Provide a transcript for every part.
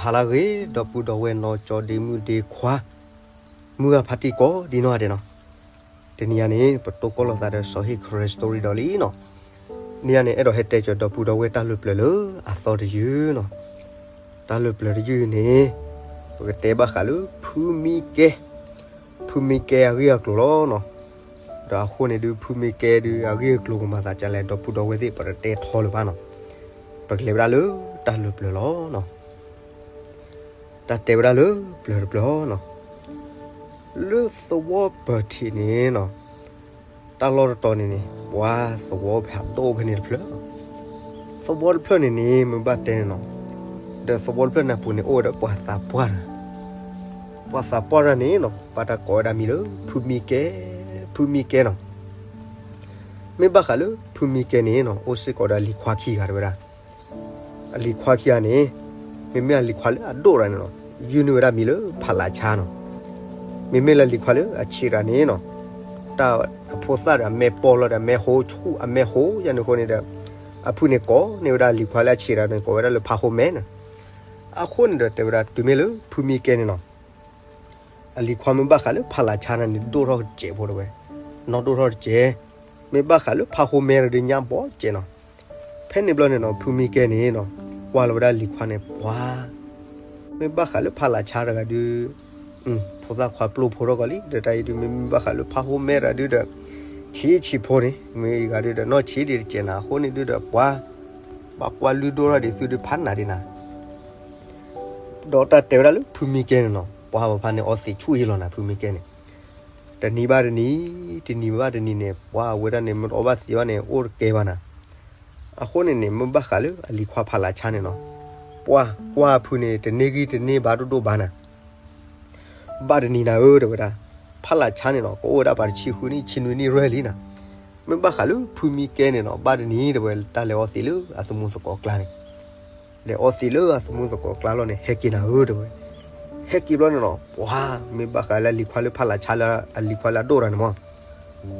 ဟါလၢအဂ့ၤ ဒီပုၢ်ဒီဝဲၢ်နီၢ်ကၠီဒ့မုၣ်ဒ့ခွါ, မုၢ်ဂၤဖါတံၢ်ကိးဒံနီၢ်ဂၤဒဲးနီၤ, တနံၤအံၤန့ၣ် ပတိၢ်ကီၢ်လိာ်သးဒီးစီၤဟ့ၣ် Karen Story ဒီးလံနီၤ, နံၤအံၤန့ၣ် အဲၣ်ဒိးဟဲတဲကၢၤဒီပုၢ်ဒီဝဲၢ်တၢ်လၢပျၢၤလၢအသီတယုၢ်နီၤ, တၢ်လၢပျၢၤတယုၢ်န့ၣ် ပကတဲဘၣ်ဃးလၢဖုမံကဲ, ဖုမံကဲအဂ့ၢ်အကျိၤလီၤနီၤ, ဒီးအဃိန့ၣ်ဒုး ဖုမံကဲဒုး အဂ့ၢ်အကျိၤကမၤသးဒ်လဲၣ် ဒီပုၢ်ဒီဝဲၢ်သ့ၣ် ပတတဲထီလၢၤဘၣ်နီၤ, ပကလဲၤဝဲဒၣ်လၢတၢ်လၢပျၢၤလီၤနီၤ, တၢ်တဲဝဲဒၣ်လၢပျၢၤတပျၢၤနီၤ, လၢသဝီပၢၤထံးန့ၣ်နီၤ, တၢ်လီၢ်တတီၤန့ၣ်န့ၣ် ပှၤသဝီဖးဒိၣ်ဖဲန့ၣ်တဖျၢၣ်, သဝီတဖျၢၣ်န့ၣ်န့ၣ် မ့ၢ်ဘၣ်တဲန့ၣ်နီၤ, ဒီးသဝီတဖျၢၣ်န့ၣ်အပူၤန့ၣ် အိၣ်ဝဲဒီးပှၤသးပှၢ်တဂၤ, ပှၤသးပှၢ်တဂၤန့ၣ်နီၤ ဘၣ်တၢ်ကိးဝဲဒၣ်မံၤလၢ ဖုမံကဲ, ဖုမံကဲနီၤ, မ့ၢ်ဘၣ်ဃးလၢဖုမံကဲန့ၣ်နီၤ အိၣ်စ့ၢ်ကီးဒီးအလံၤခွါခံဂၤတဲဝဲဒၣ် အလံၤခွါခံဂၤန့ၣ် မ့မ့ၢ်အလံၤခွါလၢအဒိၣ်တဂၤန့ၣ်နီၤ ယုၢ်န့ၢ်ဝဲဒၣ်မံၤလၢဖးလးဆါနီၤ, မ့မ့ၢ်လၢအလံၤခွါလၢအဆံးတဂၤန့ၣ်နီၤ တၢ်အဖိသၣ်ဒီးအမဲာ်ပီၢ်လီၤဒီးအမဲာ်ဟိဆူၣ် အမဲာ်ဟိယါန့ၣ်အဃိန့ၣ်ဒီး အဖုန့ၣ်ကိးန့ၢ်ဝဲဒၣ်အလံၤခွါလၢအဆံးတဂၤန့ၣ် ကိးဝဲဒၣ်လၢဖးဟိမဲနီၤ, အဃိန့ၣ်ဒီးတဲဝဲဒၣ်တုၤမ့ၢ်လၢဖုမံကဲန့ၣ်နီၤ အလံၤခွါမ့ၢ်ဘၣ်ဃးလၢဖးလးဆါန့ၣ်န့ၣ် ဒိၣ်ထီၣ်တစဲးဖိတဲဝဲ, နီၢ်ဒိၣ်ထီၣ်တစဲး, မ့ၢ်ဘၣ်ဃးလၢဖးဟိမဲတဂၤဒုးညါဘီတစဲးနီၤ, ဖဲန့ၣ်ဘျီန့ၣ်နီၤ ဖုမံကဲန့ၣ်နီၤ ကွၢ်လီၤဝဲဒၣ်လံၤခွါန့ၣ် ပှၤ မ့ၢ်ဘၣ်ဃးလၢဖးလးဆါတဂၤဒုး ဖိသၣ်ခွါပျိဖိထီၣ်ကီးလံ ဒီးတၢ်အံၤဒုး မ့မ့ၢ်ဘၣ်ဃးလၢဖးဟိမဲတဂၤဒုးဒီး ဆံးဆံးဖိန့ၣ် မ့ၢ်အဂၤဒုးဒီးနီၢ်ဆံးဒံးတစဲးနၤ အဃိန့ၣ်ဒုးဒီးပှၤ ဘၣ်ကွၢ်လုၢ်ဒိၣ်ထီၣ်ဒံးသုဒုးဖးနၤဒံးနၤ ဒီးတၢ်တဲဝဲဒၣ်လၢဖုမံကဲန့ၣ်နီၤ ပှၤဘၣ်ဖးန့ၣ်အီသံးဆူၣ်အံၤလီၤနၤ ဖုမံကဲန့ၣ်, တနံၤဘၣ်တနံၤ တနံၤဘၣ်တနံၤန့ၣ် ပှၤအဝဲဒၣ်န့ၣ် မ့ၢ်တအီဘၣ်သံးဘၣ်န့ၣ် အိၣ်တကဲဘၣ်နၤ, အဃိန့ၣ်န့ၣ် မ့ၢ်ဘၣ်ဃးလၢအလံၤခွါဖးလးဆါန့ၣ်နီၤ, ပှၤကွၢ်အဖုန့ၣ် တန့ၢ်ဂံၢ်တန့ၢ်ဘါဒိၣ်ဒိၣ်ဘၣ်နၤ ဘၣ်တနံၤနၤဧၢ တဲဝဲဒၣ်, ဖးလးဆါန့ၣ်နီၤ ကအိၣ်ဝဲဒၣ်ပှၤတဆံဃုနံၣ် ဆံနွံနံၣ်ရဲၣ်လံနၤ, မ့ၢ်ဘၣ်ဃးလၢဖုမံကဲန့ၣ်နီၤ ဘၣ်တနံၤတဲဝဲ တၢ်လဲၤအီသံးလၢအသမူသကိးကျါန့ၣ်, လဲၤအီသံးလၢအသမူသကိးကျါလီၤန့ၣ် ဟဲက့ၤနၤဧၢ တဲဝဲ, ဟဲက့ၤဘျီန့ၣ်နီၤ ပှၤ မ့ၢ်ဘၣ်ဃးလၢအလံၤခွါလၢဖးလးဆါလၢ အလံၤခွါလၢအဒိၣ်တဂၤန့ၣ်မး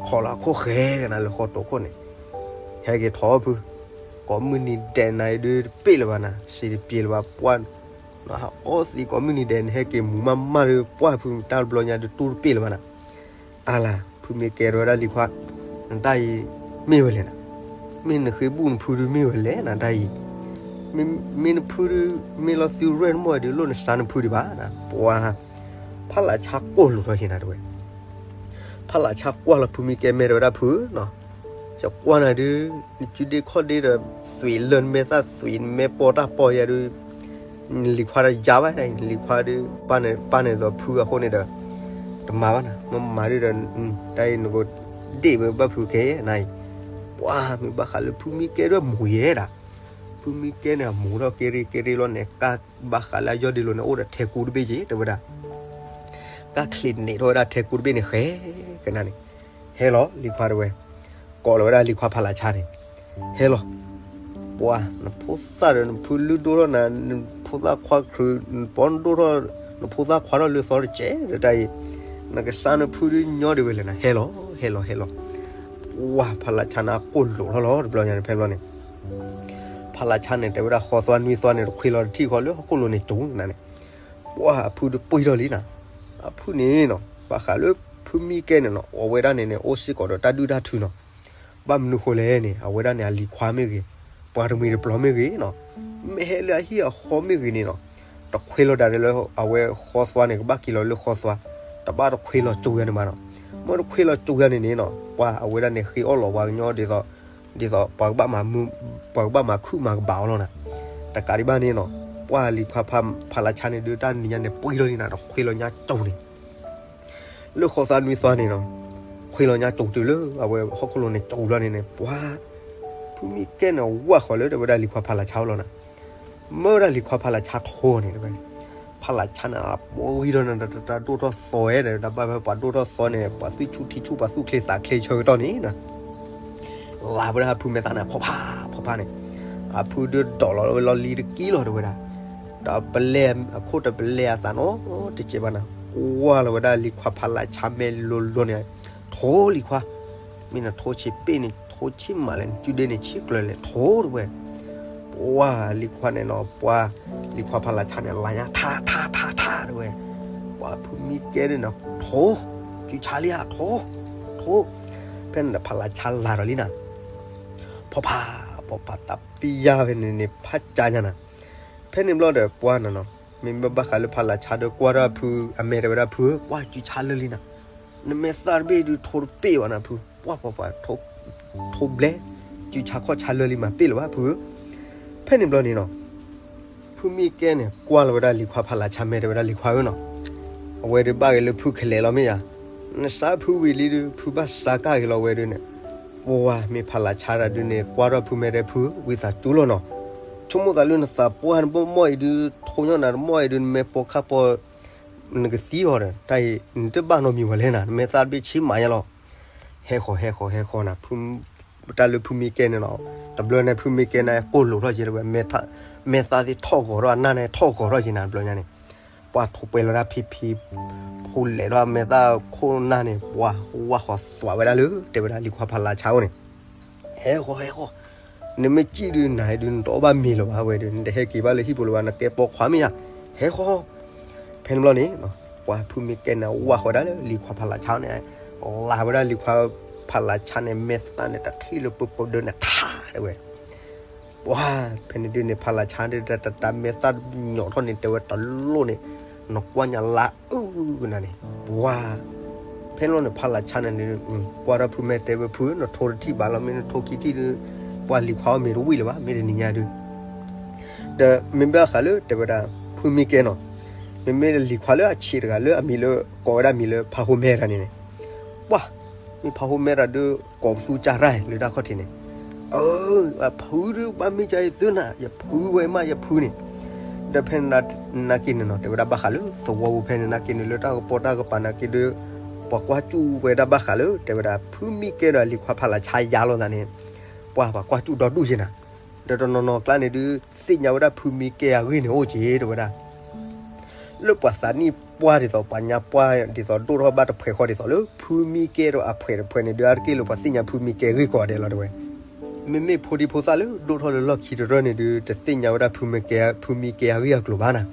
ခိးလီၤအခိၣ်ဃဲကနၤလၢဃီတိာ်ခိၣ်န့ၣ်, ဟဲက့ၤထီၣ်ဖု, ကိးမုၢ်နံၤဒဲးနၤအံၤဒုးတပ့ၢ်လၢၤဘၣ်နၤ စံးတပျ့ၤလၢၤဘၣ်ပှၢ်, နဟးအီသံးကိးမုၢ်နံၤဒဲးနဟဲက့ၤမူၤမးမးဒုးပှၢ်ဖုတၢ်တဘျီညါဒုးတူၢ်တပ့ၢ်လၢၤဘၣ်နၤ, အါလၢ ဖုမံကဲတဲဝဲဒၣ်လံၤခွါ, နတၢ်အံၤ မ့ၢ်ဝဲလဲၣ်နၤ, မ့ၢ်နဃ့ဘူၣ်နဖုဒုးမ့ၢ်ဝဲလဲၣ်နၤတၢ်အံၤ, မ့ၢ်နဖုဒုး မ့ၢ်လီၤသုရဲၣ်နမိၢ်ဒုးလိၣ်နစၢ်နဖုဒံးဘၣ်နၤ ပှၤ ဖးလးဆါကိၢ်လိာ်ထီၣ်က့ၤနၤတဲဝဲ, ဖးလးဆါကွၢ်လီၤဖုမံကဲမဲာ်တဲဝဲဒၣ်ဖုနီၤ, ယကွၢ်နၤဒုး နစုဒ့ခီၣ်ဒ့ဒီး သွံးလၢနမဲာ်သၣ်သွံးနမဲာ်ပီၢ်တၢ်ပီၢ်ယၤဒုး, နလံၤခွါဒီးယါဘၣ်နလံၤခွါဒုး ပၢ်န့ၣ်ပၢ်န့ၣ်သိးဖုအဃိန့ၣ်ဒီး, တမၤဘၣ်နၤ မ့ၢ်မၤဒုးဒီး, တၢ်အံၤနကဒ့ၣ်ဝဲဘၣ်ဖုခဲနၤအံၤ, ပှၤမ့ၢ်ဘၣ်ဃးလၢဖုမံကဲဒုးမူၤယဲဒၣ်, ဖုမံကဲန့ၣ် အမူၤထီၣ်က့ရ့က့ရ့လီၤန့ၣ် ကဘၣ်ဃးလၢအယီၢ်ဒ့လိၤန့ၣ် အိၣ်ဒီးထဲကူတဘ့ၣ်က့ၤ တဲဝဲဒၣ်, ကချံးန့ၢ်ထီၣ်ဝဲဒၣ်ထဲကူတဘ့ၣ်န့ၣ် ဃဲကနၤန့ၣ်, ဟဲလီၤလံၤခွါတဲဝဲ, ကိးလီၤဝဲဒၣ်လံၤခွါဖးလးဆါန့ၣ်, ဟဲလီၤ, ပှၤ နဖိသၣ်ဒီးနဖုလုၢ်ဒိၣ်ထီၣ်နၤ နဖိသၣ်ခွါခရုး နပီနဒိၣ်ထီၣ် နဖိသၣ်ခွါထီၣ်လၢသီတကဲးဒီးတၢ်အံၤ, နကစၢ်နဖုဒုးညီဒံးဝဲလဲၣ်နၤ ဟဲလီၤ ဟဲလီၤ ဟဲလီၤ, ပှၤဖးလးဆါန့ၣ် အကိၢ်လိာ်ထီၣ်လီၤတဘျီညါန့ၣ် ဖဲဘျီန့ၣ် ဖးလးဆါန့ၣ် တဲဝဲဒၣ်ဃီသွါနွံသွါန့ၣ် တခွ့လီၤတထံၣ်ဃီလၢဟီၣ်ခိၣ်လိၤန့ၣ် ကၠိနၤန့ၣ်, ပှၤအဖုဒုးပှ့ၤထီၣ်လံနၤ, အဖုန့ၣ်နီၤ ဘၣ်ဃးလၢဖုမံကဲန့ၣ်နီၤ အဝဲဒၣ်န့ၣ်န့ၣ် အိၣ်စ့ၢ်ကီးဒီးတၢ်ဒုၣ်တၢ်ထုနီၤ, ဘၣ်မနုၤဃိလဲၣ်န့ၣ် အဝဲဒၣ်န့ၣ် အလံၤခွါမ့ၢ်ဂ့ၤ, ပှၤတမှံၤတပျီၤမ့ၢ်ဂ့ၤနီၤ, မ့ၢ်ဟဲလၢအဟံၣ်အဃီမ့ၢ်ဂ့ၤန့ၣ်နီၤ, တခွ့လီၤဒၣ်လၢအဝဲဃီသွါန့ၣ် ကဘၣ်က့ၤလီၤလၢဃီသွါ, တဘၣ်တခွ့လီၤကၠိယၤန့ၣ်မးနီၤ, မ့ၢ်တခွ့လီၤကၠိယၤန့ၣ်န့ၣ်နီၤ ပှၤအဝဲဒၣ်န့ၣ် ဃ့အီၣ်လီၤပှၤကညီဒ်သိး ဒ်သိး ပှၤကဘၣ်မၤခုၣ်မၤကဘၣ်အီၤလီၤနၤ, တကးဒံးဘၣ်န့ၣ်နီၤ, ပှၤလံၤခွါဖးလးဆါန့ၣ်ဒုးတၢ်နံၤညါန့ၣ် ပှ့ၤလီၤလံနၤ တခွ့လီၤညါကၠိန့ၣ် လၢဃီသးနွံသီန့ၣ်နီၤ, ခွ့လီၤညါကၠိတုၤလၢအဝဲဟီၣ်ခိၣ်လိၤန့ၣ်ကၠိဘျီန့ၣ်န့ၣ် ပှၤ ဖုမံကဲန့ၣ် ဝၢ်ဃီၤလၢတဲဝဲဒၣ်လံၤခွါဖးလးဆါအအိၣ်လီၤနၤ, မၢဝဲဒၣ်လံၤခွါဖးလးဆါထီန့ၣ်တဲဝဲ, ဖးလးဆါန့ၣ် ပှၤဝံၤဒီးနတၢ်ဒိၣ်ထီၣ်သီဝဲဒီး တၢ်ဘၣ်ဖဲပှၤဒိၣ်ထီၣ်သီန့ၣ် ပှၤသွံၣ်ဆူၣ်ထံဆူၣ် ပှၤသူၣ်ချ့သးချ့ဆၢကတီၢ်န့ၣ်နီၤ လၢဝဲဒၣ်အဖုမဲာ်သၣ်န့ၣ် ဖီဖးဖီဖးန့ၣ်, အဖုဒုးဒိးလီၤဝဲလီၤလံတကံလီၤတဲဝဲဒၣ်, ဒီးပလဲအခိၣ်တပလဲအသးနီတစဲးဘၣ်နၤ, ကွၢ်လီၤဝဲဒၣ်လံၤခွါဖးလးဆါမဲာ်လိၤလိၤန့ၣ်, ထိလံၤခွါ, မ့ၢ်နထိဆံးပ့ၣ်န့ၣ် ထိဆံးမးလဲၣ် နစုဒ့န့ၣ်ဆံးကျၢၤလဲၣ် ထိတဲဝဲ, ပ ပှၤလံၤခွါန့ၣ်နီၤ ပှၤလံၤခွါဖးလးဆါန့ၣ် လၤညါထါထါထါထါတဲဝဲ, ပှၤဖုမံကဲဒုန့ၣ် ထိ, ကုဆါလံဧါ ထိ, ထိ, ဖဲန့ၣ်ဒီးဖးလးဆါလၤဒီးလံနၤ, ဖီဖး, ဖီဖးတၢ်ပယါဖဲန့ၣ်န့ၣ် ဖးကၠါညါနၤ, ဖဲန့ၣ်ဘျီဒီးပှၤနီၤနီၤ မ့မ့ၢ်ဘၣ်ဃးလၢဖးလးဆါဒီးကွၢ်ထီၣ်ဖုအမဲာ်တဲဝဲဒၣ်ဖုဧၢ, ပှၤကုဆါလၢလံနၤ, နမဲာ်သၣ်တဘ့ၣ်ဒုးထိတပ့ၢ်ဘၣ်နၤဖု, ပှၤပှၤပှၤ ထိဘျဲ, ကုဆါခီၣ်ဆါလၢလံမၤပ့ၢ်လၢၤဘၣ်ဖုဧၢ, ဖဲန့ၣ်ဘျီန့ၣ်နီၤ ဖုမံကဲန့ၣ် ကွၢ်လီၤဝဲဒၣ်လံၤခွါဖးလးဆါမဲာ်တဲဝဲဒၣ်လံၤခွါဧၢနီၤ, အဝဲဒုးဘၣ်ဂ့ၤလၢဖုခဲလၢာ်လီၤမ့ၢ်ယါ, နစးဖုဝံၤလံဒုး ဖုဘၣ်စးကၢ်ဂ့ၤလီၤဝဲဒုးန့ၣ်, ပှၤမ့ၢ်ဖးလးဆါတၢ်ဒုးန့ၣ် ကွၢ်ထီၣ်ဖုမဲာ်တဲဖု ဝံသးစူၤလီၤနီၤ, ဆိကမိၣ်သးလၢနသးပှၢ်နဘီမီၢ်အံၤဒုး ထိညီနၤတမီၢ်အံၤဒုး နမဲာ်ပိာ်ခါပိာ် နကသံအီၤဒီး တၢ်အံၤ နတဘၣ်နီတမံၤဝဲလဲၣ်နၤ, နမဲာ်သၣ်တဘ့ၣ်ဆံးမးညါလီၤ, ဟဲဃီၤဟဲဃီၤဟဲဃီၤနၤ တၢ်လၢဖုမံကဲန့ၣ်နီၤ, တဘျီန့ၣ်ဖုမံကဲန့ၣ် ကိၢ်လိာ်ထီၣ်က့ၤတဝဲ, မဲာ်သၣ်သ့ၣ်ထီၣ်ဂီၤထီၣ် အနၢ်န့ၣ်ထီၣ်ဂီၤထီၣ်က့ၤနၤ တဘျီညါန့ၣ်, ပှၤထိးပှဲၤလီၤဒၣ်ဖံဖံ, ဖိလဲးထီၣ်မဲာ်သၣ်ခိၣ်နၢ်န့ၣ် ပှၤဝးဃီၤသွးဝဲဒၣ်လၢ တဲဝဲဒၣ်လံၤခွါဖးလးဆါအိၣ်န့ၣ်, ဟဲဃီၤဟဲဃီၤ, နမ့ၢ်စံၣ်ဒုးနၤဒုး နတအီၣ်ဘၣ်မ့ၤလၢၤဘၣ်ဝဲဒုး နတဟဲက့ၤဘၣ်လၢဟံၣ်ပူၤလၢၤဘၣ် နကဲပိာ်ခွါမ့ၢ်ယါ, ဟဲဃီၤ ဖဲန့ၣ်ဘျီန့ၣ် ပှၤဖုမံကဲန့ၣ် ဝးဃီၤဝဲဒၣ်လၢလံၤခွါဖးလးဆါန့ၣ်, လၤဝဲဒၣ်လံၤခွါဖးလးဆါန့ၣ် မဲာ်သၣ်န့ၣ် တထံၣ်လၢပှဲၤပှဲၤဒၢးန့ၣ် ထါတဲဝဲ, ပှၤဖဲန့ၣ်ဒုးန့ၣ် ဖးလးဆါဒုး တၢ်မဲာ်သၣ်ညီးထီၣ်န့ၣ် တဲဝဲတလိၣ်န့ၣ်, နကွၢ်ညါလါအုၣ်နၤန့ၣ်, ပှၤ ဖဲန့ၣ်ဘျီန့ၣ် ဖးလးဆါန့ၣ် ကွၢ်ထီၣ်ဖုမဲာ်တဲဝဲဖု နထိတထံၣ်ဘၣ်လီၤ မ့ၢ်နထိခံထံၣ်ဒုး, ပှၤလံၤခွါအီၤမ့ၤတဝံၣ်လၢၤဘၣ် မ့ၢ်တနံၤညါဒုး ဒီးမ့ၢ်ဘၣ်ဃးလၢတဲဝဲဒၣ် ဖုမံကဲနီၤ, မ့မ့ၢ်လံၤခွါလၢအဆံးတဂၤလၢအမံၤလၢ ကိးဝဲဒၣ်မံၤလၢဖးဟိမဲတၢ်န့ၣ်န့ၣ်, ပှၤ မ့ၢ်ဖးဟိမဲတၢ်ဒုး ကိးပသူကၢ်ရၢ်လၢတၢ်ခီၣ်ထံးန့ၣ်, အၢ အဖုဒုးဘၣ်မ့ၢ်ကါအံၤသုနၤ ယဖုဝဲမးယဖုန့ၣ်, ဒီးဖဲန့ၣ်နာ်က့န့ၣ်နီၤ တဲဝဲဒၣ်ဘၣ်ဃးလၢသဝီပူၤဖဲန့ၣ်နာ်က့န့ၣ် လၢတၢ်ကပီၤတၢ်ကပၤနာ်က့ဒုး ပှၤကွၢ်စူၣ်ဝဲဒၣ်ဘၣ်ဃးလၢ တဲဝဲဒၣ်ဖုမံကဲဒီးလံၤခွါဖးလးဆါယါလိာ်သးန့ၣ်, ပှၤပှၤကွၢ်စူၣ်ဒီဒူၣ်က့ၤနၤ, ဒီးတနီၤနီၤကျါန့ၣ်ဒုး သ့ၣ်ညါဝဲဒၣ်ဖုမံကဲအဂ့ၢ်န့ၣ်အိၣ်က့ၤတဲဝဲဒၣ် လၢပှၤသးနံၣ်ပှၢ်ဒ်သိး ပှၤညါပှၢ်ဒ်သိး ဒိၣ်ထီၣ်ဘၣ်တဖှဲးဃီဒ်သိးလၢ ဖုမံကဲဒီးအဖှဲးတဖှဲးန့ၣ်ဒုး အါတက့ၢ်လၢပှၤသ့ၣ်ညါဖုမံကဲဂ့ၢ်ကီးဒဲးလီၤတဲဝဲ. မ့မ့ၢ်ဖိဒံဖိသၣ်လၢဒိၣ်ထီၣ်လၢလီၢ်ခံတရၢၢ်န့ၣ်ဒုး တသ့ၣ်ညါဝဲဒၣ်ဖုမံကဲ ဖုမံကဲအဂ့ၢ်အကျိၤဘၣ်နၤ.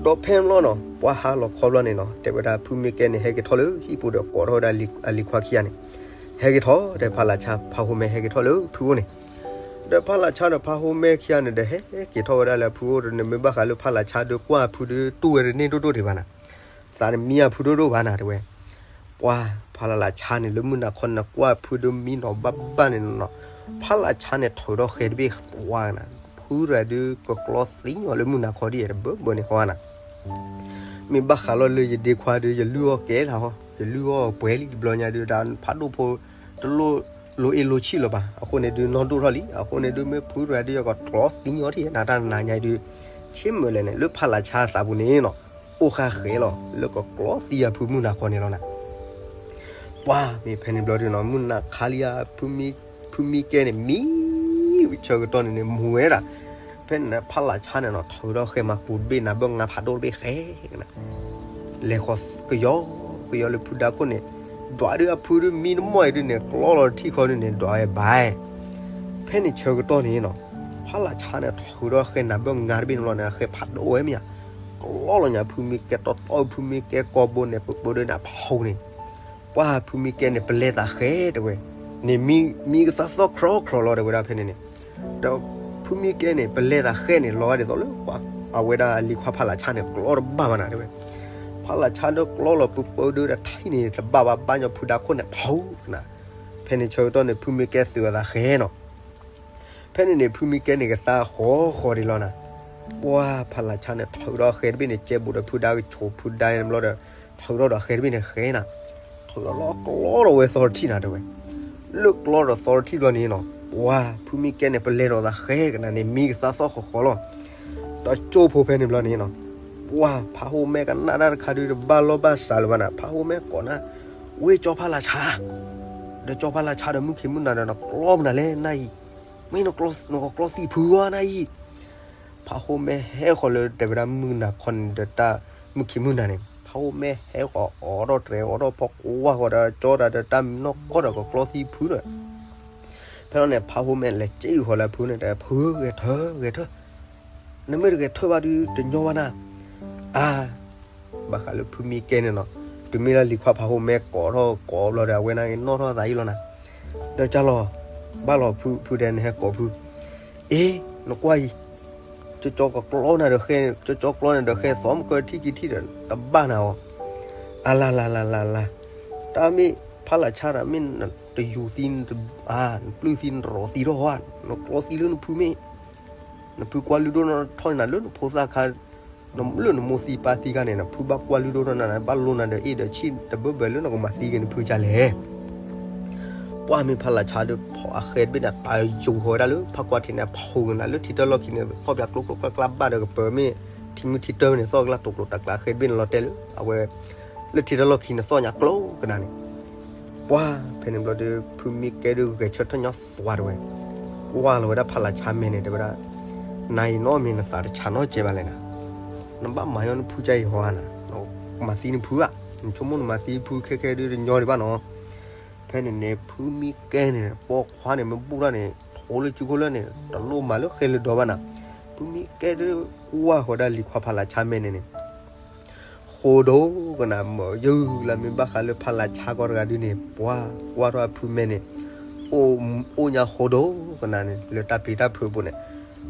ဒီးဖဲန့ၣ်ဘျီနီၤ ပှၤဟါလီၤခီဘျီန့ၣ်နီၤ တဲဝဲဒၣ်ဖုမံကဲန့ၣ် ဟဲက့ၤထီၣ်လၢဟံၣ်ပူၤဒီးကိးထီၣ်ဝဲဒၣ်အလံၤခွါခံဂၤန့ၣ် ဟဲက့ၤထီၣ် ဒီးဖးလးဆါဖးဟိမဲဟဲက့ၤထီၣ်လၢဖုအိၣ်န့ၣ် ဒီးဖးလးဆါဒီးဖးဟိမဲခံဂၤန့ၣ်ဒီး ဟဲက့ၤထီၣ်ဝဲဒၣ်လၢအဖုအိၣ်ဒီးန့ၣ် မ့ၢ်ဘၣ်ဃးလၢဖးလးဆါဒီးကွၢ်အဖုဒီး တူၢ်ဝဲတန့ၢ်ဒိၣ်ဒိၣ်ဒံးဘၣ်နၤ, သးန့ၣ်မံအဖုဒိၣ်ဒိၣ်ဘၣ်နၤတဲဝဲ. ပှၤဖးလးဆါန့ၣ် လၢမုၢ်နၤခီန့ၣ် ကွၢ်အဖုဒီးမံနီၤဘၣ်ဘၣ်န့ၣ်နီၤ, ဖးလးဆါန့ၣ်ထုးထီၣ်ဃဲတဘ့ၣ်ဝါနၤ, ဖုရၤဒုးကကျီသံညီလၢမုၢ်နၤခီဒ်အံၤတဘၢဘၢန့ၣ်ဟီနၤ မ့ၢ်ဘၣ်ဃးလီၤလၢယဒ့ခွါဒီး ယလုၢ်အီၣ်ကဲလၢဟီ ယလုၢ်အီၣ်ပှဲၤလံတဘျီညါဒုး တၢ်ဖးဒိၣ်ဖိ တလိၣ်လိအ့လိဆံၣ်လၢၤဘၣ်. အဃိန့ၣ်ဒုး နီၢ်ဒိၣ်ထီၣ်လံ. အဃိန့ၣ်ဒုး မ့ၢ်ဖုရၤဒုး ယကကျီသံညီထံၣ်နၤတၢ်နၤညါဒုး ဆ့မုၢ်လဲၣ်န့ၣ် လၢဖးလးဆါသးပူၤန့ၣ်နီၤ အိၣ်ဃာ်ဃဲလီၤ လၢကကျီသံအဖုမုၢ်နၤခီန့ၣ်လီၤနၤ ပှၤမ့ၢ်ဖဲန့ၣ်ဘျီဒုးနီၤ မုၢ်နၤခါလံဧါ ဖုမံကဲန့ၣ် မံဆၢကတီၢ်န့ၣ်န့ၣ် မူၤဝဲဒၣ်. ဖဲန့ၣ်ဖးလးဆါန့ၣ်နီၤ ထုးထီၣ်ဃဲမၤကူတဘ့ၣ် နၤဘၢၣ်ငါဖးဒိၣ်တဘ့ၣ်ဃဲကနၤ လဲၤဃီၤကယီကယီလၢဖုဒါခိၣ်န့ၣ် ဒွးဒုးအဖုဒုးမံတမီၢ်အံၤဒုးန့ၣ် ကျီလီၤတထံၣ်ခီဒုးန့ၣ် ဒွးဝဲဘၣ်. ဖဲန့ၣ်ဆၢကတီၢ်န့ၣ်နီၤ ဖးလးဆါန့ၣ် ထုးထီၣ်ဃဲနၤဘၢၣ်ငါတဘ့ၣ်န့ၣ်လီၤန့ၣ် အဃဲဖးဒိၣ်ဝဲမ့ၢ်ဧါ ကျီလီၤညါ ဖုမံကဲတီတီ ဖုမံကဲကိာ်ဘိန့ၣ် ပပၢဒုးန့ၣ်အဖီန့ၣ် ပှၤဖုမံကဲန့ၣ် ပလဲသးဃဲတဲဝဲ န့ၣ်မံကသးသီၣ်ခြီခြီလီၤတဲဝဲဒၣ်ဖဲန့ၣ်န့ၣ် ဒီးဖုမံကဲန့ၣ် ပလဲသးဃဲန့ၣ် လီၤဂာ်ဒ်သိးလၢ အဝဲဒၣ်လံၤခွါဖးလးဆါန့ၣ် ကျီတဘၣ်ဘၣ်နၤတဲဝဲ. ဖးလးဆါဒီးကျီလီၤပပၢဒုးဒီးထံၣ်န့ၣ် တဘၣ်ဘၣ်ဘၣ်ညီဖုဒါခိၣ်န့ၣ် ဖီနၤ ဖဲန့ၣ်ဆၢကတီၢ်န့ၣ် ဖုမံကဲသုးအသးဃဲနီၤ ဖဲန့ၣ်န့ၣ် ဖုမံကဲန့ၣ် ကသါဃီဃီဒံးလီၤနၤ. ပှၤဖးလးဆါန့ၣ် ထုးထီၣ်ဃဲတဘ့ၣ်န့ၣ် ကဲဘူးဒီးဖုဒါကဆိးဖုဒါန့ၣ်ဘျီဒီး ထုးထီၣ်ဒီးဃဲတဘ့ၣ်န့ၣ်ဃဲနၤ ထုးထီၣ်လီၤကျီဒီးဝဲသီတထံၣ်နၤတဲဝဲ. လၢကျီဒီးသီတထံၣ်ဘျီန့ၣ်နီၤ ပှၤဖုမံကဲန့ၣ် ပလဲၤဒီးသးဃဲကနၤန့ၣ် မံကသါသီၣ်ဃီဃီလီၤ. ဒီးကၠိဖိဖဲန့ၣ်ဘျီန့ၣ်နီၤ ပှၤဖးဟိမဲကနၣ်တၢ်တခါဒုး တဘၣ်လီၢ်ဘၣ်စးလၢၤဘၣ်နၤ ဖးဟိမဲကိးနၤ ဝ့ၢ်ကၠီဖးလးဆါ ဒီးကၠီဖးလးဆါဒီးမုၢ်ခံမုၢ်နၤဒီး နကျီမနုၤလဲၣ်နၤအံၤ မ့ၢ်နကကျီသံဖုဂီၢ်နၤအံၤ ဖးဟိမဲဟဲဃီၤလၢတဲဝဲဒၣ်မုၢ်နၤခီန့ၣ်ဒီးတၢ် မုၢ်ခံမုၢ်နၤန့ၣ် ဖးဟိမဲဟဲဃီၤအိးထီၣ်တြဲၤအိးထီၣ်ဖီကွၢ်ဃီၤဒီးကၠီတၢ်ဒီးတၢ်မံနီၢ်ကီၢ်ဒီးကကျီသံဖုဒီး ဖဲလီၤန့ၣ် ဖါဟိမဲလဲၤစ့ဃီၤလၢဖုန့ၣ် တဲ ဖုဂဲၤထၢၣ်ဂဲၤထၢၣ်, နမ့ၢ်တဂဲၤထၢၣ်ဘၣ်ဒီးတညီဘၣ်နၤ, အါ ဘၣ်ဃးလၢဖုမံကဲန့ၣ်နီၤ, တုၤမ့ၢ်လၢလံၤခွါဖါဟိမဲကိးထီၣ်ကိးဘျီဒီး အဝဲန့ၣ်နီၣ်ထီၣ်သးအံၤလီၤနၤ, ဒီးကၢ်လီၤ, ဘၣ်လီၤဖု ဖုဒဲးနဟဲကိးဖု, အ့ နကွၢ်အံၤ, ကၠီကၠီကျီနၤဒီးဃဲ, ကၠီကၠီကျီနၤဒီးဃဲသီမကၢထံၣ်က့ၤထံၣ်ဒီး တဘၣ်နၤအီၤ, အလၤလၤလၤလၤလၤ, တၢ်မ့ၢ်ဖးလၢ်ဆါတၢ်မ့ၢ်တယူၤသံ, နပျုၢ်သံနတရီသံထီၣ်ဧါ, နကျီသံလၢနဖုမ့ၢ် နဖုကွၢ်လုၢ်ဒိၣ်ထီၣ်နၤလၢနဖိသၣ်ခါ, လၢနမိၢ်သံပၢ်သံခါန့ၣ် နဖုဘၣ်ကွၢ်လုၢ်ဒိၣ်ထီၣ်နၤ ဘၣ်လိနၤဒီးအ့ၣ်ဒီးဆံၣ်တဘၢဘၢလၢနကမၤသံက့ၤနဖုကၢ်လဲၣ်. ပှၢ်မ့ၢ်ဖးလၢ်ဆါဒီးဖီၣ်အဃဲတဘ့ၣ်န့ၣ် တၢ်ယူၤဃီဝဲဒၣ်လၢဖးကွၢ်ထံးန့ၣ် ဖီၣ်ကနၤလၢထံတၢ်လီၢ်ခံန့ၣ် သီၣ်ပၠးကျိကျိကျါကျါဘၣ်ဒီးကပၢၤမ့ၢ်ထံမုၢ်ထံတၢၢ်န့ၣ် သီၣ်ကျါတိာ်ကျိၤတၢ်ကျါအဃဲတဘ့ၣ်န့ၣ်လီၤတဲာ်လၢ အဝဲ လၢထံတၢ်လီၢ်ခံန့ၣ်သီၣ်ညါကျိကနၤန့ၣ် ပှၢ်ဖဲန့ၣ်ဘျီဒီး ဖုမံကဲဒုးဂဲၤဆၢထၢၣ်ညီသွးတဝဲ, ကွၢ်လီၤဝဲဒၣ်ဖးလၢ်ဆါမဲန့ၣ် တဲဝဲဒၣ်, နၤအံၤနီတမံၤနသးတဆးနီတစဲးဘၣ်လဲၣ်နၤ, နဘၣ်မၤညီနဖုကၢ်အံၤဟီဧါနၤ, မၤသံနဖုဧါ, နဆိကမိၣ်နမၤသံဖုခဲခဲဒုးတညီဒံးဘၣ်နီၤ. ဖဲန့ၣ်န့ၣ် ဖုမံကဲန့ၣ် ပိာ်ခွါန့ၣ် မ့ၢ်ဘူၣ်တၢ်န့ၣ် ထိလၢစုခိၣ်လၢန့ၣ် တလိၣ်မၤလၢဃဲလၢာ်ဒီးဘၣ်နၤ, ဖုမံကဲဒုးကွၢ်ဃီၤဒၣ်လံၤခွါဖးလၢ်ဆါမဲန့ၣ်န့ၣ် ဃိဒိၣ်ကနၣ်မ့ၢ်ယုၢ်လၢမ့ၢ်ဘၣ်ဃးလၢဖးလၢ်ဆါကီးတဂၤဒုန့ၣ် ပှၤကွၢ်ထီၣ်ဖုမဲန့ၣ် အိၣ်ညါဃိဒိၣ်ကနၣ်န့ၣ် လၢတၢ်ပျံၤတၢ်ဖုးအပူၤန့ၣ်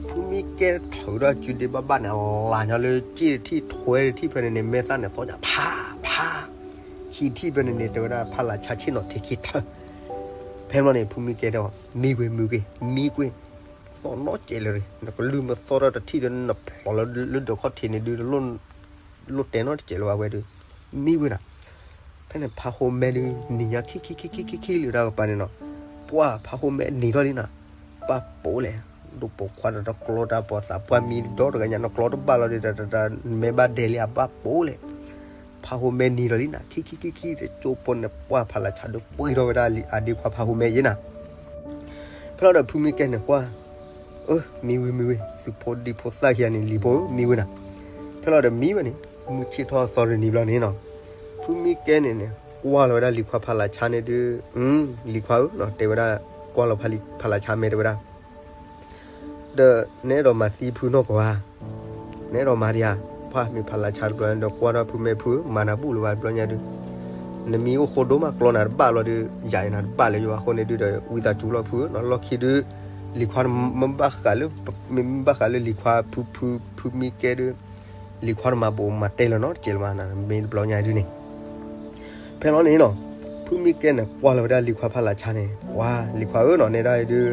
ဖုမံကဲထုးဒီးစုဒ့ဘၣ်ဘၣ်န့ၣ် လၢ်ညါလၢက့ၣ်တထံၣ်ထွဲတထံၣ်ဖဲန့ၣ်န့ၣ် မဲာ်သၣ်န့ၣ်သီၣ်ညါဖးဖး ခံထံၣ်ဖဲန့ၣ်န့ၣ် တဲဝဲဒၣ်ဖးလၢ်ဆါဆ့ၣ်နီၤထံးခံထၢၣ် ဖဲန့ၣ်န့ၣ် ဖုမံကဲတဲအီၤ မံကွ့ၢ်မံကွ့ၢ် မံကွ့ၢ် သီၣ်နီတစဲးလၢၤ နကလုၢ်မ့ၢ်သီၣ်ထီၣ်တထံၣ်ဒီး နဖျိးလၢလၢဒၢးခီၣ်ထံးန့ၣ်ဒုး တလိၣ်တဲနီတစဲးလၢၤဘၣ်ဝဲဒုး မံကွ့ၢ်နၤ ဖဲန့ၣ်ဖးဟိမဲဒုး နံၤညါခံခံခံခံခံခံလၢၤတၢ်ကပၤန့ၣ်နီၤ ပှၢ်ဖးဟိမဲနံၤထီၣ်လံနၤ ဘၣ်ပိာ်လဲၣ် ဒိၣ်ပိာ်ခွါဒီးတကျီတၢ်ပိာ်သးပှၢ်မံဒီတဂၤညါ နကျီတဘၣ်လီၤဒီး တမဲဘၣ်ဒဲးလံ အဘၣ်ပိာ်လဲၣ် ဖးဟိမဲနံၤထီၣ်လံနၤ ခံခံခံခံ တကၠိဖိန့ၣ် ပှၢ်ဖးလၢ်ဆါဒီးပှ့ၤထီၣ်ဝဲဒၣ်လံအဒ့ခွါဖးဟိမဲယဲနၤ ဖဲလီၤဒီးဖုမံကဲန့ၣ်ကွၢ် အၢ မံဝံၤမံဝံၤ သုးဖိဒံဖိသၣ်ခံဂၤန့ၣ် လံၤဖိဧၢ မံဝံၤနၤ ဖဲလီၤဒီးမံဝဲန့ၣ် မုၢ်ဆ့ၣ်ထီၣ်သီတနံၤဘျီန့ၣ်နီၤ ဖုမံကဲန့ၣ်န့ၣ် ကွၢ်လီၤဝဲဒၣ်လံၤခွါဖးလၢ်ဆါန့ၣ်ဒုး လံၤခွါဧၢနီၤ တဲဝဲဒၣ် ကွၢ်လီၤဖးလၢ်ဆါမဲတဲဝဲဒၣ် ဒီးနအဲၣ်ဒိးမၤသံဖုနီၢ်ကီၢ်ဧါ နအဲၣ်ဒိးမၤဒံးဧါ ပှၢ်မ့ၢ်ဖးလၢ်ဆါတဘျီဒီးကွၢ်ထီၣ်ဖုမဲဖု မၤနၤဘူၣ်လၢၤဘၣ်တဘျီညါဒုး နမံအိၣ်ဃိဒိၣ်မးကျီနၤတဘၣ်လီၤဒုး ယၤအံၤနၤတဘၣ်လၢၤယဘၣ်အဃိန့ၣ်ဒုးဒီး ဝံသးစူၤလီၤဖုနီၤ လီၢ်ခံဒုး လံၤခွါ မ့ၢ်ဘၣ်ဃးလၢ မ့မ့ၢ်ဘၣ်ဃးလၢလံၤခွါဖုဖု ဖုမံကဲဒုး လံၤခွါတမၤဘိးမၤတဲလၢၤနီတစဲးလၢၤဘၣ် မ့ၢ်တဘျီညါဒုးန့ၣ် ဖဲလီၤန့ၣ်နီၤ ဖုမံကဲန့ၣ် ကွၢ်လီၤဝဲဒၣ်လံၤခွါဖးလၢ်ဆါန့ၣ် ပှၢ်လံၤခွါဧၢနီၤ နဲဒၣ်အံၤဒုး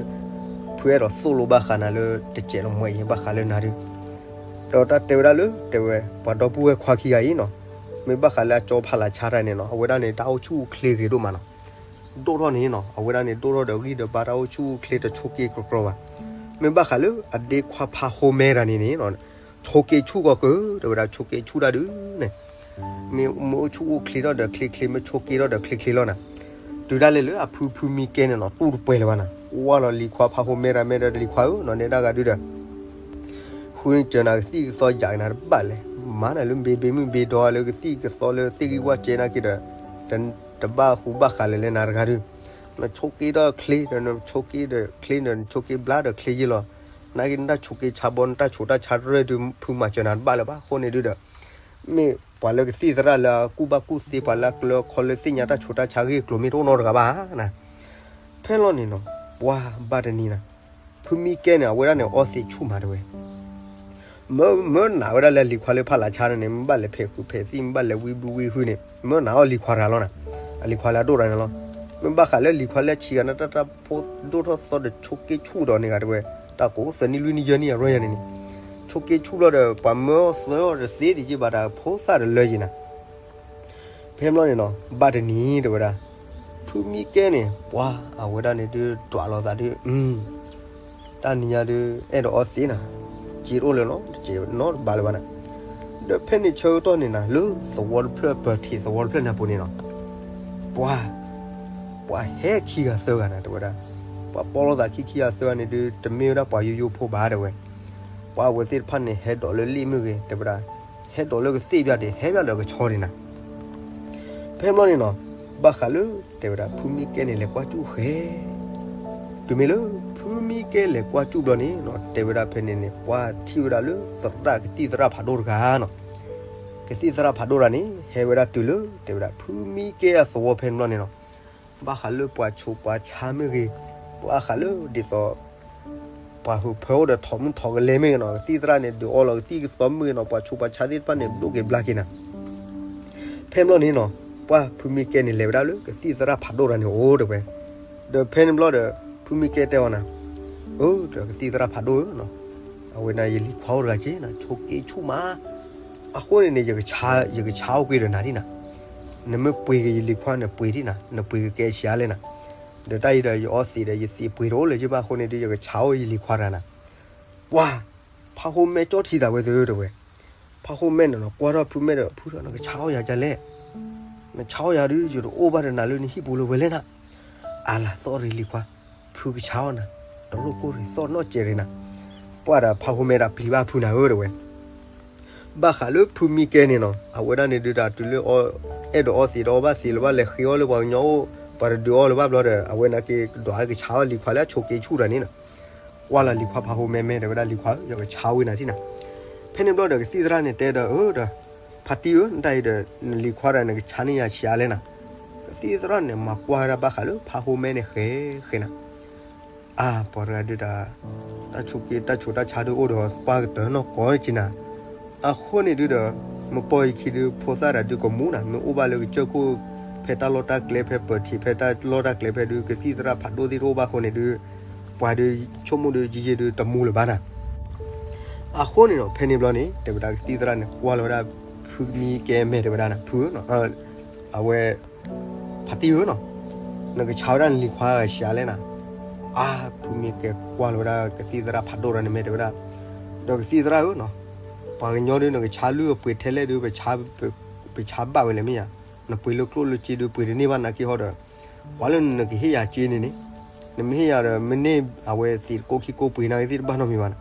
ဖုအဲၣ်ဒိးသိၣ်လိဘၣ်ဃးနၤလၢတစဲးလီၤမွဲအံၤ ဘၣ်ဃးလၢနၤဒုး ဒီးတၢ်တဲဝဲဒၣ်လၢ တဲဝဲ ပှၤဒီပုၢ်ဝဲၢ်ခွါခံဂၤအံၤနီၤ မ့ၢ်ဘၣ်ဃးလၢအကၠီဖးလၢ်ဆါတၢ်န့ၣ်နီၤ အဝဲဒၣ်န့ၣ် တၢ်အိၣ်ဆူၣ်အိၣ်ချ့ဂ့ၤဒိၣ်မးနီၤ ဒိၣ်ထီၣ်န့ၣ်နီၤ အဝဲဒၣ်န့ၣ် ဒိၣ်ထီၣ်ဒီးဂံၢ်ဒီးဘါတၢ်အိၣ်ဆူၣ်အိၣ်ချ့တဆိးက့ၤကြီကြီဘၣ် မ့ၢ်ဘၣ်ဃးလၢအဒ့ခွါဖးဟိမဲတၢ်န့ၣ်န့ၣ် ဆိးက့ၤဆူၣ်ကီးကၢ တဲဝဲဒၣ်ဆိးက့ၤဆူၣ်တၢ်ဒုးန့ၣ် မ့ၢ်အိၣ်ဆူၣ်အိၣ်ချ့ထီၣ်ဒီးချ့ချ့ မ့ၢ်ဆိးက့ၤထီၣ်ဒီးချ့ချ့လီၤနၤ တုၤဒၣ်လဲာ်လၢအဖုဖုမံကဲန့ၣ်နီၤ တူၢ်တပှဲၤလၢၤဘၣ်နၤ ကွၢ်လီၤလံၤခွါဖးဟိမဲတၢ်မဲဒီးလံၤခွါဧၢနီၤ နဲဒၣ်ဂၤဒုးဒီး ဃုစၢၤနၤကသံၣ်ကသီယၤကနၤတဘၣ်လဲၣ် မၤနၤလၢဘ့ဘ့မုၢ်ဘ့ဒီလၢကသံၣ်ကသီလၢသ့ၣ်ဂံၢ်ဝၣ်စဲနၤက့ၤဒီး တဘၣ်ဟူးဘၣ်ဃးလၢၤလၢနၤတဂၤဒုး နဆိးက့ၤထီၣ်ချ့ဒီးနဆိးက့ၤဒီးချ့ဒီးနဆိးက့ၤဘျါဒီးချ့ယ့ၢ်လီၤ နာ်က့နတၢ်ဆိးက့ၤဆါဘီနတၢ်ဆိးတၢ်ဆါရဲၣ်ဒုး ဖုမၤစၢၤနၤတဘၣ်လၢၤဘၣ်အဃိန့ၣ်ဒုးဒီး မ့ၢ်ပှၤလၢကသံၣ်သရၣ်လၢအကူၣ်ဘၣ်ကူၣ်သ့ပှၤလၢအကျၢၤခီလၢသ့ၣ်ညါတၢ်ဆိးတၢ်ဆါဂ့ၢ်ကျိၤမ့ၢ်တအိၣ်နီတဂၤဘၣ်နၤ ဖဲလီၤန့ၣ်နီၤ ပှၤဘၣ်တနံၤနၤ ဖုမံကဲန့ၣ် အဝဲဒၣ်န့ၣ် အီသံးဆူၣ်မးတဲဝဲ မၢမၢနးဝဲဒၣ်လၢလံၤခွါလၢဖးလၢ်ဆါန့ၣ်န့ၣ် မ့ၢ်ဘၣ်လဲၤဖဲးဃုဖဲးသံၣ် မ့ၢ်ဘၣ်လဲၤဝံဘုဝံဟုန့ၣ် မၢနးအီၣ်လံၤခွါတဂၤလီၤနၤ အလံၤခွါလၢအဒိၣ်တဂၤန့ၣ်လီၤ မ့ၢ်ဘၣ်ဃးလၢလံၤခွါလၢအဆံးဂၤန့ၣ် တၢ်တၢ်ဖိဒိၣ်ထီၣ်သီဒီးဆိးက့ဆူၣ်ဒီးန့ၣ်ဂၤတဲဝဲ တၢ်ကိးသၢနံၣ်လွံၢ်နံၣ်ယဲၢ်နံၣ်အရၢၢ်ယၤန့ၣ်န့ၣ် ဆိးက့ဆူၣ်လီၤဒီး ပှၤမၢအီၣ်သၢအီၣ်ဒီးသ့တယ့ၢ်ဘၣ်တၢ်ဖိသၣ်ဒီးလၢယံၤနၤ ဖဲမလီၤန့ၣ်နီၤ ဘၣ်တနံၤတဲဝဲဒၣ် ဖုမံကဲန့ၣ် ပှၤအဝဲဒၣ်န့ၣ်ဒုး ဒွးလိာ်သးဒုး တၢ်နံၤညါဒုး အဲၣ်ဒိးအီသံးနၤ စ့တအိၣ်လၢၤနီတစဲးနီတဘၣ်လၢၤဘၣ်နၤ ဒီးဖဲန့ၣ်ဆၢကတီၢ်န့ၣ်နၤ လၢသဝီတဖျၢၣ် ပၢၤထံးသဝီတဖျၢၣ်န့ၣ်အပူၤန့ၣ်နီၤ ပှၤ ပှၤဟဲခံဂၤသၢဂၤနၤတဲဝဲဒၣ် ပှၤပီလိာ်သးခံခံဂၤသၢဂၤန့ၣ်ဒုး တမ့ၢ်ဝဲဒၣ်ပှၤယိယိဖိဘၣ်တဲဝဲ ပှၤအဝဲသ့ၣ်တဖၣ်န့ၣ် ဟဲဒိးလၢလ့ၣ်မ့ၢ်ဂ့ၤ တဲဝဲဒၣ် ဟဲဒိးလၢကသ့ၣ်ပျၢ်ဒံး ဟဲပျၢ်ဒီးကဆီဒံးနၤ ဖဲမလီၤန့ၣ်နီၤ ဘၣ်ဃးလၢ တဲဝဲဒၣ် ဖုမံကဲန့ၣ် လဲၤကွၢ်ကၠူၣ်ဃဲ တ တုၤမ့ၢ်လၢ ဖုမံကဲလဲၤကွၢ်ကၠူၣ်ဘျီန့ၣ်နီၤ တဲဝဲဒၣ်ဖဲန့ၣ်န့ၣ် ပှၢ်ထံၣ်ဝဲဒၣ်လၢသရၣ် ကသံၣ်သရၣ်ဖးဒိၣ်တဂၤနီၤ. ကသံၣ်သရၣ်ဖးဒိၣ်တဂၤန့ၣ် ဟဲဝဲဒၣ်တုၤလၢ တဲဝဲဒၣ် ဖုမံကဲအသဝီဖဲန့ၣ်ဘျီန့ၣ်နီၤ. ဘၣ်ဃးလၢပှၤဆူးပှၤဆါမ့ၢ်ဂ့ၤ, ဘၣ်ဃးလၢဒ်သိး ပှၤဟုးဖၢအိၣ်ဒီးထိးမုၢ်ထိးကလဲမ့ၢ်ဂ့ၤနီၤ, ကသံၣ်သရၣ်န့ၣ် ဒုးအီလီၤကသံၣ်ကသီမ့ၢ်ဂ့ၤနီၤ, ပှၤဆူးပှၤဆါသ့ၣ်တဖၣ်န့ၣ် ဒိၣ်က့ၤဘျါက့ၤနၤ. ဖဲန့ၣ်ဘျီန့ၣ်နီၤ ပှၢ်ဖုမံကဲန့ၣ် လဲၤဝဲဒၣ်လၢကသံၣ်သရၣ်ဖးဒိၣ်တဂၤန့ၣ်အိၣ်တဲဝဲ. ဒီးဖဲန့ၣ်ဘျီဒီး ဖုမံကဲတဲအီၤနၤ, အၢ ဒီးကသံၣ်သရၣ်ဖးဒိၣ်ဧၢနီၤ, အဝဲန့ၣ်ယလံၤခွါအိၣ်တဂၤက့ၤနၤ ဆိးက့ဆူၣ်မး, အဃိန့ၣ်န့ၣ် ယကဆါအိၣ်ကွံာ်ဒီးနၤဒ်နၤ, နမ့ၢ်ပှ့ၤက့ၤယလံၤခွါန့ၣ် ပှ့ၤဒ်နၤ, နပှ့ၤကကဲဆံးအါလဲၣ်နၤ. ဒီးတၢ်အံၤဒီး ယအီသံးဒီးယသံးပှ့ၤတအိၣ်လၢၤဘၣ်အဃိန့ၣ်ဒီး ယကဆါအိၣ်ယလံၤခွါတဂၤနၤ. ပှၢ် ဖးဟိမဲကၠီထံသးဝဲသ့ၣ်ဧၢတဲဝဲ. ဖးဟိမဲန့ၣ်နီၤ ကွၢ်ထီၣ်ဖုမဲဒီး ဖုဒီးနကဆါအိၣ်ယၤဒ်လဲၣ်, နဆါအိၣ်ယၤဒီး ယတအိၣ်ဘၣ်ဒီးနၤလၢနဟံၣ်ပူၤလၢၤဝဲလဲၣ်နၤ. အါလၢသီၣ်ရ့လံၤခွါ, ဖုကဆါအီၣ်နၤ, တလိၣ်ကိၢ်ရ့သီၣ်နီၢ်စဲးရ့နၤ. ပှၢ်ဒီးဖးဟိမဲဒီးပျံၤဘၣ်ဖုနၤဧၢတဲဝဲ. ဘၣ်ဃးလၢဖုမံကဲန့ၣ်နီၤ အဝဲဒၣ်န့ၣ်ဒုးတၢ်တုၤလၢ အဲၣ်ဒိးအီသံးတအီဘၣ်သံးလၢၤဘၣ် လဲၤဃ့အီၣ်လၢပှၤကညီအိၣ် ပှၤတဒုးအီလၢၤဘၣ်ဘျီဒီး အဝဲန့ၣ်က့ၤဒွးကဆါအီၣ်လံၤခွါလၢအဆိးက့ဆူၣ်တဂၤန့ၣ်နီၤ. ကွၢ်လီၤလံၤခွါဖးဟိမဲမဲတဲဝဲဒၣ်လံၤခွါဧၢ ယကဆါဝဲနၤဒ်နၤ. ဖဲန့ၣ်ဘျီဒီးကသံၣ်သရၣ်န့ၣ်တဲဒီး အၢဒီး ဖါတံၢ်ဧၢ နတၢ်အံၤဒီး နလံၤခွါဒီးနကဆါန့ၢ်ယၤဆံးအါလဲၣ်နၤ. ကသံၣ်သရၣ်န့ၣ် မၤကွၢ်ဝဲဒၣ်ဘၣ်ဃးလၢဖးဟိမဲန့ၣ်ဃဲဃဲနၤ. အါ ပှၤတဂၤဒုးတၢ် တၢ်ဆိးက့တၢ်ဆိးတၢ်ဆါဒုးအိၣ်ဒီးပှၢ်ကတၢၢ်နီၢ်ကီၢ်က့ၤနၤ. အဃိန့ၣ်ဒုးဒီး မ့ၢ်ပီၢ်ယခံဒုး ဖိသၣ်တၢ်ဒုးကမူနၤ မ့ၢ်အိၣ်ဘၣ်လၢကစၢၢ်ခိၣ် ဖဲတၢ်လီၢ်တၢ်ကျဲ ဖဲပၢၤထံး ဖဲတၢ်လီၢ်တၢ်ကျဲဖဲဒုး ကသံၣ်သရၣ်ဖးဒိၣ်သ့ၣ်တအိၣ်ဘၣ်အဃိန့ၣ်ဒုး ပှၤဒုးဆိကမိၣ်ဒုးယံာ်ယံာ်ဒုးတမူလၢၤဘၣ်နၤ. အဃိန့ၣ်နီၤ ဖဲန့ၣ်ဘျီန့ၣ် တဲဝဲဒၣ်ကသံၣ်သရၣ်န့ၣ် ကွၢ်လီၤဝဲဒၣ် ဖုမံကဲမဲာ်တဲဝဲဒၣ်နၤ ဖုဧၢနီၤ အဝဲ ဖါတံၢ်ဧၢနီၤ နကဆါဝဲဒၣ်နလံၤခွါဂၤဆံးအါလဲၣ်နၤ. အါ ဖုမံကဲကွၢ်လီၤဝဲဒၣ်ကသံၣ်သရၣ်ဖးဒိၣ်တဂၤန့ၣ်မဲာ်တဲဝဲဒၣ် ဒီးကသံၣ်သရၣ်ဧၢနီၤ ပှၤကညီဒုးနကဆါလုၢ်အပှ့ၤထဲလဲၣ်ဒုး ပဆါဘၣ်ဝဲလဲၣ်မ့ၢ်ယၤ နပှ့ၤလၢကျိၣ်လၢစ့ဒုးပှ့ၤတန့ၢ်ဘၣ်နာ်က့ဟီဒီး ပှၤလၢနကဟ့ၣ်ယၤစ့န့ၣ်န့ၣ် နမ့ၢ်ဟ့ၣ်ယၤဒီးမ့ၢ်န့ၢ်အဝဲသံးတကိးခံကိးပှ့ၤနာ်က့သ့ၣ်တဘၣ်နီတမံၤဘၣ်နၤ.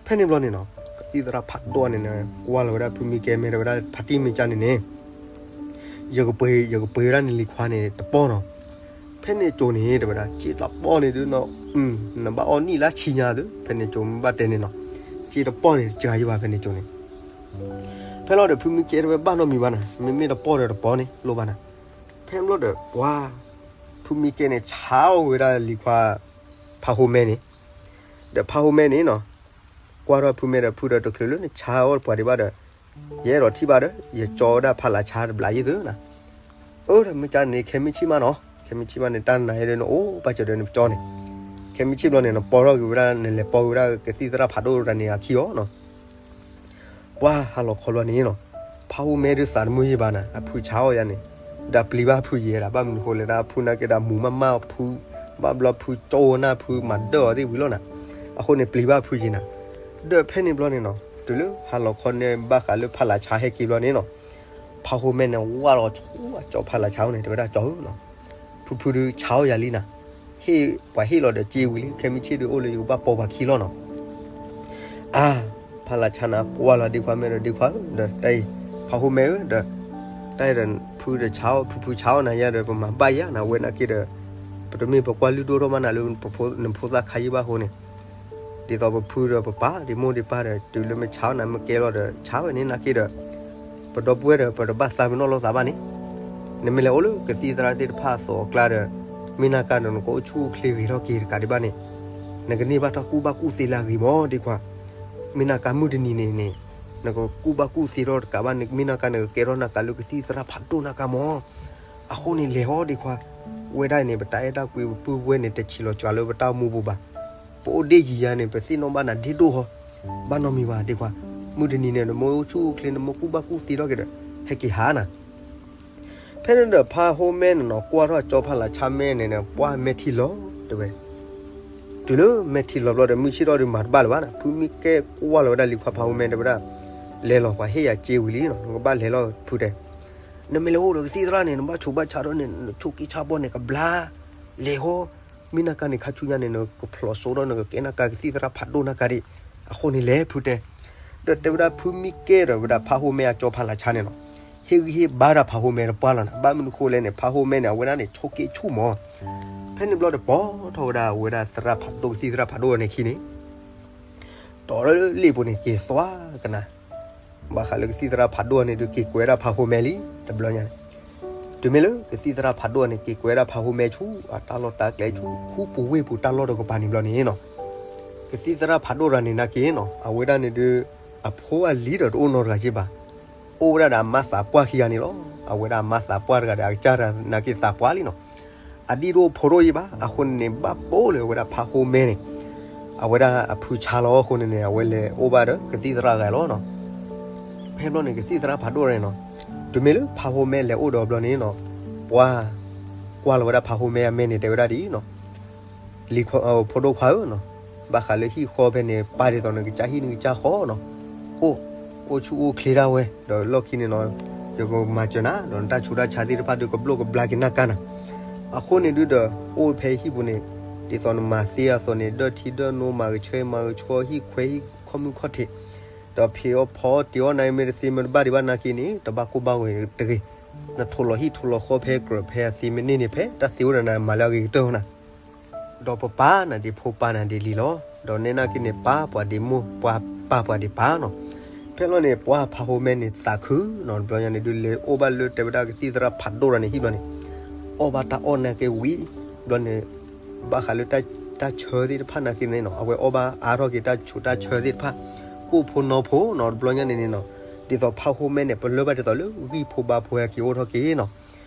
ဖဲန့ၣ်ဘျီန့ၣ်နီၤ ကသံၣ်သရၣ်ဖးဒိၣ်န့ၣ် ကွၢ်လီၤဝဲဒၣ်ဖုမံကဲမဲာ်တဲဝဲဒၣ်ဖါတံၢ်မ့ၢ်ကၢ်န့ၣ်န့ၣ် ယကပှ့ၤ ယကပှ့ၤဝဲဒၣ်နလံၤခွါန့ၣ်တပီၢ်နီၤ. ဖဲန့ၣ်ကၠိန့ၣ် တဲဝဲဒၣ် စ့တပီၢ်န့ၣ်ဒုးနီၤ နဘၣ်အီၣ်နံၣ်လၢဆံညါသု ဖဲန့ၣ်ကၠိမ့ၢ်ဘၣ်တဲန့ၣ်နီၤ စ့တပီၢ်န့ၣ် တစှၤယဘၣ်ဖဲန့ၣ်ကၠိန့ၣ်. ဖဲလီၤဒီးဖုမံကဲတဲဝဲဘၣ်နီတမံၤဘၣ်နၤ မ့မ့ၢ်တပီၢ်ဒီးတပီၢ်န့ၣ် လိၣ်ဘၣ်နၤ. ဖဲန့ၣ်ဘျီဒီး ပှၤ ဖုမံကဲန့ၣ် ဆါအီၣ်ဝဲဒၣ်လံၤခွါ ဖးဟိမဲန့ၣ် ဒီးဖးဟိမဲန့ၣ်နီၤ ကွၢ်ထီၣ်ဖုမဲဒီးဖုဒီးတချုးလၢနဆါအီၣ်ပှၤဒံးဘၣ်ဒီး ယအဲၣ်ဒိးထံၣ်ဘၣ်ဒီး ယကၠီဝဲဒၣ်ဖးလၢ်ဆါတဘျီယံၤသုနၤ. အၢ ဒီးမ့ၢ်ကၢ်န့ၣ် ခဲမုၢ်ဆ့ၣ်မးနီၤ ခဲမုၢ်ဆ့ၣ်မးန့ၣ် တၢ်နၤဟဲဒီးနအိၣ်ဘၣ်စၢၤဒီးနကၠီန့ၣ် ခဲမုၢ်ဆ့ၣ်ဘျီန့ၣ် နပီထီၣ်က့ၤဝဲဒၣ် နလဲၤပီက့ၤဝဲဒၣ်ကသံၣ်သရၣ်ဖးဒိၣ်တဂၤန့ၣ်အခံအီၤနီၤ. ပှၤဟါလီၤခီဘျီန့ၣ်နီၤ ဖးဟိမဲဒုးသးတမုာ်ယံၤဘၣ်နၤ အဖုဆါအီၣ်ယၤန့ၣ် ဒီးပျံၤဘၣ်ဖုယံၤဒၣ် ဘၣ်မနုၤဃိလဲၣ်ဒၣ် ဖုနာ်က့ဒၣ်မူၤမးမးဖု ဘၣ်ဘျီဖုကၠီဝဲနၤဖုမၤဒၢၣ်အီၤသ့ၣ်ဝံၤလီၤနၤ. အဃိန့ၣ်ပျံၤဘၣ်ဖုယံၤနၤ. ဒီးဖဲန့ၣ်ဘျီန့ၣ်နီၤ တုၤလၢဟါလီၤခီန့ၣ် ဘၣ်ဃးလၢဖးလၢ်ဆါဟဲက့ၤဘျီန့ၣ်နီၤ ဖးဟိမဲန့ၣ် ဝၢ်လီၤဆိအကၠီဖးလၢ်ဆါန့ၣ် တဲဝဲဒၣ်ကၠီဧၢနီၤ ဖုဖုဒုးဆါအီၣ်ယၤလံနၤ. ဟ့ၣ် ပှၤဟ့ၣ်လီၤဒီးစ့ဝံၤလံ ခဲမုၢ်ဆ့ၣ်ဒုးအိၣ်လၢယကဘၣ်ပီပှၤခံလီၤနီၤ. အါ ဖးလၢ်ဆါနၤ ကွၢ်လီၤဒ့ခွါမဲာ်ဒီးဒ့ခွါဧၢ ဒီးတၢ်အံၤ ဖးဟိမဲဧၢ ဒီး တၢ်အံၤဒီး ဖုဒီးဆါအီၣ် ဖုဖုဆါအီၣ်နၤယၤဒီး ပမၤဘၣ်ယၤနၤဝဲနာ်က့ဒီး ပတမ့ၢ်ပကွၢ်လုၢ်ဒိၣ်ထီၣ်မးနၤလၢ နဖိသၣ်ခါယံၢ်ဘၣ်အဃိန့ၣ် ဒ်သိးပဖုဒီးပပၢ် ဒ့မိၢ်ဒ့ပၢ်ဒီး တုၤလၢမ့ၢ်ဆါအီၣ်နၤမ့ၢ်ကဲလီၤဒီး ဆါဝဲန့ၣ်နာ်က့ဒီး ပဒီပုၢ်ဝဲၢ်ဒီး ပတဘၣ်သးပ့ၤနီၣ်လိာ်သးဘၣ်န့ၣ် နမ့ၢ်လဲၤအိၣ်လၢကသံၣ်သရၣ်သ့ၣ်တဖၣ်အသိးအကျါဒီး မ့ၢ်နာ်က့ဒီး နကအိၣ်ဆူၣ်အိၣ်ချ့ဂ့ၤထီၣ်က့ၤတကးဒံးဘၣ်န့ၣ် နကန့ၢ်ဘၣ်တၢ်ကူၣ်ဘၣ်ကူၣ်သ့လၢအဂ့ၤမးဒ့ခွါ. မ့ၢ်နာ်က့မုၢ်တနံၤန့ၣ်န့ၣ် နကကူၣ်ဘၣ်ကူၣ်သ့ထီၣ်တကးဘၣ်န့ၣ် မ့ၢ်နာ်က့နကကဲထီၣ်နာ်က့လၢကသံၣ်သရၣ်ဖးဒိၣ်နာ်က့မး. အဃိန့ၣ်လဲၤဟီဒ့ခွါ, ဝဲဒၣ်အံၤန့ၣ် ပတၢ်အဲၣ်တၢ်ကွံပပုၢ်ပဝဲၢ်န့ၣ် တဆံးလီၤစှၤလၢပတၢ်အိၣ်မူပူၤဘၣ်. ပအိၣ်ဒ့ၣ်ယံၤယၤန့ၣ် ပသ့ၣ်နီၣ်ဘၣ်နၤဒ့ၣ်ဒိၣ်ဟီ, ဘၣ်နီတမံၤဘၣ်ဒ့ခွါ. မုၢ်တနံၤန့ၣ် နမ့ၢ်အိၣ်ဆူၣ်အိၣ်ချ့ နမ့ၢ်ကူၣ်ဘၣ်ကူၣ်သ့ထီၣ်က့ၤဒီး ဟဲက့ၤဟးနၤ ဖဲန့ၣ်ဒီးဖးဟိမဲန့ၣ်နီၤ ကွၢ်ထီၣ်ကၠီဖးလၢ်ဆါမဲန့ၣ်န့ၣ် ပှၢ်မဲာ်ထံလီၤတဲဝဲ. တုၤလၢမဲာ်ထံလီၤဘျီဒီး မုၢ်ဆ့ၣ်ထီၣ်ဒီးမၤတဘၣ်လၢၤဘၣ်နၤ. ဖုမံကဲကွၢ်လီၤဝဲဒၣ်လံၤခွါဖးဟိမဲတဲဝဲဒၣ်, လဲၤလီၤ ပှၤဟ့ၣ်ယၤစ့ဝံၤလံနီၤ, နကဘၣ်လဲၤလီၤဖုတဲ. နမ့ၢ်လဲၤအိၣ်ဒီးကသံၣ်သရၣ်န့ၣ် နဘၣ်ဆူးဘၣ်ဆါဒီးန့ၣ် နဆိးက့ဆါဘီန့ၣ်ကဘျါ, လဲၤဟီ, မ့ၢ်နာ်က့န့ၣ် ခါဆူညါန့ၣ် နကဖျိးစိဒီးနကကဲနာ်က့ကသံၣ်သရၣ်ဖးဒိၣ်နာ်က့ဒံး, အဃိန့ၣ်လဲၤဖုတဲ. ဒီးတဲဝဲဒၣ်ဖုမံကဲဒီးဝဲဒၣ်ဖးဟိမဲအကၠီဖးလၢ်ဆါန့ၣ်နီၤ, ဟ့ၣ်ဂံၢ်ဟ့ၣ်ဘါဒၣ်ဖးဟိမဲတပှၢ်လီၤနၤ. ဘၣ်မနုၤဃိလဲၣ်န့ၣ် ဖးဟိမဲန့ၣ် အဝဲဒၣ်န့ၣ် ဆိးက့ဆူၣ်မး ဖဲန့ၣ်ဘျီဒီးပိာ်ထီၣ်ဝဲဒၣ် အဝဲဒၣ်သရၣ်ဖးဒိၣ် ကသံၣ်သရၣ်ဖးဒိၣ်န့ၣ်ခံန့ၣ် တီၢ်လၢလ့ၣ်ပူၤန့ၣ် က့ၤသွါကနၤ, ဘၣ်ဃးလၢကသံၣ်သရၣ်ဖးဒိၣ်န့ၣ်ဒုး က့ၤကွဲးဒၣ်ဖးဟိမဲလံ တဘျီညါန့ၣ်. တုၤမ့ၢ်လၢကသံၣ်သရၣ်ဖးဒိၣ်န့ၣ် က့ၤကွဲးဒၣ်ဖးဟိမဲဆူ အတၢ်လီၢ်တၢ်ကျဲဆူ ခူပူၤဝ့ၢ်ပူၤတၢ်လီၢ်တကပၤန့ၣ်ဘျီန့ၣ်နီၤ, ကသံၣ်သရၣ်ဖးဒိၣ်တဂၤန့ၣ်နာ်က့နီၤ အဝဲဒၣ်န့ၣ်ဒုး အဖိအလံၤဒီးတအိၣ်နီတဂၤက့ဘၣ်. အိၣ်ဝဲဒၣ်ဒီးအမါသးပှၢ်ခံဂၤန့ၣ်လီၤ. အဝဲဒၣ်အမါသးပှၢ်တဂၤဒီး အကစၢ်တဂၤနာ်က့သးပှၢ်လံနီၤ. အဒံၣ်တအိၣ်ဖိတအိၣ်ယံၤဘၣ်. အဃိန့ၣ်န့ၣ် ဘၣ်ပိာ်လၢအဝဲဒၣ်ဖးဟိမဲန့ၣ် အဝဲဒၣ်အဖုဆါလီၤ. အဃိန့ၣ်န့ၣ် အဝဲလဲၤအိၣ်ဘၣ်ဒီးကသံၣ်သရၣ်တဂၤလီၤနီၤ. ဖဲဘျီန့ၣ် ကသံၣ်သရၣ်ဖးဒိၣ်န့ၣ်နီၤ, တုၤမ့ၢ်လၢဖးဟိမဲလဲၤအိၣ်ဒီးဘျီန့ၣ်နီၤ, ပှၢ်ကွၢ်လီၤဝဲဒၣ်ဖးဟိမဲအမဲန့ၣ် တဲဝဲဒၣ်ဒ်အံၤနီၤ, လံၤခွါ ဖိဒိၣ်ခွါဧၢနီၤ, ဘၣ်ဃးလၢဟံၣ်ဃီဖဲန့ၣ် ပၢ်ဒ်သိးနကစၢ်ဟံၣ်နကစၢ်ဃီနီၤ, အိၣ် အိၣ်ဆူၣ်အိၣ်ချ့ဒၣ်ဝဲ ဒီးလီၢ်ခံန့ၣ်နီၤ, ယကမၤစၢၤနၤ ဒီးနတၢ်ဆူးတၢ်ဆါသ့ၣ်တဖၣ်ဒုး ကဘျိၣ်ကဘျါက့ၤနၢ်ကါနၤ. အဃိန့ၣ်ဒုးဒီး အိၣ်ဖဲဟံၣ်ပူၤန့ၣ် ဒ်သိးနမၤသ့အသိးန့ၣ် ဒၢထံဒၢနိ မၤကဆှဲမၤကဆှီ ဟံၣ်ခွဲးဟံၣ်ခီမုၢ်ခီၣ်ထံး, ဒီးဖံးအီၣ်ဖီအီၣ်တ့ၤအီၣ်နၤ မ့ၢ်တသ့မ့ၢ်တဘၣ်ဒံးဘၣ်နာ်က့န့ၣ် တဘၣ်ကိၢ်ဘၣ်ဂီၤတဂ့ၤ. နထိးလီၤဟံၣ်ထိးလီၤဃီဖဲကြၢးဖဲအသ့မ့ၢ်န့ၢ်န့ၣ် ဖဲတၢ်သ့အိၣ်ဒီးနၤ မၤလၢအဂ့ၤကတၢၢ်အီၤနၤ. ဒီးပပာ်နၤဒ်ဖိပာ်နၤဒ်လံၤလီၤ. ဒီးနဲနာ်က့န့ၣ် ပၢ်ပှၤဒ်မိၢ် ပၢ်ပှၤဒ်ပၢ်နီၤ. ဖဲလီၤန့ၣ် ပှၢ်ဖးဟိမဲန့ၣ် သးခုနီၤ တဘျီညါန့ၣ်ဒုး လဲၤအိၣ်ဘၣ်လၢတဲဝဲဒၣ်ကသံၣ်သရၣ်ဖးဒိၣ်တဂၤန့ၣ်ဟံၣ်ဘျီန့ၣ်, အီၣ်ဘၣ်တၢ်အီၣ်နာ်က့ဝံၤ ဘျီန့ၣ် ဘၣ်ဃးလၢတၢ်ဆၢသ့ၣ်တဖၣ်နာ်က့န့ၣ်နီၤ အဝဲအီၣ်ဘၣ်အါထီၣ်က့ၤတၢ်ဆူးတၢ်ဆၢသ့ၣ်တဖၣ် ကိၣ်ဖိနီဖိနီၤ တဘျီညါန့ၣ်န့ၣ်နီၤ. ဒ်သိးဖးဟိမဲန့ၣ် ပလၢၢ်ဘၣ်ဒ်သိးလၢဂံၢ်ဖိဘါဖိဟဲက့ၤအိၣ်ထီၣ်က့ၤနီၤ.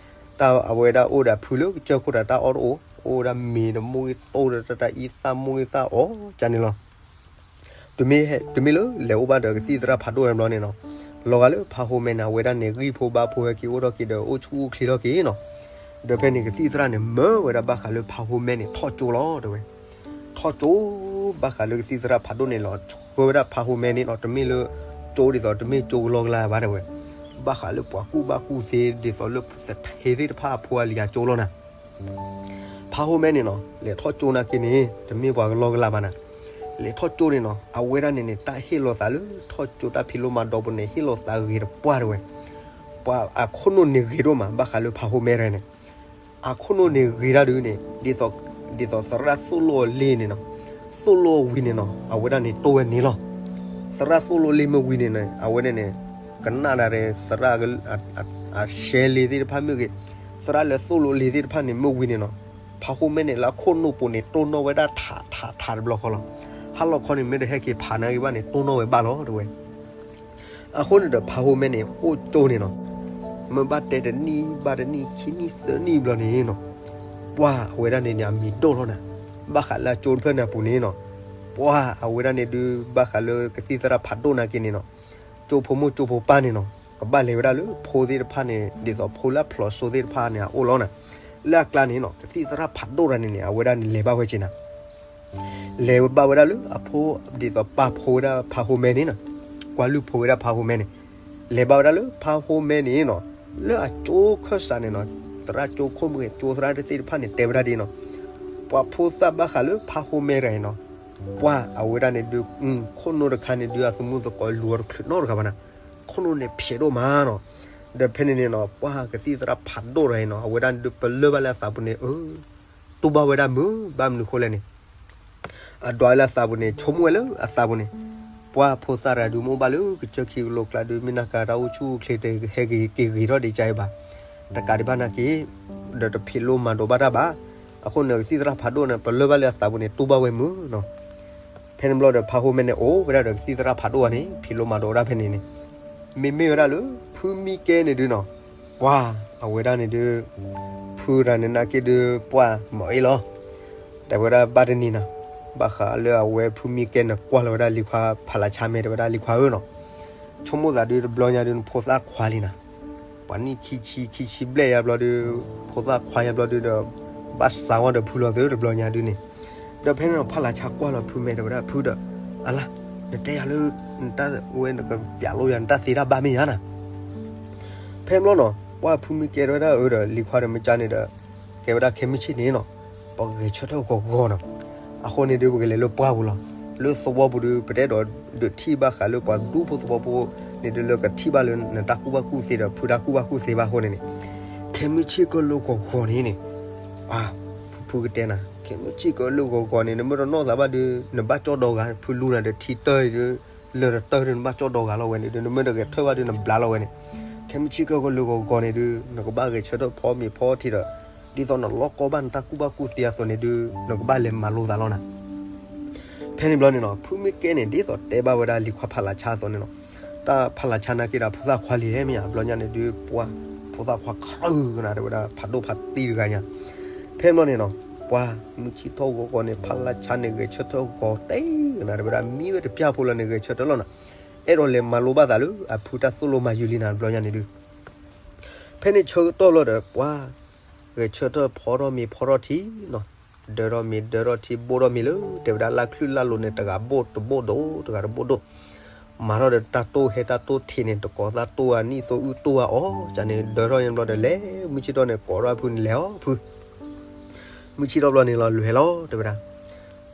တၢ်အဝဲဒၣ်အိၣ်ဒီးအဖုလၢကစၢၢ်ခိၣ်တၢ်တၢ်အီၣ်တအိၣ်, အိၣ်ဝဲဒၣ်မ့ၤဒီးမိၢ်ဂ့ၤတိၢ်ဒီးတၢ်တၢ်အံသၣ်မိၢ်ဂ့ၤသၣ်အီၣ်ကန့ၣ်လီၤ. တုၤမ့ၢ်လၢလဲၤအိၣ်ဘၣ်ဒီးကသံၣ်သရၣ်ဖးဒိၣ်တဘျီန့ၣ်နီၤ, လီၤဂာ်လၢဖးဟိမဲန့ၣ် အဝဲဒၣ်န့ၣ် ဂံၢ်ဖိဘါဖိဟဲက့ၤအိၣ်ထီၣ်က့ၤဒီးအိၣ်ဆူၣ်အိၣ်ချ့ထီၣ်က့ၤနီၤ. ဒီးဖဲန့ၣ်ကသံၣ်သရၣ်န့ၣ် မၢဝဲဒၣ်ဘၣ်ဃးလၢဖးဟိမဲန့ၣ် ထီၣ်ကၠိလီၤတဲဝဲ. ထီၣ်ကၠိ ဘၣ်ဃးလၢကသံၣ်သရၣ်ဖးဒိၣ်န့ၣ်လီၤ. ဆှၢဝဲဒၣ်ဖးဟိမဲန့ၣ်နီၤ တမ့ၢ်လၢကၠိဒ်သိး တမ့ၢ်ကၠိကလီကလီဘၣ်တဲဝဲ. ဘၣ်ဃးလၢပှၤကူၣ်ဘၣ်ကူၣ်သ့ဒ်သိးလၢသထ့သ့ၣ်တဖၣ်အဖိအလံၤအကၠိလီၤနၤ. ဖးဟိမဲန့ၣ်နီၤ လဲၤထီၣ်ကၠိနာ်က့န့ၣ် တမ့ၢ်ပှၤကလီကလီဘၣ်နၤ. လဲၤထီၣ်ကၠိန့ၣ်နီၤ အဝဲဒၣ်န့ၣ်န့ၣ် တၢ်ဟ့ၣ်လီၤသးလၢထီၣ်ကၠိတၢ်ဖံးလိမၤဒိးပူၤန့ၣ် ဟ့ၣ်လီၤသးဂ့ၤတပှၢ်တဲဝဲ. ပှၤအခိၣ်နူာ်န့ၣ်ဂ့ၤဒိၣ်မး ဘၣ်ဃးလၢဖးဟိမဲတဂၤန့ၣ် အခိၣ်နူာ်န့ၣ်ဂ့ၤဒၣ်ဒုးန့ၣ် ဒ်သိး ဒ်သိးသရၣ်သိၣ်လိအီၤလ့န့ၣ်နီၤ, သိၣ်လိအီၤဝံၤန့ၣ်နီၤ အဝဲဒၣ်န့ၣ်တိၢ်ဝဲန့ၣ်လီၤ. သရၣ်သိၣ်လိအီၤလ့မ့ၢ်ဝံၤန့ၣ်န့ၣ် အဝဲဒၣ်န့ၣ် ကနၣ်ဒၣ်ဒီးသရၣ် အရှဲလ့သ့ၣ်တဖၣ်မ့ၢ်ဂ့ၤ, သရၣ်လၢသိၣ်လိအီၤလ့သ့ၣ်တဖၣ်န့ၣ်မ့ၢ်ဝံၤန့ၣ်နီၤ, ဖးဟိမဲန့ၣ်လၢအခိၣ်နူာ်ပူၤန့ၣ် တိၢ်နီၣ်ဝဲဒၣ်ထးထးထးတဘျီဃီလီၤ. ဟါလီၤခီန့ၣ် မ့ၢ်တဟဲက့ၤဖးနာ်က့ဘၣ်န့ၣ် တိၢ်နီၣ်ဝဲဘၣ်လီၤတဲဝဲ. အဃိန့ၣ်ဒီးဖးဟိမဲန့ၣ် အိၣ်ကၠိန့ၣ်နီၤ, မ့ၢ်ဘၣ်တဲတနံၣ်ဘၣ်တနံၣ် ခံနံၣ်သၢနံၣ်ဘျီန့ၣ်နီၤ, ပှၢ်အဝဲဒၣ်န့ၣ်န့ၣ် အမံၤဒိၣ်လီၤနၤ, ဘၣ်ဃးလၢအကၠိတဖျၢၣ်န့ၣ်အပူၤန့ၣ်နီၤ, ပှၢ်အဝဲဒၣ်န့ၣ်ဒုး ဘၣ်ဃးလၢကသံၣ်သရၣ်ဖးဒိၣ်နာ်က့န့ၣ်နီၤ, ကၠိဖိမိၢ်ကၠိဖိပၢ်န့ၣ်နီၤ ကဘၣ်လဲၤဝဲဒၣ်လၢဖိသ့ၣ်တဖၣ်န့ၣ် ဒ်သိးဖိလၢအဖျိးစိသ့ၣ်တဖၣ်န့ၣ် အအိၣ်လီၤနၤ, လၢအကျါန့ၣ်နီၤ ကသံၣ်သရၣ်ဖးဒိၣ်တဂၤန့ၣ်န့ၣ် အဝဲဒၣ်န့ၣ်လဲၤဘၣ်ဝဲက့ၤနၤ လဲၤဘၣ်ဝဲဒၣ်လၢအဖိ ဒ်သိးပၢ်ဖိဝဲဒၣ်ဖးဟိမဲန့ၣ်နီၤ, ကွၢ်လုၢ်ဖိဝဲဒၣ်ဖးဟိမဲန့ၣ်, လဲၤဘၣ်ဝဲဒၣ်လၢဖးဟိမဲန့ၣ်နီၤ, လၢအကၠိခၢၣ်စးန့ၣ်နီၤ, သရၣ်ကၠိခိၣ်မ့ၢ်ဂ့ၤ ကၠိသရၣ်သ့ၣ်တဖၣ်န့ၣ် တဲဝဲဒၣ်ဒ်နီၤ, ပှၤဖိသၣ်ဘၣ်ဃးလၢဖးဟိမဲတဂၤအံၤနီၤ, ပှၢ်အဝဲဒၣ်န့ၣ်ဒုး ခိၣ်နူာ်တခါန့ၣ်ဒုး အသမူသကိးလူၤအီၤတချုးနီတဂၤဘၣ်နၤ, ခိၣ်နူာ်န့ၣ်ဖျဲးဒိၣ်မးနီၤ, ဒီးဖဲန့ၣ်န့ၣ်နီၤ ပှၢ်ကသံၣ်သရၣ်ဖးဒိၣ်တဂၤအံၤနီၤ အဝဲဒၣ်န့ၣ်ဒုး ပလၢၢ်ဘၣ်လၢအသးပူၤန့ၣ် အၢ တူၢ်ဘၣ်ဝဲဒၣ်မုာ် ဘၣ်မနုၤဃိလဲၣ်န့ၣ်, အဒွးလၢအသးပူၤန့ၣ် ဆိကမိၣ်ဝဲလၢအသးပူၤန့ၣ်, ပှၢ်ဖိသၣ်တဂၤဒုး မ့ၢ်အိၣ်ဘၣ်လၢကစၢၢ်ခံကလိကျါဒုး မ့ၢ်နၢ်ကါတၢ်အိၣ်ဆူၣ်အိၣ်ချ့တဟဲက့ၤက့ၤဂ့ၤထီၣ်ဒံးကါအံၤဘၣ်, တကးဒံးဘၣ်နာ်က့ ဒီးတဖံးလိမၤဒိးဘၣ်တၢ်ဘၣ်, အဃိန့ၣ် ကသံၣ်သရၣ်ဖးဒိၣ်န့ၣ် ပလၢၢ်ဘၣ်လၢအသးပူၤန့ၣ် တူၢ်ဘၣ်ဝဲမုာ်နီၤ. ဖဲန့ၣ်ဘျီဒီး ဖးဟိမဲန့ၣ် အိၣ်ဝဲဒၣ်ဒီးကသံၣ်သရၣ်ဖးဒိၣ်အီၤန့ၣ် ဖံးလိမၤဒိးဝဲဒၣ်ဖဲန့ၣ်န့ၣ်, မ့မ့ၢ်ဝဲဒၣ်လၢဖုမံကဲန့ၣ်ဒုးနီၤ, ပှၢ်အဝဲဒၣ်န့ၣ်ဒုး ဖုရၤန့ၣ်နာ်က့ဒုး ပှၢ်မၤအ့ၣ်လီၤ, တဲဝဲဒၣ်ဘၣ်တနံၤနီၤ, ဘၣ်ဃးလၢအဝဲဖုမံကဲန့ၣ် ကွၢ်လီၤဝဲဒၣ်လံၤခွါဖးလၢ်ဆါမဲ တဲဝဲဒၣ်လံၤခွါဧၢနီၤ, ဆိကမိၣ်သးဒုးတဘျီညါဒုး နဖိသၣ်ခွါလံနၤ ပှၤနံၣ်ခံဆံ ခံဆံဘျဲၣ်ယါဘျီဒုး, ဖိသၣ်ခွါယါဘျီဒုးဒီး, ဘၣ်စးဝဲဒီးဖုလီၤသုတဘျီညါဒုးန့ၣ်, ဒီးဖဲန့ၣ်နီၤ ဖးလၢ်ဆါကွၢ်လီၤဖုမဲ တဲဝဲဒၣ်ဖုဒီး, အလါ, နတဲယၤလၢ, နတၢ်ဝဲနကပျးလိယၤ နတၢ်သ့တၢ်ဘၣ်မ့ၢ်ယါနၤ, ဖဲဘျီနီၤ ပှၢ်ဖုမံကဲတဲဝဲဒၣ်အၢဒီး လံၤခွါဒီးမ့ၢ်ကါန့ၣ်ဒီး, ကဲဝဲဒၣ်ခဲမုၢ်ဆ့ၣ်န့ၣ်နီၤ, ပဂဲၤဆၢထၢၣ်ဂီၤဂီၤနီၤ, အဃိန့ၣ်ဒုး ပကလဲၤလၢပှၢ်ပူၤလီၤ, လၢသဝီပူၤဒုး ပတအဲၣ်ဒိးဒုးထံၣ်ဘၣ်ဃးလၢပှၤဒူဖိသဝီဖိန့ၣ်ဒုး လၢကထံၣ်ဘၣ်လၢနတၢ်ကူၣ်ဘၣ်ကူၣ်သ့ဒီး ဖုတၢ်ကူၣ်ဘၣ်ကူၣ်သ့ဘၣ်အဃိန့ၣ်န့ၣ်, ခဲမုၢ်ဆ့ၣ်ကလိဂီၤဂီၤန့ၣ်န့ၣ်, အၢ, ဖု ဖုကတဲနၤ, ခဲမုၢ်ဆ့ၣ်ကီးလၢဂီၤဂီၤန့ၣ် နမ့ၢ်တနီၣ်သးဘၣ်ဒီး နဘၣ်ကၠီၣ်ဒီဂၤ, ဖုလူနၤဒီးထံတၢၢ်ဒီး လၢတတၢၢ်ဒီး နဘၣ်ကၠီၣ်ဒီဂၤလီၤဝဲန့ၣ်ဒီး နမ့ၢ်တဂဲၤထၢၣ်ဘၣ်ဒီး နဘျါလီၤဝဲန့ၣ်, ခဲမုၢ်ဆ့ၣ်ကီးလၢဂီၤဂီၤန့ၣ်ဒီး နကဘၣ်ဂဲၤဆၢထၢၣ်ဖီမ့ၤဖီထံဒီး ဒ်သိးနလီၢ်ကီဘၣ်နတၢ်ကူၣ်ဘၣ်ကူၣ်သ့အသိးန့ၣ်ဒီး နကဘၣ်လဲၤမၤလိသးလီၤနၤ. ဖဲန့ၣ်ဘျီန့ၣ်နီၤ ဖုမ့ၢ်ကဲန့ၣ် ဒ်သိးတဲဘၣ်ဝဲဒၣ်လံၤခွါဖးလးဆါအသိးန့ၣ်နီၤ, တၢ်ဖးလးဆါနာ်က့ဒီး ဖိသၣ်ခွါလံၤဟဲမ့ၢ်ဧါ, ဘျီညါန့ၣ်ဒုး ပှၢ် ဖိသၣ်ခွါခရၢၣ်ကနၤ တဲဝဲဒၣ် ဖးဒိၣ်ဖးတံၢ်တဂၤညါ. ဖဲန့ၣ်ဘျီန့ၣ်နီၤ ပှၢ် မုၢ်ဆ့ၣ်ထီၣ်ဂီၤဂီၤန့ၣ် ဖးလးဆါန့ၣ် ဂဲၤဆၢထၢၣ်ဂီၤတ့ၢ်ကနၤ တဲဝဲဒၣ် မံဝဲတပျၢ်ဖိလၢန့ၣ် ဂဲၤဆၢထၢၣ်လီၤနၤ, အဲၣ်ဒိးလဲၤမၤလိဘၣ်သးလၢ အဖုတၢ်သိၣ်လိမၤယုၤလံနၤ ဘျီညါန့ၣ်ဒုး ဖဲန့ၣ်ဆၢကတီၢ်လီၤဒီး ပှၢ် ဂဲၤဆၢထၢၣ်ဖီထီၣ်မ့ၤဖီထီၣ်ထံနီၤ, ဒၢထီၣ်မ့ၤဒၢထီၣ်ထံ ဘိၣ်ထီၣ်မ့ၤလၢ တဲဝဲဒၣ်လၢချုၣ်လၢလိၤန့ၣ် တဂၤဘိၣ်တဘိၣ်ဒိၣ် တဂၤတဘိၣ်ဒိၣ်, မၤထီၣ်ဒီးတၢ်တိၢ်ဟဲတၢ်တိၢ်ထံးန့ၣ် တကိးသၣ်တိၢ်အနံၣ်သိအုၣ်တိၢ်အီၤ ကန့ၣ် ဒၢထီၣ်ညါဘျီဒီး လဲၤမုၢ်ဆ့ၣ်ထီၣ်န့ၣ် ကိးထီၣ်ဖုန့ၣ် လဲၤအီၤဖု မုၢ်ဆ့ၣ်ထီၣ်ဘျီန့ၣ်လီၤ လဲၤလီၤ တဲဝဲဒၣ်.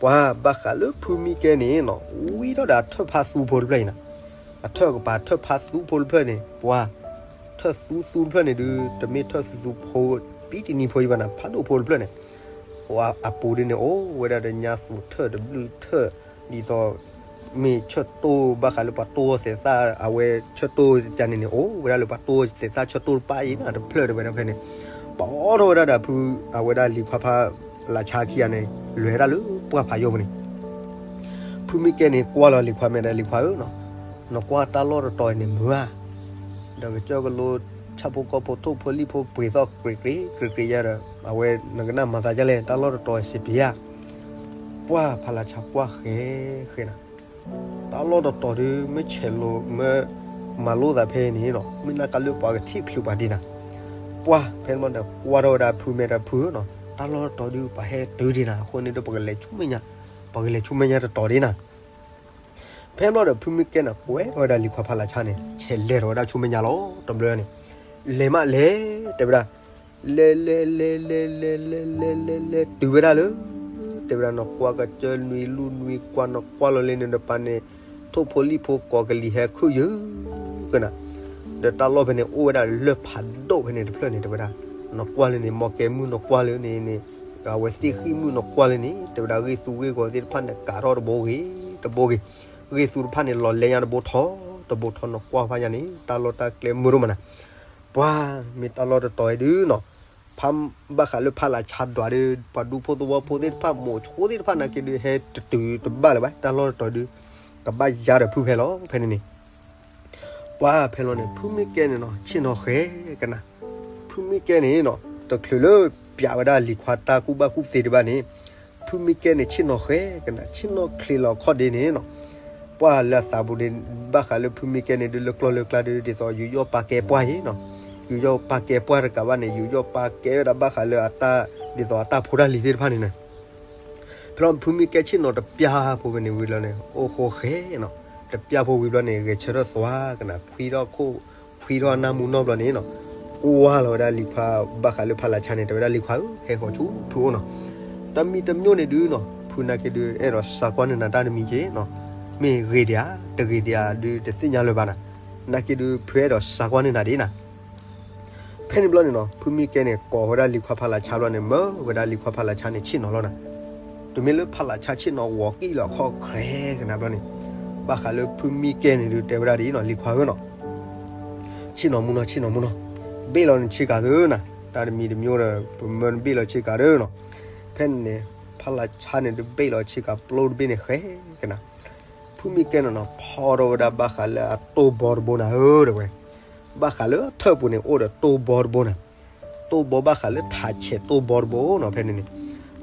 ပှၤဘၣ်ဃးလၢဖုမံကဲန့ၣ်နီၤ ဝံထီၣ်ဒီးအထၢၣ်ဖးသူဖိတဖျၢၣ်အံၤနၤ, အထၢၣ်ကပၤထၢၣ်ဖးသူဖိတဖျၢၣ်န့ၣ် ပှၤ ထၢၣ်သူသူတဖျၢၣ်န့ၣ်ဒုး တမ့ၢ်ထၢၣ်သူသူဖိ ပံတနံၤဖိအံၤဘၣ်နၤ ဖးဒိၣ်ဖိတဖျၢၣ်န့ၣ်, ပှၤအပူၤဒ်န့ၣ် အိၣ်ဝဲဒၣ်ဒီးညါသူထၢၣ်တဘျုးထၢၣ် ဒ်သိး မ့ၢ်ဆၢၣ်တိၢ်ဘၣ်ဃးလၢပှၤတိၢ်သဲးသၣ် အဝဲဆၢၣ်တိၢ်တၢ်န့ၣ်န့ၣ် အိၣ်ဝဲဒၣ်လၢပှၤတိၢ်သဲးသၣ်ဆၢၣ်တိၢ်တဖၣ်အံၤနၤ တဖျၢၣ်တဲဝဲဒၣ်ဖဲန့ၣ်, ပအိးထီၣ်ဝဲဒၣ်ဒီးဖု အဝဲဒၣ်လံၤခွါဖးလးဆါခံဂၤန့ၣ် လဲၤဒၣ်လၢပှၢ်ဖးယိာ်ပူၤန့ၣ်, ဖုမံကဲန့ၣ် ကွၢ်လီၤလံၤခွါမဲာ်ဒီး လံၤခွါဧၢနီၤ, နကွၢ်တၢ်လီၢ်တတီၤအံၤန့ၣ်မုာ်ဧါ, ဒီးကစၢၢ်ကလိ ဆၣ်ဖိကီၢ်ဖိထိၣ်ဖိလံၣ်ဖိပှ့ၤသီၣ်ကြ့ကြ့ကြ့ကြ့ယါဒီး အဝဲနကနၣ်မၤသးဒ်လဲၣ် တၢ်လီၢ်တတီၤစံးပယါ, ပှၢ်ဖးလးဆါကွၢ်ဃဲဃဲနၤ, တၢ်လီၢ်တတီၤဒုး မ့ၢ်ဆဲးလိာ်မ့ၢ်မၤလိသးဖဲအံၤန့ၣ်နီၤ မ့ၢ်နာ်က့လၢပှၤကထံၣ်ချုးပှၤဒံးနၤ, ပှၢ်ဖဲန့ၣ်ဘျီဒီး ကွၢ်ထီၣ်ဝဲဒၣ်ဖုမဲာ်ဒီး ဖုဧၢနီၤ, တၢ်လီၢ်တတီၤဒုး ပှၤဟဲတုၤဒံးနၤ အဃိန့ၣ်ဒီး ပကလဲၤဆူမဲာ်ညါ, ပကလဲၤဆူမဲာ်ညါတတီၤဒံးနၤ ဖဲန့ၣ်ဘျီဒီး ဖုမံကဲန့ၣ် ကွဲထီၣ်ဝဲဒၣ်လံၤခွါဖးလးဆါန့ၣ် ဆဲးလဲၤထီၣ်ဝဲဒၣ်ဆူမဲာ်ညါလီၤ တဘျီန့ၣ်, လဲၤမးလဲၤ တဲဝဲဒၣ်, လဲၤလဲၤလဲၤလဲၤလဲၤလဲၤလဲၤလဲၤလဲၤတုၤဝဲဒၣ်လၢ တဲဝဲဒၣ် နကွၢ်ကစၢၢ်နွံလူၢ်နွံကွၢ် နကွၢ်လီၤလၢန့ၣ် နပၢ်န့ၣ် ထိၣ်ဖိလံၣ်ဖိကိးကလံၤဟဲခုၣ်ယုၢ်ကနၤ, ဒီးတၢ်လီၢ်ဖဲန့ၣ် အိၣ်ဝဲဒၣ်လၢၢ်ဖးဒိၣ်ဖဲန့ၣ်တဖျၢၣ်န့ၣ် တဲဝဲဒၣ်, နကွၢ်လၢန့ၣ် မီၢ်ကဲမုၣ် နကွၢ်လၢန့ၣ်န့ၣ် အဝဲသ့ၣ်ဃံၣ်မုၣ် နကွၢ်လၢန့ၣ် တဲဝဲဒၣ် ဂ့ၢ်သူဂ့ၢ်ဂီၤသ့ၣ်တဖၣ်န့ၣ် ကးထီၣ်တဘိဂ့ၤ တဘိဂ့ၤ, ဂ့ၢ်သူတဖၣ်န့ၣ် လီၤလဲညါတဘိထီ တဘိထီ နကွၢ်ဖးညါန့ၣ် တၢ်လီၢ်တၢ်ကျဲမုာ်ဒိၣ်မးနၤ, ပှၤ မ့ၢ်တၢ်လီၢ်တတီၤအံၤဒုးနီၤ, ဖးဘၣ်ဃးလၢဖးလၢ်ဆါဒွးဒီး ပှၤဒူဖိသဝီဖိသ့ၣ်တဖၣ် မိၤဆိသ့ၣ်တဖၣ်နာ်က့ဒုး ဟဲတတုၤတဘၣ်လၢၤဘၣ် တၢ်လီၢ်တတီၤဒုး ကဘၣ်ယါဒီးဖုဖဲလီၤ ဖဲန့ၣ်န့ၣ် ပှၤဖဲလီၤန့ၣ် ဖုမံကဲန့ၣ်နီၤ ဆ့ၣ်နီၤဃဲကနၤ, ဖုမံကဲန့ၣ်နီၤ တချုးလၢ ပျးဝဲဒၣ်လံၤခွါတၢ်ကူၣ်ဘၣ်ကူၣ်သ့ဒံးဘၣ်န့ၣ်, ဖုမံကဲန့ၣ် ဆ့ၣ်နီၤဃဲကနၤ ဆ့ၣ်နီၤချ့လီၤခီၣ်ဒ့န့ၣ်နီၤ, ပှၤလၢအသးပူၤန့ၣ် ဘၣ်ဃးလၢဖုမံကဲန့ၣ်ဒုး လၢကျီၢ်လၢကျါဒုး ဒ်သိးယူးယီၣ်ပာ်ကဲပှၢ်အံၤနီၤ, ယူးယီၣ်ပာ်ကဲပှၢ်တကးဘၣ်န့ၣ် ယူးယီၣ်ပာ်ကဲဝဲဒၣ်ဘၣ်ဃးလၢအတၢ် ဒ်သိးအတၢ်ဖိတၢ်လံၤသ့ၣ်တဖၣ်န့ၣ်န့ၣ် ဖဲလီၤဖုမံကဲဆ့ၣ်နီၤတပျၢ်ဖိဖဲန့ၣ်ဝံၤလီၤန့ၣ် အိၣ်ဃိဃဲနီၤ, တပျၢ်ဖိဝံၤဘျီန့ၣ် ဂဲၤဆၢထၢၣ်သွါကနၤ ခွံထီၣ်ခိၣ် ခွံထီၣ်နၢ်မူနီၢ်ဘျီန့ၣ်နီၤ, ကွၢ်လီၤဝဲဒၣ်လံၤခွါ ဘၣ်ဃးလၢဖးလၢ်ဆါန့ၣ် တဲဝဲဒၣ်လံၤခွါဧၢ ဟဲဃီၤဆူဖုအိၣ်နီၤ, တမံၤတမံၤန့ၣ်ဒုးနီၤ ဖုနာ်က့ဒုး အဲၣ်ဒိးစးကွၢ်န့ၢ်နၤတၢ်တမံၤက့နီၤ, မ့ၢ်ဂ့ၤဒံးဧါ တဂ့ၤဒံးဧါဒုး တသ့ၣ်ညါလၢၤဘၣ်နၤ, နာ်က့ဒုး ဖုအဲၣ်ဒိးစးကွၢ်န့ၢ်နၤဒ်နၤ ဖဲန့ၣ်ဘျီန့ၣ်နီၤ ဖုမံကဲန့ၣ် ကိးဝဲဒၣ်လံၤခွါဖးလၢ်ဆါဘျီန့ၣ် မၢဝဲဒၣ်လံၤခွါဖးလၢ်ဆါန့ၣ် ဆ့ၣ်နီၤလီၤနၤ, တုၤမ့ၢ်လၢဖးလၢ်ဆါဆ့ၣ်နီၤဂီၤကံၣ်လၢအခီၣ်ချဲကနၤဘျီန့ၣ်, ဘၣ်ဃးလၢဖုမံကဲန့ၣ်ဒုး တဲဝဲဒၣ်ဒ်နီၤ လံၤခွါဧၢနီၤ, ဆ့ၣ်နီၤမူနီၤ ဆ့ၣ်နီၤမူနီၤ, ဘ့ၣ်လီၤန့ၣ်ဆ့ကၤသၢနၤ, တၢ်တမံၤတမံၤဒီး ပမၢနဘ့ၣ်လီၤဆ့ကၤတၢနီၤ, ဖဲန့ၣ်န့ၣ် ဖးလၢ်ဆါန့ၣ်ဒုး ဘ့ၣ်လီၤဆ့ကၤပျိတဘ့ၣ်န့ၣ်ဃဲကနၤ ဖုမံကဲန့ၣ်နီၤ ဖီထီၣ်ဝဲဒၣ်ဘၣ်ဃးလၢအတိၢ်ဘီတဘိနၤဧၢ တဲဝဲ, ဘၣ်ဃးလၢထၢၣ်ပူၤန့ၣ် အိၣ်ဒီးတိၢ်ဘီတဘိနၤ, တိၢ်ဘီဘၣ်ဃးလၢထးဆဲးတိၢ်ဘီတဘိနီၤ ဖဲန့ၣ်န့ၣ်,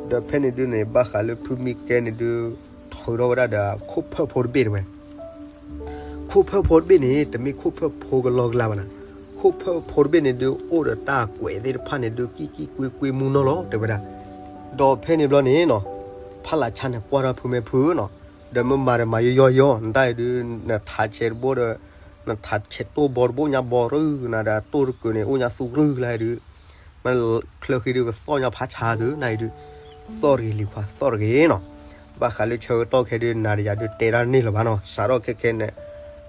ဒီးဖဲန့ၣ်ဒုးန့ၣ် ဘၣ်ဃးလၢဖုမံကဲန့ၣ်ဒုး ထုးထီၣ်ဝဲဒၣ်ဒီးခိၣ်ဖၢၣ်ဖိတဘ့ၣ်တဲဝဲ ခိၣ်ဖၢၣ်ဖိတဘ့ၣ်န့ၣ် တမ့ၢ်ခိၣ်ဖၢၣ်ဖိကလီကလီဘၣ်နၤ, ခိၣ်ဖၢၣ်ဖိတဘ့ၣ်န့ၣ်ဒုး အိၣ်ဒီးတၢ်ကွဲးသ့ၣ်တဖၣ်န့ၣ်ဒုး ကံၣ်ကံၣ်ကွ့ကွ့မူနီၢ်လီၤ တဲဝဲဒၣ်, ဒီးဖဲန့ၣ်ဘျီန့ၣ်နီၤ, ဖးလၢ်ဆါန့ၣ်ကွၢ်ထီၣ်ဖုမဲာ်ဖုနီၤ, ဒီးမ့ၢ်မၤဒီးမၤယီယီယီ နတၢ်အံၤဒုး နထးဆဲးတဘိဒီး နထးဆဲးတိၢ်ဘီတဘိညါဘီရုၢ်နၤဒီး တိၢ်တကုာ်န့ၣ် အိၣ်ညါသူကရုၢ်လၢဒုး မ့ၢ်ချၢဃံဒုးကသီၣ်ညါဖးဆါသုနၤအံၤဒုး, သီၣ်တဂ့ၤလံၤခွါ သီၣ်တဂ့ၤနီၤ, ဘၣ်ဃးလၢဆၢကတီၢ်ခဲဒုး နၤဒီးယၤဒုးတဲတၢ်တန့ၢ်လၢၤဘၣ်နီၤ, စးထီၣ်ခဲခဲန့ၣ်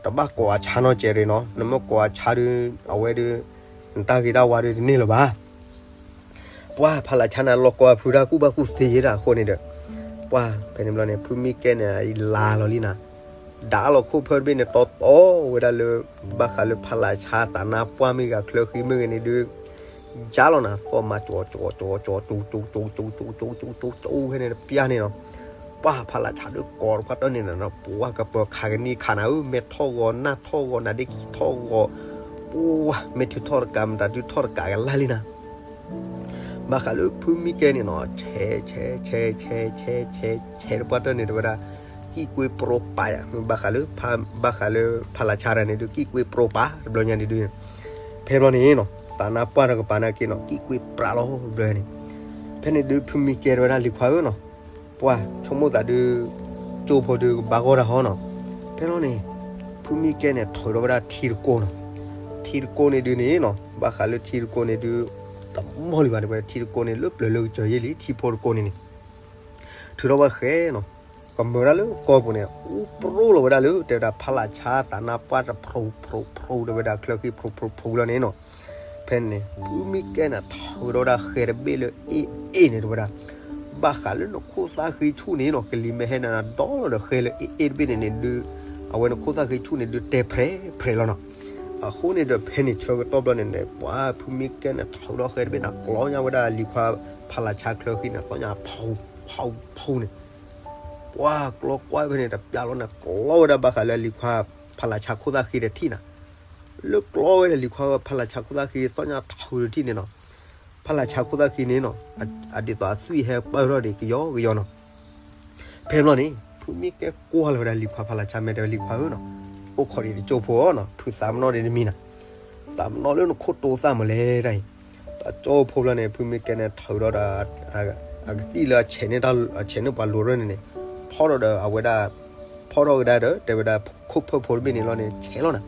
တဘၣ်ကိးအဆါနီတစဲးရ့နီၤ, နမ့ၢ်ကိးအဆါဒုး အဝဲဒုး နတၢ်ဂ့ၤတၢ်ဝါဒုးတန့ၢ်လၢၤဘၣ်. ပှၤဖးလၢ်ဆါန့ၣ် လီၤကီအဖုတၢ်ကူၣ်ဘၣ်ကူၣ်သ့ယဲဒၣ်အဃိန့ၣ်ဒီး ပှၤဖဲန့ၣ်ဘျီန့ၣ် ဖုမံကဲန့ၣ် အလါလီၤလံနၤ, ဒၣ်လီၤခိၣ်ဖၢတဘ့ၣ်န့ၣ် တီတီဝဲဒၣ်လၢ ဘၣ်ဃးလၢဖးလၢ်ဆါသးနါပှၢ်မ့ၢ်ဂ့ၤ ချၢဃံမ့ၢ်ဂ့ၤန့ၣ်ဒုး ယါလီၤနၤ သီၣ်မၤကၠီကၠီကၠီကၠီ တူတူတူတူတူတူတူဖဲန့ၣ်တပျၢ်န့ၣ်လီၤ. ပှၤဖးလၢ်ဆါဒုးကီးတခွါတၢၢ်န့ၣ်နၤ ပှၤကပၢၤခးကနံၣ်ခးနၤဧၢ, မဲာ်ထီၣ်ဂီၤ နၢ်ထီၣ်ဂီၤ နါဒ့ခံထီၣ်ဂီၤ, ပှၤမဲာ်ထုးထီၣ်တကး မတၤဒုးထီၣ်တကးကလါလံနၤ ဘၣ်ဃးလၢဖုမံကဲန့ၣ်နီၤ ဆဲး ဆဲး ဆဲး ဆဲး ဆဲး ဆဲး ဆဲးတပှၢ်တၢၢ်န့ၣ် တဲဝဲဒၣ် ကံၣ်ကွ့ပြိပာ်ယၤ ဘၣ်ဃးလၢ ဘၣ်ဃးလၢဖးလၢ်ဆါတၢ်န့ၣ်ဒုး ကံၣ်ကွ့ပြိပာ်တဘျီညါန့ၣ်ဒုး ဖဲဘျီန့ၣ်နီၤ သးနါပှၢ်တကပၤနာ်က့နီၤ ကံၣ်ကွ့ပြိလီၤတဘျီန့ၣ် ဖဲန့ၣ်ဒုး ဖုမံကဲတဲဝဲဒၣ်လံၤခွါဧၢနီၤ ပှၤဆိကမိၣ်သးဒုး ကၠိဖိဒုးကဘၣ်ဂီၢ်တၢ်ဟီနီၤ ဖဲလီၤန့ၣ် ဖုမံကဲန့ၣ် ထုးထီၣ်ဝဲဒၣ်ထံတကိးနီၤ ထံတကိးန့ၣ်ဒုးန့ၣ်နီၤ ဘၣ်ဃးလၢထံတကိးန့ၣ်ဒုး တမီၢ်လံဘၣ်တဲဝဲ ထံတကိးန့ၣ် လၢပျၢၤလၢကစၢၤယ့ၢ်လံ ထံဖိတကိးန့ၣ်န့ၣ် ထုးထီၣ်ဝဲဃဲနီၤ ကမၢဝဲဒၣ်လၢကီၢ်ပူၤန့ၣ် အူပြိလီၤဝဲဒၣ်လၢ တဲဝဲဒၣ်ဖးလၢ်ဆါသးနါပှၢ်တဖျိ ဖျိ ဖျိ တဲဝဲဒၣ်ချၢဃံ ဖျိ ဖျိ ဖျိ လီၤန့ၣ်နီၤ ဖဲန့ၣ် ဖုမံကဲန့ၣ် ထုးထီၣ်ဝဲဒၣ်ဃဲတဘ့ၣ်လၢအ့ၣ်အ့ၣ်န့ၣ် တဲဝဲဒၣ် ဘၣ်ဃးလၢနခိၣ်သၣ်ဃံဆူၣ်န့ၣ်နီၤ ကလံၤမ့ၢ်ဟဲန့ၣ်ဒီလီၤဒီးဃဲလၢအ့ၣ်အ့ၣ်တဘ့ၣ်န့ၣ်န့ၣ်ဒုး အဝဲနခိၣ်သၣ်ဃံဆူၣ်န့ၣ်ဒုးတဲဖြဲးဖြဲးလီၤနီၤ အဃိန့ၣ်ဒီးဖဲန့ၣ်ဆၢကတီၢ်ဘျီန့ၣ်န့ၣ် ပှၤဖုမံကဲန့ၣ် ထုးထီၣ်ဃဲတဘ့ၣ်န့ၣ် ကျီညါဝဲဒၣ်လံၤခွါဖးလၢ်ဆါချၢဃံန့ၣ် သီၣ်ညါဖီဖီဖီန့ၣ် ပှၤကျီကွၢ်ဖဲန့ၣ် တပျၢ်လီၤန့ၣ် ကျီဝဲဒၣ်ဘၣ်ဃးလၢလံၤခွါဖးလၢ်ဆါခိၣ်သၣ်ဃံဒီးထံၣ်နၤ လၢကျီဝဲဒၣ်လံၤခွါဖးလၢ်ဆါခိၣ်သၣ်ဃံ သီၣ်ညါထုးဒီးထံၣ်န့ၣ်နီၤ ဖးလၢ်ဆါခိၣ်သၣ်ဃံန့ၣ်နီၤ အဒ်သိးအသွံၣ်ဟဲပၢၢ်ထီၣ်ဒံးကယီကယီနီၤ ဖဲဘျီန့ၣ် ဖုမံကဲကွၢ်လီၤဝဲဒၣ်လံၤခွါဖးလၢ်ဆါ မ့ၢ်တဲဝဲလံၤခွါဧၢနီၤ အိၣ်ခိးဒံးတကၠိဖိနီၤ ဖုသးမနီၣ်ဒံးတမံၤနၤ သးမနီၣ်လၢနခိၣ်တိသၣ်မးလဲၣ်တၢ်အံၤ တကၠိဖိဘျီန့ၣ် ဖုမံကဲန့ၣ် ထုးထီၣ်ဒီး အကသံၣ်လၢအဆဲးန့ၢ်ပှၤလိၤရၢၢ်န့ၣ်န့ၣ် ဖီၣ်ထီၣ်ဒီးအဝဲဒၣ် ဖီၣ်ထီၣ်ကဒါဒီး တဲဝဲဒၣ်ခိၣ်ဖၢၣ်ဖိတဘ့ၣ်န့ၣ်လီၤန့ၣ် ဆဲးလီၤနၤ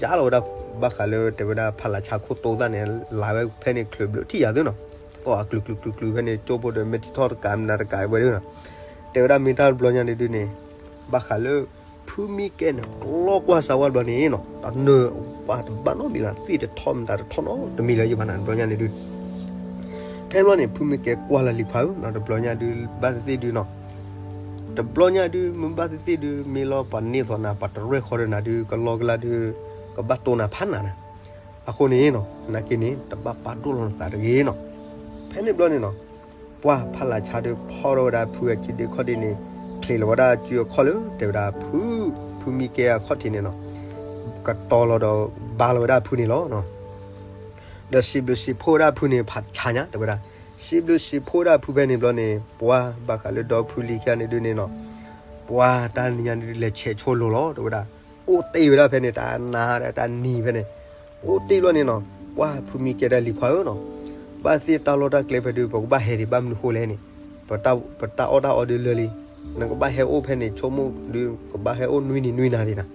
ယါလီၤဝဲဒၣ် ဘၣ်ဃးလၢတဲဝဲဒၣ်ဖးလၢ်ဆါခိၣ်တိသၣ်န့ၣ် လါဝဲဖဲန့ၣ်ချုးဘျုးထံၣ်ယၤသုနီၤ သီၣ်အကလုာ်ကလုာ်ကလုာ်ကလုာ်ဖဲန့ၣ် ကၠိဖိဒီးမ့ၢ်ထံထီၣ်တကးမနုၤတကးဝဲဒၣ်နီၤ တဲဝဲဒၣ်မ့ၢ်တၢ်တဘျီညါန့ၣ်ဒုးန့ၣ် ဘၣ်ဃးလၢ ဖုမံကဲန့ၣ် ကျီကွၢ်စၢ်ဝါတဘျီန့ၣ်နီၤ တနၢၤပှၤတဘၣ်နီတမံၤလီၤ သွံၣ်တထီၣ်မတၤတထီၣ်နီတမံၤလၢၤယဘၣ်နၤတဘျီညါန့ၣ်ဒုး ဖဲဘျီန့ၣ် ဖုမံကဲကွၢ်လၢလံၤခွါဧၢနီၤ တဘျီညါဒုး ဘၣ်သ့ၣ်သ့ၣ်ဒုးနီၤ တဘျီညါဒုး မ့ၢ်ဘၣ်သ့ၣ်သ့ၣ်ဒုး မ့ၢ်လီၤပှၤန့ၢ်သိးနၤ ပှၤတရဲၣ်ဃီဒီးနၤဒုး ကလီကလါဒုး ကဘၣ်တိၢ်နၤဖးနၤနၤ အဃိန့ၣ်နီၤ နာ်က့န့ၣ် တဘၣ်ပာ်ဒိၣ်လီၤနသးတဂ့ၤနီၤ ဖဲန့ၣ်ဘျီန့ၣ်နီၤ ပှၤဖးလၢ်ဆါဒုး ဖီၣ်ထီၣ်ဝဲဒၣ်ဖုအခံဒုးခီၣ်ဒ့န့ၣ် ချ့းလီၤဝဲဒၣ်စုအခီၣ်လၢ တဲဝဲဒၣ်ဖု ဖုမံကဲအခီၣ်ထံးန့ၣ်နီၤ ကတီၤလီၤဒီး ဘါလီၤဝဲဒၣ်ဖုန့ၣ်လီၤ ဒီးစံးဘျုးစံးဖှိၣ်ဝဲဒၣ်ဖုန့ၣ် ဖးဆါညါ တဲဝဲဒၣ် စံးဘျုးစံးဖှိၣ်ဝဲဒၣ်ဖုဖဲန့ၣ်ဘျီန့ၣ် ပှၤဘၣ်ဃးလၢဒီဖုလံၤခံဂၤန့ၣ်ဒုးန့ၣ်နီၤ ပှၤတၢ်နံၤညါန့ၣ်ဒုး လဲၤဆဲးဆိလိၤလီၤ တဲဝဲဒၣ် အိၣ်တ့ၢ်ဝဲဒၣ်ဖဲန့ၣ် တၢ်နါဒီးတၢ်နံၤဖဲန့ၣ် အိၣ်တ့ၢ်ဘျီန့ၣ်နီၤ ပှၤဖုမံကဲဒၣ်လံၤခွါဧၢနီၤ ဘၣ်သ့ၣ်တၢ်လီၢ်တၢ်ကျဲဖဲဒုး ပကဘၣ်ဟဲဒံးဘၣ်မနုၤဃိလဲၣ်န့ၣ် ပတၢ်အီၣ်တၢ်အီဒုးလၢာ်လံ နကဘၣ်ဟဲအိၣ်ဖဲန့ၣ် ဆိကမိၣ်ဒုး ကဘၣ်ဟဲအိၣ်နွံနံၤနွံနၤဒံးနၤ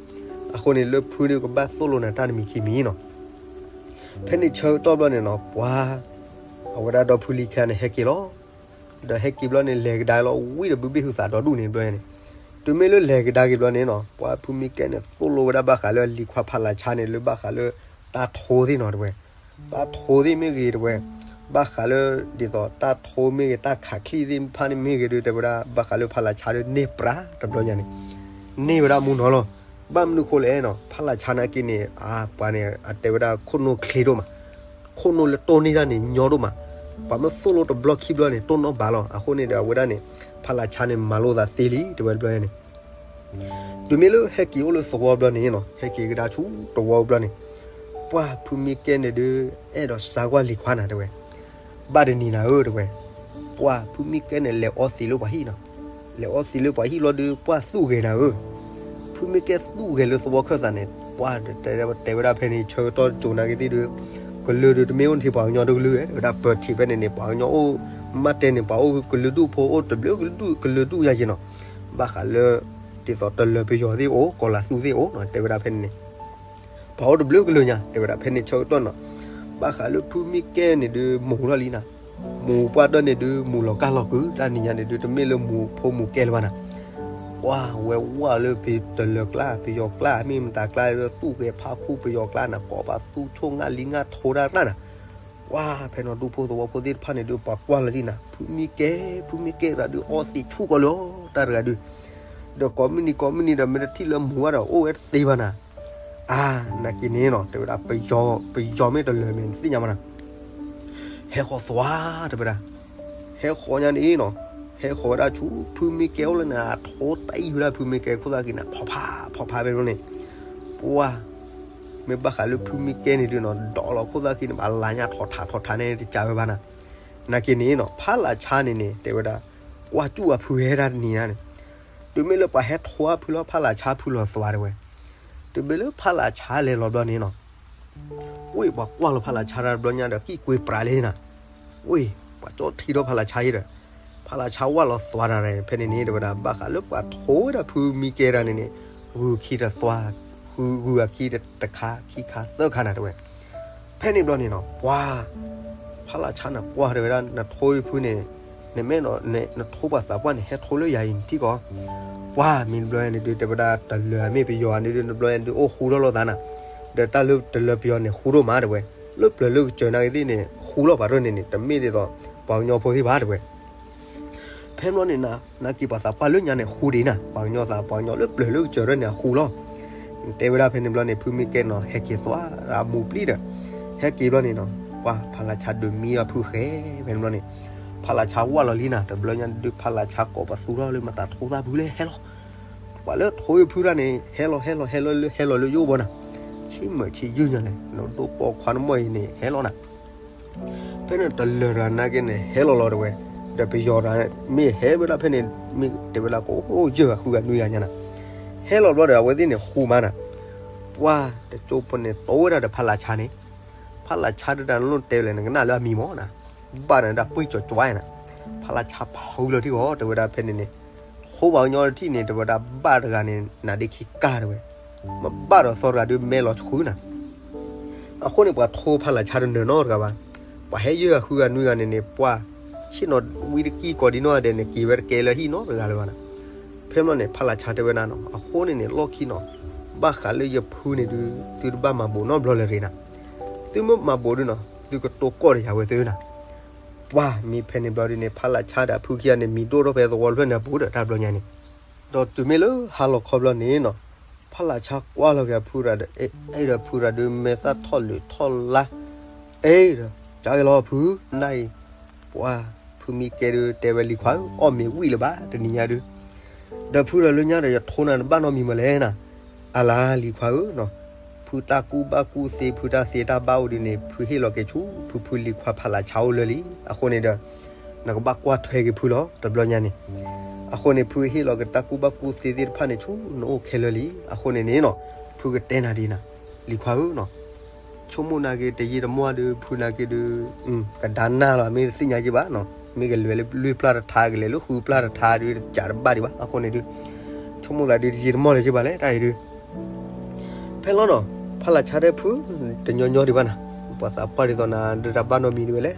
အဃိန့ၣ် လၢဖုဒုးကဘၣ်သိၣ်လိနၤတၢ်တမံၤခံမံၤနီၤ ဖဲန့ၣ်ဆၢကတီၢ်ဘျီန့ၣ်နီၤ ပှၤ အဝဲဒၣ်ဒီဖုလံၤခံဂၤန့ၣ် ဟဲက့ၤလီၤ ဒီးဟဲက့ၤဘျီန့ၣ် လဲၤကဒါလီၤဝံၤဒီး ဘုဘ့ၣ်ဟုသးဒီဒူၣ်န့ၣ်ဘျီန့ၣ် တုၤမ့ၢ်လၢလဲၤကဒါက့ၤဘျီန့ၣ်နီၤ ပှၤဖုမံကဲန့ၣ် သိၣ်လိဝဲဒၣ်ဘၣ်ဃးလၢလံၤခွါဖးလၢ်ဆါန့ၣ် လၢဘၣ်ဃးလၢ တၢ်ထိသ့ၣ်နီၤတဲဝဲ တၢ်ထိသ့ၣ်မ့ၢ်ဂ့ၤတဲဝဲ ဘၣ်ဃးလၢ ဒ်သိးတၢ်ထိမ့ၢ်ဂ့ၤ တၢ်ခးချံသ့ၣ်တဖၣ်န့ၣ်မ့ၢ်ဂ့ၤဒုး တဲဝဲဒၣ် ဘၣ်ဃးလၢဖးလၢ်ဆါဒုးန့ၢ်ပြးတဘျီညါန့ၣ် န့ၢ်ဝဲဒၣ်မူနီၤလီၤ ဘၣ်မနုၤဃိလဲၣ်နီၤ ဖးလၢ်ဆါနာ်က့န့ၣ် အပှၤန့ၣ် အတဲဝဲဒၣ်ခိၣ်နူာ်ချ့ဒိၣ်မး ခိၣ်နူာ်လၢတိၢ်န့ၢ်တၢ်န့ၣ်ညီဒိၣ်မး ပှၤမ့ၢ်သိၣ်လိတဘျီခံဘျီန့ၣ် တိၢ်နီၣ်ဘၣ်လီၤ အဃိန့ၣ်ဒီးအဝဲဒၣ်န့ၣ် ဖးလၢ်ဆါန့ၣ် မၤလိသးသ့လံ တဲဝဲတဘျီန့ၣ် တုၤမ့ၢ်လၢဟဲက့ၤအိၣ်လၢသဝီဘျီန့ၣ်နီၤ ဟဲက့ၤကဒါဆူတဝီဘျီန့ၣ် ပှၤဖုမံကဲန့ၣ်ဒုး အဲၣ်ဒိးစါကွၢ်လံၤခွါနၤတဲဝဲ ဘၣ်တနံၤနၤဧၢတဲဝဲ ပှၤဖုမံကဲန့ၣ် လဲၤအီသံးလၢပှၤဟံၣ်နီၤ လဲၤအီသံးလၢပှၤဟံၣ်လီၤဒုး ပှၤသူၣ်ဂဲၤနၤဧၢ ဖုမံကဲသူၣ်ဂဲၤလၢသဝီခၢၣ်သးန့ၣ် ပှၤတဲဝဲဒၣ်ဖဲန့ၣ် ဆၢကတီၢ်တစိၤနာ်က့သ့ၣ်ဒုး ကလုာ်ဒုးတမ့ၢ်အိၣ်ထံးပှၤကညီတကလုာ် တဲဝဲဒၣ်ပၢၤထံးဖဲန့ၣ်န့ၣ် ပှၤကညီအိၣ် မ့ၢ်တဲန့ၣ် ပှၤအိၣ်ကလုာ်ဒူၣ်ဖိအိၣ်တဘျုးကလုာ်ဒူၣ် ကလုာ်ဒူၣ်ယါယံၤနီၤ ဘၣ်ဃးလၢ ဒ်သိးတလၢၤပယီၤသ့ၣ်အိၣ် ကီၤလၤသူသ့ၣ်အိၣ်နီၤ တဲဝဲဒၣ်ဖဲန့ၣ်န့ၣ် ပှၤအိၣ်တဘျုးကလုာ်ညါ တဲဝဲဒၣ်ဖဲန့ၣ်ဆၢကတီၢ်နီၤ ဘၣ်ဃးလၢဖုမံကဲန့ၣ်ဒုး မူၤထီၣ်လံနၤ မူၤပှၢ်တၢၢ်န့ၣ်ဒုး မူၤလီၤကၢ်လီၤကုာ် တၢ်နံၤညါန့ၣ်ဒုး တမ့ၢ်လၢမူၤဖိမူၤကဲလၢၤဘၣ်နၤ ပှၤဝဲဝဲလၢပတလၢၤကျါ ပယီၤကျါ မ့ၢ်မတၤကျါလၢသူၣ်ဂဲၤဖးခူပယီၤကျါနၤ ကိးပသူဆိၣ်ငၣ်လံငၣ်ထိတၢ်တၢ်နၤ ပှၤဖဲန့ၣ်ဒူဖိသဝီဖိသ့ၣ်တဖၣ်န့ၣ်ဒုး ပှၤကွၢ်လီၤလံနၤ, ဖုမံကဲ, ဖုမံကဲတဂၤဒုး အီသံးဆူၣ်ကီးလၢၤ တၢ်တဂၤဒုး, ဒီးကိးမုၢ်နံၤကိးမုၢ်နံၤဒီး မ့ၢ်တထံၣ်လၢမူၤဘၣ်ဒီး အိၣ်ဝဲတသ့ဘၣ်နၤ. အါ, နာ်က့န့ၣ်နီၤ တဲဝဲဒၣ်, ပယီၤမ့ၢ်တလၢာ်မ့ၢ်သ့ၣ်ညါမးနၤ, ဟဲဃီၤသွါ တဲဝဲဒၣ်, ဟဲဃီၤညါန့ၣ်နီၤ, ဟဲဃီၤဝဲဒၣ်ဆူ ဖုမံကဲအိၣ်လၢန့ၣ် အထိတအံၣ်ဝဲဒၣ်ဖုမံကဲခိၣ်သၣ်ခံန့ၣ် ဖီဖးဖီဖးဖဲန့ၣ်, ပှၤ မ့ၢ်ဘၣ်ဃးလၢဖုမံကဲန့ၣ်ဒုးနီၤ ဒီးလီၤခိၣ်သၣ်ခံန့ၣ် ဘၣ်လါညါထီၣ်ထးထီၣ်ထးန့ၣ် တကးဝဲဘၣ်နၤ. နာ်က့န့ၣ်နီၤ ဖးလးဆါန့ၣ်န့ၣ် တဲဝဲဒၣ်, ကွၢ်စူၣ်အဖုဟဲတၢ်တနံၤညါန့ၣ်, တုၤမ့ၢ်လၢပှၤဟဲထိအဖုလီၤ ဖးလးဆါဖုလီၤသွါတဲဝဲ, တုၤမ့ၢ်လၢဖးလးဆါလဲၤလီၤဘျီန့ၣ်နီၤ ဝ့ၢ်ပှၤကွၢ်လီၤဖးလးဆါတၢ်တဘျီညါဒီး ကံၣ်ကွ့ပှၤလံနၤ, ဝ့ၢ်ပှၤကၠီထံဒီးဖးလးဆါအံၤဒီး, ဖးလးဆါဝၢ်လီၤသွါတၢ်ဖဲန့ၣ်န့ၣ် တဲဝဲဒၣ် ဘၣ်ဃးလၢပှၤထိဝဲဒၣ်ဖုမံကဲတၢ်န့ၣ်န့ၣ်, ဂုာ်ခံတသွါ, ဂုာ်အခံတခါခံခါသၢခါနၤတဲဝဲ. ဖဲန့ၣ်ဘျီန့ၣ်နီၤ ပှၤ ဖးလးဆါန့ၣ်ကွၢ်တဲဝဲဒၣ် နထိဖုန့ၣ်, နမ့ၢ်နထိပှၤသးပှၢ်န့ၣ် ဟဲထိလၢယၤအံၤနထံၣ်ကီး, ပှၤမ့ၢ်တဘျီန့ၣ်ဒုး တဲဝဲဒၣ် တလၢာ်မ့ၢ်ပယီၤန့ၣ်ဒုး တဘျီန့ၣ်ဒုး အိၣ်ဃူထီၣ်လိာ်သးနၤ, ဒီးတၢ်လၢတလၢာ်ပယီၤန့ၣ် ဃူဒိၣ်မးတဲဝဲ, လၢပျၢၤလၢကစၢၤနာ်က့သ့ၣ်န့ၣ် ဃူလီၤပှၤတရၢၢ်န့ၣ်န့ၣ် တမ့ၢ်ဒ်သိး ပှၤကညီဖိသ့ၣ်ဘၣ်တဲဝဲ. ဖဲဘျီန့ၣ်နၤ နာ်က့ပှၤသးပှၢ်လၢညါန့ၣ် ဃူဒံးနၤ, ပှၤကညီသး ပှၤကညီလၢပျၢၤလၢကစၢၤတရၢၢ်န့ၣ် အဃူလီၤ. တဲဝဲဒၣ်ဖဲန့ၣ်ဘျီန့ၣ် ဖုမံကဲနီၤ ဟဲက့ၤသွါအမူပျံၤဒီး, ဟဲက့ၤဘျီန့ၣ်နီၤ ပှၤဖးလးဆါဒုးမံအဖုဃဲ, ဖဲန့ၣ်ဘျီန့ၣ် ဖးလးဆါဝၢ်လီၤလံနၤ, တဘျီညါဒုး ဖးလးဆါကိးပသူထီၣ်လၢမတၤထိသၣ်ဖုလဲၣ် ဟဲလီၤ, ပှၤလၢထိဖုတၢ်န့ၣ် ဟဲလီၤ ဟဲလီၤ ဟဲလီၤလၢ ဟဲလီၤလၢယအိၣ်ဘီနၤ, ဆ့မုၢ်ဆ့ယုၢ်ညါလဲၣ် နဒိၣ်ပိာ်ခွါနမီၢ်အံၤန့ၣ် ဟဲလီၤနၤ ဖဲန့ၣ်တလၢာ်တဂၤနာ်က့န့ၣ် ဟဲလီၤလီၤတဲဝဲ, ဒီးပယီၤတဂၤမ့ၢ်ဟဲဝဲဒၣ်ဖဲန့ၣ် မ့ၢ်တဲဝဲဒၣ်ကအိၣ်ယဲၢ်ဂၤဃုဂၤနွံဂၤညါနၤ, ဟဲလီၤဘျီဒီး အဝဲသ့ၣ်န့ၣ်ဃူမးနၤ, ပှၤတကၠိဖိန့ၣ် တိဝဲဒၣ်ဒီးဖးလးဆါန့ၣ်, ဖးလးဆါဒုးတၢ်နလိၣ်တဲဝဲလဲၣ် နကနၣ်လၢအမံၤမးနၤ, ဘၣ်နၤဒၣ်ပှ့ၤကၠီၤကၠီၤနၤ, ဖးလးဆါဖးဝံၤလီၤထံၣ်ဂီၤ တဲဝဲဒၣ်ဖဲန့ၣ်န့ၣ်, ထိပှၤကညီတထံၣ်န့ၣ် တဲဝဲဒၣ်ဘၣ်တဂၤန့ၣ် နးဒ့ခံကၢ်တဲဝဲ, မ့ၢ်ဘၣ်ဒီးသီတဂၤဒုးမဲလီၤဆှုနၤ အဃိန့ၣ် ပှၤထိဖးလးဆါတနၢၤနီတဂၤဘၣ်. ပှၤဟဲယဲၢ်ဂၤဃုဂၤနွံဂၤန့ၣ်န့ၣ် ပှၤဆ့ၣ်နီၤဝံတကံၢ်ကီးဒံနီၢ်ဂၤဒဲးန့ၣ် က့ၤဝဲတကဲလၢဟံၣ်နီတဂၤလၢၤဘၣ်နၤ. ဖဲမ့ၢ်န့ၣ် ဖးလးဆါတဲဝဲဒၣ်နီၤ အဃိန့ၣ်န့ၣ် လီၢ်ခံနီၤ ဘၣ်ဃးလၢယဖုန့ၣ်ဒုး သုတဘၣ်မၤဘိးနီတဘျီလၢၤတဂ့ၤနၤ. သုမ့ၢ်မၤဘိးဒုးနီၤ သုကတိၤကီၢ်ဒီးယၤဝဲသ့နၤ. ပှၤမ့ၢ်ဖဲန့ၣ်ဘျီဒုးန့ၣ် ဖးလးဆါဒီးအဖုခံဂၤန့ၣ် မံၤဒိၣ်ထီၣ်ဖဲသဝီတဖျၢၣ်န့ၣ်အပူၤဒီးတၢ်ဘျီညါန့ၣ် ဒီးတုၤမ့ၢ်လၢဟါလီၤခီဘျီန့ၣ်နီၤ ဖးလးဆါကွၢ်လီၤက့ၤအဖုရၤဒီး အဲၣ်ဒီးဖုရၤဒုးမဲာ်သၣ်ထီၣ်လၢာ်ထီၣ်လါ အဲၣ်ဒီး ကၢ်က့ၤလီၤဖု နၢ်အံၤ ပှၤဖုမံကဲဒုးတဲဝဲလံၤခွါဧၢ အီၣ်မ့ၤဝံၣ်လၢၤဘၣ်တနံၤညါဒုး ဒီးဖုဒီးလၢညါဒီးယထိနၤတဘၣ်နီတမံၤမးလဲၣ်နၤ. အလါလံၤခွါဧၢနီၤ ဖုတၢ်ကူၣ်ဘၣ်ကူၣ်သ့ ဖုတၢ်သ့တၢ်ဘၣ်အိၣ်ဒုးန့ၣ် ဖုဟ့ၣ်လီၤက့ၤဆူ ဖုဖုလံၤခွါဖးလးဆါအိၣ်လၢာ်လံ. အဃိန့ၣ်ဒီး နကဘၣ်ကွၢ်ထွဲက့ၤဖုလီၤ တဘျီညါန့ၣ်. အဃိန့ၣ် ဖုဟ့ၣ်လီၤက့ၤတၢ်ကူၣ်ဘၣ်ကူၣ်သ့သ့ၣ်တဖၣ်န့ၣ် ဆူနအိၣ်ခဲလၢာ်လံ. အဃိန့ၣ်န့ၣ်နီၤ ဖုကတဲနၤဒ်နၤ လံၤခွါဧၢနီၤ ဆိကမိၣ်နာ်က့ တယံာ်တမီၢ်ဒုး ဖုနာ်က့ဒုး ကဒါနၢ်လီၤ မ့ၢ်တသ့ၣ်ညါက့ဘၣ်နီၤ မ့ၢ်ကလဲၤလၢလွံၢ်ပျၢ်တထါ ကလဲၤလၢဃုပျၢ်တထါဒုး တကးတဘၣ်ဒံးဘၣ်. အဃိန့ၣ်ဒုး ဆိကမိၣ်သးဒုး တယံာ်တမီၢ်လၢၤက့ဘၣ်လဲၣ် တၢ်အံၤဒုး ဖဲလီၤနီၤ ဖးလးဆါတဲဖု တညီညီဒံးဘၣ်နၤ ပှၤသးပှၢ်ဒ်သိးနၤ ဒုးတၢ်ဘၣ်နီတမံၤဒံးဝဲလဲၣ်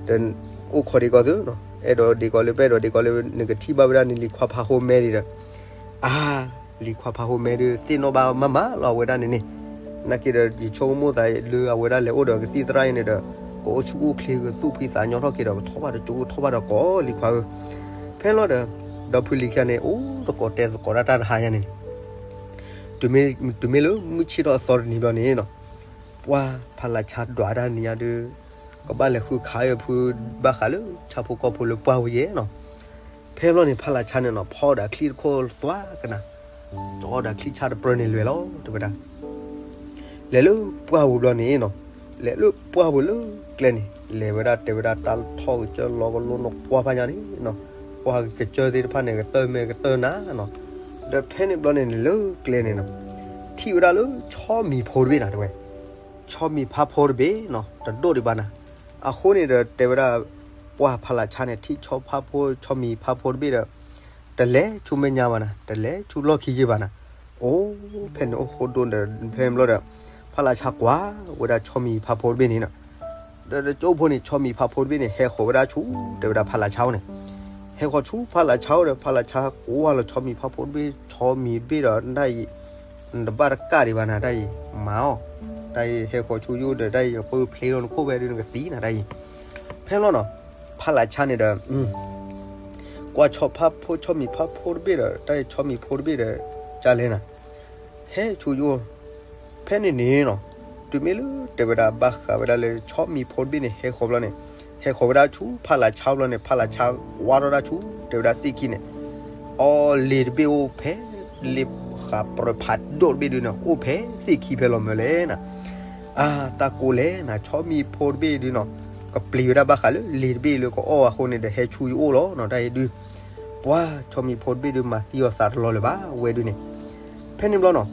ဒီးအိၣ်ခိးဒံးကီးသုနီၤ အဲၣ်ဒိးဒံးကီးလၢ ပအဲၣ်ဒိးဒံးကီးလၢ နကထံၣ်ဘၣ်ဝဲဒၣ်န့ၣ် လံၤခွါဖးဟိမဲဒံးဒီး အါ လံၤခွါဖးဟိမဲဒုး သ့ၣ်နီၣ်ဘၣ်မးမးလီၤ အဝဲဒၣ်န့ၣ်န့ၣ် နာ်က့ဒီး ယဆိကမိၣ်သးလၢအဝဲဒၣ်လဲၤအိၣ်ဒီးကသံၣ်သရၣ်အံၤန့ၣ်ဒီး ကအိၣ်ဆူၣ်အိၣ်ချ့ ကသူၣ်ဖှံသးညီထီၣ်က့ၤဒီး ကထီၣ်ဘၣ်တကၠိ ထီၣ်ဘၣ်ဒီးကီး လံၤခွါဧၢ ဖဲလီၤဒီး ဒီဖုလံၤခံဂၤန့ၣ် အိၣ်သကိးတဲသကိးတၢ်တၢ်တဟါညါန့ၣ် တုၤမ့ၢ်လၢမုၢ်ဆ့ၣ်ထီၣ်အသီတနံၤဘျီန့ၣ်နီၤ ပှၤဖးလးဆါဒွးတၢ်တနံၤညါဒုး ကဘၣ်လဲၤဃုခးအီၣ်ဖု ဘၣ်ဃးလၢဆၣ်ဖိကီၢ်ဖိလၢပှၢ်ဝဲယဲနီၤ. ဖဲဘျီန့ၣ် ဖးလးဆါန့ၣ်နီၤ ဖီဒီးချံတခိၣ်သွါကနၤ ကၠီဒီးချံဆၣ်တပြၢန့ၣ်လွဲၢ်လီၤ တဲဝဲဒၣ် လဲၤလၢပှၢ်ပူၤဘျီန့ၣ်နီၤ လဲၤလၢပှၢ်ပူၤလၢကျဲန့ၣ် လဲၤဝဲဒၣ်တဲဝဲဒၣ်တၢ်ထီၣ်ကစၢၢ်လီၤကလိနီၤ ကွၢ်ဖးညါန့ၣ်နီၤ ကွၢ်ကစၢၢ်သ့ၣ်တဖၣ်န့ၣ် ကတၢၢ်မဲာ်ကတၢၢ်နါနီၤ ဒီးဖဲန့ၣ်ဘျီန့ၣ်န့ၣ် လၢကျဲန့ၣ်နီၤ ထံၣ်ဝဲဒၣ်လၢဆီမံၤဖိတဘ့ၣ်နၤ တဲဝဲ ဆီမံၤဖးဖိတဘ့ၣ်နီၤ တဒိၣ်ဒံးဘၣ်နၤ အဃိန့ၣ်ဒီးတဲဝဲဒၣ် ပှၤဖးလးဆါန့ၣ် ထံၣ်ဆီဖးဖိ ဆီမံၤဖးဖိတဘ့ၣ်ဒီး တလဲၤဆူမဲာ်ညါဘၣ်နၤ တလဲၤဆူလီၢ်ခံယဲၢ်ဘၣ်နၤ အိၣ် ဖဲန့ၣ်အိၣ်ဃိဒိၣ်ဒီး ဖဲန့ၣ်ဘျီဒီး ဖးလးဆါကွၢ်ဝဲဒၣ်ဆီမံၤဖးဖိတဘ့ၣ်န့ၣ်နီၤ ဒီးတကၠိဖိန့ၣ် ဆီမံၤဖးဖိတဘ့ၣ်န့ၣ် ဟဲဃီၤဝဲဒၣ်ဆူ တဲဝဲဒၣ်ဖးလးဆါအိၣ်န့ၣ် ဟဲဃီၤဆူဖးလးဆါအိၣ်ဒီး ဖးလးဆါကွၢ်လီၤဆီမံၤဖးဖိတဘ့ၣ် ဆီမံၤဘ့ၣ်ဒီး တၢ်အံၤ နတဘၣ်တကးဒံးဘၣ်နၤ တၢ်အံၤ မၤအီၣ် တၢ်အံၤဟဲဃီၤဆူယအိၣ်ဒီး တၢ်အံၤယပၢၢ်ဖျ့လီၤနခိၣ်ဖဲဒုးနကသံနၤတၢ်အံၤ. ဖဲလီၤနီၤ, ဖးလးဆါန့ၣ်ဒီး ကွၢ်ဆီဖါဖိ ဆီမံၤဖါဖိတဘ့ၣ်ဒီး တၢ်အံၤဆီမံၤဖိတဘ့ၣ်ဒီး ကလဲၤနၤ ဟဲဆူယအိၣ်. ဖဲန့ၣ်န့ၣ်နီၤ, တုၤမ့ၢ်လၢတဲဝဲဒၣ်ဘၣ်ဃးဝဲဒၣ်လၢဆီမံၤဖိတဘ့ၣ်န့ၣ် ဟဲဃီၤဘျီန့ၣ်, ဟဲဃီၤဝဲဒၣ်ဆူဖးလးဆါဘျီန့ၣ်, ဖးလးဆါကွၢ်ထီၣ်ဒၣ်ဆူ တဲဝဲဒၣ်သ့ၣ်ခံန့ၣ်, အီ လ့ၤတဘ့ၣ်အိၣ်ဖဲ လ့ၤဃးပြၢးဖးဒိၣ်တဘ့ၣ်ဒုးန့ၣ် အိၣ်ဖဲသ့ၣ်ခံဖဲလီၤမၢ်လဲၣ်နၤ. အါ တၢ်ကိးလဲၣ်နၤ, ဆီမံၤဖိတဘ့ၣ်ဒုးနီၤ, ကပျံၤဝဲဒၣ်ဘၣ်ဃးလၢလ့ၤတဘ့ၣ်လၢကအီၣ်အဃိန့ၣ်ဒီး ဟဲဆူယအိၣ်လီၤနီၤ တၢ်အံၤဒုး. ပှၤ ဆီမံၤဖိတဘ့ၣ်ဒုးမၤသံအီၤသးတလီၤလၢၤဘၣ် ဝဲဒုးန့ၣ်. ဖဲန့ၣ်ဘျီနီၤ,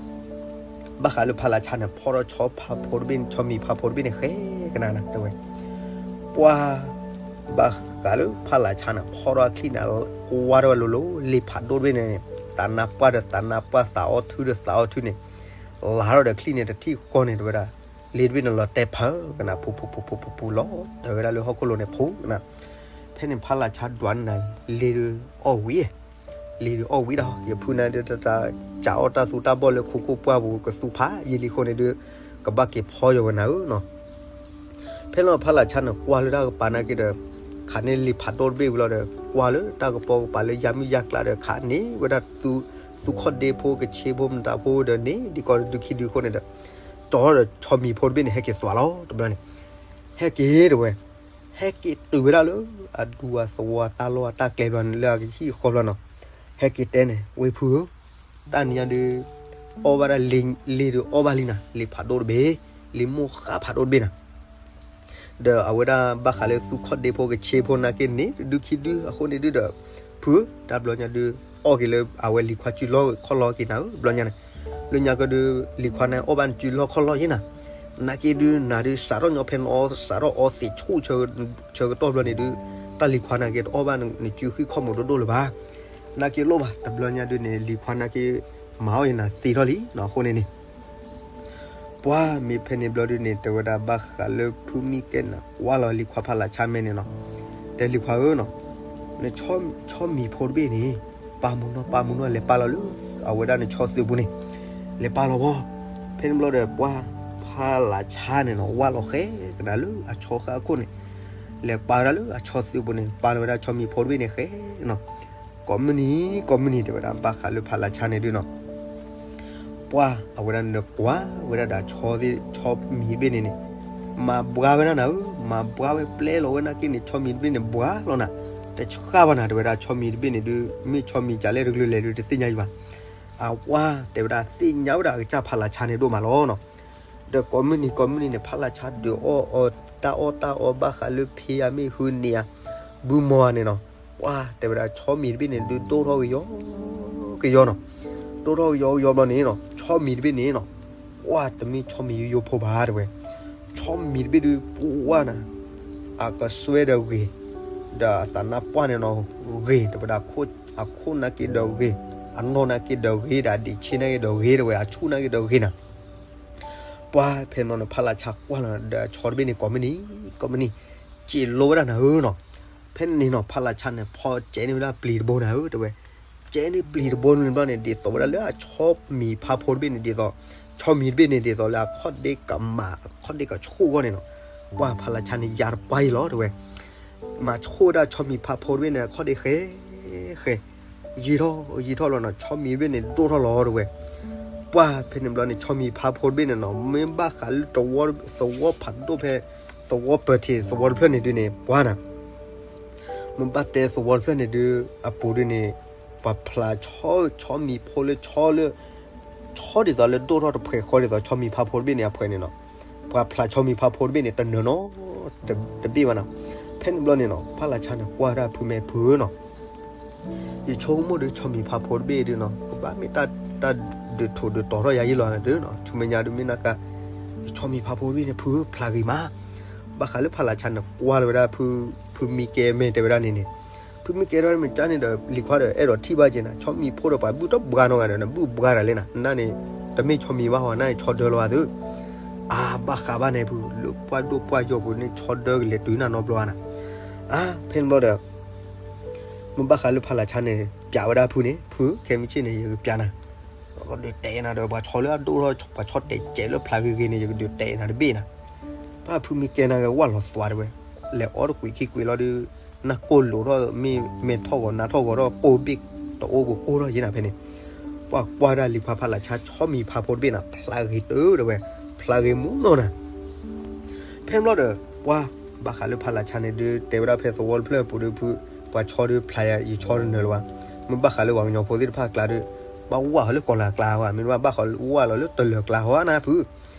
ဘၣ်ဃးလၢဖးလးဆါန့ၣ် ဖီၣ်ထီၣ်ဆီဖါဖိတဘ့ၣ်န့ၣ်, ဆီမံၤဖါဖိတဘ့ၣ်န့ၣ် ဃဲကနၤနၤ တဲဝဲ. ပှၤ ဘၣ်ဃးလၢဖးလးဆါန့ၣ် ဖီၣ်ထီၣ်အချံၣ်န့ၣ် ကွၢ်ထီၣ်ဝဲလိၤလိၤ လ့ၤဖးဒိၣ်တဘ့ၣ်န့ၣ်, သးနါပှၢ်ဒီးသးနါပှၢ် သးအီၣ်ထုဒီးသးအီၣ်ထုန့ၣ်, လၤထီၣ်ဒီးချံၣ်န့ၣ်တထံၣ်ဃီန့ၣ် တဲဝဲဒၣ်, လ့ၤတဘ့ၣ်န့ၣ်လီၤတဲာ်ဖးကနၤ ဖူဖူဖူဖူဖူဖူ လီၤတဲာ်ဝဲဒၣ်လၢဟီၣ်ခိၣ်လိၤန့ၣ် ဖူကနၤ. ဖဲန့ၣ်ဖးလးဆါဒွးန့ၣ်နၤ, လ့ၤဒုးအီၣ်ဝံၤ လ့ၤဒုးအီၣ်ဝံၤဒီး ယဖုနၤဒုးတၢ်စးအီၣ်တၢ်သူတၢ်ဘီၣ်လၢခိခိၣ်ပှၢ်ပူၤ ကသူဖးယံာ်လံအဃိန့ၣ်ဒုး ကဘၣ်က့ၤဖီယီၤဝဲနၤဧၢနီၤ. ဖဲလီၤဖးလးဆါန့ၣ် ကွၢ်လၢတၢ်ကပၤနာ်က့ဒီး, ခးန့ၢ်လ့ၤဖးဒိၣ်တဘ့ၣ်ဝံၤလီၤဒီး ကွၢ်လၢတၢ်ကပီၤကပၤလၢယါမုၢ်ယါကျါဒီး ခးန့ၢ်ဝဲဒၣ် သူခီၣ်ဒ့ဖိ ကဆ့ဖိ မတၤဖိဒီးန့ၣ် ဒ်ကီးဒုခံဒုအဃိန့ၣ်ဒီး ကၠီထီၣ်ဒီးဆီမံၤဖိတဘ့ၣ်န့ၣ် ဟဲက့ၤသွးလီၤတဘျီန့ၣ်, ဟဲက့ၤတဲဝဲ, ဟဲက့ၤတုၤဝဲဒၣ်လၢ အဒူအသဝီအတၢ်လီၢ်အတၢ်ကျဲဘျီန့ၣ် လၢအကဟံၣ်ဃီဘျီနီၤ, ဟဲက့ၤတဲန့ၣ် ဝ့ၢ်ဖုဧၢ, တၢ်နံၤညါဒုး အီၣ်ဘၣ်ဒၣ်လ့ၤ, လ့ၤဒုးအီၣ်ဘၣ်လံနၤ, လ့ၤဖးဒိၣ်တဘ့ၣ်, လ့ၤမိၢ်ဃၣ်ဖးဒိၣ်တဘ့ၣ်နၤ. ဒီးအဝဲဒၣ်ဘၣ်ဃးလၢသူခီၣ်ဒ့ဖိကဆ့ဖိနာ်က့န့ၣ် ဒုခံဒုအဃိန့ၣ်ဒုဒီး, ဖုဧၢ, တၢ်ဘျီညါဒုး အီၣ်က့ၤလၢအဝဲလံၤခွါစုလီၢ်ခီၣ်လီၢ်က့ၤနၤဧၢ ဘျီညါန့ၣ်, လၢညါကဒုး လံၤခွါန့ၣ်အီၣ်ဘၣ်နစုလီၢ်ခီၣ်လီၢ်ယ့နၤ, နာ်က့ဒုးနၤဒုး စးထီၣ်ညီဖဲနအီ စးထီၣ်အီသံးဆူၣ်ဆၢကတီၢ်ဘျီန့ၣ်ဒုး, တၢ်လံၤခွါနာ်က့တအီၣ်ဘၣ်နစုဃံခီၣ်မူးဒိၣ်ဒိၣ်လၢၤဘၣ်. နာ်က့လိၣ်ဘၣ် တဘျီညါဒုးန့ၣ် လံၤခွါနာ်က့ မၤအီၣ်ယနၤသ့ထီၣ်လံနီၤ အဃိန့ၣ်န့ၣ် ပှၤမ့ၢ်ဖဲန့ၣ်ဘျီဒုန့ၣ် တဲဝဲဒၣ်ဘၣ်ဃးလၢဖုမံၤကဲနၤ ကွၢ်လီၤလံၤခွါဖးလးဆါမဲန့ၣ်နီၤ, တဲလံၤခွါဧၢနီၤ, နဆီမံၤဖိတဘ့ၣ်န့ၣ် ပာ်မူနီၢ် ပာ်မူနီၢ် လဲၤပာ်လီၤလၢ အဝဲဒၣ်နဆီသုးပူၤန့ၣ်, လဲၤပာ်လီၤဘီ. ဖဲန့ၣ်ဘျီဒီး ပှၤဖးလးဆါန့ၣ်နီၤ ဝၢ်လီၤဃဲကဒါလၢအဆီဃၣ်အခိၣ်န့ၣ်, လဲၤပာ်ဝဲဒၣ်လၢအဆီသုးပူၤန့ၣ် ပာ်လီၤဝဲဒၣ်ဆီမံၤဖိတဘ့ၣ်န့ၣ်ဃဲနီၤ. ကိးမုၢ်နံၤ ကိးမုၢ်နံၤ တဲဝဲဒၣ်ဘၣ်ဃးလၢဖးလးဆါန့ၣ်ဒုနီၤ, ပှၤအဝဲဒၣ်နကွၢ်ဝဲဒၣ်ဒီးဆီသ့ၣ် ဆီမံၤတဘ့ၣ်န့ၣ်န့ၣ်, မၤဘှါဝဲဒၣ်နၤဧၢ, မၤဘှါဝဲပျဲလီၤဝဲနာ်က့န့ၣ် ဆီမံၤတဘ့ၣ်န့ၣ် ဘှါလီၤနၤ, တဆှၣ်ဘၣ်နၤ တဲဝဲဒၣ်ဆီမံၤတဘ့ၣ်န့ၣ်ဒု, မ့ၢ်ဆီမံၤကလဲၣ်တကလုာ်လဲၣ်ဒု တသ့ၣ်ညါယံၤဘၣ်. အဝဲတဲဝဲဒၣ်သ့ၣ်ညါဝဲဒၣ်အကစၢ်ဖးလးဆါန့ၣ်ဒိၣ်မးလီၤနီၤ. ဒီးကိးမုၢ်နံၤ ကိးမုၢ်နံၤန့ၣ် ဖးလးဆါဒုးအီၣ်အီ တၢ်အီၣ်တၢ်အီဘၣ်ဃးလၢဖံးအမ့ၢ်ဟုန့ၢ်ဧါ ဘုမီၤဧါန့ၣ်နီၤ, ပှၤတဲဝဲဒၣ်ဆီမံၤတဘ့ၣ်န့ၣ်ဒုးဒိၣ်ထီၣ်ကယီ ကယီနီၤ, ဒိၣ်ထီၣ်ကယီကယီဘျီန့ၣ်နီၤ ဆီမံၤတဘ့ၣ်န့ၣ်နီၤ, ပှၤတမ့ၢ်ဆီမံၤယိယိဖိဘၣ်တဲဝဲ, ဆီမံၤတဘ့ၣ်ဒုးပှၤနၤ, အကစွဲဒီးဂ့ၤ, ဒီးအသးနါပှၢ်န့ၣ်နီၤ, ဂ့ၤ တဲဝဲဒၣ်, အခိၣ်နာ်က့ဒီးဂ့ၤ, အနီၢ်နာ်က့ဒီးဂ့ၤ ဒီးအဒ့ၣ်ဆ့နာ်က့ဒီးဂ့ၤတဲဝဲ အဆူၣ်နာ်က့ဒီးဂ့ၤနၤ. ပှၤဖဲန့ၣ်နီၤ ဖးလးဆါကွၢ်လီၤဒီးဆီတဘ့ၣ်န့ၣ် ကိးမုၢ်နံၤ ကိးမုၢ်နံၤ, စံးလိဝဲဒၣ်နၤဧၢနီၤ. ဖဲန့ၣ်နီၤ ဖးလးဆါန့ၣ် ဖီကဲန့ၢ်ဝဲဒၣ်ပျံၤတဘိနၤဧၢတဲဝဲ, ကဲန့ၢ်ပျံၤတဘိန့ၣ်ဘျီန့ၣ် ဒ်သိးဝဲဒၣ်လၢအဆီမံၤဖါဖိတဘ့ၣ်န့ၣ် ဒ်သိး, ဆီမံၤတဘ့ၣ်န့ၣ် ဒ်သိးလၢအခီၣ်ဒ့ကမး အခီၣ်ဒ့ကဆူၣ်အဂီၢ်န့ၣ်နီၤ, ပှၤဖးလးဆါန့ၣ် ယၤတပှၢ်အံၤလီၤတဲဝဲ မၤဆူၣ်ဝဲဒၣ်ဆီမံၤဖါဖိတဘ့ၣ်န့ၣ် အခီၣ်ဒ့ဃဲ ဃဲ, ယံာ်ထီၣ်ယံာ်ထီၣ်လီၤနီၤ ဆီမံၤတဘ့ၣ်န့ၣ်ဒိၣ်ထီၣ်လီၤတဲဝဲ. ပှၤဖဲန့ၣ်ဘျီန့ၣ် ဆီမံၤဖါဖိတဘ့ၣ်န့ၣ်နီၤ မ့ၢ်ဘၣ်ဃးလၢ သဝီဖးဒိၣ်ဖဲ သဝီပၢၤထံးသဝီတဖျၢၣ်န့ၣ်ဒုန့ၣ် ပှၤနၤ မ့ၢ်ဘၣ်တဲသဝီတဖျၢၣ်န့ၣ်ဒု အပူၤဒုန့ၣ် ပှၤဖျးဆီ ဆီမံၤဖိလၢဆီလၢ ဆီဒ်သိးလၢဒိၣ်ထီၣ်တဖှဲးဃီဒ်သိးဆီမံၤဖါဖိတဘ့ၣ်န့ၣ်အဖှဲးန့ၣ်နီၤ, ပှၤဖျးဆီမံၤဖါဖိတဘ့ၣ်န့ၣ် တနၢၤနီတဘ့ၣ်ဘၣ်နီၤ. ဖဲန့ၣ်ဘျီန့ၣ်နီၤ ဖးလးဆါန့ၣ် ကွၢ်ဒၣ်ဖုမဲဖုဧၢနီၤ ယဆိကမိၣ်ဒုး ဆီမံၤဖါဖိတဘ့ၣ်ဒုနီၤ ကဘၣ်မ့ၢ်တၢ်ဒုးထိၣ်ဒုးတီၤထီၣ်ယၤယံၤလီၤဒုနီၤ ဆူမဲာ်ညါဒုးမ့ၢ်နာ်ကါ ယဆီမံၤဖါဖိတဘ့ၣ်န့ၣ် ဖုဖျးဂ့ၤမး. ဘၣ်ဃးလၢဖးလးဆါန့ၣ် ကွၢ်လီၤဝဲဒၣ် ဖုမံကဲမဲာ်တဲဝဲဒၣ်န့ၣ်န့ၣ် ဖုမံကဲထီၣ်မ့ၢ်ကၠါန့ၣ်ဒီး လံၤခွါဒီး အဲၣ်ဒိးထံၣ်ဘၣ်က့ၤနၤ ဆီမံၤဖိဒီးပှၤဘုၣ်တဘှါနီတဂၤဒီး နဘုၣ်ဘှါတၢ်လဲၣ်နၤ နန့ၣ် တမ့ၢ်ဆီမံၤဘၣ်ဟီ နန့ၣ်ဆီဒၢလီၤဘၣ်သု အါ ဘၣ်ဃးဘၣ်န့ၣ် ဖုလၢပှၢ်ဒိၣ်ပှၢ်ယိာ်ပူၤန့ၣ် ဆီဒၢကလဲၤတုၤနၤနီတဘျီဧါနၤ. အါ ဖဲန့ၣ်ဘျီဒီး မ့ၢ်ဘၣ်ဃးလၢဖးလးဆါန့ၣ် ပျးဝဲဒၣ်ဖုန့ၣ် ဖုခဲမုၢ်ဆ့ၣ်န့ၣ် ယကပျးနၤ ယကဒုးတဲနၤဒီး ပှၤဆီလၢအဒိၣ်ထီၣ် ပှၤဆီတဲာ်ကဲးလၢဖျါဂ့ၤဂ့ၤန့ၣ် ယကဒုးတဲနၤတဘ့ၣ်နၤ. ပှၤဖုမ့ၢ်ကဲနၤဂ့ၤ ဝၢ်လီၤသွးတဝဲ, လဲၤအီတကွံာ်ခံကွံာ်လီၤဒီး နၢ်ကိၢ်လိာ်ထီၣ် မ့ၢ်မဲာ်ထီၣ်ဂီၤနါထီၣ်ဂီၤထီၣ် ကိၢ်ဘ့ၣ်တအိၣ်ပကိၢ်ထီၣ်ယဲနၤဖဲန့ၣ်. ပှၤကွၢ်ဒၣ်လံၤခွါဖးလးဆါ ဆီမံၤဖးဖိတဘ့ၣ်နၤ ဖျါဂ့ၤတၢ်တဝဲ, ဖျါဂ့ၤမူနီၤနၤ. ဖဲန့ၣ်ဘျီဒီး ပှၤဘၣ်ဃးလၢဖးလးဆါန့ၣ်ဒုး တဲဝဲဒၣ်ဖဲသဝီတဖျၢၣ်အပူၤဒီး ဖု ပှၤဆီဒုးဖျါယၤ ယဆီတနၢၤလၢၤဘၣ်. မ့ၢ်ဘၣ်ဃးလၢပှၤကညီဖိသ့ၣ်တဖၣ်အကျါဒီး ဘၣ်ဝၢ်အီၤလၢကီၤလၤကျါဧါ, မ့ၢ်ဘၣ်ဘၣ်ဃးဝၢ်လီၤလၢတလၢၤကျါဧါနၤဖု.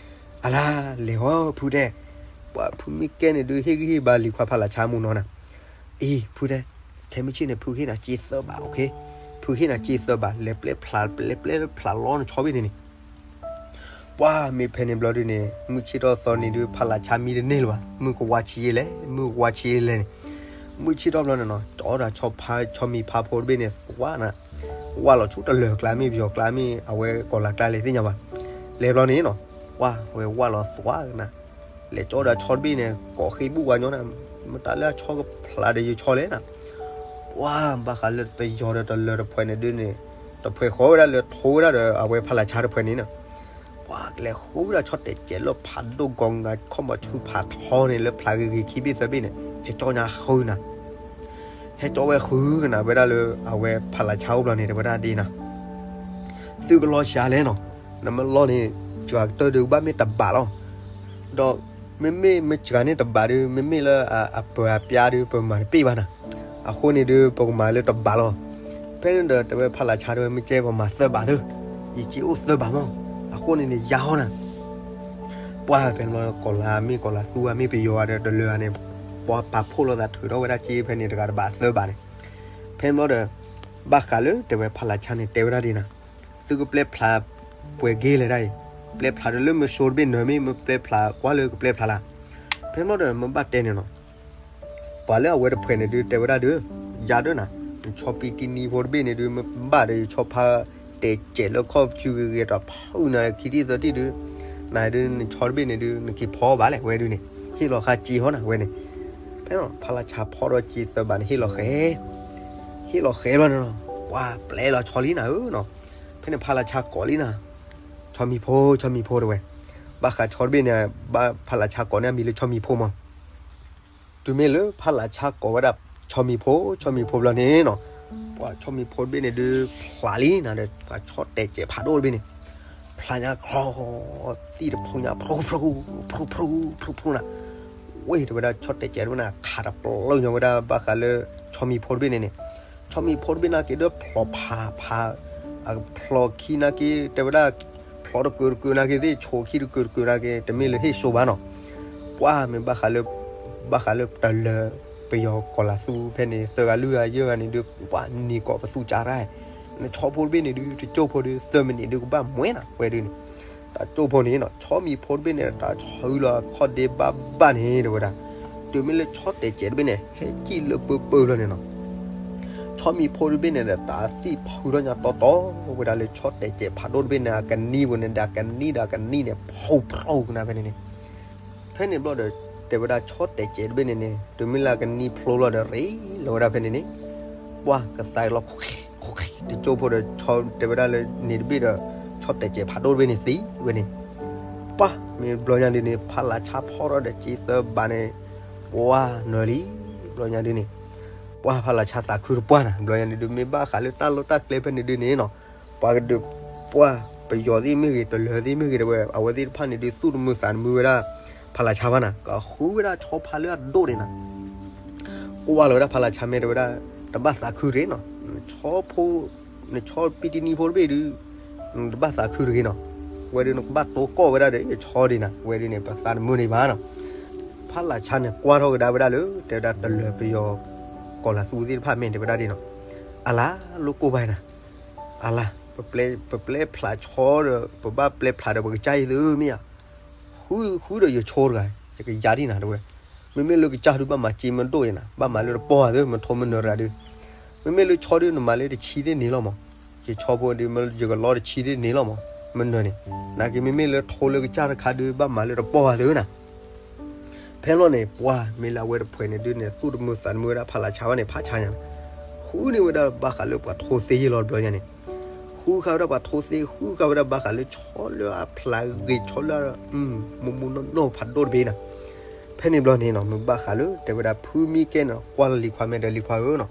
အလါ လဲၤဟီဖုတဲ, ပှၤဖုမ့ၢ်ကဲန့ၣ်ဒုး ဟ့ၣ်ဂံၢ်ဟ့ၣ်ဘါလံၤခွါဖးလးဆါမူနီၤနၤ. အံၤ ဖုတဲ, ခဲမုၢ်ဆ့ၣ်န့ၣ် ဖုဟ့ၣ်နၤစ့သၢဘး, ဖုဟ့ၣ်နၤစ့သၢဘး လဲၤပျဲဖျါ လဲၤပျဲဖျါလီၤနဆီဘ့ၣ်န့ၣ်န့ၣ်. ပှၤမ့ၢ်ဖဲန့ၣ်ဘျီဒုးန့ၣ် မုၢ်ဆ့ၣ်ထီၣ်သီန့ၣ်ဒုး ဖးလးဆါမံတန့ၢ်လၢၤဘၣ်, မုၢ်ကဝါဆံးယဲလဲၣ် မုၢ်ကဝါဆံးယဲလဲၣ်န့ၣ်. မုၢ်ဆ့ၣ်ထီၣ်ဘျီန့ၣ်နီၤ ကၠီဒီးဆီဖါ ဆီမံၤဖးဖိတဘ့ၣ်န့ၣ် သွးနၤ, ဝၢ်လီၤဆူတလၢၤကျါ မ့ၢ်ပယီၤကျါမ့ၢ်အဝဲကီၤလၤကျါလဲၣ်သ့ၣ်ညါဘၣ်. လဲၤဘျီန့ၣ်နီၤ ပှၤဝဲဝၢ်လီၤသွးနၤ, လဲၤကၠီဒီးဆီတဘ့ၣ်န့ၣ် ကိးဃ့ဘူၣ်ဝဲညီနၤ, မတၤလၢအဆီကဖျါဒီးယဆီလဲၣ်နၤ. ပှၤဘၣ်ဃးလၢပယီၤဒီးတလၢၤတဖှဲးန့ၣ်ဒုးန့ၣ် တဖှဲးဃီဝဲဒၣ်လၢထိဝဲဒၣ်ဒီးအဝဲဖးလးဆါတဖှဲးန့ၣ်နီၤ. ပှၤလဲၤဃုဝဲဒၣ်ဆီတဲာ်ကဲးလၢဖးဒိၣ်ကီၤငါခီၣ်မီၤဆူဖးထီန့ၣ် လၢဖျါဂ့ၤဂ့ၤခံဘ့ၣ်သၢဘ့ၣ်န့ၣ် ဟဲကၠီညါဃုနၤ, ဟဲကၠီဝဲဃုကနၤဝဲဒၣ်လၢအဝဲဖးလးဆါအိၣ်ဘျီန့ၣ် တဲဝဲဒၣ်ဒ်နၤ, သုကလီၤစှၤလဲၣ်နီၤ, နမ့ၢ်လီၤန့ၣ် စှၤကတၢၢ်ဒုးကဘၣ်မ့ၢ်တဘးလီၤ. ဒီးမ့မ့ၢ်မ့ၢ်စှၤန့ၢ်တဘးဒုး မ့မ့ၢ်လၢအပၢၤအပျါဒုး ပမၤတပ့ၢ်ဘၣ်နၤ. အဃိန့ၣ်ဒုး ပကမၤလၢတဘးလီၤ. ဖဲန့ၣ်ဒီးတဲဝဲဖးလးဆါတဲဝဲ မ့ၢ်ကဲပမၤသၢဘးသု, ယစ့အိၣ်သၢဘးမီၢ်, အဃိန့ၣ်န့ၣ် ယါဟီနၤ. ပှၤဖဲန့ၣ်ဘျီကီၤလၤမ့ၢ်ကီၤလၤသူဧါ မ့ၢ်ပယီၤဧါဒီးတလၢၤဧါန့ၣ် ပှၤပာ်ဖှိၣ်လိာ်သးထုးထီၣ်ဝဲဒၣ်စ့ဖဲန့ၣ် တဂၤတဘးသၢဘးန့ၣ်. ဖဲန့ၣ်ဘျီဒီး ဘၣ်ဃးလၢတဲဝဲဖးလးဆါန့ၣ် တဲဝဲဒၣ်ဒ်နၤ, သုကပျဲဖျါပှဲၤဂ့ၤလဲၣ်ဒၣ်အံၤ, ပျဲဖျါဒီးလၢမ့ၢ်စိတဘ့ၣ်နၢၤမ့ၢ် မ့ၢ်ပျဲဖျါကွၢ်လၢကပျဲဖျါလၢ်. ဖဲန့ၣ်ဘျီဒီး မ့ၢ်ဘၣ်တဲန့ၣ်နီၤ ပှၤလၢအဝဲတဖှဲးန့ၣ်ဒုး တဲဝဲဒၣ်ဒုး, နဆီပံတံနံဖိတဘ့ၣ်န့ၣ်ဒုး မ့ၢ်ဘၣ်ဒီးယဆီဖါတဲာ်ကဲးလၢခီၣ်ဆူဂ့ၤဂ့ၤဒီးဖုနၤခံထံၣ်သၢထံၣ်ဒုး, နဒုးနဆီတဘ့ၣ်န့ၣ်ဒုး နက့ၤဖီဘၣ်လဲၣ်ဝဲဒုးန့ၣ်, ဟ့ၣ်လီၤဃာ်စ့ဟီနၤဝဲန့ၣ်. ဖဲန့ၣ်ဖးလးဆါဖီၣ်ဒီးစ့သၢဘးန့ၣ် ဟ့ၣ်လီၤဃဲ ဟ့ၣ်လီၤဃဲဘျီန့ၣ်နီၤ ပှၤပျဲလီၤဆီလံနၤဧၢနီၤ. ဖဲန့ၣ်ဖးလးဆါကိးလံနၤ, ဆီမံၤဖိ ဆီမံၤဖိတဲဝဲ, ဘၣ်ဃးဆီတဘ့ၣ်န့ၣ် ဘၣ်ဖးလးဆါကိးန့ၢ်အမံၤလၢဆီမံၤဖိမီၤ. တုၤမ့ၢ်လၢဖးလးဆါကိးဝဲဒၣ် ဆီမံၤဖိ ဆီမံၤဖိဘျီန့ၣ်နီၤ, ပှၤဆီမံၤဖိတဘ့ၣ်န့ၣ်ဒုး ဖျးလံနၤဒီး ပှၤဆီတဲာ်ကဲးဖးဒိၣ်တဘ့ၣ်န့ၣ် ဖျးညါခီ သံၣ်တဖုညါ ဖျိဖျိ ဖျိဖျိ ဖျိဖျိနၤ, ဝ့ၢ်တဲဝဲဒၣ်ဆီတဲာ်ကဲးတဘ့ၣ်န့ၣ် ခးတပျုာ်ညီဝဲဒၣ်ဘၣ်ဃးလၢ ဆီမံၤဖိတဘ့ၣ်န့ၣ်န့ၣ်, ဆီမံၤဖိတဘ့ၣ်နာ်က့ဒီးဖျိဖးဖး အဖျိခံနာ်က့ တဲဝဲဒၣ် ဖျိတကုာ်တကုာ်နာ်က့သ့ၣ် ဆိခံတကုာ်တကုာ်နာ်က့ တမ့ၢ်လၢဟ့ၣ်စိဘၣ်နီၤ, ပှၤမ့ၢ်ဘၣ်ဃးလၢ ဘၣ်ဃးလၢတလၢၤ ပယီၤကီၤလၤသူဖဲန့ၣ် သၢဂၤလွံၢ်ဂၤယဲၢ်ဂၤန့ၣ်ဒုး ပှၤနံၤကိးပသူကၢ်တၢ်, နဆီဖိတဘ့ၣ်န့ၣ်ဒုး တကၠိၢ်ဖိဒုး သၢမံးနံးဒုးကဘၣ်မှဲနၤဝဲဒုးန့ၣ်, တၢ်ကၠိၢ်ဖိန့ၣ်နီၤ ဆီမံၤဖိတဘ့ၣ်န့ၣ် တၢ်ဆၢလီၤအခီၣ်ဒ့ဘၣ်ဘၣ်န့ၣ် တဲဝဲဒၣ်, တုၤမ့ၢ်လၢဆီတဲာ်ကဲးတဘ့ၣ်န့ၣ် ဟဲကံၣ်လၢပၢပၢလီၤန့ၣ်နီၤ ဆီမံၤဖိတဘ့ၣ်န့ၣ်ဒီး တၢ်သံၣ်ဖုထီၣ်ညါတီတီ ဝဲဒၣ်လၢဆီတဲာ်ကဲးဖးဒိၣ်တဘ့ၣ်န့ၣ် အကနံၤပူၤန့ၣ်ဒီး အကနံၤဒီးအကနံၤန့ၣ် ဖျိဖျိကနၤဖဲန့ၣ်န့ၣ်, ဖဲန့ၣ်ဘျီဒီး တဲဝဲဒၣ်ဆီတဲာ်ကဲးတဘ့ၣ်န့ၣ်န့ၣ် တုၤမ့ၢ်လၢအကနံၤဖျိလီၤဒီး ရ့လီၤဝဲဒၣ်ဖဲန့ၣ်န့ၣ်, ပှၤကသါလီၤခိၣ်ဃဲ ခိၣ်ဃဲ တကၠိၢ်ဖိဒီး တဲဝဲဒၣ်လၢန့ၣ်တဘ့ၣ်ဒီး ဆီတဲာ်ကဲးဖးဒိၣ်တဘ့ၣ်န့ၣ်သံဝဲန့ၣ်, ပှၤမ့ၢ်ဘျီညါဒုးန့ၣ် ဖးလးဆါဖီၣ်ထီၣ်ဒီးက့သၢဘးန့ၣ် ပှၤနၢၤလံ, ဘျီညါဒုးန့ၣ် ပှၤဖးလးဆါသးခုတပှၢ်နၤ ဘျီညါဒုး မ့ၢ်ဘၣ်ဃးလၢတၢ်လီၢ်တၢ်ကျဲဖဲန့ၣ်ဒုးန့ၣ်နီၤ, ပှၤကဒုး ပှၤပယီၤသ့ၣ်မ့ၢ်ဂ့ၤ တလၢၤသ့ၣ်မ့ၢ်ဂ့ၤ တဲဝဲ အဝဲသ့ၣ်တဖၣ်န့ၣ်ဒုး သူၣ်တမုာ်သးတမုာ်ဝဲဒၣ် ဖးလးဆါဘၣ်နၤ ကဃုဝဲဒၣ်ဆီဖါလၢအဒိၣ်န့ၣ်နၤ ကွၢ်လီၤဝဲဒၣ်ဖးလးဆါမ့ၢ်တဲဝဲဒၣ် တဘၣ်သးခုတဂ့ၤနီၤ, ဆီဖိ နဆီပံတံနံဖိတဘ့ၣ်ဒုး တဘၣ်သးခုတဂ့ၤနီၤ, ဝဲဒုးနကဘၣ်တိကိၢ်ဝဲဒၣ်ဒီး ယဆီဒံးနၤ ဝဲဒုးန့ၣ် ပသးတမုာ်န့ၣ်ဘၣ်နီၤ, ဖးလးဆါန့ၣ်ကွၢ်ထီၣ်ကဒါဝဲဒၣ်လၢ တဲဝဲဒၣ်တလၢၤပယီၤ ကီၤလၤသူသ့ၣ်တဖၣ်မ့ၢ်တဲဝဲဒၣ်ဒ်နီၤ, အလါ လိၣ်ကိၢ်ဘၣ်နၤ, အလါ ပပျဲဖျးဆီဒီး ပဘၣ်ပျဲဖျးဒီး ပကစၢ်ယသုမ့ၢ်ဧါ ဃုဃုဒီးယဆိတဂၤ ယကယၤဒ်နၤတဲဝဲ, မ့မ့ၢ်လၢကစၢ်ဒုးဘၣ်မၤစ့မ့ၢ်ဒိၣ်ယဲနၤ ဘၣ်မၤလၢတပီၢ်ဧါသ့ မထိမနၢၤတဂၤဒုး, မ့မ့ၢ်လၢဆီဒုးနမၤလၢတဆံသ့ၣ်န့ၣ်လီၤမး, ယဆီဖိဒုး ယကလီတဆံသ့ၣ်န့ၣ်လီၤမး, မနၢၤန့ၣ်, နာ်က့မ့မ့ၢ်လၢထိလၢကစၢ်တခါဒုး ဘၣ်မၤလၢတပီၢ်ဧါသ့နၤ ဖဲလီၤန့ၣ် ပှၤမ့ၢ်လၢအဝဲတဖှဲးန့ၣ်ဒုးန့ၣ် သူၣ်တမုာ်သးတမုာ်ဝဲဒၣ်ဖးလးဆါဘၣ်န့ၣ် ဖးဆါညါန့ၣ်, ဃုန့ၢ်ဝဲဒၣ်ဘၣ်ဃးလၢပှၤထိသ့ယဲလီၤတဘျီညါန့ၣ်, ဃုဃာ်ဝဲဒၣ်ပှၤထိသ့ ဃုဃာ်ဝဲဒၣ်ဘၣ်ဃးလၢဆီလၢအဖျါဂ့ၤ ဆီလၢ မူမူနီၢ်နီၢ်ဖးဒိၣ်တဘ့ၣ်နၤ. ဖဲန့ၣ်ဘျီန့ၣ်နီၤ မ့ၢ်ဘၣ်ဃးလၢတဲဝဲဒၣ်ဖုမံကဲန့ၣ် ကွၢ်လီၤလံၤခွါမဲာ်ဒီးလံၤခွါဧၢနီၤ,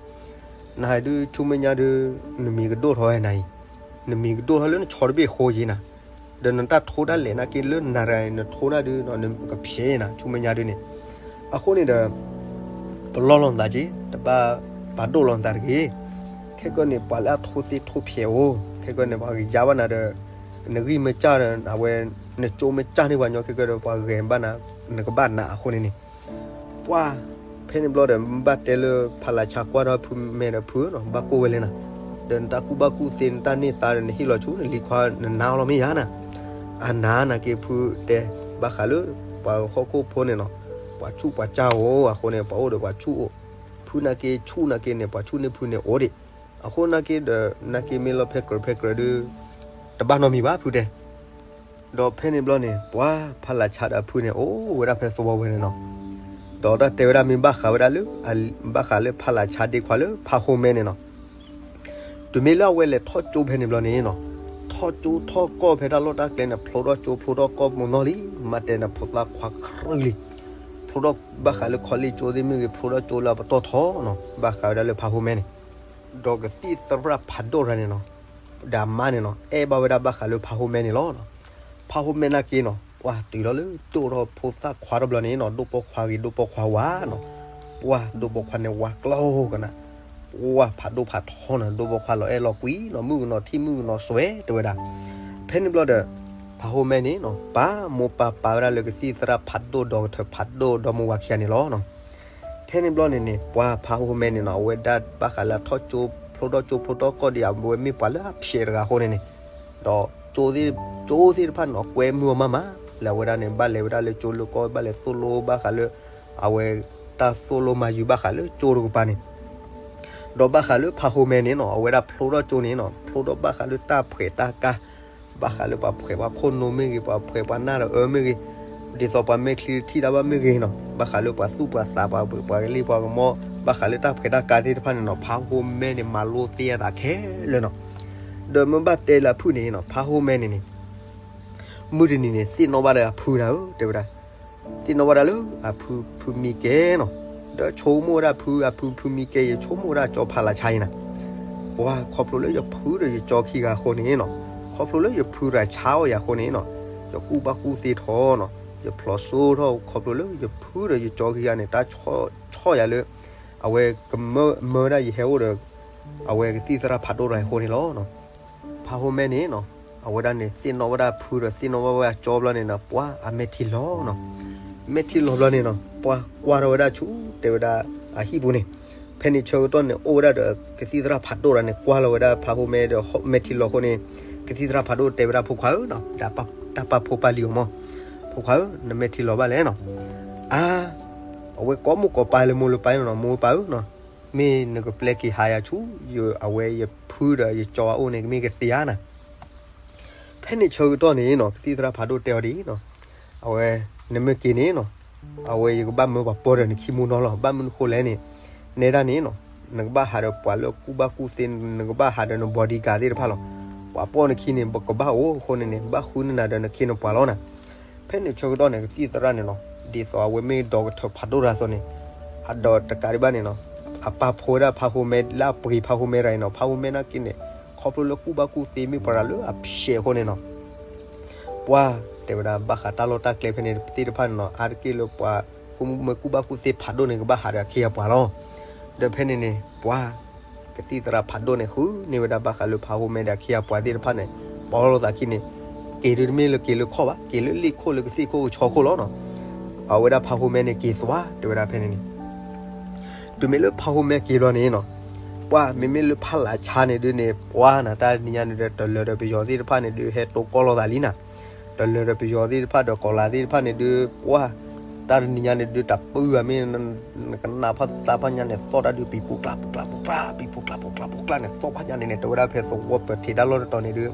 နဟဲဒုးဆူမဲာ်ညါဒုး နမံၤကဒိၣ်ထီၣ်ဝဲနၤအံၤ, နမံၤကဒိၣ်ထီၣ်လၢနဆီတဘ့ၣ်ဃိယံၤနၤ, ဒီးနတၢ်ထိတၢ်လဲၤနာ်က့လၢနၤတဂၤအံၤ နထိနၢ်ဒုး နကဖျဲးနၤ ဆူမဲာ်ညါဒုးန့ၣ်, အဃိန့ၣ်ဒီး တလီလီၤနသးက့ၤ, တဘၣ်ပာ်ဒိၣ်လီၤနသးတဂ့ၤ. ခဲကနံၣ်န့ၣ် ပှၤလၢအထိသ့ထိဖျဲးအိၣ်, ခဲကနံၣ်န့ၣ် ပှၤဂံၢ်ယါဘၣ်နၤဒီး နဂံၢ်မ့ၢ်စၢ်ဒီး အဝဲ နကၠိမ့ၢ်စၢ်န့ၢ်ပှၤညီ ခဲကနံၣ်ဒီး ပှၤဂဲၤဘၣ်နၤ နကဘၣ်နးအဃိန့ၣ်န့ၣ်, ပှၤ ဖဲန့ၣ်ဘျီဒီး မ့ၢ်ဘၣ်တဲလၢဖးလးဆါကွၢ်ဒီးဖုမဲာ်ဒီးဖုဧၢနီၤ ဘၣ်ကိၢ်ဝဲလဲၣ်နၤ, ဒီးနတၢ်ကူၣ်ဘၣ်ကူၣ်သ့ နတၢ်န့ၢ်သါဒီး နဟ့ၣ်လီၤဆူ နလံၤခွါ နနါအီၤလီၤမ့ၢ်ယါနၤ, အနါနာ်က့ဖုတဲ ဘၣ်ဃးလၢ ပှၤဟီၣ်ခိၣ်ဖိန့ၣ်နီၤ, ပှၤဆူၣ်ပှၤစၢ်အိၣ် အဃိန့ၣ် ပှၤအိၣ်ဒီးပှၤဆူၣ်အိၣ်, ဖုနာ်က့ဆူၣ်နာ်က့န့ၣ် ပှၤဆူၣ်န့ၢ်ဖုန့ၣ်အိၣ်ဒံး, အဃိနာ်က့ဒီး နာ်က့မ့ၢ်လီၤဖဲကြၢးဖဲကြၢးဒုး တဘၣ်နီတမံၤဘၣ်ဖုတဲ ဒီးဖဲန့ၣ်ဘျီန့ၣ် ပှၤဖးလးဆါဒီးဖုန့ၣ် အိၣ်ဝဲဒၣ်ဖဲသဝီဝဲန့ၣ်နီၤ, ဒီးတၢ်တဲဝဲဒၣ်မ့ၢ်ဘၣ်ဃးဝဲဒၣ်လၢ ဘၣ်ဃးလၢဖးလးဆါဒ့ခွါလၢဖးဟိမဲန့ၣ်နီၤ, တုၤမ့ၢ်လၢအဝဲလဲၤထီၣ်ကၠိဖဲန့ၣ်ဘျီန့ၣ်နီၤ, ထီၣ်ကၠိထီၣ်ကီၢ်ဖဲတၢ်လီၢ်တၢ်ကျဲန့ၣ် ဖျိထီၣ်ကၠိဖျိထီၣ်ကီၢ်မုၢ်နီၢ်လံ, မၤတဲန့ၣ်ဖိသၣ်ခွါခရုလံ, ဖျိထီၣ်ဘၣ်ဃးလၢခီလ့ၣ်ကၠိသ့ၣ်မ့ၢ်ဂ့ၤ ဖျိထီၣ်ကၠိလၢအပတီၢ်ထီနီၤ, ဘၣ်ဃးဝဲဒၣ်လၢဖးဟိမဲန့ၣ် ဒီးကသံၣ်သရၣ်ဖးဒိၣ်တဂၤန့ၣ်နီၤ, ဒီးအမါန့ၣ်နီၤ အဲၣ်ဘၣ်ဝဲဒၣ်ဘၣ်ဃးလၢဖးဟိမဲန့ၣ်လီၤ. ဖးဟိမဲနာ်က့နီၤ ပှၤတုၤလီၤလၢဒိၣ်ထီၣ်ဖိသၣ်ခွါထီၣ်ဘျီန့ၣ်နီၤ ဒိၣ်ပိာ်ခွါဂ့ၤဒိၣ်ပိာ်ခွါဝါနီၤ, ပှၤဒိၣ်ပိာ်ခွါန့ၣ်ဝါကျိကနၣ်, ပှၤဖးဒိၣ်ဖးထီနီၤ ဒိၣ်ပိာ်ခွါလီၤအဲၣ်လီၤကွံနီၤ မုၣ်ကနီၤထံၣ်မုၣ်ကနီၤစွဲတဲဝဲဒၣ်, ဖဲန့ၣ်ဘျီဒီး ဖးဟိမဲန့ၣ်နီၤ ပာ်မိၢ်ပာ်ပၢ်ဝဲဒၣ်လၢကသံၣ်သရၣ်ဖးဒိၣ်ဒီးကထၢၣ်ဖးဒိၣ်ဒီးမိၢ်ဝၤခံဂၤန့ၣ်လီၤနီၤ. ဖဲန့ၣ်ဘျီန့ၣ်န့ၣ် ပှၤဖးဟိမဲန့ၣ်နီၤ အဝဲဒၣ်ဘၣ်ဃးလၢအထီၣ်ကၠိဖျိထီၣ်ကၠိဖျိထီၣ်ကီၢ်ဒံး အဝဲမ့ၢ်ပှၤလၢအဖျဲးတဂၤအဃိန့ၣ်န့ၣ်, ဒီးကၠိသ့ၣ်တဖၣ်န့ၣ်နီၤ ကွဲမုာ်အီၤမးမး, လၢအဝဲဒၣ်န့ၣ် ဘၣ်လဲၤဝဲဒၣ်လၢကၠိလၢကီၢ် ဘၣ်လဲၤသိၣ်လိဘၣ်ဃးလၢ အဝဲ တၢ်သိၣ်လိမၤယုၤဘၣ်ဃးလၢကၠိတကပၤန့ၣ် ဒီးဘၣ်ဃးလၢဖးဟိမဲန့ၣ်နီၤ အဝဲဒၣ်ဖျိထီၣ်ကၠိန့ၣ်နီၤ ဖျိထီၣ်ဘၣ်ဃးလၢတၢ်ဖှဲးတၢ်ကါ, ဘၣ်ဃးလၢပှၤဖှဲးပှၤခိၣ်နူာ်မ့ၢ်ဂ့ၤ ပှၤဖှဲးပှၤနၢ်ဒီးအၢမ့ၢ်ဂ့ၤ, ဒ်သိးပှၤမဲာ်ချံထံၣ်တၢ်ဘၣ်မ့ၢ်ဂ့ၤနီၤ ဘၣ်ဃးလၢပှၤသူၣ်ပှၤသး ပှၤပှၤကလံၢ်ပှၤကမီၤ ဘၣ်ဃးလၢတၢ်ဖှဲးတၢ်ကါသ့ၣ်တဖၣ်န့ၣ်နီၤ ဖးဟိမဲန့ၣ် မၤလိသ့အသးခဲလၢာ်နီၤ. ဒီးမ့ၢ်ဘၣ်တဲလၢအဖုၣ်န့ၣ်နီၤ ဖးဟိမဲန့ၣ်န့ၣ် မုၢ်တနံၤန့ၣ် သ့ၣ်နီၣ်ဘၣ်ဒီးအဖုနၤဧၢ တဲဝဲဒၣ်, သ့ၣ်နီၣ်ဘၣ်ဒၣ်လၢအဖု ဖုမံကဲနီၤ, ဒီးဆိကမိၣ်ဝဲဒၣ်ဖု အဖု ဖုမံကဲ ယဆိကမိၣ်ဝဲဒၣ်ကၠီဖးလးဆါအံၤနၤ, ပှၤခီဖျိလၢယဖုဒီးယကၠီခံဂၤအဃိန့ၣ်နီၤ, ခီဖျိလၢယဖုတဂၤဆါအီၣ်ယၤအဃိန့ၣ်နီၤ, ယကူၣ်ဘၣ်ကူၣ်သ့ထီၣ်နီၤ, ယဖျိးစိထီၣ် ခီဖျိလၢယဖုဒီးယကၠီခံဂၤန့ၣ် တၢ်ဆီၣ်ယၤလၢ အဝဲကမၢ မၢဒၣ်ယဟဲအိၣ်ဒီး အဝဲကသံၣ်သရၣ်ဖးဒိၣ်တဂၤအဃိန့ၣ်လီၤ. ဖးဟိမဲန့ၣ်နီၤ အဝဲဒၣ်န့ၣ် သ့ၣ်နီၣ်ဝဲဒၣ်ဖုဒီးသ့ၣ်နီၣ်ဝဲဒၣ်ကၠီဘျီန့ၣ်နီၤ ပှၤအမဲာ်ထံလီၤနီၤ, မဲာ်ထံလီၤဘျီန့ၣ်နီၤ ပှၤကွၢ်ထီၣ်ဝဲဒၣ်ဆူ တဲဝဲဒၣ်အဟံၣ်ပူၤန့ၣ်, ဖဲန့ၣ်ဆၢကတီၢ်န့ၣ် အိၣ်ဝဲဒၣ်ဒီးကသံၣ်သရၣ်ဖးဒိၣ်တဂၤန့ၣ် ကွၢ်လီၤဝဲဒၣ်ဖးဟိမဲဒီးမဲာ်ထံလီၤအဃိန့ၣ်, ကသံၣ်သရၣ်ဖးဒိၣ်တဲဝဲဒၣ်ဖိခွါဧၢနီၤ ဒ်တၢ်ပာ်ဖိပာ်လံၤအီၤမး, ဖိခွါဧၢ နမဲာ်ထံလီၤဘၣ်လဲၣ်နီၤ, အါ အဝဲကိးမိၢ်ကိးပၢ်လၢမိၢ်လၢပၢ်နီၤ မိၢ်ပၢ်ဧၢနီၤ, မ့ၢ်နကပျဲက့ၤဟးယၤဆူ အဝဲယဖုဒီးယကၠီအအိၣ်န့ၣ် ကမ့ၢ်ကသ့ဧါနၤ ဖဲန့ၣ်ဆၢကတီၢ်န့ၣ်နီၤ ကသံၣ်သရၣ်ဖးဒိၣ်တဲအီၤဒ်အံၤနီၤ, အဝဲ နမ့ၢ်က့ၤန့ၣ်နီၤ, အဝဲယကဘၣ်မၢပှၤပၢၢ်ဒီးနခံမိၢ်နီၢ်လီၤ. ဘၣ်မနုၤဃိလဲၣ်န့ၣ်, နဲဒၣ်န့ၣ်နီၤ, နကဘၣ်ဟးဒီးပှၤလၢကူၣ်ဘၣ်ကူၣ်သ့, နကဘၣ်ဟးဒီးန bodyguard သ့ၣ်တဖၣ်လီၤ. ပှၤပိာ်နခံန့ၣ် ကဘၣ်အိၣ်အဃိန့ၣ်န့ၣ် ဘၣ်ဃုန့ၢ်နၤဒီးနခ့နပှၤလီၤနၤ. ဖဲန့ၣ်ဆၢကတီၢ်န့ၣ် ကသံၣ်သရၣ်န့ၣ်နီၤ, ဒ်သိးအဝဲမ့ၢ်ဒီကထၢၣ်ဖးဒိၣ်တဂၤအသိးန့ၣ်, အဒီးတကးဒံးဘၣ်န့ၣ်နီၤ, အပာ်ဖှိၣ်ဝဲဒၣ်ဖးဟိမဲလၢအပှ့ၤဖးဟိမဲတဂၤအံၤနီၤ, ဖးဟိမဲနာ်က့န့ၣ် ခီဖျိလၢကူၣ်ဘၣ်ကူၣ်သ့မ့ၢ်ပှၤတဂၤလၢအဖျဲးအဃိန့ၣ်နီၤ, ပှၤတဲဝဲဒၣ်ဘၣ်ဃးတၢ်လီၢ်တၢ်ကျဲဖဲန့ၣ်သ့ၣ်တဖၣ်န့ၣ်နီၤ, အါတက့ၢ်လၢပှၤ ကူၣ်မ့ၢ်ကူၣ်ဘၣ်ကူၣ်သ့ဖးဒိၣ်န့ၣ် ကဘၣ်ဟးဒီးအခ့အပှၤလီၤ. ဒီးဖဲန့ၣ်န့ၣ် ပှၤ ကသံၣ်သရၣ်ဖးဒိၣ်န့ၣ် ဃုန့ၢ်ဝဲဒၣ်ဘၣ်ဃးလၢဖးဟိမဲဒီးအခ့အပှၤသ့ၣ်တဖၣ်န့ၣ်, ပီလိာ်သးခံန့ၣ်, က့ၤဒုးတမ့ၢ်လၢက့ၤလၢခီၣ်ဘၣ်, က့ၤလၢလ့ၣ်ခိၣ်လၢကသ့ၣ်ခိၣ်ကဆီခိၣ်လီၤနီၤ. အဝဲဒၣ်ဖးဟိမဲန့ၣ်က့ၤသွါ တဲဝဲဒၣ်ဖဲန့ၣ်န့ၣ် တုၤမ့ၢ်လၢဖးဟိမဲက့ၤဘျီန့ၣ်နီၤ, ပှၤမ့မ့ၢ်လၢဖးလးဆါန့ၣ်ဒုးန့ၣ် ပှၤနၤ တၢ်တနံၤညါန့ၣ်ဒီး တလၢၤဒီးပယီၤသ့ၣ်တဖၣ်န့ၣ်ဒုး ဟဲတိကိၢ်လိာ်သးလံနၤ, တလၢၤဒီးပယီၤသ့ၣ်တဖၣ်ဒီးကီၤလၤသ့ၣ်တဖၣ်န့ၣ်ဒုး ပှၤ တၢ်တနံၤညါန့ၣ်ဒုး တၢ်ပုၢ်အမ့ၢ် နကနၣ်ဖးသးဖးညါန့ၣ် သီၣ်တၢ်ဒုး ပံၤပူၤကျါပူၤကျါပူၤကျါ ပံၤပူၤကျါပူၤကျါပူၤကျါန့ၣ် သီၣ်ဖးညါန့ၣ်န့ၣ် တဲဝဲဒၣ်ဖဲသဝီပထံးတၢ်လီၢ်တတီၤန့ၣ်ဒုး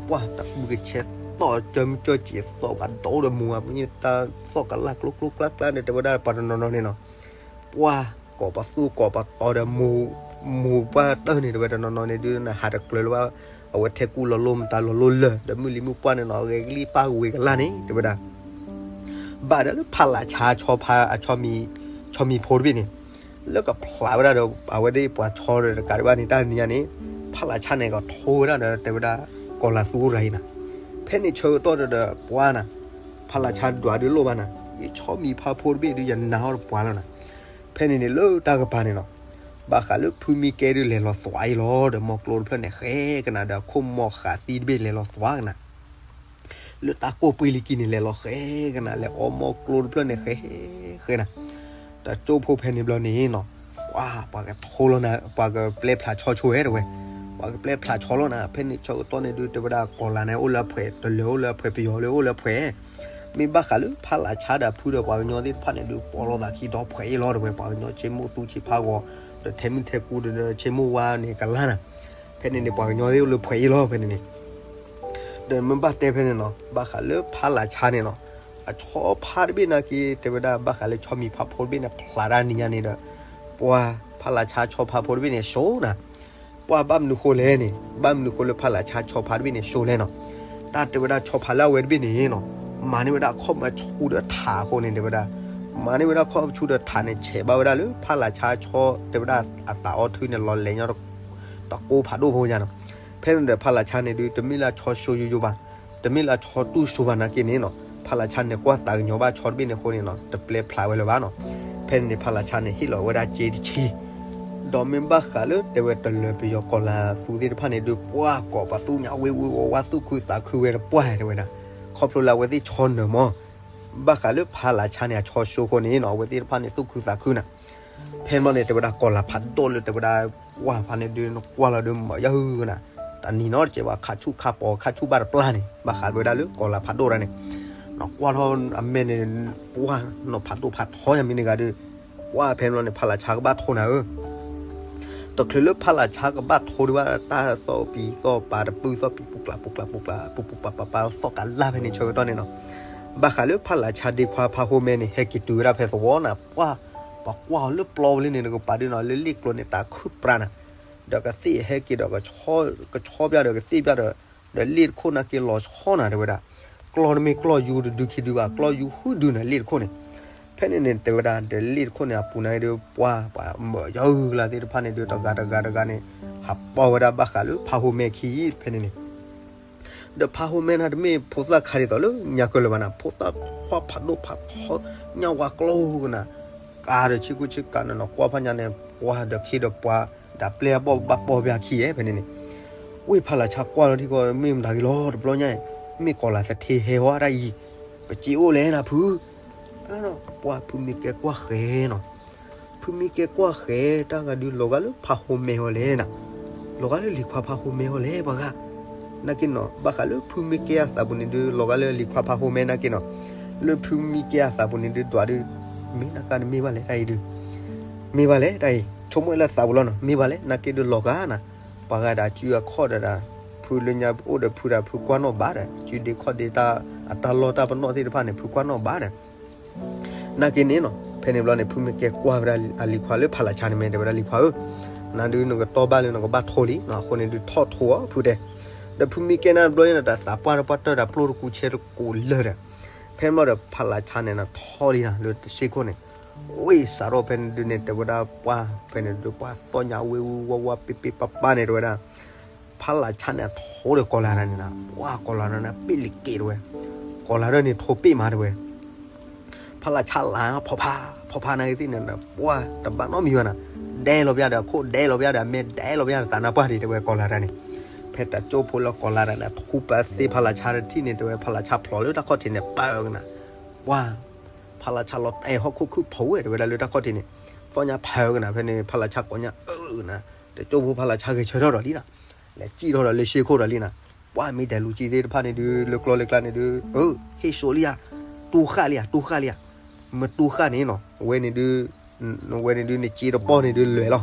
ပှၤတၢ်ပုၢ်ကဆဲးသီၣ် ကၢမုၢ်ကၢစံးသီၣ် ပှၤဒိၣ်ဒီးမူၤအမ့ၢ်တၢ်သီၣ်ကလၢ်ကျိကျိကျါကျါန့ၣ် တဲဝဲဒၣ်ပှၤတနီၤနီၤန့ၣ်နီၤ, ပှၤကိးပသူကိးပတီၤဒီးမူၤ မူၤပှၢ်တၢၢ်န့ၣ် တဲဝဲတနီၤနီၤန့ၣ်ဒုး နဟးတကျၢၤလၢၤဘၣ် အဝဲထဲကူၣ်လီၤလိၢ်မတၤလီၤလိၢ်လၢာ် ဒီးမုၢ်လံၤမုၢ်ပှၢ်န့ၣ်နီၤ ဂဲၤကလံၣ်ပၢ်ဝ့ၤကလၢ်န့ၣ် တဲဝဲဒၣ် ဘၣ်ဒီးလၢဖးလးဆါဆီဖါအဆီမံၤ ဆီမံၤဖိတဘ့ၣ်န့ၣ် လၢကဖျးဝဲဒၣ်ဒီး အဝဲသ့ၣ်ပှၤဆီဒီးတကးဒံးဘၣ်န့ၣ် တၢ်တနံၤညါန့ၣ် ဖးလးဆါန့ၣ်ကထိဝဲဒၣ်ဒီးတဲဝဲဒၣ် ကီၤလၤသူအိၣ်ရၤအံၤနၤ, ဖဲန့ၣ်ဆၢကတီၢ်ဒီးပှၤနၤ ဖးလးဆါဒွးဒုးလိၣ်ဘၣ်နၤ ယဆီမံၤဖါဖိတဘ့ၣ်ဒုးယနာ်အီၤတပှၤလီၤနၤ, ဖဲန့ၣ်န့ၣ်လၢတၢ်ကပၤန့ၣ်နီၤ ဘၣ်ဃးလၢဖုမံကဲဒုးလဲၤလီၤသွးအံၤလီၤ ဒီးမီကျိတဖျၢၣ်န့ၣ်ဃဲကနၤ ဒီးခိၣ်မီၤဃးသံတဘ့ၣ်လဲၤလီၤသွးကနၤ လၢတၢ်ကိၢ်ပှ့ၤလံၤကံန့ၣ် လဲၤလီၤဃဲကနၤ လဲၤအီမီကျိတဖျၢၣ်န့ၣ်ဃဲ ဃဲနၤ, တၢ်ကၠိဖိဖဲန့ၣ်ဘျီန့ၣ်နီၤ ပှၤ ပှၤကထိလီၤနၤ ပှၤကပျဲဖျးဆီဆိဝဲတဝဲ, ပှၤကပျဲဖျးဆီလီၤနၤ ဖဲန့ၣ်ဆၢကတီၢ်န့ၣ်ဒုး တဲဝဲဒၣ်ကီၤလၤန့ၣ် အိၣ်လၢအဖှဲး တလၢၤအိၣ်လၢအဖှဲး ပယီၤလၢအိၣ်လၢအဖှဲး, မ့ၢ်ဘၣ်ဃးလၢဖးလးဆါဒီးဖုဒီးပှၤကညီသ့ၣ်တဖၣ်န့ၣ်ဒုး ပိာ်လိာ်သးခံဒီဖှဲးအံၤလီၤတဝဲ ပှၤကညီဆ့မိၣ်သူဆ့ဖးဂီၤ ဒီးထဲမုၢ်ထဲကူဒီးဆ့မိၣ်ဝါန့ၣ်ကလါနၤ, ဖဲန့ၣ်န့ၣ် ပှၤကညီသ့ၣ်အိၣ်လၢဖှဲးအံၤလီၤဖဲန့ၣ်န့ၣ် ဒီးမ့ၢ်ဘၣ်တဲဖဲန့ၣ်နီၤ ဘၣ်ဃးလၢဖးလးဆါန့ၣ်နီၤ အဆီဖါတဘ့ၣ်နာ်က့ တဲဝဲဒၣ်ဘၣ်ဃးလၢဆီမံၤဖါဖိတဘ့ၣ်န့ၣ် ဖျးတၢ်နံၤညါန့ၣ်ဒီး ပှၤဖးလးဆါဆီဖါဖိတဘ့ၣ်န့ၣ် ဆိနၤ, ပှၤဘၣ်မနုၤဃိလဲၣ်န့ၣ် ဘၣ်မနုၤဃိလၢဖးလးဆါဆီဖါတဘ့ၣ်န့ၣ် ဆိလဲၣ်နီၤ, တၢ်တဲဝဲဒၣ်ဆီဖါလၢအဝဲတဘ့ၣ်န့ၣ်နီၤ မၤန့ၢ်ဝဲဒၣ်ခီၣ်မဆူဒီးထးအဃိန့ၣ် တဲဝဲဒၣ် မၤန့ၢ်ဝဲဒၣ်ခီၣ်မဆူဒီးထးန့ၣ် ဆဲးဘၣ်ဝဲဒၣ်လၢဖးလးဆါဆီ တဲဝဲဒၣ်အသးအီၣ်ထုန့ၣ် လီၤလဲၤညီ တကိးဖးဒိၣ်ဖိညါနီၤ, ဖဲန့ၣ်ဒီးဖးလးဆါန့ၣ်ဒုး တမ့ၢ်လၢဆီဆိယိယိဘၣ်, တမ့ၢ်လၢဆီတူၢ်ဆိဘၣ်နာ်က့န့ၣ်နီၤ ဖးလးဆါန့ၣ်ကွၢ်သးကညီၤဘၣ်ဆီတဘ့ၣ်န့ၣ်အဃိန့ၣ်နီၤ တပျဲဖျးဝဲလၢၤဘၣ်နီၤ, ဖဲန့ၣ်န့ၣ် ဖးလးဆါန့ၣ်ဟ့ၣ်လီၤဝဲဒၣ်စ့တဆံ ဒီးမ့ၢ်ဘၣ်ဃးလၢတဲဝဲတလၢၤပယီၤကီၤလၤသူသ့ၣ်တဖၣ်န့ၣ်ဒုး ပှၤကိးပသူညါဝ့ဝ့ဝီဝါသူၣ်ခုသးခုဝဲတပှၢ်တဲဝဲဒၣ်, ခီဖျိလၢအဝဲသ့ၣ်ဆီနၢၤမး, ဘၣ်ဃးလၢဖးလးဆါန့ၣ် အဆီဆိအဃိန့ၣ်နီၤ အဝဲသ့ၣ်တဖၣ်န့ၣ်သူၣ်ခုသးခုနၤ ဖဲန့ၣ်ဘျီန့ၣ် တဲဝဲဒၣ်ကီၤလၤဖးဒိၣ်လၢတဲဝဲဒၣ် ပှၢ်ဖါန့ၣ်ဒုး နကွၢ်လီၤဒုးမၤယၤဟုကနၤ, တၢ်နံၤနီတစဲးဘၣ် ခးဆူၣ်ခးပီၤ ခးဆူၣ်ဘၣ်တပျၢ်န့ၣ် ဘၣ်ဃးဝဲဒၣ်လၢကီၤလၤဖးဒိၣ်တၢ်န့ၣ်, နကွၢ်ထီၣ်အမဲာ်န့ၣ် ပှၢ်နီၤဖးဒိၣ်ဖးထီယၤမ့ၢ်န့ၣ်ဂၤဒုး, ပှၢ်ဖဲန့ၣ်ဘျီန့ၣ် ဖးလးဆါကဘၣ်ထိနၤဧၢ တချုးလၢဖးလးဆါကဘၣ်ထိဒံးဘၣ် တၢ်သီၣ်ပံၤသီၣ်ပၤတပုၢ်သီၣ်ပံၤပူၤကျးပူၤကျးပူၤကျး ပူၤပူၤပၤပၤပၤသီၣ်ကလၢ်ဖဲန့ၣ်ဆၢကတီၢ်န့ၣ်နီၤ, ဘၣ်ဃးလၢဖးလးဆါဒ့ခွါဖးဟိမဲန့ၣ် ဟဲက့ၤတုၤဝဲဒၣ်ဖဲသဝီနၤ ပှၢ်, ပှၤကွၢ်အီၤလၢပျီဝဲလၢန့ၣ် နကပာ်ဒုးနီၤ လၢလ့ၣ်ကျိန့ၣ် တၢ်ခုၣ်ပြးနၤ, ဒီးကသ့ၣ်ဟဲက့ၤဒီး ကဆီပၠးဒီးကသ့ၣ်ပၠးဒီး, ဒီးလ့ၣ်တခိၣ်နာ်က့လီၤဆီနၤတဲဝဲဒၣ်, ကျီၢ်တမ့ၢ်ကျီၢ်ယူတဒုခံဒုဘၣ် ကျီၢ်ယူဟုဒုနၤလ့ၣ်တခိၣ်န့ၣ်, ဖဲန့ၣ်န့ၣ် တဲဝဲဒၣ် ဒီးလ့ၣ်တခိၣ်န့ၣ် အပူၤနာ်က့ဒုး ပှၢ်ပှၤမၢယၤဟုကလါသ့ၣ်တဖၣ်န့ၣ်ဒုး တဂၤတဂၤတဂၤန့ၣ် ဟးပိာ်ဝဲဒၣ်ဘၣ်ဃးလၢဖးဟိမဲခံဖဲန့ၣ်န့ၣ် ဒီးဖးဟိမဲန့ၣ်တမ့ၢ်ဖိသၣ်ခါဒ်သိးလၢညါကၢလၢၤဘၣ်နၤ ဖိသၣ်ခွါဖးဒိၣ်ဖးထီ ညၣ်ဝါကျီၢ်ကနၤ, ကးဒီးဆ့ကူဆ့ကၤန့ၣ်နီၤ ကွၢ်ဖးညါန့ၣ် ပှၤဒီးခ့ဒီးပှၤ ဒီးပျဲၢ်အဘီၣ်ဘၣ်ပိာ်ဘၣ်ခံဖဲန့ၣ်န့ၣ်, ဝ့ၢ်ဖးလးဆါကွၢ်လီၤထံကီၢ် မ့ၢ်မတၤဂ့ၤလီၤ တဘျီညါ, မ့ၢ်ကီၤလၤသထ့ဟဲဟီၣ်ဒၣ်အံၤ, ပစ့အိၣ်လဲၣ်နၤဖု, ပှၢ်ဖုမ့ၢ်ကဲကွၢ်ဃဲနီၤ ဖုမ့ၢ်ကဲကွၢ်ဃဲ တၢ်ဂၤဒုးလီၤဂာ်လၢဖးဟိမဲအီၤလဲၣ်နၤ, လီၤဂာ်လၢလံၤခွါဖးဟိမဲအီၤလဲၣ်ပှၤဂၤ, နာ်က့နီၤ ဘၣ်ဃးလၢဖုမ့ၢ်ကဲအသးပူၤန့ၣ်ဒုး လီၤဂာ်လၢလံၤခွါဖးဟိမဲနာ်က့နီၤ, လၢဖုမ့ၢ်ကဲအသးပူၤန့ၣ်ဒုး ဒွးဒုး, မ့ၢ်နကါနမ့ၢ်ဘၣ်လဲၣ်တၢ်အံၤဒုး, မ့ၢ်ဘၣ်လဲၣ်တၢ်အံၤ ဆိကမိၣ်လၢသးပူၤလီၤနီၤ မ့ၢ်ဘၣ်လဲၣ် နာ်က့ဒုးလီၤဂာ်နၤ, ပှၤဂၤဒၣ်စုအခီၣ်ဒီးဒၣ်, ဖုလၢညါအိၣ်ဒီးဖုဒၣ်ဖုကွၢ်နီၣ်ဘၣ်ဒီး စုဒ့ခီၣ်ဒ့တၢ်အတၢ်လီၢ်တၢ်ပနီၣ်သ့ၣ်တဖၣ်န့ၣ် ဖုကွၢ်နီၣ်ဘၣ်ဒီး နာ်က့န့ၣ်နီၤ ဖဲန့ၣ်ဘျီန့ၣ် ဖုမ့ၢ်ကဲကွၢ်ဝဲဒၣ်အလံၤခွါလၢဖးလးဆါန့ၣ်မ့ၢ်တဲဝဲဒၣ်လံၤခွါဧၢ, နၤဒုးနကတီဘၣ်လၢနကဘၣ်ထိလံ, အဃိန့ၣ်ဒုးထီၣ်ထိအီၤဖုတဲ, ဒီးဖုမ့ၢ်ကဲနၤတဘျီန့ၣ် တၢ်သးပှၢ်တပှၢ်တၢၢ်တၢ်ပျိၢ်တကူဆဲတကူလၢာ်ဒီး, ဖဲန့ၣ်ဘျီဒီးဖးလးဆါန့ၣ်နၤထီလံနၤလၢတစ့ခိၣ်န့ၣ်, ဝ့ၢ်စးထီၣ်ဖဲန့ၣ်ဒုးန့ၣ် တဲဝဲဒၣ်ပှၢ် ဖဲန့ၣ်ဒုးပှၢ်သီၣ်ညါဝ့ၢ်ဝူဝါဝါပ့ပ့ပၢ်ပၢ်န့ၣ် တဲဝဲဒၣ် ဖးလးဆါန့ၣ်အထိဒီးကီၤလၤတၢ်န့ၣ်နၤ ပှၢ်ကီၤလၤတၢ်န့ၣ် ပ့ၣ်လံက့ၤတဝဲ, ကီၤလၤတၢ်န့ၣ်ထိပ့ၣ်မးတဝဲ, ဖးလးဆါလၤဖီဖး ဖီဖးနာ်က့သ့ၣ်န့ၣ် ပှၢ်တဘၣ်နီတမံၤဘၣ်နၤ, ဒဲလီၤပျၢ်ဒီးအခိၣ်ဒဲလီၤပျၢ်ဒီးအမဲာ်ဒဲလီၤပျၢ်ဒီးသးနါပှၢ်ဒံး တဲဝဲကီၤလၤတၢ်န့ၣ်, ဖဲတၢ်ကၠိဖိလၢကီၤလၤတၢ်န့ၣ် ထူပာ်သ့ဖးလးဆါတထံၣ်န့ၣ် တဲဝဲဖးလးဆါဖျိးလၢတၢ်ခီၣ်ထံးန့ၣ်ပၢ်ကနၤ, ပှၢ် ဖးလးဆါလီၤတဲာ်ဟီၣ်ခိၣ်ခုၣ်ဖီဝဲ တဲဝဲဒၣ်လၢတၢ်ခီၣ်ထံးန့ၣ်, သီၣ်ညါဖးကနၤ ဖဲန့ၣ် ဖးလးဆါကိးညါအၢကနၤ, တၢ်ကၠိဖိဖးလးဆါဂဲၤဆၢထၢၣ်ဒီးလံနၤ, လဲၤစံၣ်ထီၣ်ဒီးလၢရှ့ခိၣ်ဒီးလံနၤ, ပှၢ်မ့ၢ်ဒဲးလူၤကံသ့ၣ်တဖၣ်န့ၣ်ဒုး လၢကျီလၢကျါန့ၣ်ဒုး အၢ ဟ့ၣ်စိလံဧါ, တူၢ်ဃၣ်လံဧါ တူၢ်ဃၣ်လံဧါ, မ့ၢ်တူၢ်ဃၣ်န့ၣ်နီၤ ဝဲန့ၣ်ဒုး ဝဲန့ၣ်ဒုး နစ့တပီၢ်န့ၣ်ဒုးလွဲၢ်လီၤ,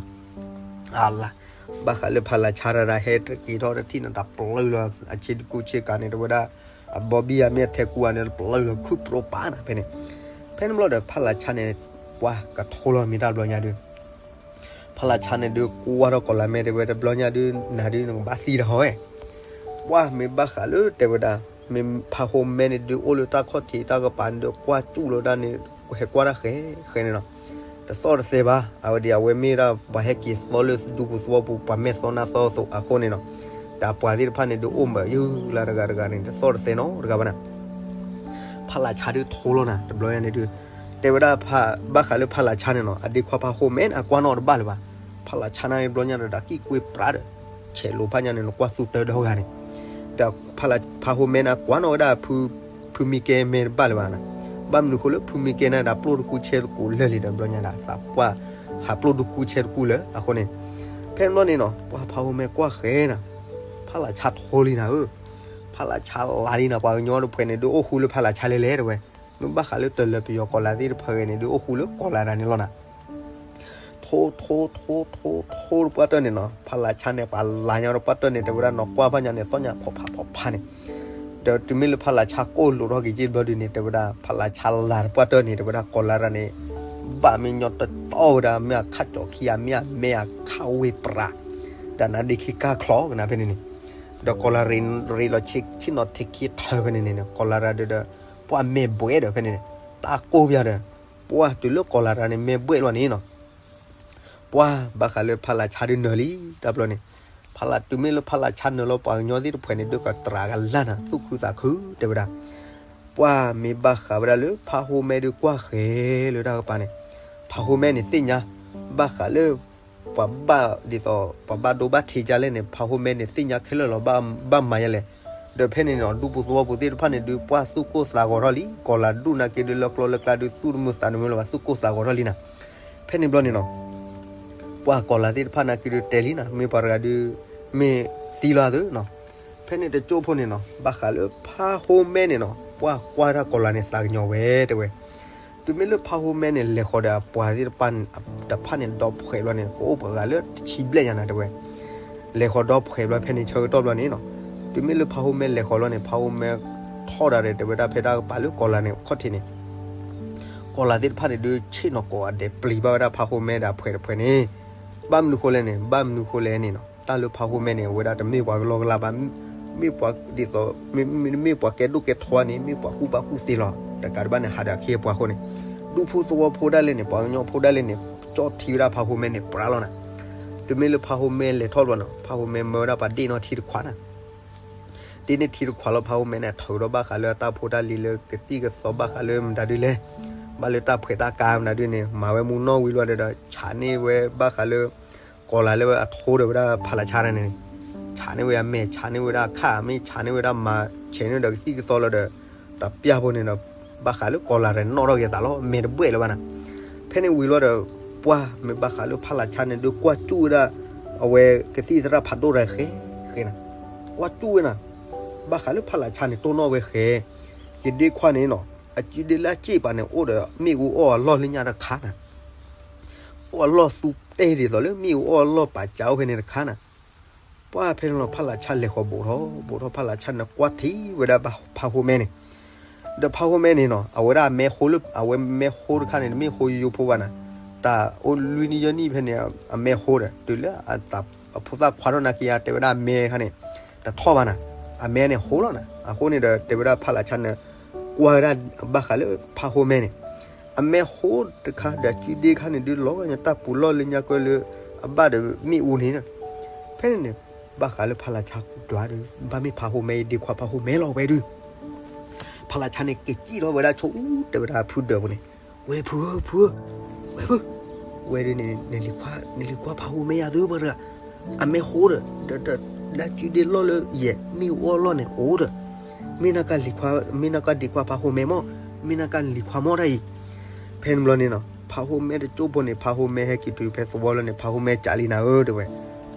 အလါ, ဘၣ်ဃးလၢဖးလးဆါတၢ်ဒၣ်ဟဲတက့ၤထီၣ်တထံၣ်န့ၣ် တၢ်ပျၢၤလီၤ အဆ့ကူဆ့ကၤန့ၣ် တဲဝဲဒၣ်, အဘီဘံၣ်အမ့ၢ်အထဲကူအန့ၣ် တပျၢၤလီၤခုၣ်ပြိပာ်နၤဖဲန့ၣ်, ဖဲန့ၣ်ဘျီဒီးဖးလးဆါန့ၣ် ပှၢ်ကထိလီၤမ့ၢ်တၢ်တဘျီညါဒုး ဖးလးဆါန့ၣ်ဒုး ကွၢ်ထီၣ်ကီၤလၤမဲာ်တဲဝဲတဘျီညါဒုး နၤဒုးနကဘၣ်သံတဟီဝဲ, ပှၢ်မ့ၢ်ဘၣ်ဃးလၢတဲဝဲဒၣ် မ့ၢ်ဖးဟိမဲန့ၣ်ဒုးအိၣ်လၢတၢ်ခီၣ်ထံးတၢ်ကပၤန့ၣ်ဒုး ကွၢ်စူၣ်လီၤဒၣ်န့ၣ် ဟဲကွၢ်တၢ်ဃဲဃဲန့ၣ်နီၤ. တသီၣ်တသဲဘၣ် အဝဲဒၣ်အဝဲမ့ၢ်ဒၣ်ပှၤဟဲက့ၤသီလၢဒူပူၤသဝီပူၤ ပှၤမဲာ်သီနါသီအဃိန့ၣ်နီၤ. ဒီးပှၤသ့ၣ်တဖၣ်န့ၣ်ဒုးအိၣ်မးယုၢ်လၢတဂၤတဂၤန့ၣ် တသီၣ်တသဲနီတဂၤဘၣ်နၤ. ဖးလးဆါဒုးထိလီၤနၤ တဘျီညါန့ၣ်ဒုး တဲဝဲဒၣ် ဘၣ်ဃးလၢဖးလးဆါန့ၣ်နီၤ အဒ့ခွါဖးဟိမဲန့ၣ် အကွၢ်နီၣ်တဘၣ်လၢၤဘၣ်. ဖးလးဆါန့ၣ်တဘျီညါဒီး ဒၣ်ကံၣ်ကွ့ပြးဒီး ဆဲးလိာ်ဖးညါန့ၣ် နကွၢ်သူတၢ်ဒီဂၤန့ၣ် ဒီးဖးဟိမဲန့ၣ် အကွၢ်နီၣ်ဝဲဒၣ် ဖုမံကဲမဲတဘၣ်လၢၤဘၣ်နၤ. ဘၣ်မနုၤဃိလၢဖုမံကဲန့ၣ် ဒၣ်ပျိၢ်တကူဆဲးတကူလၢာ်လံဒီး ဘျီညါဒၣ်သးပှၢ် ဟးပျိၢ်တကူဆဲးတကူလၢာ်အဃိန့ၣ် ဖဲန့ၣ်ဘျီန့ၣ်နီၤ ပှၢ်ဖးဟိမဲကွၢ်ဃဲနၤ ဖးလးဆါထိလံနၤဧၢ. ဖးလးဆါလၤလံနၤ ပှၤကညီတဖုန့ၣ်ဒုးအိၣ်ဃူလၢဖးလးဆါလဲၤလဲၤတဲဝဲ. မ့ၢ်ဘၣ်ဃးလၢတလၢၤပယီၤကီၤလၤသ့ၣ်တဖုဂ့ၤန့ၣ်ဒုးအိၣ်ဃူလၢကီၤလၤတၢ်န့ၣ်လီၤနၤ. ထိထိထိထိထိတပှၢ်တၢၢ်န့ၣ်နီၤ ဖးလးဆါန့ၣ် ပှၤလၤညါတပှၢ်တၢၢ်န့ၣ် တဲဝဲဒၣ်နီၤ ကွၢ်ဖးညါန့ၣ် သီၣ်ညါဖီဖးဖီဖးန့ၣ် ဒီးတုၤမ့ၢ်လၢဖးလးဆါကိၢ်လိာ်ထီၣ်က့ၤက့ၤတဘျီဒုးန့ၣ် တဲဝဲဒၣ် ဖးလးဆါလၤတပှၢ်တၢၢ်န့ၣ် တဲဝဲဒၣ်ကီၤလၤတၢ်န့ၣ် ဘၣ်မ့ၢ်ညီတတီဝဲဒၣ် မ့ၢ်အခၣ်ကၠီၤခံဂၤ မ့ၢ်အမဲအခၣ်ဝ့ၢ်ပြး ဒီးနါဒ့ခံကၢ်ချီကနၤဖဲန့ၣ်န့ၣ် ဒီးကီၤလၤရ့ၤလီၤဆ့ဆ့ၣ်နီၤထံးခံထၢဖဲန့ၣ်န့ၣ် ကီၤလၤတၢ်ဒုးဒီး ပှၢ်မဲာ်ဘှဲးဒီးဖဲန့ၣ်န့ၣ် တၢ်ကိၢ်ပယါဒီး ပှၢ်တုၤလၢကီၤလၤတၢ်န့ၣ် မဲာ်ဘှဲးလီၤန့ၣ်နီၤ ပှၢ်ဘၣ်ဃးလၢဖးလးဆါဒုးနၢၤလံ တၢ်ဘျီန့ၣ် ဖးလးတုၤမ့ၢ်လၢဖးလးဆါနၢၤလီၤ ပှၤကညီသ့ၣ်တဖုန့ၣ် ဒုးကတြးကလၢ်နၤ သူၣ်ခုသးခုတဲဝဲဒၣ် ပှၢ်မ့ၢ်ဘၣ်ဃးဝဲဒၣ်လၢဖးဟိမဲဒုးကွၢ်ဃဲလၢတၢ်ကပၤန့ၣ် ဖးဟိမဲန့ၣ်သ့ၣ်ညါ ဘၣ်ဃးလၢ ပှၤဘၣ်ဒ်သိး ပှၤဘၣ်ဒိဘၣ်ထံးဒ်လဲၣ်န့ၣ် ဖးဟိမဲန့ၣ်သ့ၣ်ညါခဲလၢာ်လီၤ ဘၣ်မၤယလဲၣ်. ဒီးဖဲန့ၣ်နီၤ ဒူပူၤသဝီပူၤသ့ၣ်တဖၣ်န့ၣ်ဒုး ပှၢ်သူၣ်ကိၢ်သးဂီၤထီၣ်လံ ကီၤလၤဒူၣ်နာ်က့ဒုး လၢကျီလၢကျါဒုး သူၣ်တမုာ်သးတမုာ်လၢၤဘၣ် သူၣ်ကိၢ်သးဂီၤထီၣ်လံနၤ. ဖဲန့ၣ်ဘျီန့ၣ်နီၤ ပှၢ်ကီၤလၤသ့ၣ်တဖၣ်နာ်က့ဒုးတဲလံနၤ မ့ၢ်ပှၤတဂၤဒုး မ့ၢ်သံလီၤသုနီၤ. ဖဲန့ၣ်တကၠိဖိန့ၣ်နီၤ ဘၣ်ဃးလၢဖးဟိမဲန့ၣ်နီၤ ပှၢ်ကွၢ်တၢ်ကီၤလၤန့ၣ် သးကညီၤဝဲတဲဝဲ တုၤမ့ၢ်လၢဖးဟိမဲန့ၣ် လဲၤဃီၤဒီးအပှၤသ့ၣ်တဖၣ်န့ၣ် ဒီဖှဲးဘျီန့ၣ် ကအိၣ်ပှၤဂၤလၢတဆံဘျဲၣ်ညါနၤတဲဝဲ. လဲၤဃီၤဒီဖှဲးဘျီ ဖဲန့ၣ်ဆၢကတီၢ်ဘျီန့ၣ်နီၤ တုၤမ့ၢ်လၢဖးဟိမဲလဲၤဃီၤလီၤန့ၣ် ဖးဟိမဲထီၣ်ဒၣ်ဒီး တဲဝဲဒၣ်ဖဲတၢ်ကပၤလၢကီၤလၤန့ၣ် ခီၣ်ထံးန့ၣ် ကီၤလၤသ့ၣ်တဖၣ်န့ၣ်ဒုး ဆ့ၣ်နီၤကိးဂၤဒဲး ပျံၤဘၣ်ဝဲဒၣ်ဖးဟိမဲဒီးအဖှဲးတဖှဲးန့ၣ် ဘၣ်မနုၤဃိလဲၣ်န့ၣ် ဘၣ်မနုၤဃိလဲၣ်န့ၣ်နီၤ တၢ်လၢဖးဟိမဲန့ၣ် အဝဲဒၣ်တမ့ၢ်ပှၤကလီကလီဘၣ် မ့ၢ်ပှၤဒ်သိး မ့မ့ၢ်ပှၤကဲဒိၣ်ကဲထီန့ၣ် မ့ၢ်ပှၤကူၣ်ဘၣ်ကူၣ်သ့လီၤ. တကးဒံးဘၣ်န့ၣ် ဟးဒီးအခ့အပှၤအဃိန့ၣ် ဒူဖိသဝီဖိဒၣ်လဲာ်န့ၣ် ပှၤကညီဖိဒၣ်လဲာ်န့ၣ် ကၠီၣ်ထံဝဲဒၣ်ဖးဟိမဲန့ၣ်ပြးလီၤနၤ. တုၤမ့ၢ်လၢဖးဟိမဲလဲၤထီၣ်ဘျီနီၤ ဖးဟိမဲမၢဝဲဒၣ်ပှၤဒ့ၣ်နီၣ်ထံတခွးနၤ ဒ့ၣ်န့ၣ်ထံတခွးလီၤ ဖးဟိမဲန့ၣ် ထုးထီၣ်ဘၣ်ဃးလၢအတၢ်ဖိတၢ်လံၤလၢကသံၣ်ကသီ ဘၣ်ဃးလၢမတၤဒုလဲၣ် ဘၣ်လၢတၢ်ဖှဲးတၢ်ကါမတၤဒုန့ၣ် မၤဝဲမူနီၣ်ဝံၤလီၤဒီး ဆးန့ၢ်ဝဲဘၣ်ဃးလၢ ကီၤလၤလၢအထိဒီးဝဲဒၣ်ဖးလးဆါန့ၣ်န့ၣ် ဆးန့ၢ်ဝဲအမဲာ် ဆးန့ၢ်ဝဲဒၣ်အခၣ် မ့ၢ်ဆးန့ၢ်ဝဲဒၣ်မၤ ဆဲးန့ၢ်ဒီးကသံၣ်ကသီလီၤဒီး တပျၢ်ဖိန့ၣ်ဒီး ဘၣ်ဃးလၢကီၤလၤတၢ်နီၣ်ထီၣ်က့ၤသးလီၤ မဲာ်တဘှဲးလၢၤဘၣ်နၤ. ဖဲန့ၣ်ဝံၤလီၤဒီး ပှၢ်မ့ၢ်ဘၣ်ဃးလၢဖးလးဆါန့ၣ်ဒုးကွၢ်စူၣ်ဝဲဒၣ် အဝဲကသံၣ်သရၣ်ဖးဒိၣ်တၢ်ဃဲ ဃဲနၤ ကွၢ်စူၣ်ဝဲနၤ ဘၣ်ဃးလၢဖးလးဆါန့ၣ် တိၢ်နီၣ်ဝဲဃဲ ယဒ့ခွါန့ၣ်နီၤ အစုဒ့လၢအစ့ၣ်ပၤန့ၣ် အိၣ်ဒီးမ့ၣ်အူအီၣ်အလီၢ်လၢညါတခါနၤ အိၣ်အလီၢ်သူတဲဒ်သိးလၢမ့ၣ်အူအီၣ်အလီၢ်ပာ်စးအိၣ်ဖဲန့ၣ်တခါနၤ. ပှၢ်ဖဲန့ၣ်လီၤ ဖးလးဆါလဲၤဃီၤဘူးထီၣ် ဘူးထီၣ်ဖးလးဆါန့ၣ်ကွၢ်ထံဝဲဒၣ်ဖးဟိမဲန့ၣ် ဒီးဖးဟိမဲန့ၣ်နီၤ အဝဲဒၣ်အမဲဃိလၢ အဝဲမဲဃိတခါန့ၣ် တမ့ၢ်ဃိယိယိဖိဘၣ်နၤ တၢ်အိၣ်လွံၢ်နံၣ်ယဲၢ်နံၣ်ဖဲန့ၣ် အမဲဃိဒီး တုၤလၢအဖိသၣ်ခွါထီၣ်နာ်က့ တဲဝဲဒၣ်အမဲခါန့ၣ် တထီၣ်ဘၣ်နၤ အမဲန့ၣ်ဃိလီၤနၤ အဃိန့ၣ်ဒီး တဲဝဲဒၣ်ဖးလးဆါန့ၣ် ကွၢ်ဝဲဒၣ်ဘၣ်ဃးလၢဖးဟိမဲန့ၣ် အမဲဃိတခါဒီးစုဒ့ခါန့ၣ်ဒုးလီၤဝဲညါတၢ်ပူၤလီၢ်လၢညါကဲလၢ အဘၣ်ဒီးမ့ၣ်အူန့ၣ် ဖဲန့ၣ်န့ၣ် ဘၣ်ဃးလၢဖးလးဆါကူၣ်ကျါဒီး ဘၣ်မ့ၢ်ဖးဟိမဲအံၤ ဒ့ခွါဖးဟိမဲလီၤဝဲဒုး ဖးလးဆါန့ၣ် က့ၤစံၣ်ထီၣ်ဝဲဒၣ်ဆိ တဲဝဲဒၣ်ဖုဒၢးပူၤန့ၣ် ဝဲဖုဧၢ ဖုဧၢ ဝဲဖု ဝဲဒုးန့ၣ် နလံၤခွါ နလံၤခွါဖးဟိမဲယၤသုပှၤတဂၤ အမဲဃိဒီး ဒီး ဒီး လၢစုဒ့လီၢ်လၢယဲၢ် မ့ၣ်အူအီၣ်လီၢ်န့ၣ် အိၣ်ဒီး မ့ၢ်နကလံၤခွါ မ့ၢ်နကဒ့ခွါဖးဟိမဲမီၢ် မ့ၢ်နကလံၤခွါမီၢ်တၢ်အံၤ ဖဲန့ၣ်ဘျီန့ၣ်နီၤ ဖးဟိမဲတကၠိဖိန့ၣ် ဖးဟိမဲဟဲက့ၤတုၤဖဲသဝီလီၤန့ၣ် ဖးဟိမဲကးလံနၤဧၢ တဲဝဲ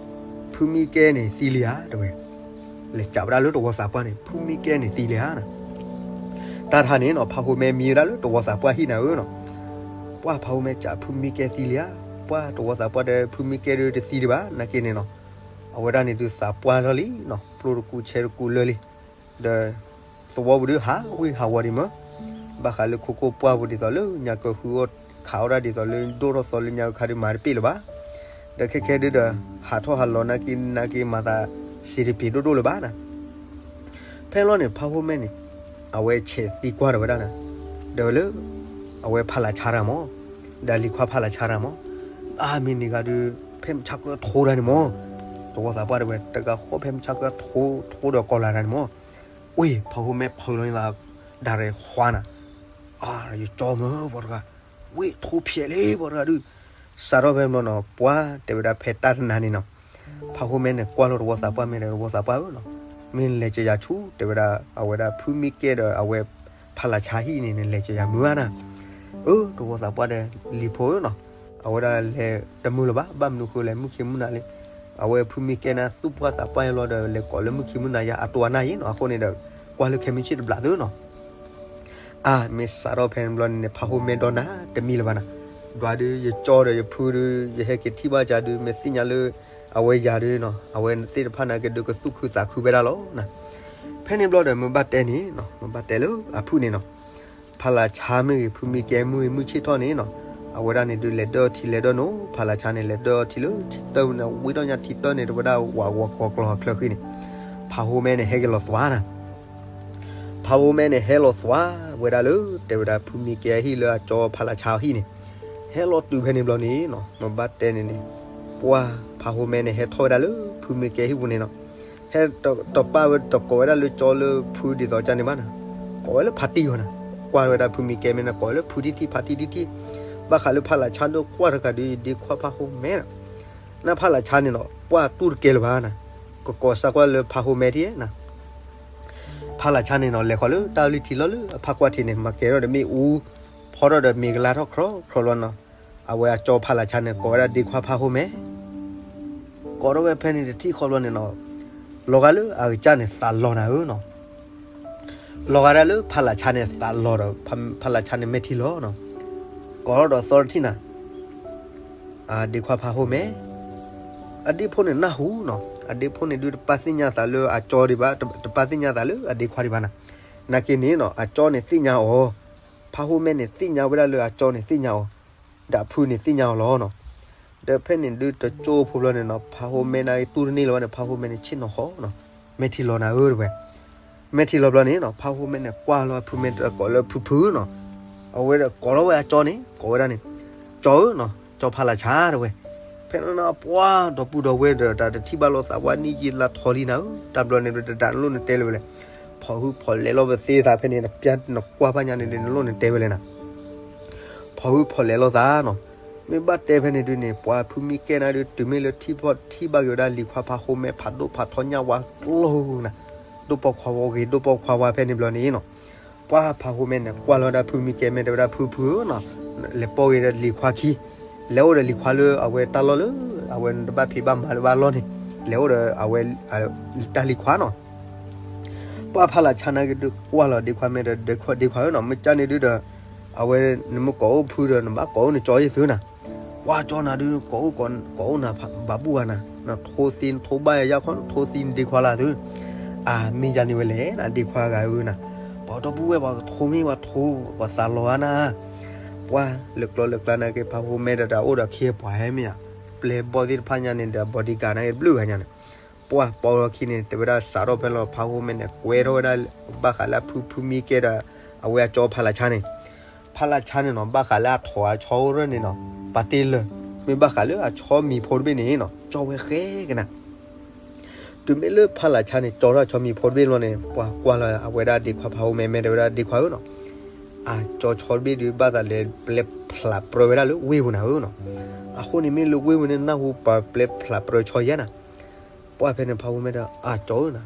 ဖုမံကဲန့ၣ်သံလံဧါ တဲဝဲ လဲၤစံးဝဲဒၣ်လၢတဝီသးပှၢ်န့ၣ် ဖုမံကဲန့ၣ်သံလံဧါနၤ တၢ်တခါန့ၣ်နီၤ ဖးဟိမဲမံဝဲဒၣ်လၢတဝီသးပှၢ်ဟံၣ်နၤဧၢနီၤ ပှၢ်ဖးဟိမဲကးဖုမံကဲသံလံဧါ ပှၢ်တဝီသးပှၢ်ဒီးဖုမံကဲဒုးတသံဒံးဘၣ် နာ်က့န့ၣ်နီၤ အဝဲဒၣ်န့ၣ်ဒုးသးပှၢ်ထီၣ်လံနီၤ ပျိတကူဆဲးတကူလၢာ်လံ ဒီး သဝီပူၤဒုးဟးဝံၣ်ဟးဝီဒံးမး ဘၣ်ဃးလၢခိခိၣ်ပှၢ်ပူၤဒ်သိးလၢညါကၢဃုအီၣ်ခးအီၣ်ဒၣ်ဒ်သိးလၢဒိၣ်ထီၣ်သီလၢညါကၢခါဒုးမၤတပ့ၢ်လၢၤဘၣ် ဒီးခဲခဲဒုးဒီး ဟးထီၣ်ဟးလီၤနာ်က့နာ်က့မၤသးစံးတပ့ၤဒိၣ်ဒိၣ်လၢၤဘၣ်နၤ ဖဲလီၤန့ၣ် ဖးဟိမဲန့ၣ် အဝဲဆဲးသံကွၢ်ဒီးဝဲဒၣ်န့ၣ်, ဒီးလၢ အဝဲဖးလးဆါတၢ်မး, ဒီးလံၤခွါဖးလးဆါတၢ်မး, အါမ့ၢ်န့ၢ်ဂၤဒုး ဖဲမုၢ်ဆါကထိတၢ်န့ၣ်မး, တဝီသးပှၢ်တဲဝဲ တဂၤဃီဖဲမုၢ်ဆါကထိ ထိဒီးကီၤလၤတၢ်န့ၣ်မး, ဝ့ၢ်ဖးဟိမဲဖုးလီၤန့ၣ်သး ဒၣ်ရဲၣ်ဃါနၤ, အါ ယကၠီမၢပှၤတဂၤ, ဝ့ၢ်ထိဖျဲးလံပှၤတဂၤဒုး, စးထီၣ်ဖဲမးနီၤ ပှၤတဲဝဲဒၣ်ဖဲတၢ်တနၤန့ၣ်နီၤ, ဖးဟိမဲန့ၣ်ကွၢ်လီၤတဝီသးပှၢ် မ့ၢ်ဒီးတဝီသးပှၢ်ဧၢနီၤ, မ့ၢ်နလဲၤကယၤဆူ တဲဝဲဒၣ် အဝဲဒၣ်ဖုမံကဲဒီးအဝဲ ဖးလးဆါဟံၣ်န့ၣ် နလဲၤကယၤမုာ်ဧါနၤ, အၢ တဝီသးပှၢ်ဒီး လံၤဖိဧၢနီၤ, အဝဲဒၣ်လဲၤတမုာ်လၢၤဘၣ် ဘၣ်မနုၤဃိလဲၣ်မုၢ်ခံမုၢ်နၤလံ, အဝဲဖုမံကဲန့ၣ် သူၣ်ပှၢ်သးပှၢ်လီၤဒီး လဲၤကိးလၢမုၢ်ခံမုၢ်နၤယါအတိအနၢ်ယံၤနီၤ, အဃိန့ၣ်ဒီး ကွၢ်လၢခဲမုၢ်ဆ့ၣ်တဘျီသုနီၤ အါ မ့ၢ်စးထီၣ်ဖဲန့ၣ်ဘျီန့ၣ်န့ၣ် ဖးဟိမဲဒီနၤတမံၤလၢၤဘၣ်နၤ, ဒွးဒုး ယကၠီဒီးယဖုဒုး ယဟဲက့ၤထံၣ်ဘၣ်ကဒီး မ့ၢ်သ့ၣ်ညါလၢ အဝဲယၤဒုးနီၤ အဝဲသ့ၣ်တဖၣ်န့ၣ်ကဒုးကသူၣ်ခုသးခုဝဲဒၣ်လီၤနၤ, ဖဲန့ၣ်ဘျီဒီး မ့ၢ်ဘၣ်တဲန့ၣ်နီၤ မ့ၢ်ဘၣ်တဲလၢအဖုၣ်န့ၣ်နီၤ, ဖးလးဆါမ့ၢ်ဂ့ၤ ဖုမံကဲမ့ၢ်ဂ့ၤ မုၢ်ဆ့ၣ်ထီၣ်န့ၣ်နီၤ, အဝဲဒၣ်န့ၣ်ဒုးလဲၤဒၢၣ်ထံလဲၤဒၢၣ်နိ, ဖးလးဆါန့ၣ် လဲၤဒၢၣ်ထံလၢထံတၢၢ်န့ၣ် ဝံၤဒီးညါထံတၢၢ်န့ၣ် တဲဝဲဒၣ်ဝးဝီၤကီၤကျီၤချၢဃံန့ၣ်, ဖးဟိမဲန့ၣ် ဟဲက့ၤလီၤသွါနၤ ဖးဟိမဲန့ၣ် ဟဲလီၤသွါဝဲဒၣ်လၢ တဲဝဲဒၣ်ဖုမံကဲဟံၣ်လၢအကၠီဖးလးဆါဟံၣ်န့ၣ်, ဟဲလီၤတုၤဖဲန့ၣ်ဘျီန့ၣ်နီၤ မ့ၢ်ဘၣ်တဲန့ၣ်န့ၣ်, ပှၢ်ဖးဟိမဲန့ၣ် ဟဲထီၣ်ဝဲဒၣ်လၢဖုမံကဲဟံၣ်ပူၤန့ၣ်နီၤ, ဟဲတပာ်ဝဲတကိးဝဲဒၣ်လၢကၠီလၢဖုဒ်သိးကန့ၣ်ဘၣ်နၤ, ကိးဝဲလၢဖးတံၢ်အီၤနၤ, ကွၢ်ဝဲဒၣ်ဖုမံကဲမ့ၢ်နၤ ကိးဝဲလၢဖုတံၢ်တံၢ်ဖးတံၢ်တံၢ်တံၢ်, ဘၣ်ဃးလၢဖးလးဆါဒီးကွၢ်တဂၤဒုး ယဒ့ခွါဖးဟိမဲနၤ နဖးလးဆါန့ၣ်နီၤ ပှၢ်တူၢ်တကဲလၢၤဘၣ်နၤ, ကကိးစၢ်ကွၢ်လၢဖးဟိမဲထံၣ်နၤ, ဖးလးဆါန့ၣ်နီၤ လဲၤဃီၤလၢတၢ်လံထံလီၢ်လၢအဖးကွၢ်ထံးန့ၣ် မၤကဲၤထီၣ်ဒီးမ့ၣ်အူ, ဖီထီၣ်ဒီးမ့ၤကလါထီၣ်ခရီခရီလီၤနီၤ, အဝဲအကၠီဖးလးဆါန့ၣ် ကိးဝဲဒၣ်ဒ့ခွါဖးဟိမဲ ကိးထီၣ်ဝဲဖဲန့ၣ်တထံၣ်ဃီဘျီန့ၣ်နီၤ, လီၤဂာ်လၢအကစၢ်န့ၣ် သးလီၤနၤဧၢနီၤ, လီၤဂာ်ဒၣ်လၢဖးလးဆါန့ၣ် သးလီၤဒီး ဖးလးဆါန့ၣ် မဲာ်ထံလီၤနီၤ, ကိးထီၣ်ဒီးသီတထံၣ်နၤ, ဒ့ခွါဖးဟိမဲ, အဒ့ဖိန့ၣ်နၢ်ဟူနီၤ, အဒ့ဖိန့ၣ်ဒုးတပာ်သ့ၣ်ညါသးလၢအကၠီဒံးဘၣ်, တပာ်သ့ၣ်ညါသးလၢအဒ့ခွါဒံးဘၣ်နၤ, နာ်က့န့ၣ်နီၤ အကၠီန့ၣ်သ့ၣ်ညါအီၤ, ဖးဟိမဲန့ၣ် သ့ၣ်ညါဝဲဒၣ်လၢအကၠီန့ၣ်သ့ၣ်ညါအီၤ, ဒီးအဖုန့ၣ်သ့ၣ်ညါအီၤလီၤနီၤ, ဒီးဖဲန့ၣ်ဒုးတကၠိဖိဘျီန့ၣ်နီၤ ဖးဟိမဲန့ၣ်တူၢ်တန့ၢ်လၢၤဘၣ်န့ၣ် ဖးဟိမဲန့ၣ်ဆ့ၣ်နီၤဃီနီၤ, မဲာ်ထံလီၤနၤဧၢတဝဲ မဲာ်ထံလီၤဘျီန့ၣ်နီၤ ဖးဟိမဲန့ၣ် ကွၢ်လီၤဖုမဲာ်တကိးလၢဖုဖုနီၤ, အဝဲဒၣ်ကိးထီၣ်ဝဲအကၠီန့ၣ် ကိးဝဲဒၣ်န့ၣ်, ကၠီဧၢနီၤ ကၠီဖးလးဆါတဝဲ, ဖဲန့ၣ်ပှၢ်ဒီပုၢ်ဒီဝဲၢ်ဒီးတၢ်တထံၣ်ဘၣ်လိာ်သးဝဲနံၣ်ယံာ်လါထီလံနၤဧၢ, တၢ်ဘျီန့ၣ်ဒုးတဒၣ်နလိၣ်နတဲလၢၤဝဲလဲၣ်, ဖီၣ်ဟုဖီၣ်လဲၤလီၤပသ့သးဖဲန့ၣ် နပျၢ်နကွၢ်ဖးညါန့ၣ်ဒုးနလိၣ်နတဲဝဲလဲၣ်နၤ ဖီၣ်ဟုဖီၣ်လဲၤလိာ်သးနီၤ, မ့ၢ်ဘၣ်တဲဖဲန့ၣ်ဒုးန့ၣ် ပှၤဖုမံကဲနၤဒုး တုၤမ့ၢ်လၢထံၣ်ဖီၣ်ထံၣ်ဘၣ်က့ၤဝဲဒၣ်လံၤခွါဖးဟိမဲဖးဒိၣ်ဖးထီညၣ်ဝါကျိၤနၤ, ဒိၣ်ပိာ်ခွါဝါဂ့ၤ ဒိၣ်ပိာ်ခွါဝါဖဲန့ၣ်ဘျီန့ၣ်နီၤ, ပှၢ်ဖးဟိမဲန့ၣ် ကွၢ်လီၤဝဲဒၣ်ဖုမံကဲမဲာ်တဲဝဲဒၣ်ဖုဖုဧၢနီၤ, လဲၤပိာ်က့ၤဒီးလံၤခွါခံ, လဲၤအိၣ်ဒီးလံၤခွါလၢအဝဲတၢ်လီၢ်လၢ အဝဲနတဘၣ်ဖံးဘၣ်မၤလၢၤဘၣ်လီၢ်န့ၣ်, လဲၤအိၣ်ဒီးအဝဲ တၢ်လံၤခွါနီၤ ပှၢ်ဖးလးဆါန့ၣ်က့ၤဒုးကွၢ်လီၤဒ့ခွါမဲာ်ဒီး ဒ့ခွါဧၢနီၤ မ့ၢ်ကၢ်န့ၣ်ဒုးဒီး အဝဲနမ့ၢ်ကိးအိၣ်ဖုဒီး နဘၣ်ကိးအိၣ်နကၠီယဲၢ်သုနၤ, ပှၢ်ကၠီနၤဒုး ကိးအိၣ်ကိးအိၣ်နၤဘၣ်ဘူၣ်ဧါနၤ, နထိသံနထိဘၣ်ယၤခီ နထိသံနဒ့ခွါလၢသု, အမ့ၢ်ယၤန့ၣ်ဝဲလဲၣ်နၤ ဒ့ခွါဂၤဧၢနၤ, ပှၤဒီပုၢ်ဝဲၢ်ပှၤကထိမ့ၢ်ပှၤထိ ပှၤသးလီၤဧါနၤ, ပှၢ်လၢကျီလၢကျါန့ၣ်က့ၤ ဖးဟိမဲာ်ဒီးတၢ်အိၣ်ဒီးခ့ပှၤဟဲမ့ၢ်ဧါ, ပျဲၢ်ဘီၣ်သ့ၣ်တဖၣ်ညါန့ၣ်ဒီး bodyguard န့ၣ်က့ၤတဘျုးဂၤညါန့ၣ် ပှၢ်ပိာ်လီၤခံန့ၣ် တဲဝဲဒၣ်စးထီၣ်ဖဲလီၤ ဖးဟိမဲာ်န့ၣ် ကွဲထီၣ်ဝဲဒၣ် ဘၣ်ဃးလၢအဖုဖုမံကဲဒီး အဝဲအကၠီဖးလးဆါန့ၣ်, ဖးလးဆါန့ၣ်နီၤ ဘၣ်ဃးလၢအထိးအဆီအိၣ်ရၢၢ်န့ၣ်နီၤ ပာ်တ့ၢ်လၢာ်, မ့ၢ်ဘၣ်ဃးလၢအဆီမံၤဖိတဘ့ၣ်န့ၣ်နီၤ ကၠီဝဲဃဲကနၤ တုၤမ့ၢ်လၢဖးလးဆါန့ၣ် ကၠီထီၣ်အဆီမံၤဖိတဘ့ၣ်လီၤန့ၣ် ပှၤကွၢ်လီၤအဝဲဒၣ်ဒ့ခွါဖးဟိမဲာ် မဲာ်တဲဝဲဒၣ်ဒ့ခွါဧၢနီၤ, အကၠီဆီတဘ့ၣ်ဒုးဘၣ်သးလဲၤပျဲဖျးပြၢဝဲဒၣ်လၢဝ့ၢ်ပူၤနၤဧၢနီၤ, အဃိန့ၣ်မ့ၢ်လၢဝ့ၢ်ပူၤန့ၣ် နၢ်ဟူပှၤပျဲဖျးပြၢဆီယဲၢ်နၤ, ပှၢ်ဖဲန့ၣ်ဖးဟိမဲာ်ဒီး အကၠီဧၢနၤ,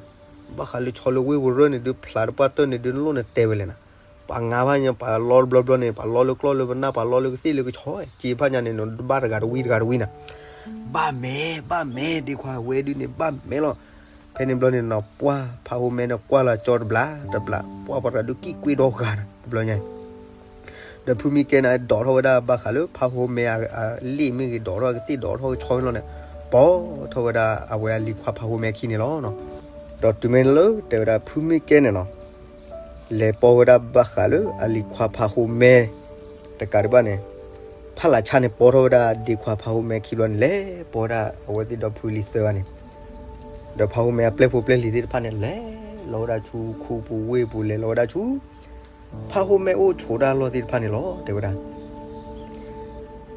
ဘၣ်ဃးလၢဆီလၢဝ့ၢ်ပူၤရၢၢ်န့ၣ်ဒုး ဖျးတပှၢ်တၢၢ်န့ၣ်ဒုး နလိၣ်နတဲဝဲလဲၣ်နၤ, ပှၤငါဘၣ်ညါ ပှၤလီတဘျီဘျီန့ၣ် ပှၤလီလၢကျီၢ်လၢပနၢ် ပှၤလီလၢကသ့ၣ်လၢကဆီ က့ၤဖးညါန့ၣ်နီၤ ဘၣ်တဂၤတဝံတဂၤတဝံနၤ, ဘၣ်မဲာ် ဘၣ်မဲာ် ဒ့ခွါဝဲဒုးန့ၣ် ဘၣ်မဲာ်လီၤ, ဖဲန့ၣ်ဘျီန့ၣ်နီၤ ပှၢ်ဖးဟိမဲာ်န့ၣ်ကွၢ်လီၤကၠီတဘျီတဘျီ ပှၢ်ပှၤတၢ်ဒုးကံၣ်ကွ့ဒီဂၤနၤ တဘျီညါ ဒီးဖုမံကဲန့ၣ် ဒိးထီၣ်ဝဲဒၣ်ဘၣ်ဃးလၢဖးဟိမဲာ်အလံာ်မ့ၢ်ဂ့ၤ ဒိးထီၣ်ကသ့ၣ်ဒိးထီၣ်ကဆီမ့ၢ်လီၤန့ၣ်, ပိာ်ထီၣ်ဝဲဒၣ်အဝဲအလံၤခွါဖးဟိမဲာ်ခံန့ၣ်လီၤ. ဒီးတုၤမ့ၢ်လၢတဲဝဲဒၣ်ဖုမံကဲန့ၣ်နီၤ, လဲၤပိာ်ဝဲဒၣ်ဘၣ်ဃးလၢအလံၤခွါဖးဟိမဲာ် တကးဒံးဘၣ်န့ၣ်, ဖးလးဆါန့ၣ် ပိာ်ထီၣ်ဝဲဒၣ်ဒ့ခွါဖးဟိမဲာ်ခံဘျီန့ၣ် လဲၤပိာ်ဝဲဒၣ်အဝဲသ့ၣ်ဒီဖုလံၤသၢဂၤန့ၣ်, ဒီးဖးဟိမဲာ်အပျဲၢ်ဖိပျဲၢ်လံၤသ့ၣ်တဖၣ်န့ၣ် လဲၤ လဲၤလီၤဝဲဒၣ်ဆူခူပူၤဝ့ၢ်ပူၤ လဲၤလီၤဝဲဒၣ်ဆူ ဖးဟိမဲအိၣ်ဆိးတၢ်လီၢ်သ့ၣ်တဖၣ်န့ၣ်လီၤ တဲဝဲဒၣ်.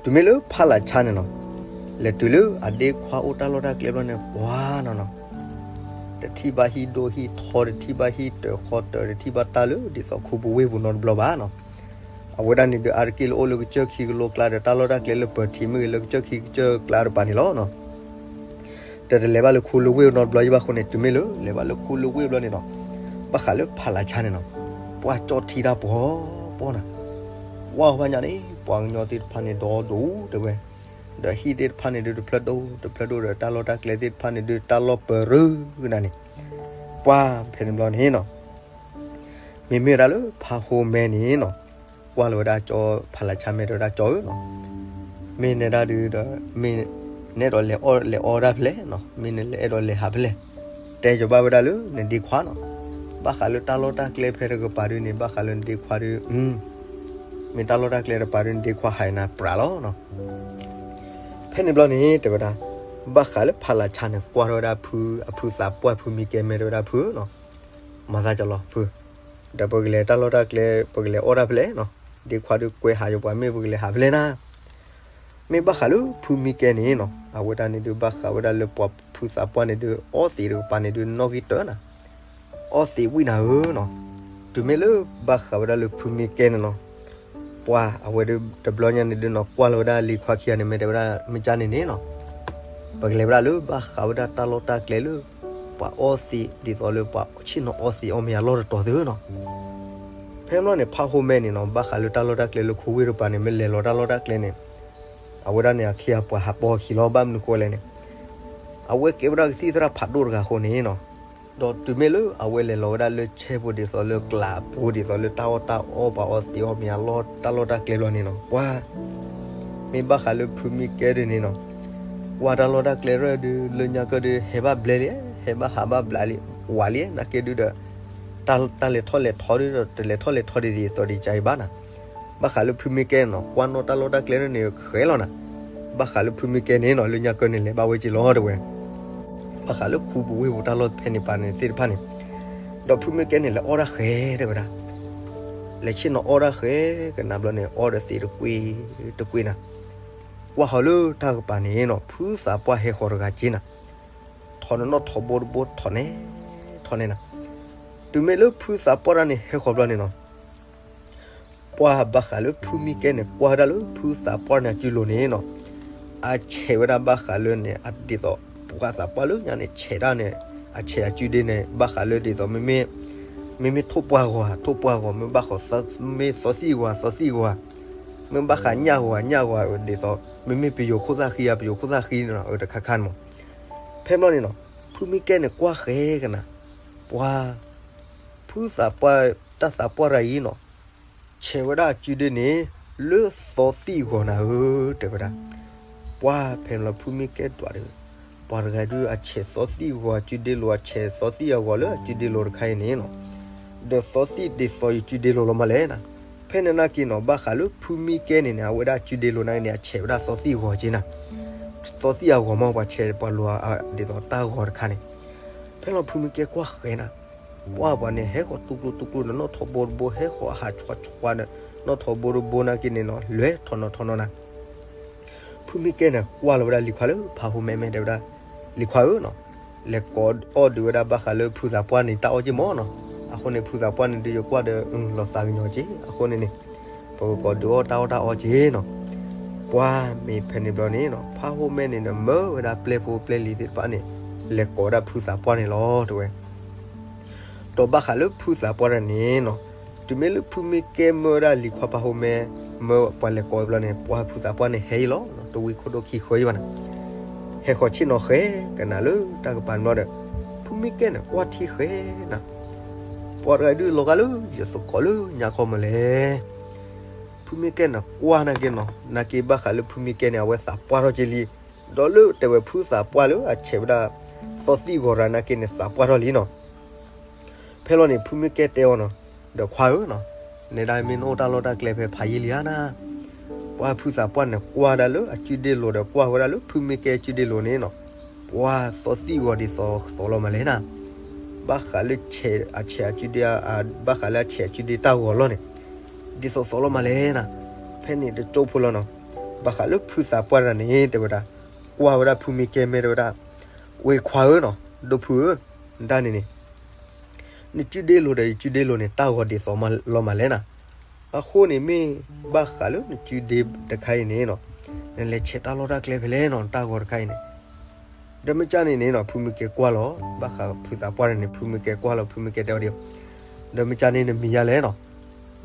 တုၤမ့ၢ်လၢဖးလးဆါန့ၣ်နီၤ, လဲၤတုၤလၢအဒ့ခွါအိၣ်တၢ်လီၢ်တၢ်ကျဲဘျီန့ၣ် ပှၤနီၤနီၤ, တထံၣ်ဘၣ်ဟံၣ်ဒိၣ်ဟံၣ်ထီ တထံၣ်ဘၣ်ဟံၣ်တၢၤဃီတၢၤ တထံၣ်ဘၣ်တၢ်လၢဒ်သိးခူပူၤဝ့ၢ်ပူၤနီတဘျီဘၣ်နီၤ. အဝဲဒၣ်န့ၣ်ဒီး အါတက့ၢ်လၢအိၣ်လၢကစၢၢ်ခံကလိကျါဒီး တၢ်လီၢ်တၢ်ကျဲလၢပၢၤထံးမ့ၢ်ဂ့ၤ လၢကစၢၢ်ခံကစၢၢ်ကျါတပၤန့ၣ်လီၤနီၤ. ဒီးတလဲၤဘၣ်လၢခူလၢဝ့ၢ်နီတဘျီယဘၣ်အဃိန့ၣ် တုၤမ့ၢ်လၢ လဲၤဘၣ်လၢခူလၢဝ့ၢ်ဘျီန့ၣ်နီၤ, ဘၣ်ဃးလၢဖးလးဆါန့ၣ်နီၤ, ပှၤကၠီထံတၢ်ပီၤပီၤနီၤ, ဝါဘၣ်ညါန့ၣ် ပှၤကညီသ့ၣ်တဖၣ်န့ၣ် ဒီဒိၣ်တဲဝဲ, ဒီးဟံၣ်သ့ၣ်တဖၣ်န့ၣ်ဒုး တဖျၢၣ်ဒိၣ်တဖျၢၣ်ဒိၣ်ဒီး တၢ်လီၢ်တၢ်ကျဲသ့ၣ်တဖၣ်န့ၣ်ဒုး တၢ်လီၢ်ပၢၤရၢကနၤန့ၣ်, ပှၤဖဲန့ၣ်ဘျီန့ၣ်နီၤ မ့မ့ၢ်ဝဲဒၣ်လၢဖးဟိမဲန့ၣ်နီၤ, ကွၢ်လီၤဝဲဒၣ်ကၠီဖးလးဆါမဲ တဲဝဲဒၣ်ကၠီဧၢနီၤ, မ့ၢ်နဲဒၣ်ဒုးဒီး မ့ၢ်နအဲၣ်ဒိးလဲၤအီၣ်လဲၤအီဒၣ်ဖဲလဲၣ်နီၤ, မ့ၢ်နလဲၤအဲၣ်ဒိးလဲၤဟးဖဲလဲၣ်, တဲကၠီဘၣ်ဝဲဒၣ်လၢနဒ့ခွါနီၤ, ဘၣ်ဃးလၢတၢ်လီၢ်တၢ်ကျဲဖဲတကပၤဒုးန့ၣ် ဘၣ်ဃးလၢနဒ့ခွါဒုး မ့ၢ်တၢ်လီၢ်တၢ်ကျဲတပၤဒုး နဒ့ခွါဟးနၤပြးလီၤနီၤ. ဖဲန့ၣ်ဘျီန့ၣ် တဲဝဲဒၣ်, ဘၣ်ဃးလၢဖးလးဆါန့ၣ် ကွၢ်ထီၣ်ဝဲဒၣ်ဖု အဖုသးပှၢ်ဖုမံကဲ မဲ တဲဝဲဒၣ်ဖုနီၤ, မၤသးကၠီလီၤဖု, ဒီးပကလဲၤတၢ်လီၢ်တၢ်ကျဲ ပကလဲၤအီၣ်တၢ်ဖဲလဲၣ်နီၤ, ဒ့ခွါဒုးကွဲးဟးယပှၤ မ့ၢ်ပကလဲၤဟးဖဲလဲၣ်နၤ မ့ၢ်ဘၣ်ဃးလၢဖုမံကဲန့ၣ်နီၤ, အဝဲဒၣ်န့ၣ်ဒုး ဘၣ်ဃးဝဲဒၣ်လၢပှၤဖုသးပှၢ်န့ၣ်ဒုး အီသံးတကပၤန့ၣ်ဒုး နီၣ်ဂံၢ်တၢၢ်နၤ, အီသံးဝံၣ်နၤဧၢနီၤ, တုၤမ့ၢ်လၢဘၣ်ဃးဝဲဒၣ်လၢဖုမံကဲန့ၣ်နီၤ, ပှၤအဝဲဒုးတဘျီညါန့ၣ်ဒုးနီၤ ကွၢ်လီၤဝဲဒၣ်လံၤခွါခံဂၤန့ၣ် မဲ တဲဝဲဒၣ် မ့ၢ်ကၢ်န့ၣ်န့ၣ်နီၤ, ပကလဲၤဝဲဒၣ်လၢဘၣ်ဃးဝဲဒၣ်တၢ်လီၢ်တၢ်ကျဲလၢ ပှၤအီသံး ဒ်သိးလၢပှၤဆ့ၣ်နီၤအီသံးအီမ့ၤအလီၢ်တတီၤသုနီၤ. ဖဲန့ၣ်ဘျီန့ၣ် ဖးဟိမဲန့ၣ်နီၤ ဘၣ်ဃးလၢတၢ်လီၢ်တၢ်ကျဲလၢခူဝ့ၢ်တပၤန့ၣ် မ့ၢ်လဲၤလီၤတၢ်လီၢ်တၢ်ကျဲန့ၣ် အဝဲဒၣ်န့ၣ် အခ့အပှၤဟးပီၢ်ခံလီၤ ဘၣ်မနုၤဃိလဲၣ်န့ၣ် အဝဲကဲဝဲဒၣ်ကသံၣ်သရၣ်ဖးဒိၣ်တဂၤအဃိန့ၣ်နီၤ, ဒီးတုၤမ့ၢ်လၢအဝဲလဲၤလီၤဝဲဒၣ်လၢဆဲပူၤဒ်သိးလၢကျးအပူၤ ဒ်သိးလၢတၢ်အီၣ်တၢ်အီပှၤအီသံးအီမ့ၤအလီၢ်တၢ်လီၢ်တၢ်ကျဲဘျီန့ၣ်နီၤ ပှၤ မ့ၢ်ဘၣ်ဃးလၢဖုမံကဲဒုးန့ၣ်နီၤ, ကွၢ်တၢ်လီၢ်တၢ်ကျဲရၢၢ်ဒုး လၢညါကၢၢ်ဒုး ဟဲဘၣ်ဘျဲလံ, ဟဲဘၣ်ဟးဘၣ်ဘျးလံ, ဝးလံ, နာ်က့ဒုးဒီး တၢ်လဲၤထီၣ်လဲၤထီဒုးဒီး တလဲၤထီၣ်လဲၤထီဒ်သိးဒ်ကါအံၤဘၣ်နၤ, ဘၣ်ဃးလၢဖုမံကဲနီၤ ကွၢ်နီၣ်တၢ်လီၢ်တၢ်ကျဲန့ၣ်ဃဲလီၤနၤ, ဘၣ်ဃးလၢဖုမံကဲန့ၣ်နီၤ လၢညါကၢၢ်န့ၣ် လဲၤဘၣ်ဝဲက့ၤလီၤတဲဝဲ ဘၣ်ဃးလၢခူပူၤဝ့ၢ်ပူၤတၢ်လီၢ်ဖဲန့ၣ်ပၤန့ၣ်သ့ၣ်တဖၣ်န့ၣ်, ဒီးဖုမံကဲန့ၣ် လဲၤအီၣ်တၢ်ဃဲတဲဝဲဒၣ်, လဲၤဆ့ၣ်နီၤအီၣ်တၢ်ဃဲကနၤဘျီန့ၣ် အီဒီးသံးတကွ့တကွ့နၤ, ကွၢ်ဃီၤလၢတၢ်ကပၤန့ၣ်နီၤ ဖုသးပှၢ်ဟဲဃီၤတဂၤက့နၤ, ထီၣ်နနီၣ်ထီၣ်ဘိတဘိထီၣ်န့ၣ်, ထီၣ်န့ၣ်နၤ, တုၤမ့ၢ်လၢဖုသးပှၢ်တၢ်န့ၣ်ဟဲဃီၤဘျီန့ၣ်နီၤ ပှၤဘၣ်ဃးလၢဖုမံကဲန့ၣ် ကွၢ်ဝဲဒၣ်လၢဖုသးပှၢ်န့ၣ်အစုလိၤန့ၣ်နီၤ, အဆဲးဝဲဒၣ်ဘၣ်ဃးလၢန့ၣ် အဒ်သိး ပှၤသးပှၢ်လၢညါန့ၣ် ဆဲးတၢ်န့ၣ် အဆဲးအစုဒ့န့ၣ် ဘၣ်ဃးလၢဒ်သိး မ့မ့ၢ်ထိၣ်ပှၢ်ဂီၤ ထိၣ်ပှၢ်ဂီၤ မ့ၢ်ဘၣ်ဃး မ့ၢ်သီသံၣ်ဂီၤ သီသံၣ်ဂီၤ, မ့ၢ်ဘၣ်ဃးညၣ်ဂီၤ ညၣ်ဂီၤ ဒ်သိး မ့မ့ၢ်ပယိၤခိၣ်သၣ်ဃံ ပယိၤခိၣ်သၣ်ဃံန့ၣ်နီၤ တခါခါန့ၣ်မး, ဖဲဘျီန့ၣ်နီၤ ဖုမံကဲန့ၣ် ကွၢ်ဃဲကနၤ, ပှၤ ဖုသးပှၢ် တၢ်သးပှၢ်တၢ်အံၤနီၤ ဆဲးဝဲဒၣ်အစုဒ့န့ၣ် လၢသီသံၣ်ဂီၤနၤဧၢ တဲဝဲဒၣ်, ပှၤဖဲန့ၣ်လီၤ ဖုမံကဲဒွးဒီး ပှၤတဂၤဒုး အဆဲးသီသံၣ်ဂီၤအစုဒ့လိၤ အဆဲးသီသံၣ်အဂီၤလၢအစုဒ့လိၤတခါအံၤန့ၣ်နီၤ, ဒီးသီသံၣ်ဒ်သိးယစုဒ့လိၤလီၤမးလဲၣ်နၤ, ဖဲန့ၣ်နာ်က့နီၤ ဘၣ်ဃးလၢဖုမံကဲန့ၣ်န့ၣ် အဝဲဒၣ်အစုဒ့လိၤနာ်က့န့ၣ် အဆဲးဝဲဒၣ်သီသံၣ်ဂီၤက့နၤ, သီသံၣ်အဂီၤမး ပှၤဆဲးပှၤလိၤ ဒ်သိးတၢ်ဂီၤတခါန့ၣ်, ဖဲလီၤဖုမံကဲကွၢ်ဃဲနၤ ပှၤပှၤန့ၣ် ဟဲဃီၤတူၢ်ကျိတူၢ်ကျိဒီး နီၣ်ထီၣ်ဘိတဘိ ဟဲဃီၤဟးဆှီဆှီဒီး နီၣ်ထီၣ်ဘိတဘိနာ်က့န့ၣ်နီၤ လဲၤထီၣ်နီၤထီၣ်နီၤနၤ, ဖုမံကဲန့ၣ် ကွၢ်လီၤဝဲဒၣ်လံၤခွါလၢဖးဟိမဲမဲ တဲဝဲဒၣ်, လံၤခွါဧၢနီၤ, လဲၤကိးအီၣ်ဒုးဝဲဒၣ်ဘၣ်ဃးလၢဖုသးပှၢ်န့ၣ် တၢ်အီၣ်က့မးနီၤ, အဃိန့ၣ် ဖုသးပှၢ်န့ၣ်ဒုး ယကွၢ်ဒီး လီၤသးကညီၤက့ အဃိန့ၣ်န့ၣ် ပကကိးဒုးအီၣ်တၢ်အီၣ်တၢ်အီက့နီၤ, ပှၤမ့ၢ်ဖဲန့ၣ်ဘျီန့ၣ်နီၤ ဖးဟိမဲန့ၣ်ဒီး မၢဝဲဒၣ်ပျဲၢ်ဖိပျဲၢ်လံၤသ့ၣ်တဖၣ်န့ၣ် လဲၤကိးဝဲဒၣ်ဖုသးပှၢ်န့ၣ်လီၤ တဲဝဲ ဒီးဘၣ်ဃးလၢဖုသးပှၢ်တၢ်န့ၣ်နီၤ, တုၤမ့ၢ်လၢဖုမံကဲမၢဝဲဒၣ်လံၤခွါဖးဟိမဲ မၢပှၤလဲၤကိးဝဲဘျီန့ၣ် ပှၤဖုသးပှၢ်န့ၣ်ဟဲအံၤလီၤ, တဝံခိၣ်ဒိၣ်ခံဃၢအံၤဘၣ်နၤ, ဟဲဃီၤဆ့ၣ်နီၤဃဲကနၤလၢတၢ်ကပၤန့ၣ်ဘျီဒီး ဖုမံကဲန့ၣ်ကွၢ်ထံဃဲနၤ, ပှၤတဂၤဒုးလီၤဂာ်လၢယသကိးလၢညါခီမးလဲၣ် ဖုမံကဲန့ၣ်ကွၢ်နာ်က့နီၤ နာ်က့ဘၣ်ဃးလၢဖုမံကဲန့ၣ် အဝဲသးပှၢ်ထီၣ်က့လံ, ဒီးလၢတဲဝဲဖုသးပှၢ်လၢအဆဲးဝဲဒၣ် သီသံၣ်ဂီၤရၤနာ်က့န့ၣ် သးပှၢ်ထီၣ်လံနီၤ, ဖဲလီၤန့ၣ် ဖုမံကဲတဲအီၤနီၤ, ဒီးခွါဧၢနီၤ, နဲဒၣ်မ့ၢ်နအိၣ်တၢ်လီၢ်တၢ်ကျဲဖဲဖးယံာ်လံဧါနၤ, ပှၤဖုသးပှၢ်န့ၣ်ကွၢ်ဒၣ်လၢအစုဒ့လိၤဒီးကွၢ်ဝဲဒၣ်လၢဖုမံကဲစုဒ့လိၤန့ၣ်နီၤ, ပှၤသီသံၣ်ဂီၤဒ်သိးသိးလီၤမးလဲၣ်နၤ, ဘၣ်ဃးလၢဆဲးအဆဲးအစုဒ့, ဘၣ်ဃးလၢအဆဲးအစုဒ့တၢ်ဂီၤလီၢ်န့ၣ် ဒ်သိးသိးလီၤမးလဲၣ်နၤ. ဖဲန့ၣ်တကၠိဖိလီၤနီၤ. ဘၣ်ဃးလၢဖုသးပှၢ်တဂၤန့ၣ် တဲဝဲဒၣ်, ကွၢ်ဝဲဒၣ်ဖုမံကဲမဲ တဲဝဲဒၣ်, ဝ့ၢ်ခွါဧၢနီၤ, ဒိၣ်ဖုဧၢ, ဒၣ်န့ၣ်န့ၣ် နစုဒ့လိၤဒီးယစုဒ့လိၤန့ၣ် တၢ်ဂီၤဒ်သိးလီၤမးလဲၣ်နၤ. အဃိန့ၣ်မ့ၢ်ဘၣ်ဃးလၢနစုဒ့တခါအံၤန့ၣ်နီၤ, နလဲၤဆဲးတၢ်လီၢ်တၢ်ကျဲဖဲလဲၣ်နီၤ, တၢ်ဂီၤတခါအံၤန့ၣ်. ဒီးမ့ၢ်ကၢ်န့ၣ်န့ၣ်နီၤ, ဖုမံကဲကွၢ်လီၤ, ဘၣ်ဃးဖုသးပှၢ်န့ၣ်န့ၣ် ဖုမံကဲကွၢ်လီၤ, ဖုမံကဲတဲအီၤဒ်အံၤ, ဒီးမ့ၢ်ကၢ်န့ၣ်နမံၤယၤလဲၣ်နီၤ,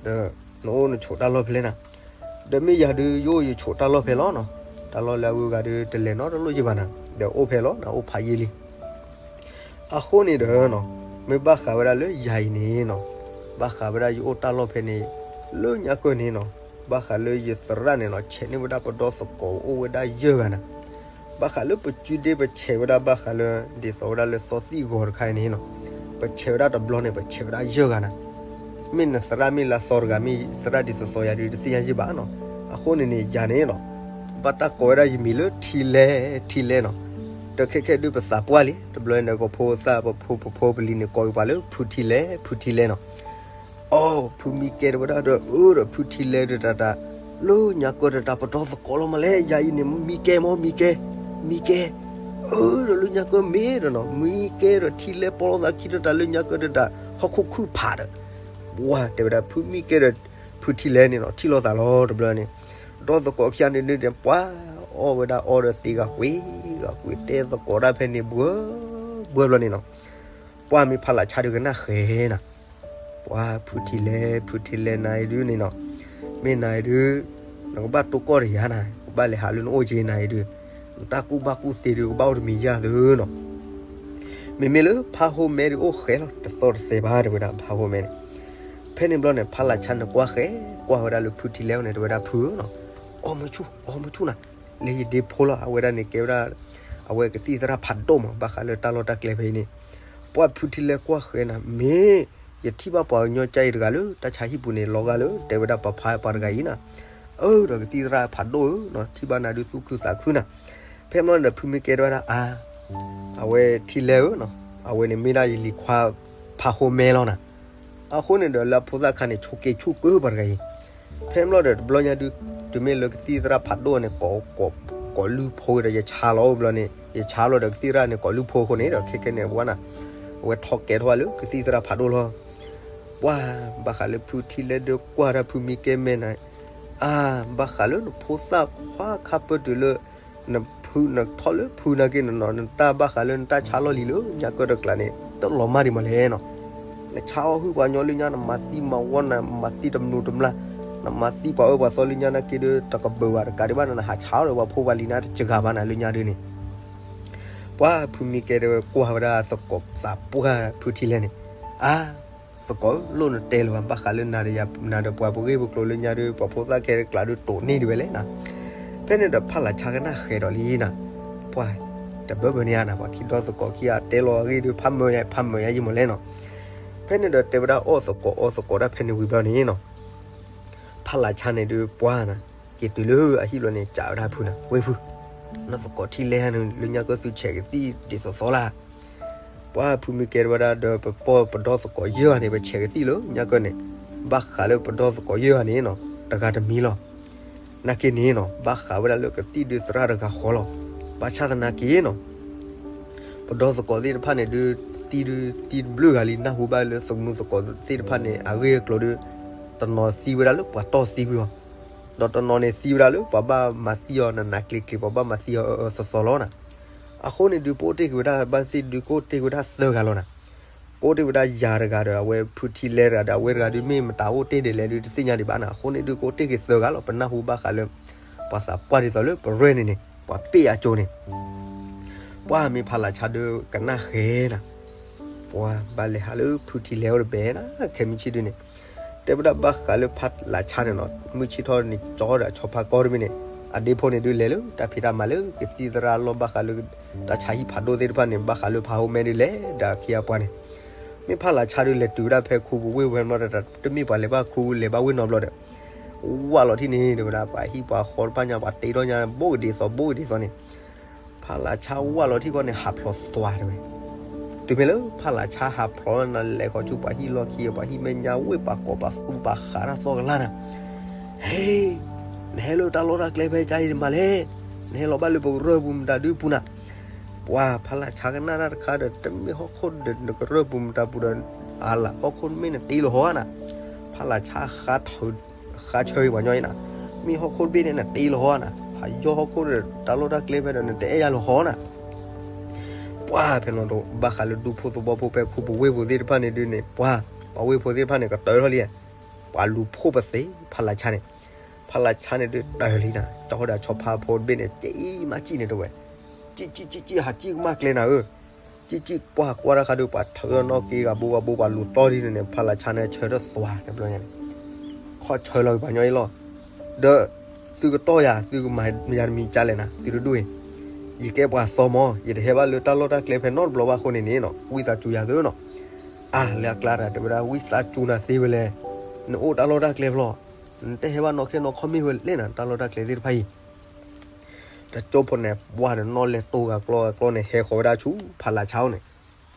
ဒီးနအိၣ်နဆိးတၢ်လီၢ်ဖဲလဲၣ်နၤ. ဒီးမ့ၢ်ယၤဒုး ယအိၣ်ယဆိးတၢ်လီၢ်ဖဲလီၤနီၤ. တၢ်လီၢ်လၢအဂုၤအဂၤဒုး တလဲၤနီတလီၢ်ယံၤဘၣ်နၤ, ဒီးအိၣ်ဖဲလီၤနၤ, အိၣ်ဖးယံာ်လံ. အဃိန့ၣ်ဒီးနီၤ, မ့ၢ်ဘၣ်ဃးဝဲဒၣ်လၢယၤအံၤန့ၣ်နီၤ, ဘၣ်ဃးဝဲဒၣ်ယအိၣ်တၢ်လီၢ်ဖဲန့ၣ် လၢညါကၢၢ်န့ၣ်နီၤ, ဘၣ်ဃးလၢယသရၣ်န့ၣ်နီၤ, ဆဲးန့ၢ်ဝဲဒၣ်ပဒီသကိးအိၣ်ဝဲဒၣ်ယဲၢ်ဂၤနၤ. ဘၣ်ဃးလၢပစုဒ့ပဆဲးဝဲဒၣ် ဘၣ်ဃးလၢ ဒ်သိးဝဲဒၣ်လၢသီသံၣ်ဂီၤတခါအံၤန့ၣ်နီၤ, ပဆဲးဝဲဒၣ်တဘျီန့ၣ် ပဆဲးဝဲဒၣ်ယဲၢ်ဂၤနၤ. မ့ၢ်နသရၣ်မ့ၢ်လၢသီတဂၤ မ့ၢ်သရၣ်ဒ်သိးသိးယၤဒုး တသ့ၣ်ညါယံၤဘၣ်နီၤ. အဃိန့ၣ်န့ၣ် ယၤန့ၣ်နီၤ, ဘၣ်တၢ်ကိးဝဲဒၣ်ယမံၤလၢထံလဲ, ထံလဲနီၤ. ဒီးခဲခဲဒုးပသးပှၢ်လံ, တဘျီန့ၣ် ပဖိသၣ် ပဖိပဖိပလံၤန့ၣ် ကိးဝဲပှၤလၢဖုထံလဲ, ဖုထံလဲနီၤ. အိ ဖုမံကဲတဲဝဲဒၣ်ဒီး အၢ ဒီးဖုထံလဲဒီးတၢ်တၢ်, လၢညါကၢၢ်ဒီးတၢ်ပဒီသကိးလီၤမးလဲၣ်, ယၤအံၤန့ၣ် မံကဲမး မံကဲ, မံကဲ. အၢ ဒီးလၢညါကၢၢ်မ့ၢ်ဒီးနီၤ, မံကဲဒီးထံလဲပီလိာ်သးခံဒီးတၢ်လၢညါကၢၢ်ဒီးတၢ် ဟီၣ်ခိၣ်ခုၣ်ဖးဒီး, ပှၤတဲဝဲဒၣ်ဖုမံကဲဒီး ဖုထံလဲန့ၣ်နီၤ, ထံၣ်လိာ်သးလီၤတဘျီန့ၣ်, ဒီသကိးခံဂၤန့ၣ်ဒုး ပှၤအီၣ်ဝဲဒၣ်အီဒီးသ့ဂၤကွံာ်, ဂၤကွံာ်တဲသကိးဒၣ်ဖဲန့ၣ် ဘှၢဘှၢဘျီန့ၣ်နီၤ. ပှၤမ့ၢ်ဖးလၢ်ဆါဒုးကနၣ်ဃဲၤနၤ, ပှၤဖုထံလဲ, ဖုထံလဲ နၤအံၤဒုးန့ၣ်နီၤ, မ့ၢ်နၤအံၤဒုး နကဘၣ်တိၢ်ကီၢ်တယၤနၤ, ကဘၣ်လဲၤဟးလၢနအိၣ်က့ၤနၤအံၤဒုး, နတၢ်ကူၣ်ဘၣ်ကူၣ်သ့ဒုး ကဘၣ်အိၣ်တမံၤယၤသုနီၤ. မ့မ့ၢ်လၢဖးဟိမဲဒုးအိၣ်ဃဲၤလီၤ, တသီၣ်တသဲဘၣ် တဲဝဲဒၣ်ဖးဟိမဲန့ၣ်. ဖဲန့ၣ်ဘျီန့ၣ် ဖးလၢ်ဆါန့ၣ်ကွၢ်ဃဲၤ, ကွၢ်ဝဲဒၣ်လၢဖုထံလဲန့ၣ် တဲဝဲဒၣ်ဖုဧၢနီၤ, အီမုၢ်ဆူၣ် အီမုၢ်ဆူၣ်နၤ, လၢယဒ့ဖိလီၤ, အဝဲဒၣ်န့ၣ်ကဲဝဲဒၣ် အဝဲကသံၣ်သရၣ်ဖးဒိၣ်မး ဘၣ်ဃးလၢတၢ်လီၢ်တၢ်ကျဲဖဲအံၤန့ၣ်. ပှၤဖုထံလဲကွၢ်ဃဲၤနၤ, မ့ၢ်ယထံၣ်ဘၣ်ပှၤကညီကါအံၤတဂၤလၢ တၢ်ဆါဟံၣ်ပူၤန့ၣ် လီၤဂာ်လၢ တဲဝဲဒၣ်ပှၤဖးပှၤတဂၤအံၤနၤ, အၢ ဒီးကသံၣ်သရၣ်ဖးဒိၣ်ဧၢနီၤ, ထံၣ်ဘၣ်နၤဒုးသူၣ်ခုသးခုနၤ. ဖဲမ့ၢ်ဒီးဖုမံကဲတဲဝဲဒၣ်အါ, အဝဲထံလဲဧၢနီၤ, အဝဲန့ၣ်မ့ၢ်ဒၣ်ယလံၤခွါဖးဟိမဲလီၤနၤ. အဃိန့ၣ်ဒီးလၢအဖိသၣ်ခါန့ၣ် ဆိးက့ဆူၣ်ကၢပှၤတဂၤအံၤ. ဖဲမ့ၢ်ဒီးတဘျီညါဒုး တုၤမ့ၢ်လၢကသံၣ်သရၣ်ဖးဒိၣ်န့ၣ် ကိးလုၢ်ဖိဒီး ယဆါလီၤအိၣ်ဘျီန့ၣ်, ယဆါလီၤဒီးကသံၣ်သရၣ်န့ၣ် ကိးလုၢ်ဖိအဃိန့ၣ်ဒီး ခဲခဲန့ၣ်ဝဲနၤ, အဝဲထီၣ်ကဲထီၣ်ဝဲလၢကသံၣ်သရၣ်ဖးဒိၣ်လီၤ. ပှၤဘၣ်ဃးလၢဖုထံလဲဒုးကွၢ်တၢ်ဖုမံကဲမဲနၤ, အါ ဘၣ်ဃးလၢနဖိသၣ်ခွါခါပၢတုၤလၢ နဖုနထီၣ်လၢဖုနာ်က့နီၤ, နတၢ်ဘၣ်ဃးလၢနတၢ်ဆါလီၢ်လံၤလၢညါကၢၢ်တကျးန့ၣ် တလီၤမၢ်ဒံးမးလဲၣ်နီၤ. နဆါအီၣ်ဟုၣ်ပှၤကညီလၢညါ, နမၤသံမၤဝီ, နမၤသံတမျိးတမျာ်, နမၤသံပှၤအၢပှၤသီလၢညါနာ်က့ဒီး တကဘၢၣ်ဘၣ်တကးဒံးဘၣ်နၤ, နဟးဆါအီၣ်ဒီးပှၤဖိပှၤလံၤနၤတစှၤဘၣ်နၤလၢညါဒုးန့ၣ်. ပှၤဖုမံကဲတဲဝဲကွၢ်ဝဲဒၣ်သကိးသးပှၢ်ဖုထံလဲန့ၣ်, အါ သကိးဧၢ, လိၣ်နတဲလၢၤဘၣ်, ဘၣ်ဃးလၢနၤဒီးယၤ, နၤဒီးပှၤပဂ့ၢ်ပကျိၤလၢညါဒီး ပှၤဖိသၣ်ခဲတကျးဒီးတိာ်န့ၢ်ဒံးဝဲလဲၣ်နၤ. ဖဲန့ၣ်ဒီးဖးလၢ်ဆါကနၣ်ဃဲၤဒီးလံနၤ, ပှၤတဘၢဘၢန့ၣ်ဧါနၤ, ပှၤခံဒီသကိးခံဂၤတဲလီၤအဂ့ၢ်ဒီး ဖးမၢယၤ, ဖးမၢယၤယံမးလဲၣ်နီၤ. ဖဲန့ၣ်ဒီးတဲဝဲဒၣ်အီၣ်သကိးအီသကိးဒၣ်ဖဲန့ၣ်ဝံၤဘျီန့ၣ်နီၤ, ဖးလၢ်ဆါန့ၣ်ဒုးပှၤနၤ, က့ၤတုၤလၢအဟံၣ်ဘျီန့ၣ် စံးဝဲဒၣ်ဖုနၤ, ဝ့ၢ်ဖု, နသကိးထံလဲဧါန့ၣ် လၢညါကၢၢ်သုဆဲးကသံၣ်ဒ်သိးသိးလၢ ပှၤဖုမံကဲတဲဝဲဒၣ်ဒီး ပပီၢ်ပဒီသကိးယဲၢ်ဂၤန့ၣ် ပဆဲးကသံၣ်လၢညါကၢၢ်န့ၣ်, ဘၣ်ဃးလၢပဒီသကိးယဲၢ်ဂၤန့ၣ်နီၤ, တဂၤတမံၤလီၤ. နာ်က့န့ၣ်နီၤ, ဘၣ်ဃးဝဲဒၣ်လၢကသံၣ်ဒုးသရၣ်တဂၤဃီလီၤ. ဘၣ်ဆၣ်သနာ်က့နီၤ, ပဒီသကိးသ့ၣ်တဖၣ်န့ၣ်ဒုး သံဒုးသံတဘျုးဂၤလံ, နၢ်ဟူဘၣ်လၢသးမုာ်သကိးသ့ၣ်တဖၣ်န့ၣ် အဂ့ၢ်အကျိၤဒုး, တနီၤသံဝဲဒၣ်လၢပှၤတီၢ်သံကွံာ်အီၤ, ဒီးတနီၤန့ၣ်သံဝဲဒၣ်လၢပှၤဘၣ်မၤသံအီၤ, နးနးကျံၤကျံၤ ပှၤဘၣ်မၤသံအီၤအၢအၢသီသီလီၤနၤ. အဃိန့ၣ်ဒုး ပအိၣ်တ့ၢ်က့ၤဝဲဒၣ် ဘၣ်သ့ၣ်ဒုးကအိၣ်တ့ၢ်ဝဲဒၣ်သၢဂၤလီၤနၤ. ကအိၣ်တ့ၢ်ဝဲဒၣ်ယၤတဂၤဒီး အဝဲဖုထံလဲတဂၤဒီး အဝဲတဂၤဒုး မ့ၢ်မတၤအိၣ်တ့ၢ်ဒ်လဲၣ်ဒုးတသ့ၣ်ညါဒံးဘၣ်နၤ. အဃိန့ၣ်ဒုး ကအိၣ်တ့ၢ်က့ၤသၢဂၤလီၤ. ပနၢ်ဟူဘၣ်ဃးလၢ ပှၤသးပှၢ်ဒ်သိးလၢပရဲၣ်န့ၣ်န့ၣ် ပှၤပ့ၢ်အကၠိန့ၣ် ပှၤမ့ၢ်ဖးလၢ်ဆါဒုးကနၣ်ဃဲၤနၤ, ပှၤဘၣ်လဲၤဟးလၢဖုထံလဲအိၣ်တဘဲနၤ, ခဲမုၢ်ဆ့ၣ်ဒုးန့ၣ်, တဲဝဲဒၣ်ဘၣ်ဃးလၢဖးလၢ်ဆါန့ၣ်နီၤ, မုၢ်ဆ့ၣ်ထီၣ်န့ၣ် ကၠီဒီးအဆီဖါကီတမံၤန့ၣ်, အဒ့ဖိန့ၣ်ဒုးလဲၤလၢ တၢ်ဖံးတၢ်မၤလၢကသံၣ်သရၣ်အလီၢ် ဘၣ်ဃးလၢ တၢ်ဆါဟံၣ်ဖးဒိၣ်သ့ၣ်တဖၣ်န့ၣ်, ဘၣ်ဃးလၢဖးဟိမဲဒုးလဲၤဒီးခံဂၤပှၤန့ၣ်, မ့ၢ်ဖးလၢ်ဆါဒုးလဲၤတုၤဝဲဒၣ်ဖဲခူပူၤဝ့ၢ်ဝဲၤဘျီဒီး တမ့ၢ်ပှၤလဲၤဘၣ်ခူလဲၤဘၣ်ဝ့ၢ်နီတဘျီဒီး, ဝၢ်လီၤထံၣ်န့ၣ် တဲဝဲဒၣ် ပှၤဟံၣ်ပှၤဃီတဖၣ်ညါ ပှၤတ့ထီၣ်ညါ ဘိၣ်ကဒ်သိး ဘိၣ်ကဒ်သိးန့ၣ်, ဖးလၢ်ဆါဝၢ်လီၤထံၣ်ဃီန့ၣ် ဟးဖျိးသွါတဲဝဲ, တုၤမ့ၢ်လၢဖးလးဆါဟးဖျိးလၢနၤ လဲၤဃီၤဆူပှၤဟံၣ်လီၢ်ခံ ပှၤဟံၣ်မဲာ်ညါဝ့ၢ် ပှၤကိးပသူပှၤဃးတၢ်သီၣ်ကလါနၤ, ဟဲ, နဟဲလၢတၢ်လီၢ်တၢ်ကျဲဖဲကါအံၤတမးလဲၣ်, နဟဲလီၤဘၣ်လၢပကရၢၢ်ပူၤမတၤဒုပူၤနၤ. ပှၤဖးလးဆါကနၣ်တၢ်တခါဒီး တမ့ၢ်ဟီၣ်ခိၣ်ဒီးနကရၢၢ်ပူၤမတၤပူၤဒီး အလၢဟီၣ်ခိၣ်မ့ၢ်နတ့လီၤဟီဧါနၤ. ဖးလးဆါဃါဆၢပှၤညီအံၤနၤ, မ့ၢ်ဟီၣ်ခိၣ်တဘ့ၣ်န့ၣ်နတ့လီၤဟီဧါနၤ, ဟးယီၢ်ဟီၣ်ခိၣ်ဒီးတၢ်လီၢ်တၢ်ကျဲဖဲဒီးနတအဲၣ်ယၤလီၤဟီဧါနၤ. ပှၤဖဲန့ၣ်ဒီး ဘၣ်ဃးလၢဒူဖိသဝီဖိဖဲခူပူၤဝ့ၢ်ပူၤသ့ၣ်တဖၣ်န့ၣ်ဒုန့ၣ် ပှၤ, ပှၤဝ့ၢ်ဖိသ့ၣ်တဖၣ်န့ၣ် ကတၢၢ်ထီၣ်လံ, ပှၤလူၤဖှိၣ်ပသ့ဖးလးဆါန့ၣ်, ဖးလးဆါန့ၣ်ဒုတၢၢ်လံနၤ, တၢ်ဃိဒီးဆီဖါဖိတဘ့ၣ်န့ၣ် ကံမးကံၣ်န့ၣ်တဝဲ, ကံၣ်ကံၣ်ကံၣ်ကံၣ် ဟးကံၣ်ကမၣ်ကျဲနၤဧၢ, ကံၣ်ကံၣ်ပှၤကွၢ်တၢ်ခါဒုး ပှၤထၢထီၣ်နီၣ်က့ဂၤဘိဂၤဘိ ပှၤလူၤတီဒ်န့ၣ်န့ၣ် ဖးလးဆါန့ၣ်ဆၢထၢၣ်သွါတဘျီညါန့ၣ်, ခီဆၢလီၤပှၤညီအံၤလီၤ. ဒီးသုကတီၢ်ယၤ သုကမၤယၤတမံၤကလဲၣ်နၤ, သုတဒူၣ်အံၤ, ယကဲပှၤသီမး ယတဟဲဘၣ်လၢတၢ်လီၢ်တၢ်ကျဲဖဲနီတဘျီဘၣ်အဃိန့ၣ်န့ၣ်နီၤ ဝံသးစူၤယၤသုနီၤ. အါ လၢအကျါတၢ်တဲဝဲဒၣ် ဝံသးစူၤနၤသ့ဝဲလဲၣ်, နအိၣ်တၢ်လီၢ်တၢ်ကျဲဖျီ, နတဟဲဘၣ်နီၢ်ခဲနီၢ်ခီမ့ၢ်ဝဲလဲၣ်နၤ တၢ်လီၢ်တၢ်ကျဲသ့ၣ်တဖၣ်အံၤ တကၠိဖိန့ၣ် ပှၢ်ဒီးနီၣ်လဲၤတိၢ်ဂၤကျီဂၤကျီန့ၣ် ဟဲဃီၤဝဲဒၣ်ဆူဖးလးဆါအအိၣ်န့ၣ်,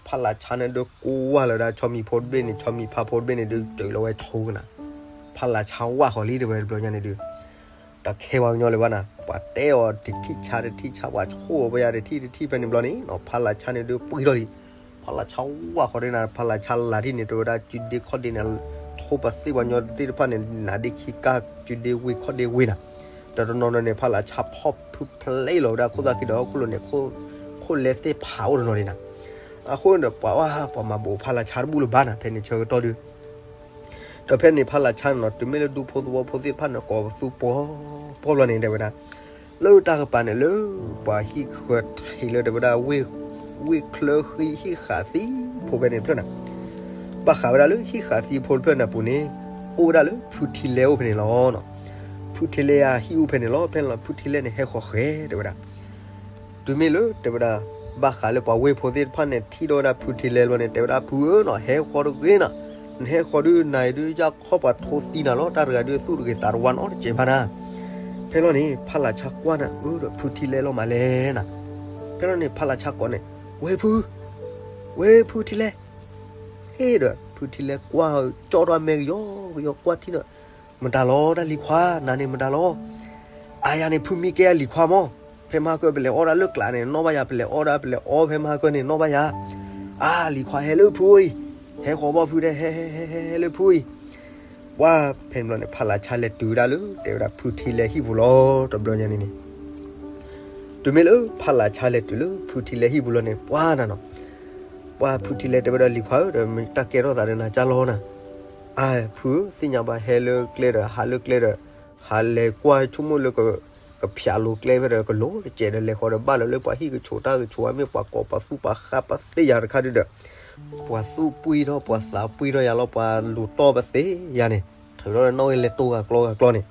ဖးလးဆါန့ၣ်ဒုးကွၢ်လီၤဝဲဒၣ်ဆီမံၤဖိတဘ့ၣ်န့ၣ် ဆီမံၤဖါဖိတဘ့ၣ်န့ၣ်ဒုး တုၤလီၤဝဲဆိကနၤ, ဖးလးဆါဝၣ်ဃီၤလံတဝဲတဘျီညါန့ၣ်ဒုး တၢ်ခဲပှၤကညီလၢၤဘၣ်နၤ, ပှၤတဲအီၤတထံၣ်ဆါတထံၣ်ဆါ ပှၤဆိၣ်အီၤပယၤတထံၣ်တထံၣ်ဖဲန့ၣ်ဘျီန့ၣ်နီၤ ဖးလးဆါန့ၣ်ဒုးပှံၢ်ထီၣ်လံ. ဖးလးဆါဝၣ်ဃီၤဒ်နၤ ဖးလးဆါလၢ်ဒ်န့ၣ် တဲဝဲဒၣ် ကုဒ့ခီၣ်ဒ့န့ၣ် ထိပသ့ၣ်ပှၤညီသ့ၣ်တဖၣ်န့ၣ် နးဒ့ခံကါ ကုဒ့ဝ့ၢ်ခီၣ်ဒ့ဝ့ၢ်နၤ, ဒီးတနီၤနီၤန့ၣ် ဖးလးဆါဖီၣ်ဖုဖျဲလီၤဝဲဒၣ်ခိၣ်သၣ်ခံဒီးဟီၣ်ခိၣ်လိၤန့ၣ် ခိၣ်လဲသ့ၣ်ဖးအိၣ်တနီၤဒ်နၤ, အဃိန့ၣ်ဒီး ပှၤဝဲပှၤမၤဘူးဖးလးဆါတဘူၣ်လၢၤဘၣ်နၤ ဖဲန့ၣ်ဆၢကတီၢ်ဒုး ဒီးဖဲန့ၣ်ဖးလးဆါန့ၣ်နီၤ တုၤမ့ၢ်လၢဒူဖိသဝီဖိသ့ၣ်တဖၣ်န့ၣ် ကိးပသူပှီၢ်ပှီၢ်ဘျီန့ၣ် တဲဝဲဒၣ် လၢတၢ်ကပၤန့ၣ်လၢ ပှၤဟံၣ်ဃၢၤထံးလၢတဲဝဲဒၣ် ဝ့ၢ်ချၢဃံဟံၣ်ဃာ်သံဖိဖဲန့ၣ်တဖျၢၣ်နၤ, ဘၣ်ဃးဝဲဒၣ်လၢဟံၣ်ဃာ်သံဖိတဖျၢၣ်န့ၣ်အပူၤန့ၣ် အိၣ်ဝဲဒၣ်လၢဖုထံလဲအိၣ်ဖဲန့ၣ်လီၤ. ဖုထံလဲအဟံၣ်အိၣ်ဖဲန့ၣ်လီၤ. ဖဲန့ၣ်လီၤ ဖုထံလဲန့ၣ် ဟဲဃီၤဃဲၤတဲဝဲဒၣ် တုၤမ့ၢ်လၢတဲဝဲဒၣ် ဘၣ်ဃးလၢပှၤဝ့ၢ်ဖိသ့ၣ်တဖၣ်န့ၣ် ထံၣ်ဒီးဝဲဒၣ်ဖုထံလဲလီၤန့ၣ် တဲဝဲဒၣ် ဖုဧၢနီၤ ဟဲဃီၤတဂ့ၤနီၤ, နဟဲဃီၤဒုးနၤအံၤဒုး ယၢ်ခီပှၤထိသံနၤလီၤ တၢ်တဂၤဒုးသူၣ်တဂ့ၤသးတဝါနီတစဲးဘၣ်နၤ. ဖဲလီၤန့ၣ် ဖးလးဆါကွၢ်နၤ အၢ ဒီးဖုထံလဲလီၤမးလဲၣ်နၤ. ဖဲလီၤန့ၣ် ဖးလးဆါကိးန့ၣ် ဝဲဖု, ဝဲဖုထံလဲ ဟ့ၣ်ဒီး ဖုထံလဲကွၢ်ကၠီၣ်ထီၣ်အမဲာ်ကယီကယီကွၢ်ထံၣ်န့ၣ်, မတၤလီၤ တၢ်လံၤခွါ နၤန့ၣ်မတၤလီၤ. အါယၤန့ၣ် ဖုမံကဲအလံၤခွါမး, ဖဲမဟါကၢပလဲၤအီၣ်ဒၣ်လၢကျးန့ၣ် နီၣ်ဘၣ်ယၤ ပလဲၤအီၣ်ဒၣ် ပလဲၤအီဖဲမဟါကၢန့ၣ် နီၣ်ဘၣ်ယၤ. အါ လံၤခွါဟဲလၢဖုအံၤ, ဟဲဃီၤဘီဖုဒဲး ဟဲဟဲဟဲဟဲလၢဖုအံၤ. ပှၤဖဲန့ၣ်ဘျီန့ၣ် ဖးလးဆါလဲၤတုၤဝဲဒၣ်လၢ တဲဝဲဒၣ်ဖုထံလဲဟံၣ်ပူၤလီၤ တဘျီညါန့ၣ်န့ၣ် တုၤမ့ၢ်လၢဖးလးဆါလဲၤတုၤလၢဖုထံလဲဟံၣ်ပူၤလီၤန့ၣ် ပှၤနၤနီၤ, ပှၤဖုထံလဲတဲဝဲဒၣ်လံၤခွါဧၢ ဒီးမ့ၢ်တၢ်ကဲထီၣ်သးဒီးနၤကၢ်လီၤနၤ. အါ ဖုဧၢ သ့ၣ်ညါဘၣ်ဟဲလၢကျဲဒီး ဟးလၢကျဲဒီး ဟးလဲၤကွၢ်ဆိကမိၣ်လၢ ကဖၠးလိၤကျဲဖဲဒီး ကလိၤတစဲးဒီး လဲၤဃီၤဒီးဘၣ်လီၤလၢပှၤဟံၣ်ကဆိးတၢ်ကဆိး မ့ၢ်ပှၤကိးပသူပှၤဃးပသ့ၣ်ယၤတခါဒုဒီး ပှၤသူၣ်ပှံၢ်ထီၣ် ပှၤသးပှံၢ်ထီၣ်ယၤလီၤ ပှၤလူၤတီၢ်ပသ့ၣ်ယၤန့ၣ် ထုးထီၣ်ဒီးနီၣ်ဂံၢ်လဲၤတိၢ်ဂၤကျီဂၤကျီန့ၣ်.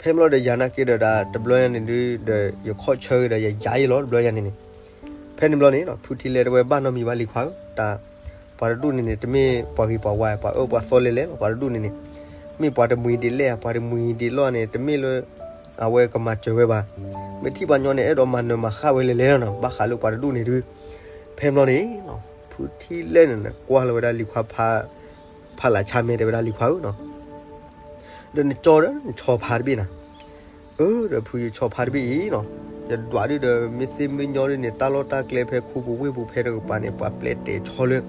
ဖဲမ့ၢ်လီၤဒီးယၤနာ်က့ဒီး တဘျီညါန့ၣ်ဒုဒီး ယခီၣ်ဆၢဂ့ၤဒီး ယယၤအံၤလီၤ တဘျီညါန့ၣ်န့ၣ်. ဖဲန့ၣ်ဘျီန့ၣ် ဖုထံလဲတဲဝဲဘၣ်နီတမံၤဘၣ်လံၤခွါဧၢ, တၢ် ပှၤတဒူၣ်န့ၣ်န့ၣ် တမ့ၢ်ပှၤဂ့ၤပှၤဝါ ပှၤအၢပှၤသီလဲၤလဲၤလီၤ ပှၤတဒူၣ်န့ၣ်န့ၣ်. မ့ၢ်ပှၤတမှံၤဒ်လဲၣ် ပှၤတမှံၤဒ်လဲၣ်န့ၣ် တမ့ၢ်လၢ အဝဲကမၤစၢၤဝဲဘၣ်. မ့ၢ်ထံၣ်ပှၤညီန့ၣ် အဲၣ်ဒိးမၤနၢၤမၤဃၣ်ဝဲလဲၤလဲၤလီၤနီၤ ဘၣ်ဃးလၢပှၤတဒူၣ်န့ၣ်ဒု. ဖဲန့ၣ်ဘျီန့ၣ် ဖုထံလဲန့ၣ် ကွၢ်လီၤဝဲဒၣ်လံၤခွါဖး ဖးလးဆါမဲာ်တဲဝဲဒၣ်လံၤခွါဧၢနီၤ, ဒီးနကၠီဒီးနဆီဖါတဘ့ၣ်နၤ. အၢ ဒီးဖုယဆီဖါတဘ့ၣ်အံၤနီၤ, ယဒွးဒုဒီး မ့ၢ်သ့ၣ်မ့ၢ်ညီဒုန့ၣ် တၢ်လီၢ်တၢ်ကျဲဖဲခူပူၤဝ့ၢ်ပူၤဖဲတကပၤန့ၣ် ပှၤပျဲတဲာ်ဆီလၢ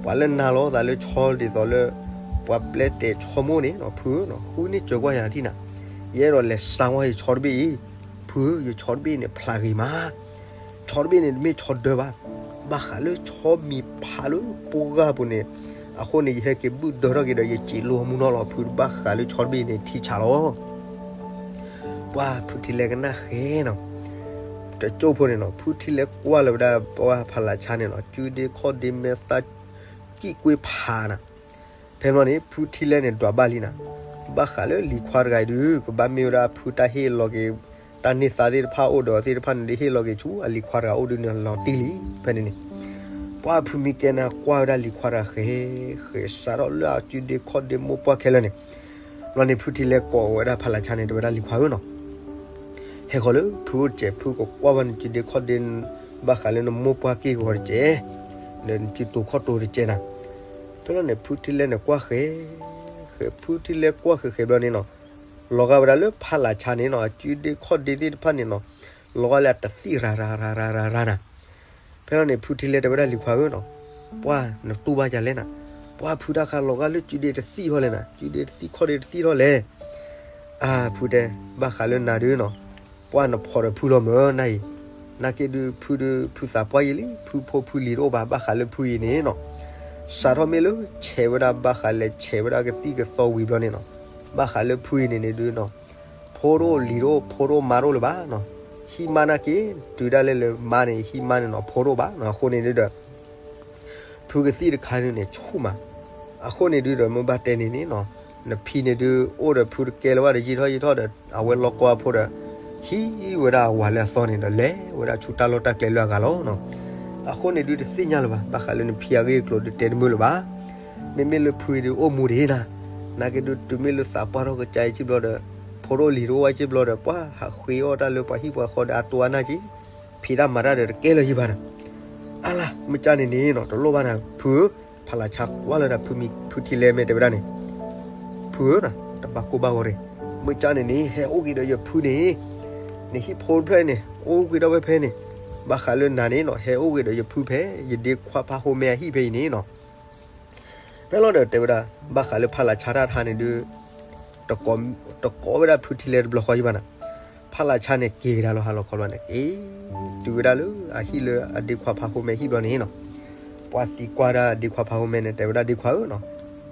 ပှၤလၢနၤလီၤသးလၢဆီဒ်သိးလၢ ပှၤပျဲတဲာ်ဆီမိၢ်န့ၣ်နီၤ ဖုဧၢနီၤ ဃုန့ၢ်စၢၤကွၢ်ယၤထံၣ်နၤ, ယအဲၣ်ဒိးလဲၤစါဝါယဆီတဘ့ၣ်အံၤ, ဖုဧၢ ယဆီတဘ့ၣ်န့ၣ် ဖျးဂ့ၤမး ဆီတဘ့ၣ်န့ၣ် တမ့ၢ်ဆီဒၢဘၣ်, ဘၣ်ဃးလၢဆီမံၤဖးလၢပှၢ်ပူၤန့ၣ်, အဃိန့ၣ် ယဟဲက့ၤဘုၣ်ဒၢထီၣ်က့ၤဒီး ယစံးလိာ်မူနီၢ်လီၤ ဖုတဘၣ်ဃးလၢဆီတဘ့ၣ်န့ၣ် ထံဆးလီၤ. ပှၤဖုထံလဲကနၣ်ဃဲနီၤ, တကၠိဖိန့ၣ်နီၤ ဖုထံလဲကွၢ်လီၤဝဲဒၣ်ပှၤဖးလးဆါန့ၣ်နီၤ ကုဒ့ခီၣ်ဒ့မဲာ်သၣ် ကံၣ်ကွ့ဖးနၤ, ဖဲန့ၣ်ဘျီန့ၣ် ဖုထံလဲန့ၣ် ဒွးဘၣ်လံနၤ, ဘၣ်ဃးလၢလံၤခွါတဂၤအံၤဒုး ကဘၣ်မ့ၢ်ဝဲဒၣ်ဖုတၢ်ဟ့ၣ်လီၤက့ၤ တၢ်န့ၢ်သါသ့ၣ်တဖၣ်အိၣ်ဒီးသ့ၣ်တဖၣ်န့ၣ် ဒုးဟ့ၣ်လီၤက့ၤဆူအလံၤခွါတဂၤအိၣ်ဒုးန့ၣ်လီၤတံၢ်လံ, ဖဲန့ၣ်န့ၣ်, ပှၤဖုမံကဲန့ၣ် ကွၢ်ဝဲဒၣ်လံၤခွါတဂၤဃဲ, ဃဲစးထီၣ်လၢအကုဒ့ခီၣ်ဒ့မိၢ်ပှၢ်ခဲလၢာ်န့ၣ်, ဘျီန့ၣ်ဖုထံလဲကိးဝဲဒၣ်ဖးလးဆါန့ၣ် တဲဝဲဒၣ်လံၤခွါဧၢနီၤ ဟဲဃီၤလၢဖုအိၣ်တစဲး ဖုကကွၢ်ဘၣ်နကုဒ့ခီၣ်ဒ့ ဘၣ်ဃးလၢနမိၢ်ပှၢ်က့ၢ်ဂီၤတစဲး, နစုတိၤခီၣ်တိၤတကဲးနၤ. ဖဲလီၤန့ၣ် ဖုထံလဲန့ၣ်ကွၢ်ဃဲ ဃဲ ဖုထံလဲကွၢ်ဃဲဃဲဘျီန့ၣ်နီၤ, လီၤဂာ်ဝဲဒၣ်လၢဖးလးဆါန့ၣ်နီၤ အစုဒ့ခီၣ်ဒ့သ့ၣ်တဖၣ်န့ၣ်နီၤ, လီၤဂာ်လၢအတသံၣ်ရၤရၤရၤရၤရၤနၤ. ဖဲလီၤန့ၣ် ဖုထံလဲတဲဝဲဒၣ်လံၤခွါဧၢနီၤ, ပှၢ်နတူၢ်ဘၣ်ယၤလဲၣ်နၤ, ပှၢ်ဖုတၢ်ခါလီၤဂာ်လၢစုဒ့တသံၣ်ဟီလဲၣ်နၤ, စုဒ့တသံၣ်ခီၣ်ဒ့တသံၣ်ထီၣ်လဲၣ်. အါ ဖုတဲ, ဘၣ်ဃးလၢနၤဒုနီၤ, ပှၢ်နဖီၣ်ဒီးဖုလီၤမၢ်နၤအံၤ, နာ်က့ဒုးဖုဒုးဖုသးပှၢ်ယံာ်လံ ဖုဖိဖုလံၤတအိၣ်ဘၣ် ဘၣ်ဃးလၢဖုအံၤန့ၣ်နီၤ. စးထီၣ်မ့ၢ်လၢဆဲးဝဲဒၣ်ဘၣ်ဃးလဲၤဆဲးဝဲဒၣ်ကသံၣ်ကသီဝံၤဘျီန့ၣ်နီၤ, ဘၣ်ဃးလၢဖုအံၤန့ၣ်န့ၣ်ဒုနီၤ, ဖိတအိၣ်လံၤတအိၣ် ဖိတအိၣ်မါတအိၣ်လၢၤဘၣ်နီၤ. ဟံးမါနာ်က့ တုၤဒၣ်လဲာ်လၢမါန့ၣ် ဟံးမါန့ၣ်နီၤ ဖိတအိၣ်ဘၣ်နီၤ. အဃိန့ၣ်ဒုဒီး ဖုကသံၣ်တခါန့ၣ်န့ၣ်ဆူၣ်မး. အဃိန့ၣ်ဒုဒီး မ့ၢ်ဘၣ်တဲန့ၣ်န့ၣ်နီၤ, နဖံန့ၣ်ဒုးအိၣ်ဒီးဖုတကဲလၢၤဘၣ်ဒီး ယံာ်ထီၣ်ယံာ်ထီၣ်ဒီး အဝဲလီၤကီအဖိဒီး ဟံးဝဲဒၣ်အဝၤလၢအသီန့ၣ်ဒီး လဲၤဝဲဒၣ်ဆူတၢ်လီၢ်တၢ်ကျဲလၢအဂၤလီၤနီၤ. အဃိန့ၣ်ဒုတသ့ၣ်ညါလၢၤဘၣ် ဘၣ်ဃးလၢနဖံအဂ့ၢ်အကျိၤဒုတဲတမုာ်လၢၤဘၣ်. မ့မ့ၢ်လၢဖုအံၤဒုအိၣ်မူတဟ့ၣ်နၤ, နာ်က့ဒုတုၤမ့ၢ်လၢသးပှၢ်ထီၣ်ကစၢ်အံၤက့ဘျီဒီး ဖိတအိၣ်လံၤတအိၣ်ဝဲက့ဘျီဒီး ပှၢ်ဟးဃ့အီၣ်တၢ်လၢပှၤဟံၣ်ပှၤဃီဒီး အတိၢ်အနၢ်က့ ဖံးတၢ်မၤတၢ်ဒီးတကဲလၢၤယံာ်ဘၣ်နၤ. အါလါ မ့ၢ်ကၢ်န့ၣ်န့ၣ်နီၤ တလိၣ်ဘၣ်နၤ ဖုဧၢ, ဖးလးဆါကွၢ်လၢဒၣ်ဖုမံ ဖုထံလဲမ့ၢ်တဲဝဲဒၣ်န့ၣ်, ဖုဧၢနီၤ တဘၣ်ကိၢ်ဘၣ်ဂီၤရ့ၣ်, မ့ၢ်ကၢ်န့ၣ်န့ၣ် ဟဲအိၣ်က့ၤဒီးယဖုန့ၣ်, နဟံၣ်ဖိတဖျၢၣ်န့ၣ် အိၣ်က့ၤဒၣ်ဝဲဖဲန့ၣ်, ဘၣ်ဃးလၢနၤန့ၣ်နီၤ ဟဲအိၣ်က့ၤဒီးယဖုဖဲ ယဒ့ခွါဖးဟိမဲအဟံၣ်ဖဲအံၤန့ၣ်နီၤ. ဖဲလီၤဒီးတဲဝဲဒၣ် ဘၣ်ဃးလၢဖးလးဆါတၢ်တခါန့ၣ်ဒုး တကိးဝဲဒၣ်ဖုထံလဲတဘျီဃီယံာ်ဘၣ်နၤ. ဖးလးဆါန့ၣ်က့ၤကဒါလီၤ ဟါလီၤခီလီၤန့ၣ် က့ၤတုၤဝဲဒၣ်လၢအဟံၣ်လၢအဒ့ခွါဖးဟိမဲဟံၣ်ဘျီန့ၣ်နီၤ. ပှၢ်သံကွၢ်ဒၣ်ဒ့ခွါဖးဟိမဲန့ၣ် တဲဝဲဒၣ်ဒ့ခွါဧၢနီၤ,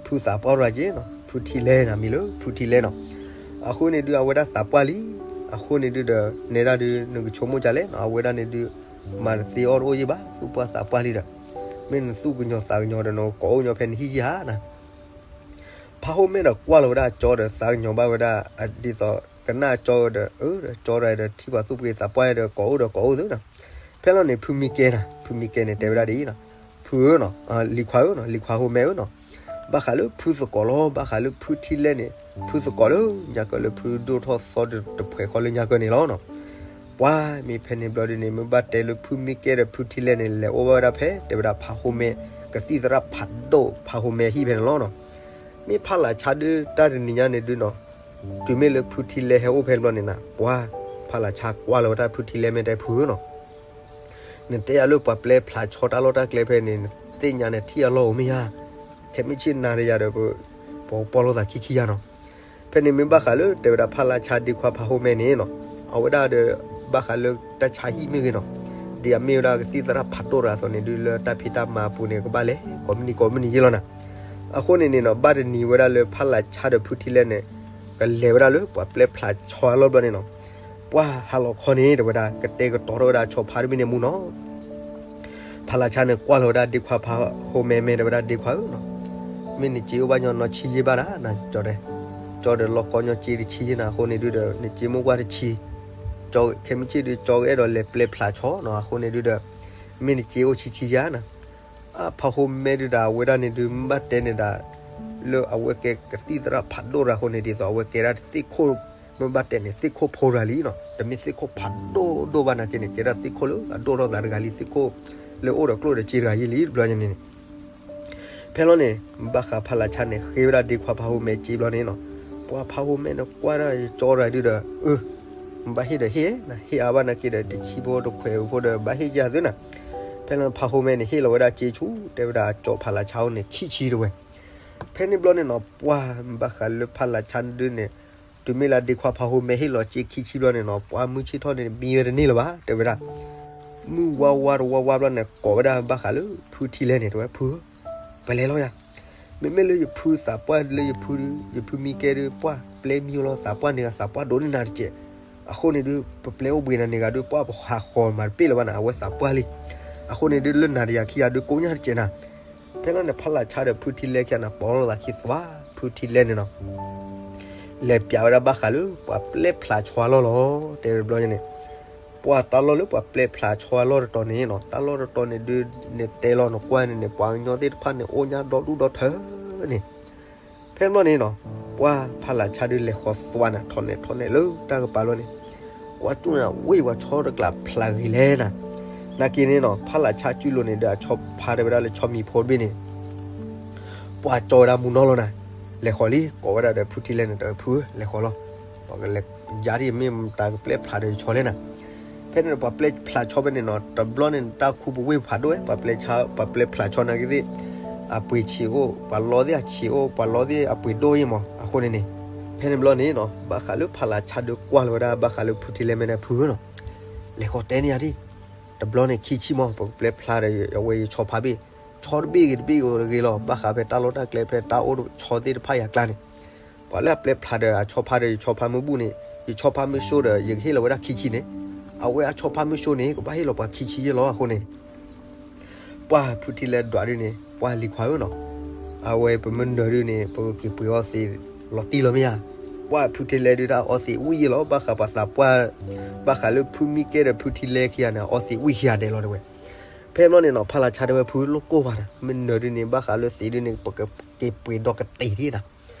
ဖုသးပှၢ်ရၤက့နီၤ ဖုထံလဲနၤ မံၤလၢဖုထံလဲနီၤ. အဃိန့ၣ်ဒုးအဝဲဒၣ်သးပှၢ်လံ. အဃိန့ၣ်ဒုးဒီး နဲဒၣ်ဒုးနကဆိကမိၣ်ကလဲၣ်နီၤ အဝဲဒၣ်န့ၣ်ဒုး မၤတသ့အီၣ်တအိၣ်ယံာ်ဘၣ် သူၣ်ပှၢ်သးပှၢ်လံဒီး မ့ၢ်နသူၣ်ကညီၤသးကညီၤဒီး နကိးအိၣ်ညီဖဲနဟံၣ်ယံာ်ဧါနၤ. ဖးဟိမဲဒီးကွၢ်လီၤဝဲဒၣ်အကၠီဒီး သးကညီၤဘၣ်ဝဲဒၣ် ဒ်သိးကနၣ်အကၠီဒီး အၢ ဒီးကၠီဒီးထံၣ်ပှၤသူၣ်ပှ့ၤသးပှၢ်ဒီး ကိးအိၣ်ဒီးကိးအိၣ်သုနီၤ. ဖဲလီၤန့ၣ် ဖုမံကဲနၤ ဖုမံကဲန့ၣ် တဲဝဲဒၣ်ဒ်အံၤနီၤ, ဖုဧၢနီၤ, လံၤခွါဧၢနီၤ, လံၤခွါဟိမဲဧၢနီၤ, ဘၣ်ဃးလၢဖုသကိးလီၤ ဘၣ်ဃးလၢဖုထံလဲန့ၣ် ဖုသကိးလၢညါကၢလၢဖုဒိၣ်ထီၣ်သီတဖှဲးဃီလၢညါကၢန့ၣ်လီၤနီၤ. ပှၢ်မ့ၢ်ဖဲန့ၣ်ဘျီဒုန့ၣ် မ့ၢ်ဘၣ်တဲလၢဖုမံကဲဒီးဖုထံလဲန့ၣ် လဲၤအိၣ်ဘၣ်ဝဲဒၣ်ဖဲ တဲဝဲဒၣ်ဖးဟိမဲ ကသံၣ်သရၣ်ဖးဒိၣ်ဖးဟိမဲဟံၣ်ဖဲန့ၣ်လီၤနီၤ. မ့ၢ်ဖးလးဆါဒုတၢ်တနံၤညါန့ၣ်ဒုနီၤ, တုၤမ့ၢ်လၢဖုထံလဲဟဲအိၣ်ဖဲန့ၣ်ဘျီန့ၣ်နၤ ပှၢ် ဖးလးဆါကွၢ်လီၤဝဲဒၣ်ဖုထံလဲမ့ၢ်တဲဖုဧၢနီၤ, နတဲယၤလၢပှၤပျဲဖျးဆီတၢ်လီၢ်တၢ်ကျဲဖဲန့ၣ် နသ့ၣ်ညါန့ၣ်ထံၣ်အလီၢ်အိၣ်မ့ၢ်ဧါ, ခဲမုၢ်ဆ့ၣ်နၤဒီးယၤဒီး ပပီၢ်လိာ်သးခံခံယါနီၤ. ဖဲန့ၣ်မ့ၢ်ဘၣ်ဃးလၢတဲဝဲဒၣ်ဖးလးဆါဒ့ခွါဖးဟိမဲန့ၣ်နီၤ, အဝဲဒၣ်ဒီး ဘၣ်ဃးလၢတၢ်ဆါဟံၣ်မ့ၢ်ဂ့ၤနီၤ, ဒ်အမ့ၢ်ဝဲဒၣ်ကသံၣ်သရၣ်ဖးဒိၣ်တဂၤအသိးန့ၣ်ဒု လၢတၢ်ဖံးတၢ်မၤအပူၤန့ၣ် ကဘၣ်လဲၤကိးမုၢ်နံၤကိးမုၢ်နံၤယ့ၢ်လီၤနၤ. အဃိန့ၣ်န့ၣ်နီၤ ဘၣ်တနံၤဝဲဒၣ်လၢဖးလးဆါဒီးဖုထံလဲန့ၣ် ကလဲၤဝဲဒၣ်လၢပှၤပျဲဖျးဆီအလီၢ်ဘျီန့ၣ်နီၤ, ပှၢ်ဟါလီၤခီန့ၣ် တဲဝဲဒၣ် ကတဲာ်ကတီၤထီၣ်ဝဲဒၣ်ဆီဖါတမံၤန့ၣ်မူနီၤ. ဖးလးဆါန့ၣ်ကွၢ်လီၤဝဲဒၣ်ဒ့ခွါဖးဟိမဲမဲ တဲဝဲဒၣ်ဒ့ခွါဧၢနီၤ, မ့ၢ်နစ့အိၣ်ဘၣ်ညီနီၢ်ဆံယ့ၢ်ဘၣ်ဒၣ်နၤ ကၠီတဲ, ကၠီဒီးလီၤကီညီစ့တဆံယ့ၢ်နၤ အဃိန့ၣ်ဒုဒီး နစ့မိၢ်ကွၢ်တဆံ, ကၠီခဲမုၢ်ဆ့ၣ်ဒု ကၠီကအဲၣ်ဒိးလဲၤပျဲဖျးဆီနီၤ အဃိန့ၣ်ဒုဒီး မ့ၢ်နစ့အိၣ်ဆံဆံယါနၤ. အဖးဟိမဲဒုဒၣ် အဝဲဒၣ်န့ၣ်ဒု မ့ၢ်ဘၣ်တဲန့ၣ်ဒၣ် လၢအဝဲကဲကသံၣ်သရၣ်ဖးဒိၣ်တဂၤအဃိန့ၣ် ဒ်သိးအဝဲကဲဒၣ်သ့ၣ်ခိၣ်, မ့ၢ်ဘၣ်တဲန့ၣ် သ့ၣ်ခိၣ်ဖိတဂၤလံနီၤ, တမ့ၢ်သ့ၣ်ခိၣ်ဖးဒိၣ်ဒိၣ်ဘၣ်နာ်က့န့ၣ် ကဲဒၣ်သ့ၣ်ခိၣ်လၢအဒိၣ်ထီၣ်သးတဂၤလံ သ့ၣ်ခိၣ်လၢအိၣ်ဒီးကျိၣ်ဒီးစ့တဂၤယ့ၢ်လံတဘျီညါန့ၣ်န့ၣ် ဖဲလီၤန့ၣ် ဘၣ်ဃးဖးလးဆါန့ၣ် ဃ့ဝဲဒၣ်ဒ့ခွါဖးဟိမဲစ့ဘျီန့ၣ်နီၤ, ပှၤဖးဟိမဲန့ၣ်ကွၢ်ဒၣ်ကၠီတဂၤဒုဒီး အၢ ဘၣ်ဟ့ၣ်ဒီးဟ့ၣ်နၤ, ဟ့ၣ်အါဘၣ်နာ်က့ဒီး တဆံဖိတခွဲးဖိဒီး ဘၣ်ဟ့ၣ်ယၤသုနၤ. ဖဲလီၤဖးဟိမဲန့ၣ် ဟ့ၣ်လီၤဝဲဒၣ်စ့ဆူ တဲဝဲဒၣ်အကၠီဖးလးဆါအိၣ်န့ၣ် ခံဆံတဝဲ. ဖဲန့ၣ်ဘျီန့ၣ်နီၤ ပှၤဘၣ်ဃးလၢဖးလးဆါဒုန့ၣ် တုၤမ့ၢ်လၢဒ့ခွါဖးဟိမဲဟ့ၣ်လီၤစ့ခံဆံဘျီန့ၣ်နီၤ ပှၤမုၢ်ဆ့ၣ်ထီၣ်န့ၣ် မံဝဲတန့ၢ်လၢၤဘၣ် တဲဝဲဒၣ်. မုၢ်ဝါဝါတဝါဝါဘျီန့ၣ် ကိးဝဲဒၣ်ဘၣ်ဃးလၢဖုထံလဲန့ၣ် တဲဝဲ ဖုဧၢ ပလဲၤလီၤယၤ, မ့မ့ၢ်လၢယဖုသးပှၢ်လၢယဖု, ယဖုမံကဲဒု ပှၢ်ပျဲမံလီၤသးပှၢ်န့ၣ်ဂၤ သးပှၢ်ဒိးန့ၢ်နၤတစဲး, အဃိန့ၣ်ဒု ပပျဲအိၣ်ဘှံးနၤန့ၣ်ဂၤဒု ပှၢ်ပဟးဃီၤမၤတပ့ၢ်လၢၤဘၣ်နၤ အဝဲသးပှၢ်လံ. အဃိန့ၣ်ဒု လၢနၤဒီးယၤခံဂၤဒု ကိးညါတစဲးနၤ. ဖဲလီၤန့ၣ် ဖးလးဆါဒီးဖုထံလဲခံဂၤန့ၣ် ပိာ်လိာ်သးခံသွါ, ဖုထံလဲန့ၣ်နီၤ လဲၤပျးဝဲဒၣ်ဘၣ်ဃးလၢ ပှၤပျဲဖျးဆီအလီၢ်လီၤ. တဲဝဲဘျီန့ၣ် ပှၤတၢ်လီၢ်လၢပှၤပျဲဖျးဆီအလီၢ်တတီၤန့ၣ်နီၤ တၢ်လီၢ်တတီၤန့ၣ်ဒု နတဲလီၤနကွၢ်န့ၣ်န့ၣ် ပှၤကညီသ့ၣ်တဖၣ်န့ၣ် အိၣ်ညါဒီဒူၣ်ဒီထၢန့ၣ်. ဖဲဘျီန့ၣ်နီၤ ပှၤဖးလးဆါဒုလဲၤဃီၤသွါနၤ ထီၣ်နဲၣ်ထီၣ်နဲၣ်လၢတၢ်ကပၤလီၤန့ၣ် ကွၢ်တူၢ်နၤ ဝ့ၢ်ပှၤဆီတကျးဖျးဂ့ၤလဲၣ်နၤ. နာ်က့န့ၣ်နီၤ ဖးလၢ်ဆါစုလိၤန့ၣ် ဒီးအဆီဖါတဲဝဲဒၣ်လၢဆီမံၤဖိတဘ့ၣ်န့ၣ် ပှၤကၠီဝဲဒၣ်မူနီၢ်လီၤနၤ, လဲၤဃီၤလံ ကိးဝဲဒၣ်ဒီးဖုထံလဲၣ်န့ၣ် တဖုလဲၤဃီၤလီၤ, ပှၤကလဲၤယါဒ်မ့ၢ်တၢ်ကပျဲၢ်ဖျါဒီးဆီလဲၣ်နၤ, ဖဲန့ၣ်ပှၤပျဲၢ်ဖျါဆီဖဲန့ၣ်နီၤ တဘျီန့ၣ်တၢ်ခူပူၤဝ့ၢ်ဖးဒိၣ်ဝဲ ပှၤပျဲၢ်ဖျါဆီနာ်က့သ့ၣ် အပှ့ၤဆံးအိၣ် ပှၤလီသ့ၣ်အဆံးအိၣ် ပှၤလီသ့ၣ်အပှ့ၤဒိၣ်အံၤမး အဃိန့ၣ်န့ၣ်, ဖဲန့ၣ်ဘျီန့ၣ်နီၤ ဘၣ်ဃးလၢဖးလၢ်ဆါဒုးကွၢ်လီၤဝဲဒၣ် ဘၣ်ဃးလၢဖုထံလဲၣ်မဲာ်န့ၣ်ဖုနီၤ, လဲၤဃီၤတဲန့ၢ်ယၤဒ်, တဘျီန့ၣ်ခံဆံမး ပကပျဲၢ်ဖျါဒီးအဝဲယဆီဖါဘ့ၣ်, ဆီတဘ့ၣ်ဂ့ၤတဘ့ၣ်ဂ့ၤတဂ့ၤလီၤ ဘၣ်ဃးဖဲတၢ်လီၢ်တၢ်ကျဲဖဲတၢ်အိၣ်ဆီသ့ၣ်တဖၣ်ယၤကျါန့ၣ်, ပှၤလၢအပျဲၢ်ဖျါဒီးအဆီဖါဒီးယဆီဖါမ့ၢ်ဘူၣ်န့ၣ်, ယဆီဖါမ့ၢ်စိဒီး ယကဟ့ၣ်လီၤဝဲဒၣ်ခံဆံန့ၣ်, အဝဲအဆီဖါမ့ၢ်စိန့ၣ် ကဘၣ်ဟ့ၣ်လီၤပှၤခံဆံယဲၢ်လီၤအဃိန့ၣ် ပှၢ်ဖုထံလဲၣ်ဒွးဒုန့ၣ် ပှၢ်လံၤခွါဧၢနီၤ, အဝဲပမ့ၢ်နၢၤဒုန့ၣ် ပကက့ၤပှ့ၤအီသံးလီၤတံၢ်လီၤမ့ၢ်ဧါ, ပှၢ်ဖုထံလဲၣ်ဒုတၢ်အီသံးဝံၣ်ယဲၢ်လီၤ ဘၣ်ဃးပှၤသးပှၢ်, ဘၣ်ဃးလၢဖုမံကဲဒီးဖုထံလဲၣ်ခံဂၤန့ၣ် အီသံးဝံၣ်ခံဂၤဒဲးလီၤတဲဝဲ, ဖဲဘျီန့ၣ်နီၤ ဖးလၢ်ဆါတဲဝဲဖုလိၣ်ကိၢ်ဘၣ်နၤ မ့ၢ်နၢၤဒုန့ၣ် ဘၣ်ဃးလၢသံးဒုန့ၣ် ပကက့ၤပှ့ၤဒီကတ့ၢ်ဒ်နၤ,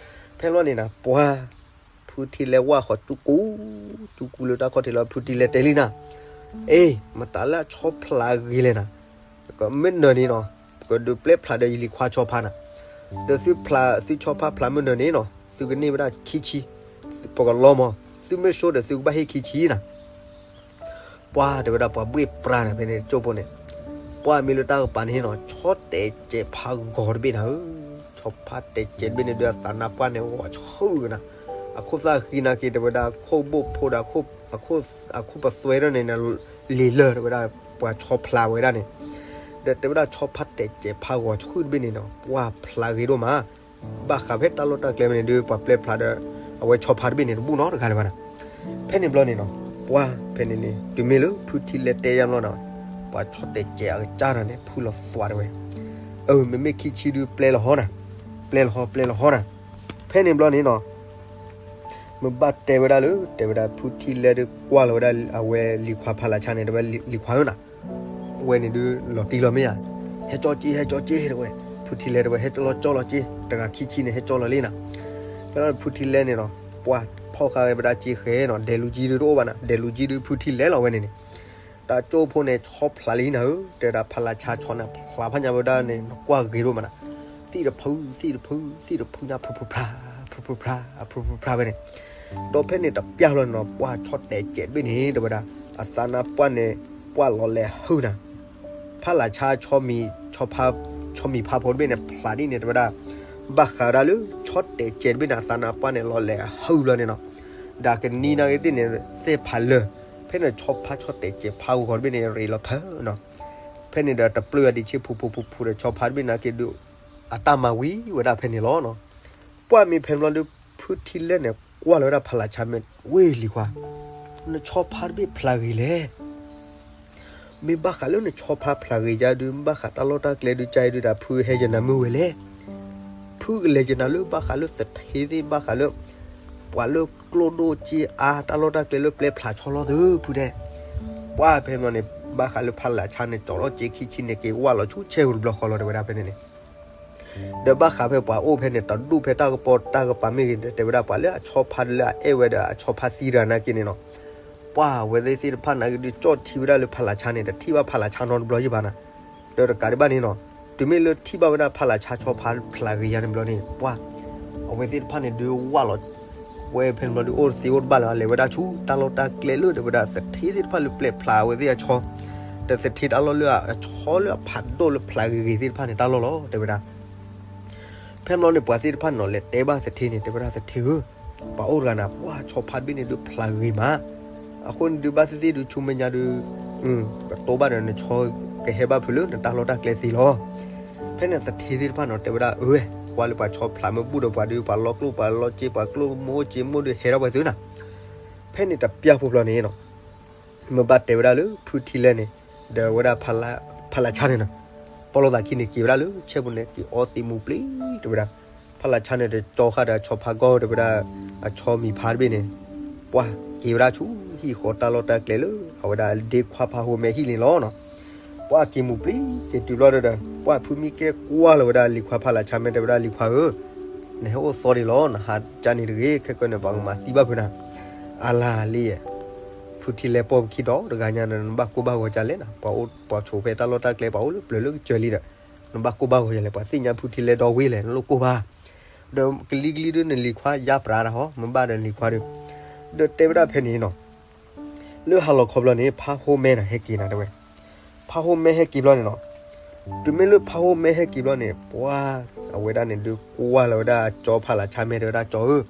ဖဲဘျီန့ၣ်နၤ ပှၢ် ဖုထံလဲၣ်ဝၣ်ဃီၤစူကူ, စူကူလၢတၢ်ခီၣ်ထံးလီၤ ဖုထံလဲၣ်တဲလံနၤ, အ့ မတၤလၢအဆီဖျါဂ့ၤလဲၣ်နၤ, မ့ၢ်နၢၤန့ၣ်နီၤ, ကဒုးပျဲၢ်ဖျါဒီးယလံၤခွါဆီဖါနၤ, ဒီးသုဖျါသုဆီဖါဖျါမ့ၢ်နၢၤန့ၣ်နီၤ သုကန့ၢ်ဝဲဒၣ်ခံဆံ, ပကလီမး, သုမ့ၢ်စိဒီးသုကဘၣ်ဟ့ၣ်ခံဆံနၤ ပှၢ်တဲဝဲဒၣ်ပှၤဘှ့ၣ်ပြါနၤဖဲန့ၣ် ကၠိဖိန့ၣ်, ပှၢ်မ့ၢ်လၢတၢ်ကပၤန့ၣ်နီၤ ဆီတဲာ်စဲးဖါဂီၤတဘ့ၣ်နၤဧၢ, ဆီဖါတဲာ်စဲးတဘ့ၣ်န့ၣ် ဒုးအသးနါပှၢ်န့ၣ်ဂီၤဆှၢနၤ, အခိၣ်သၣ်ဃံနာ်က့ၤတဲဝဲဒၣ် ခိၣ်ဘိၣ်ဖိဒီး အခိၣ်ပသွဲထီၣ်န့ၣ် လံာ်လၢၢ်တဲဝဲဒၣ် ပှၤဆီဖျါဝဲဒၣ်န့ၣ်, ဒီးတဲဝဲဒၣ်ဆီဖါတဲာ်စဲးဖါဂီၤဆှၢတဘ့ၣ်န့ၣ်နီၤ ပှၢ်ဖျါဂ့ၤဒိၣ်မး ဘၣ်ဃးဖဲတၢ်လီၢ်တၢ်ကျဲဖဲန့ၣ်ဒုး ပှၤပျဲၢ်ဖျါဒီး အဝဲဆီဖါတဘ့ၣ်န့ၣ် တဘူၣ်နီတဂၤလၢၤဘၣ်နၤ. ဖဲန့ၣ်ဘျီန့ၣ်နီၤ ပှၢ်ဖဲန့ၣ်န့ၣ် တုၤမ့ၢ်လၢဖုထံလဲၣ်တဲယါဘျီနီၤ ပှၤဆီတဲာ်စဲးအကစၢ်ဒီးန့ၣ် ဖုလီၤသွးတဲဝဲ, အၢ မ့မ့ၢ်ခံဆံဒုးပျဲလီၤဟီနၤ, ပျဲလီၤဟီ ပျဲလီၤဟီနၤ. ဖဲန့ၣ်ဘျီန့ၣ်နီၤ မ့ၢ်ဘၣ်တဲဝဲဒၣ်လၢ တဲဝဲဒၣ်ဖုထံလဲၣ်ဒုးကွၢ်လီၤဝဲဒၣ်အဝဲလံၤခွါဖးလၢ်ဆါန့ၣ် တဲဝဲလံၤခွါဧၢနၤ ဝဲန့ၣ်ဒုးလီၤတံၢ်လီၤမ့ၢ်ဧါ, ဟဲကၠီက့ ဟဲကၠီက့တဲဝဲ, ဖုထံလဲၣ်တဲဝဲ ဟဲကၠီလီၤကၠီလီၤက့ တဂၤခံဆံန့ၣ် ဟဲကၠီလီၤလံနၤ. ဖဲလီၤဖုထံလဲၣ်န့ၣ်နီၤ ပှၢ်ဖီၣ်ဃာ်ဝဲဒၣ်က့ဃဲနီၤ ဒဲးလူၤကံဒုးတအိၣ်ဘၣ်နၤ ဒဲးလူၤကံဒုးဖုထံလဲၣ်လီၤဝဲန့ၣ်န့ၣ် တၢ်ကၠိဖိန့ၣ် ဆီဖျါလံနၤဧၢ တဲဝဲဒၣ်ဖးလၢ်ဆါဆီန့ၣ် ဖျါဖးညါဝဲဒၣ်န့ၣ် နကွၢ်ဂ့ၤဒိၣ်မးနၤ, သံၣ်တဖု သံၣ်တဖု သံၣ်တဖုညါ ဖုဖုဖျါ ဖုဖုဖျါ ဖုဖုဖျါဝဲန့ၣ် ဒီးဖဲန့ၣ်တပျၢ်လီၤန့ၣ်နီၤ ပှၢ်ဆီတဲာ်စဲးတဘ့ၣ်န့ၣ် တဲဝဲဒၣ် အသးနါပှၢ်န့ၣ် ပှၢ်လီၤလဲၤဟုၣ်နၤ ဖးလၢ်ဆါဆီမံၤ ဆီဖါ ဆီမံၤဖါဖိတဘ့ၣ်န့ၣ် ဖျါဒ်န့ၣ် တဲဝဲဒၣ် ဘၣ်ဃးဒၣ်လၢ ဆီတဲာ်စဲးတဘ့ၣ်န့ၣ် အသးနါပှၢ်န့ၣ် လီၤလဲၤဟုၣ်ဘျီန့ၣ်နီၤ, ဒီးကနံၤနာ်က့သ့ၣ်န့ၣ် သ့ၣ်ဖးလၢာ်, ဖဲန့ၣ်ဆီဖါဆီတဲာ်စဲးဖါဂီၤတဘ့ၣ်န့ၣ် ရ့းလီၤထၢနီၤ, ဖဲန့ၣ်ဒီးတပျၢ်အဒံးဆ့ဖူဖူဖူဖူဒီး ဆီဖါတဘ့ၣ်နာ်က့ဒုး အတၢ်မၤဝံၤဝဲဒၣ်ဖဲန့ၣ်လီၤနီၤ. ပှၢ်မ့ၢ်ဖဲန့ၣ်ဘျီဒုး ဖုထံလဲၣ်န့ၣ် ကွၢ်လီၤဝဲဒၣ်ဖးလၢ်ဆါမဲာ် ဝ့ၢ်လံၤခွါ, နဆီဖါတဘ့ၣ်ဖျါဂ့ၤလဲၣ် မ့ၢ်ဘၣ်ဃးလၢနဆီဖါဖျါဂ့ၤယါဒုး ဘၣ်ဃးတၢ်လီၢ်တၢ်ကျဲဒုး ကါအံၤဒုးဒီး ဖုဟဲယနၤမုၢ်ဝဲလဲၣ်. ဖုကလဲၤယနၤလၢဘၣ်ဃးလၢသထ့သ့ၣ် ဘၣ်ဃးလၢ ပှၤလၢကျိၣ်ဒိၣ်က့အါ တၢ်လီၢ်တၢ်ကျဲလၢပျဲဖျါဆီလီၤသု ဖုတဲ. ပှၢ်ဖဲန့ၣ်န့ၣ် ဘၣ်ဃးလၢဖးလၢ်ဆါန့ၣ် ကၠီလီၤက့ခံဆံန့ၣ် က့ၤဝၢ်လီၤဆူဆဲဂူၤတဘျီဃီလီၤ တဲဝဲဒၣ်ဖဲန့ၣ်န့ၣ် ဒီးဘၣ်ဃးဖဲပှၤအိၣ်ဖဲန့ၣ် တၢ်ဒူၣ်ဖဲတၢ်ကပီၤတၢ်ကပၤမ့ၢ်ဂ့ၤ တဲဝဲဒၣ်ပှၤလၢအဆီဖါလၢအအဲၣ်ဝဲဒီး အဆီဖါသံတဂၤနာ်က့န့ၣ်နီၤ, ပှၢ်ဝဲသ့ၣ်သ့ၣ်တဖၣ်နာ်က့ဒုး ကၠီၣ်ထံဝဲဒၣ်လၢဖးလၢ်ဆါန့ၣ် တထံၣ်ဘၣ်ဖးလၢ်ဆါနီတဘျီယံၤဘၣ်နၤ. ဒီးတကးဒံးဘၣ်န့ၣ်နီၤ, တုၤမ့ၢ်လၢထံၣ်ဘၣ်ဝဲဒၣ်ဖးလၢ်ဆါဆီဖါဖျါဂ့ၤယါန့ၣ်ဘျီန့ၣ် ပှၢ် အဝဲသ့ၣ်တဖၣ်န့ၣ်ဒုးဝၢ်လီၤ ဝဲဖဲန့ၣ်ဘျီဒုး အိၣ်တသ့အိၣ်တဘၣ်လၢၤ လဲၤဝဲဒၣ်ဆူတၢ်လီၢ်တၢ်ကျဲလၢ တဲဝဲဒၣ်သထ့သ့ၣ်တဖၣ်လၢပျဲဖျါအဝဲသ့ၣ်အဆီ, ဒီးသထ့တၢ်လီၢ်လၢအဆီလၢအဖးဒိၣ်လၢဖျါဂ့ၤဂ့ၤသ့ၣ်တဖၣ်န့ၣ် တၢ်လီၢ်လီၤ တဲဝဲဒၣ်. ဖဲန့ၣ်ဘျီန့ၣ် ပှၤသ့ၣ်တဖၣ်န့ၣ်နီၤ လဲၤတဲဘၣ်သထ့န့ၣ် တဲဝဲဒၣ်သထ့ဧၢ, ပှၤအိၣ်တဂၤနၤ ပှၢ်ဆီဖါတဘ့ၣ်န့ၣ်ဒုးဖျါဂ့ၤမး, အဃိန့ၣ်ဒုးဘၣ်သ့ၣ်သ့ၣ်ဒုးဆူမဲာ်ညါဒုး ကတိၤဘၣ်ဒီးနဆီကဟဲဘၣ်ဖုးလၢနတၢ်လီၢ်တၢ်ကျဲသ့လီၤ. ဖဲန့ၣ်သထ့သ့ၣ်တဖၣ်န့ၣ် တဲဝဲဒၣ်အၢဝဲ ကွၢ်လၢပှၤဆီဖျါမ့ၢ်ဘူၣ်ဒီးပှၤဒုး ပှၤလီကျိၣ်ပှၤလီစ့ ပှၤကျိၣ်မိၢ်စ့မိၢ်ဒုးဟဲထီၣ်ပှဲၤသုနၤ. ဖဲန့ၣ်တပျၢ်ဖိဘျီန့ၣ်နီၤ မ့ၢ်ဘၣ်တဲဝဲဒၣ်လၢဖုထံလဲၣ်န့ၣ် ဒီးဝဲဒၣ်ဖးလၢ်ဆါန့ၣ်နီၤ ပီၣ်လိာ်သးခံန့ၣ် က့ၤဝဲဒၣ်လၢဆဲပူၤန့ၣ် က့ၤအီသံးမူၤပျံၤ တဲဝဲဒၣ်. ဖးလၢ်ဆါန့ၣ် တကၠီဃာ်ဒီးအဆီဖါဂီၢ် တဲဝဲဒၣ် အဆီမံၤဖါတဘ့ၣ်န့ၣ် ပှၢ်က့ၤဝဲဒၣ်ဆူဟံၣ်ဃီတၢ်လီၢ်တၢ်ကျဲလၢ အဝဲဒၣ်ဒ့ခွါဖးဟိမဲာ်ဟံၣ်န့ၣ်လီၤနီၤ. ပှၢ်က့ၤမူၤပျံၤ က့ၤတုၤဘျီဒီး ပှၢ်ဖုမံကဲကွၢ်လီၤဝဲဒၣ်လံၤခွါဖးလၢ်ဆါ မ့ၢ်တဲဝဲဒၣ်လံၤခွါဧၢ, နဟဲအိၣ်သီဒံးလီၤ နဟးကၢန့ၣ်တဂ့ၤ ခဲကၢန့ၣ် ပှၤကမၤသံဘၣ်ဖုးနၤ. အလၤလံယဲၢ် ဖုထံလဲၢ်ပိာ်ပခံဒီးတဂၤညါဒီး နဘၣ်ကိၢ်ဘၣ်ဂီၤကလဲၣ်နၤ, ပှၤအိၣ်ပှၤဆိးဖဲတၢ်လီၢ်တၢ်ကျဲ ပှၤအိၣ်လၢပျၢၤလၢကစၢၢ်လံဒီး နဘၣ်ကိၢ်ဘၣ်ဂီၤကလဲၣ်, ပှၤသ့ၣ်ညါဖုထံလဲၢ်ဒီဝ့ၢ်လဲၣ် နလိၣ်ကိၢ်ဘၣ်, ဒီးကလံၤကလံၤဒုး နလံၤခွါယါပြးတၢ်ဟီ မ့ၢ်ဘၣ်ဒီးလံၤခွါဒီး, ဒီးတဲဝဲဒၣ်ဖဲန့ၣ်နီၤ, လၢဟါလီၤခီဘျီန့ၣ် ဖါဟိမဲနၤဟဲက့ၤနၤတဲဝဲ, ဖါဟိမဲဟဲက့ၤဘျီန့ၣ်နီၤ, တုၤမ့ၢ်လၢဖါဟိမဲဟဲက့ၤဘျီန့ၣ် ပှၤ အဝဲဒၣ်န့ၣ်ဒုးကွၢ်လီၤဝဲဒၣ်ကၠီဖးလးဆါမဲ တဲဝဲဒၣ်ကၠီဧၢ,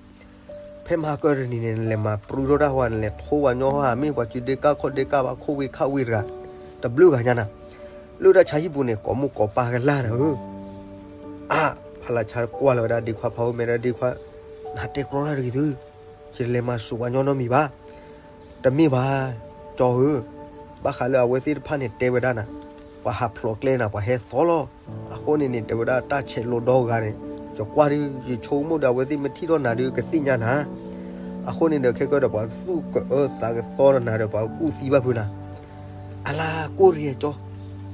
ဖဲမဟါကၢတနံၤန့ၣ် နလဲၤမၤပြူထီၣ်တၢ်ဟီဧါ, နလဲၤထိပှၤညီဟီဧါ, မ့ၢ်ပှၤစုဒ့ကၢ်ခီၣ်ဒ့ကၢ်ဘၣ်ခိၣ်ဝ့ၤခၣ်ဝ့ၤတဂၤ, တဘျုးဂၤညါနၤ, လၢတၢ်ဆါဟံၣ်ပူၤန့ၣ် ကိးမိၢ်ကိးပၢ်ကလၢ်နၤဧၢ, အါ, ဖးလးဆါကွၢ်လီၤဝဲဒၣ်ဒ့ခွါဖါဟိမဲဒီးဒ့ခွါ, နတဲကြီတၢ်တဂ့ၤသု, ယလဲၤမၤစူးပှၤညီနီတမံၤဘၣ် တမ့ၢ်ဘၣ်, ကၠီဧၢ, ဘၣ်ဃးလၢအဝဲသ့ၣ်တဖၣ်န့ၣ်တဲဝဲဒၣ်နၤ, ပှၤဟးဖျိးကျဲနၤ ပှၤဟဲသီလီၤ, အဃိန့ၣ်န့ၣ် တဲဝဲဒၣ်တၢ်ဆဲးလိာ်ဒီဂၤန့ၣ်, ယကွၢ်ဒုး ယဆိကမိၣ်ဒီးအဝဲသ့ၣ်မ့ၢ်ထံၣ်ထီၣ်နၤဒုးကသ့ၣ်ညါနၤ, အဃိန့ၣ်ဒီးခဲကၢဒီး ပှၤကသူၣ်ကအၢသးကသီဒီးနၤဒီး ပှၤကူၣ်သံဘၣ်ဖုနၤ, အလါကိၢ်တဂ့ၤကၠီ,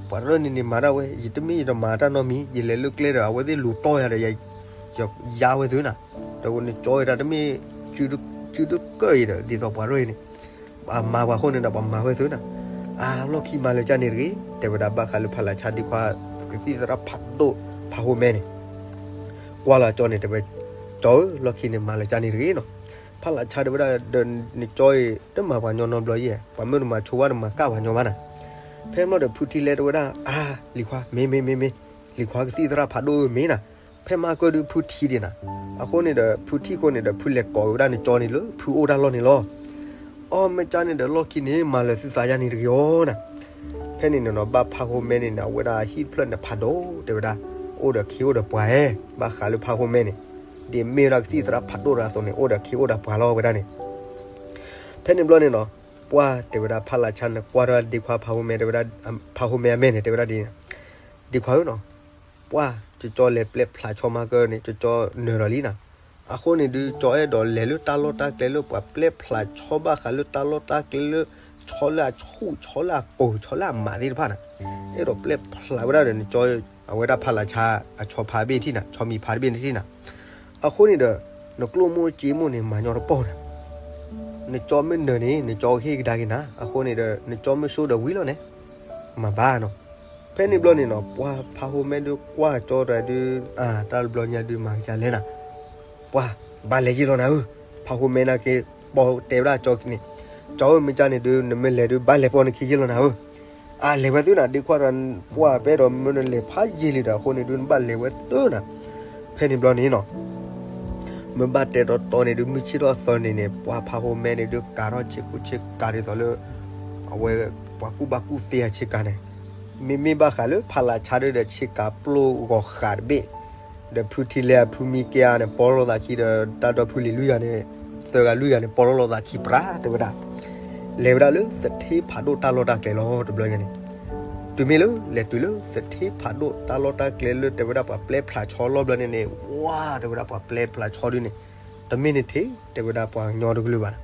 ပှၤရၢၢ်န့ၣ်န့ၣ်မၤတၢ်ဝဲ, ယတမ့ၢ်ယတမၤတၢ်နီတမံၤ, ယလဲၤလၢကျဲဒီး အဝဲသ့ၣ်လူၤတီၢ်ယၤဒီး ယါဝဲသုနၤ, ဒီးနကၠီဝဲဒၣ်တမ့ၢ် စုတကၢၢ်အံၤဒီး ဒ်သိးပှၤရၢၢ်အံၤန့ၣ်, ပှၤမၤပှၤအဃိန့ၣ်ဒီး ပှၤမၤဝဲသုနၤ, အါ လီၢ်ခံမၤလၢာ်ကၢ်န့ၣ်တဂ့ၤ, တဲဝဲဒၣ်ဘၣ်ဃးလၢဖးလးဆါဒ့ခွါ ကသံၣ်သရၣ်ဖးဒိၣ်ဖါဟိမဲန့ၣ်, ကွၢ်လီၤကၠီန့ၣ် တဲဝဲ, ကၠီဧၢ, လီၢ်ခံန့ၣ်မၤလၢာ်ကၢ်န့ၣ်တဂ့ၤနီၤ, ဖးလးဆါတဲဝဲဒၣ်ဒီး နကၠီအံၤ တမၤပှၤညီနီတဘျီယဲၢ်, ပှၤမ့ၢ်တမၤဆိဝဲတမၤကၣ်ပှၤညီဘၣ်နၤ, ဖဲမ့ၢ်ဒီးဖုထံလဲၢ်တဲဝဲဒၣ် အါ လံၤခွါ မ့ၢ်မ့ၢ်မ့ၢ်မ့ၢ်, လံၤခွါကသံၣ်သရၣ်ဖးဒိၣ်ဧၢမ့ၢ်နၤ, ဖဲမဟါကၢဒုးဖုထံဒံးနၤ, အဃိန့ၣ်ဒီး ဖုထံၣ်ဃိန့ၣ်ဒီး ဖုလဲၤကိးဝဲဒၣ်နကၠီန့ၣ်လၢဖုအိၣ်တၢ်လီၢ်န့ၣ်လီၤ, အီ မ့ၢ်ကၢ်န့ၣ်ဒီး လီၢ်ခံန့ၣ် မၤလၢာ်သုသးယါန့ၣ်တဂ့ၤအီၤနၤ, ဖဲန့ၣ်န့ၣ်နီၤ ဘၣ်ဖါဟိမဲန့ၣ်န့ၣ် အဝဲဒၣ်ဟံၣ်တဖျၢၣ်န့ၣ်ဖးဒိၣ် တဲဝဲဒၣ်, အိၣ်ဒီးခ့အိၣ်ဒီးပှၤဧဲ, ဘၣ်ဃးလၢဖါဟိမဲန့ၣ်, ဒ်မ့ၢ်ဝဲဒၣ်ကသံၣ်သရၣ်ဖးဒိၣ်တဂၤအသိးန့ၣ် အိၣ်ဒီးခ့အိၣ်ဒီးပှၤလီၤဝဲဒၣ်န့ၣ်, ဖဲန့ၣ်ဘျီန့ၣ်နီၤ, ပှၢ်တဲဝဲဒၣ်ဖးလးဆါန့ၣ် ကွၢ်ထီၣ်ဒ့ခွါဖါဟိမဲ တဲဝဲဒၣ်, ဖါဟိမဲအမဲန့ၣ် တဲဝဲဒၣ်ဒ်န့ၣ်, ဒ့ခွါဧၢနီၤ, ပှၢ် ကၠီလဲၤပျဲဖျးဆီမၤကၢန့ၣ် ကၠီနၢၤဒီးလံနၤ, အဃိန့ၣ်ဒုး ကၠီအဲၣ်ဒိးလဲၤလၢတၢ်လီၢ်တၢ်ကျဲလၢပှၤပျဲဖျးဆီဘၣ်ဃးလၢတၢ်လီၢ်တၢ်ကျဲလၢ ဆီလၢအဆူၣ် ဆီလၢအကိၢ် ဆီလၢအမးသ့ၣ်တဖၣ်နၤ, အဲၣ်ဒိးပျဲဖျးဝဲဒၣ်ဒီး နကၠီ အဝဲဒၣ်ဖးလးဆါ အဆီဖါတဘ့ၣ်ထံၣ်နၤ, ဆီမံၤဖါတဘ့ၣ်န့ၣ်ထံၣ်နၤ, အဃိန့ၣ်ဒီး နကျိၣ်မိၢ်စ့မိၢ်န့ၣ် မၤညီတပီၢ်နၤ, နကၠီမ့ၢ်နၢၤန့ၣ် နကၠီကဟ့ၣ်ကဒါက့ၤနၤ, အဃိန့ၣ်ဒီး နကၠီမ့ၢ်စိဒီးဝံၤလီၤန့ၣ် မၤဘၣ်နီၤ, ဖဲန့ၣ်ဘျီန့ၣ်နီၤ ပှၢ်ဖါဟိမဲဒုးကွၢ်ကၠီတဂၤဒုး, အါ တၢ်တဘျီညါဒုးမၤကလဲၣ်နၤ, ပှၢ် ဘၣ်လဲၤယ့ၢ်လီၤနၤဧၢ, ဖါဟိမဲနာ်က့ ပိာ်တဲဝဲဒၣ်ကၠီန့ၣ်, ကၠီဧၢ မ့ၢ်ကၢ်န့ၣ်ဒုး နမ့ၢ်လဲၤဒုး ဘၣ်လဲၤပိာ်နခံယ့ၢ်လီၤနၤဧၢ, အါ လဲၤဝဲသုနၤ ဒ့ခွါဒီး ပှၢ်ပဲဒီး မ့ၢ်နလဲၤဖးယံာ်လံဒီး အဃိန့ၣ်ဒုး နဘၣ်လဲၤဝဲသုနၤ, ဖဲန့ၣ်ဘျီန့ၣ်နီၤ မ့ၢ်ဘၣ်တဲတီတီန့ၣ်ဒုး မုၢ်ဆ့ၣ်ထီၣ်သၢနံၤန့ၣ် ပှၢ်ဖါဟိမဲန့ၣ်ဒုး ကၤထီၣ်ဆ့ကူဆ့ကၤဒ်သိးလၢ အဝဲ ပှၤကူၣ်ဘၣ်ကူၣ်သ့အဆ့ကၤန့ၣ်, မ့မ့ၢ်ဘၣ်ဃးလၢဖးလးဆါဒုးဒီး ဆ့ကၤပျိၢ်ဂီၤဃးတဘ့ၣ်, ဒီးဖုထံလဲၢ်အဖုမံကဲဧါန့ၣ် ပီၢ်လီၤသးခံဒီး တၢ်ဒီဖုလံၤလွံၢ်ဂၤန့ၣ် သၢဂၤလွံၢ်ဂၤန့ၣ် ပီၢ်လီၤသးခံပြးတဲဝဲဒၣ်, လဲၤဝဲဒၣ်လၢသထ့ဖးဒိၣ်တၢ်လီၢ်တၢ်ကျဲလီၤ တဘျီညါန့ၣ်, တုၤမ့ၢ်လၢ လဲၤတုၤလၢသထ့ဖးဒိၣ်တၢ်လီၢ်တၢ်ကျဲလၢ တဲဝဲဒၣ်ပှၤပျဲဖျးဆီလီၤဘျီန့ၣ်န့ၣ် ဝါ တဲဝဲဒၣ်ပှၤပျဲဖျးဆီဒုးန့ၣ်, တမ့ၢ်န့ၣ်ထံၣ် တဲဝဲဒၣ်ပှၤကညီတကလုာ်ဘၣ်န့ၣ်,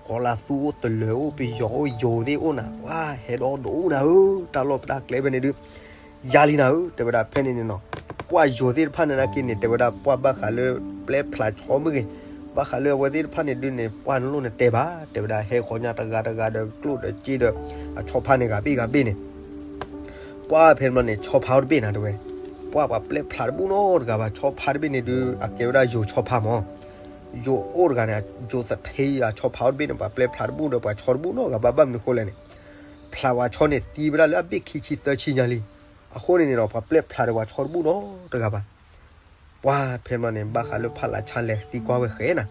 ကီၤလၤသူအိၣ်တလၢၤအိၣ် ပယီၤအိၣ် ယိၤသ့ၣ်အိၣ်နၤ, ဝါ ဟဲဒီးဒိၣ်နၤဧၢ, တၢ်လီၢ်တၢ်ကျဲဖဲန့ၣ်ဒုး ယါလံနၤဧၢ တဲဝဲဒၣ်ဖဲန့ၣ်န့ၣ်နီၤ, ပှၢ်ယိၤသ့ၣ်တဖၣ်န့ၣ်နာ်က့န့ၣ် တဲဝဲဒၣ်ပှၢ်ဘၣ်ဃးလၢ ပျဲဖျးဆီမ့ၢ်ဂ့ၤ, ဘၣ်ဃးလၢအဝဲသ့ၣ်တဖၣ်န့ၣ်ဒုးန့ၣ် ပှၢ်နလိၣ်နတဲဘၣ် တဲဝဲဒၣ် ဟဲဃီၤညါတဂၤတဂၤဒီးကျိၣ်ဒီးစ့ဒီး အဆီဖါန့ၣ်ဂၤဘ့ၣ်ဂၤဘ့ၣ်န့ၣ်, ပှၢ်ဖဲန့ၣ်ဘျီန့ၣ် ဆီဖါအိၣ်တဘ့ၣ်နၤတဲဝဲ, ပှၢ်ပှၤပျဲဖျးတဘူၣ်နီတဂၤဘၣ် ဆီဖါတဘ့ၣ်န့ၣ်ဒုး အကဲဝဲဒၣ်ယိၤဆီဖါမၢ် ယိၤအိၣ်တဂၤန့ၣ် ယိၤသထ့အဆီဖါအိၣ်တဘ့ၣ်န့ၣ် ပှၤပျဲဖျးတဘူၣ်ဒီးပှၤဆီတဘူၣ်နီတဂၤဘၣ် ဘၣ်မနုၤဃိလဲၣ်န့ၣ်, ဖျးဝဲဆီန့ၣ်သံဝဲဒၣ်လၢအဘ့ၣ်ခံဆံသၢဆံညါလံ, အဃိန့ၣ်န့ၣ်ဒီး ပှၤပျဲဖျးဒီးပှၤဆီတဘူၣ်နီတဂၤဘၣ်, ပှၢ်ဖဲန့ၣ်ဘျီန့ၣ် ဘၣ်ဃးလၢဖးလးဆါလဲၤသံကွၢ်ဝဲဃဲနၤ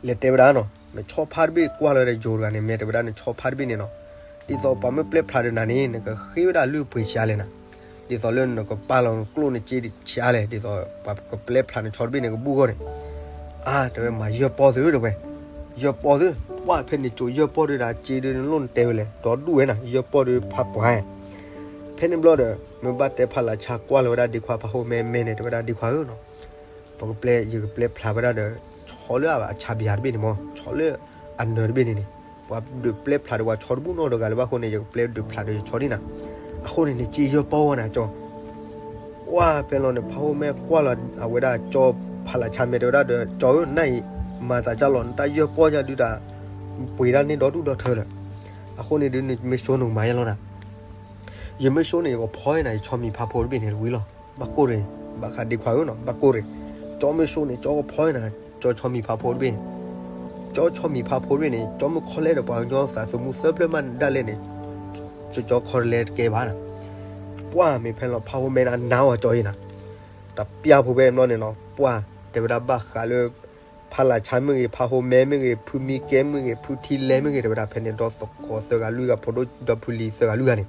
လဲၤတဲဝဲဒၣ်နီၤ နဆီဖါတဘ့ၣ်ကွၢ်လီၤဝဲဒၣ်ယိၤတဂၤန့ၣ် မ့ၢ်တဲဝဲဒၣ်နဆီဖါတဘ့ၣ်န့ၣ်နီၤ, ဒ်သိးပှၤမ့ၢ်ပျဲဖျးဒီးနၤန့ၣ် နကဃ့ဝဲဒၣ်လုၢ်ပှ့ၤဆံးအါလဲၣ်နၤ, ဒ်သိးလၢနကပာ်လီၤနကျိၣ်နစ့ဆံးအါလဲၣ် ဒ်သိးပှၤကပျဲဖျးနဆီတဘ့ၣ်န့ၣ်ကဘူၣ်ဂီၢ်န့ၣ်, အါ တဲဝဲမၤယၢၢ်ပီၢ်သုတဲဝဲ, ယၢၢ်ပီၢ်သု, ပှၢ်ဖဲန့ၣ်ကိးယၢၢ်ပီၢ်ဒုးဒီးစ့ဒုးနလိၣ်နတဲဝဲလဲၣ် ဒီဒူၣ်ဝဲနၤ ယၢၢ်ပီၢ်ဒုးဖးပှၤ ဖဲန့ၣ်ဘျီဒီး မ့ၢ်ဘၣ်တဲဖးလးဆါကွၢ်လီၤဝဲဒၣ်ဒ့ခွါဖးဟိၣ်မဲမဲန့ၣ် တဲဝဲဒၣ်ဒ့ခွါဧၢနီၤ, ပကပျဲ ယကပျဲဖျးဝဲဒၣ်ဒီး ဆီလၢအဆါဘံယၤတဘ့ၣ်န့ၣ်မၢ် ဆီလၢအနၢၤတဘ့ၣ်န့ၣ်န့ၣ်, ပှၤဒုးပျဲဖျးဒီးပှၤဆီတဘူၣ်နီတဂၤလၢၤဘၣ်အဃိန့ၣ် ယကပျဲဒုးဖျးဒီးယဆီဒ်နၤ, အဃိန့ၣ် နစ့ယၢၢ်ပီၢ်ဝဲနၤကၠီ ဝါ ဖဲလီၤန့ၣ် ဖးဟိၣ်မဲကွၢ်လီၤအဝဲဒၣ်ကၠီဖးလးဆါမဲ တဲဝဲဒၣ်ဒီး ကၠီဧၢ နၢ်အံၤ မၤသးဒ်လီၤ နတၢ်ယၢၢ်ပီၢ်ညါဒုးတၢ် ပှ့ၤဒၣ်န့ၢ်ဒီဒူၣ်ဒီထၢလၢာ်. အဃိန့ၣ်ဒုး နမ့ၢ်ဆိန့ၣ်မၤယဲလီၤနၤ. ယမ့ၢ်ဆိန့ၣ် ယကဖီနၤ ယဆီမံၤဖးဖိတဘ့ၣ်န့ၣ်တဝံၤလီၤ. ဘၣ်ကိၢ်ရ့ၣ်, ဘၣ်ဃးဒ့ခွါဧၢနီၤ, ဘၣ်ကိၢ်ရ့ၣ်. ကၠီမ့ၢ်ဆိန့ၣ် ကၠီကဖီနၤ ကၠီဆီမံၤဖးဖိတဘ့ၣ်န့ၣ်. ကၠီဆီမံၤဖးဖိတဘ့ၣ်န့ၣ် ကၠီမ့ၢ်ခီလဲဒီးပှၤကညီသးသမူသၢဖျၢၣ်မးဒၣ်လဲာ်န့ၣ် ကၠီခီတလဲတကဲဘၣ်နၤ. ပှၢ်မ့ၢ်ဖဲလီၤ ဖးဖိမဲနၤ နၤအီၤကၠီအံၤနၤ. တပျၢ်ဖိဖဲဘျီန့ၣ်နီၤ ပှၢ်တဲဝဲဒၣ်ဘၣ်ဃးလၢ ဖးလးဆါမ့ၢ်ဂ့ၤ, ဖးဖိမဲမ့ၢ်ဂ့ၤ, ဖုမံကဲမ့ၢ်ဂ့ၤ, ဖုထံလဲမ့ၢ်ဂ့ၤ တဲဝဲဒၣ်ဖဲန့ၣ် ဒီးသကိးသၢဂၤလွံၢ်ဂၤ ဖိဒိၣ်ဒီးဖုလံၤသၢဂၤလွံၢ်ဂၤန့ၣ်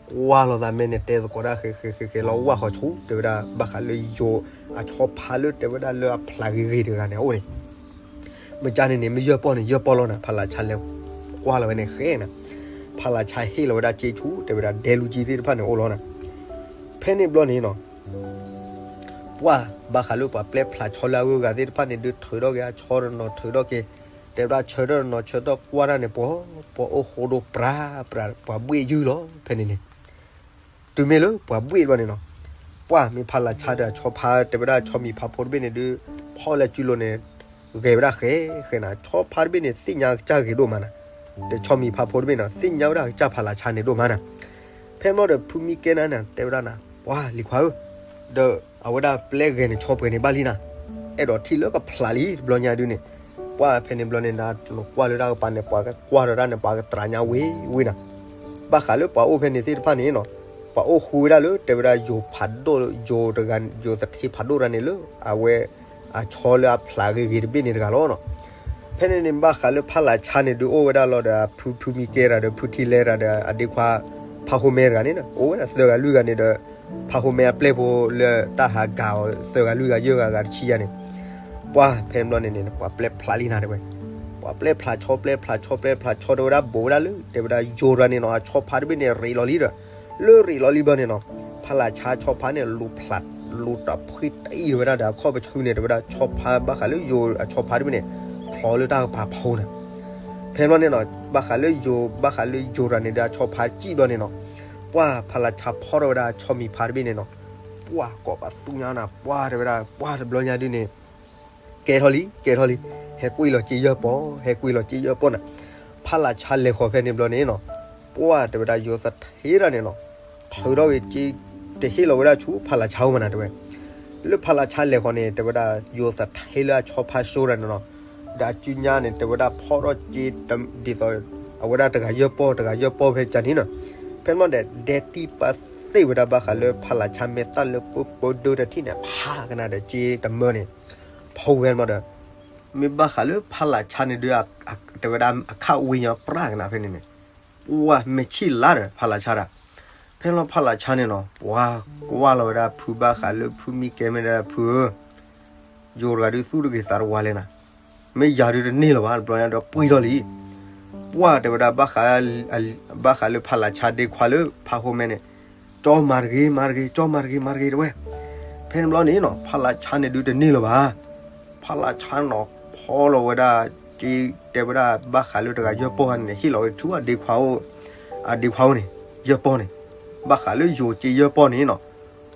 ကွၢ်လိာ်သးမဲာ်န့ၣ် တဲသကိးဒၣ်ဃဲဃဲဃဲဃဲလီၤ ဝၣ်ဃီၤဆူ တဲဝဲဒၣ်ဘၣ်ဃးလၢယိၤအဆီဖါလၢတဲဝဲဒၣ်လၢအဖျးဂ့ၤဂ့ၤတဂၤန့ၣ်အအိၣ်န့ၣ် မ့ၢ်ကန့ၣ်န့ၣ် မ့ၢ်ယၢၢ်ပီၢ်န့ၣ် ယၢၢ်ပီၢ်လီၤနၤ. ဖးလးဆါလဲၤကွၢ်လီၤဝဲန့ၣ်ဃဲနၤ. ဖးလးဆါဟ့ၣ်လီၤဝဲဒၣ်စ့ဆူ တဲဝဲဒၣ်ဒဲလူကံသ့ၣ်တဖၣ်န့ၣ်အိၣ်လီၤနၤ. ဖဲန့ၣ်ဘျီန့ၣ်နီၤ ပှၢ်ဘၣ်ဃးလၢပှၤပျဲဖျးဆီလၢအဂုၤအဂၤသ့ၣ်တဖၣ်န့ၣ် ဒုးထုးထီၣ်က့ၤအဆီတနီၤထုးထီၣ်က့ၤ တဲဝဲဒၣ်ဆၢထၢၣ်တနီၤဆၢထၢၣ်ကွၢ်တၢ်န့ၣ် ပှၤ ပှၤအိၣ်ဃိဒိပှၤ ပှၤဘှ့ၣ်ယုၢ်လီၤ ဖဲန့ၣ်န့ၣ် တုၤမ့ၢ်လၢပှၤဘှ့ၣ်ဘျီန့ၣ်နီၤ ပှၢ်မ့ၢ်ဖးလးဆါဒီးအဆီဖါ တဲဝဲဒၣ်ဆီမံၤဖးဖိတဘ့ၣ်န့ၣ်ဒုး ဖီၣ်လၢစုလိၤန့ၣ် ဂဲၤဝဲဒၣ်ဃဲဃဲနၤ. ဆီဖါတဘ့ၣ်န့ၣ် သ့ၣ်ညါကစၢ်ဂ့ၤဒိၣ်မးနၤ. ဒီးဆီမံၤဖးဖိတဘ့ၣ်နီၤ သ့ၣ်ညါဝဲဒၣ်ကစၢ်ဖးလးဆါန့ၣ်ဒိၣ်မးနၤ. ဖဲမ့ၢ်ဒီးဖုမံကဲနၤန့ၣ် တဲဝဲဒၣ်နၤ ပှၢ်လံၤခွါဧၢ ဒီးအဝဲဒၣ်ပျဲဂဲၤန့ၣ်ဆီပှဲၤန့ၣ်ဘၣ်လံနၤ. အဲၣ်ဒိးထံၣ်လၢကဖျးလံ တဘျီညါဒုးန့ၣ် ပှၢ်ဖဲန့ၣ်ဘျီန့ၣ် နကွၢ်လၢတၢ်ကပၤန့ၣ် ပှၤကကွၢ်ဒီးတၢ်န့ၣ် ပှၤကတြးညါဝ့ၤဝ့ၤနၤ. ဘၣ်ဃးလၢပှၤအိၣ်ဖဲန့ၣ်သ့ၣ်တဖၣ်န့ၣ်နီၤ ပှၤအိၣ်ဃူဝဲဒၣ်လၢ တဲဝဲဒၣ်ယိၤဖးဒိၣ် ယိၤတဂၤ ယိၤသထ့ဖးဒိၣ်တဂၤန့ၣ်လၢ အဝဲ အဆီလၢအဖျးဂ့ၤဂ့ၤတဘ့ၣ်န့ၣ်တဂၤလီၤနီၤ. ဖဲန့ၣ်န့ၣ် ဘၣ်ဃးလၢဖးလးဆါန့ၣ်ဒုးအိၣ်ဝဲဒၣ်လီၤဒီး ဖုဖုမံကဲတဂၤဒီး ဖုထံလဲတဂၤဒီး အဒ့ခွါ ဖးဟိမဲတဂၤန့ၣ် အိၣ်ဝဲဒၣ်သၢဂၤလွံၢ်ဂၤန့ၣ်ဒီး ဖးဟိမဲအပျဲၢ်ဖိလၢတၢ်ဟးဂၤအီၤသၢဂၤလွံၢ်ဂၤယဲၢ်ဂၤဂၤတဆံယၤန့ၣ် ပှၢ်ဖဲန့ၣ်ဘျီန့ၣ်န့ၣ် ပှၤပျဲဖျးလံနၤတဲဝဲ ပှၤပျဲဖျးဆီ ပျဲဖျးဆီ ပျဲဖျးဆီ တဲဝဲဒၣ်ဘူးဝဲဒၣ်လၢ တဲဝဲဒၣ်ယိၤတဂၤန့ၣ်နီၤ အဆီဖါတဘ့ၣ်န့ၣ် ရ့းလီၤလံဒီး လၢရ့းလီၤလံဘျီန့ၣ်နီၤ ဖးလးဆါဆီဖါန့ၣ် လူၤဖျး လူၤတၢ်ဖှံတအံၤတဲဝဲဒၣ်ဒီးအခီၣ်ပဆူန့ၣ် တဲဝဲဒၣ်ဆီဖါဘၣ်ဃးလၢယိၤအဆီဖါတဘ့ၣ်န့ၣ် ဖျိးလၢတၢ်ကပၤဖိနၤ. ဖဲန့ၣ်ဘျီန့ၣ်နီၤ ဘၣ်ဃးလၢယိၤ ဘၣ်ဃးလၢယိၤတဂၤန့ၣ်ဒီးအဆီဖါစံၣ်ဘျီန့ၣ်နီၤ ပှၢ်ဖးလးဆါဖီၣ်ထီၣ်ဝဲဒၣ်ဆီမံၤဖါတဘ့ၣ်န့ၣ်နီၤ ပှၢ်ကိးပသူညါနၤ ပှၢ်တဲဝဲဒၣ် ပှၢ်တဘျီညါဒုးန့ၣ် ကဲထီၣ်လံ ကဲထီၣ်လံ ဟဲကွံာ်လီၤစ့ယၢၢ်ပီၢ် ဟဲကွံာ်လီၤစ့ယၢၢ်ပီၢ်နၤ. ဖးလးဆါလဲၤဃီၤဖဲန့ၣ်ဘျီန့ၣ်နီၤ ပှၢ်တဲဝဲဒၣ်ယိၤသထ့တဂၤန့ၣ်နီၤ ထုးထီၣ်က့ၤစ့ တဟ့ၣ်လီၤဝဲဒၣ်ဆူဖးလးဆါအိၣ်မးနၤတဲဝဲ လၢဖးလးဆါလဲၤဃီၤန့ၣ် တဲဝဲဒၣ်ယိၤသထ့လၢအဆီဖါစိတဂၤန့ၣ်နီၤ ဒီးအစုညါန့ၣ် တဲဝဲဒၣ်ဖီၣ်ထီၣ်စ့ ဒ်သိး အဝဲဒၣ်တဂၤယၢၢ်ပီၢ် တဂၤယၢၢ်ပီၢ်ဖဲကန့ၣ်နီၤ ဖဲန့ၣ်ဘျီဒီး ဒဲတံၢ်ပာ်သ့ၣ်ဝဲဒၣ်ဘၣ်ဃးလၢဖးလးဆါမဲာ်သၣ်လၢပၢပၢဒၢတထံၣ်န့ၣ် ဖးကနၤဒီးစ့တမၢန့ၣ် ဖီၣ်ဝဲန့ၣ်ဘျီဒီး မ့ၢ်ဘၣ်ဃးလၢဖးလးဆါန့ၣ်ဒုး တဲဝဲဒၣ်အခးဝံၤညီပြၢ်ကနၤဖဲန့ၣ်န့ၣ် ပှၢ်မဲာ်ဆံၣ်လါဒီးဖးလးဆါဒီး ဖဲလီၤဖးလးဆါန့ၣ်နီၤ ပှၢ်ကွၢ်လီၤဝဲဒၣ်ဖုဘၣ်ဃးလၢဖုမံကဲမ့ၢ်ဒၣ်ဖု ယိၤတဂၤဒုးသူၣ်တဂ့ၤသးတဝါလဲၣ်နၤ, မ့ၢ်ယၤဒုးတန့ၢ်လၢၤဘၣ် တဘျီညါဒီးပှံၢ်ထီၣ်လံ. ပှၢ်တဲဝဲဒၣ် ဘၣ်ဃးလၢဖးလးဆါဒ့ခွါလၢဖးဟိမဲန့ၣ် ကၠီမၤတဂ့ၤ မၤတဂ့ၤ ကၠီမၤတဂ့ၤ မၤတဂ့ၤတဲဝဲ. ဖဲန့ၣ်ဘျီန့ၣ်နီၤ ဖးလးဆါန့ၣ်ဒုးတန့ၢ်လၢၤဘၣ်. ဖးလးဆါနီၤဖီလီၤဝဲဒၣ် က့တဲဝဲဒၣ် ဘၣ်ဃးလၢတဂၤယၢၢ်ပီၢ်န့ၣ် ဟ့ၣ်လီၤဝဲဆူအဒ့ခွါအိၣ်, အဒ့ခွါအိၣ်န့ၣ် ယၢၢ်ပီၢ်န့ၣ်, ဘၣ်ဃးလၢယိၤစ့ယၢၢ်ပီၢ်န့ၣ်နီၤ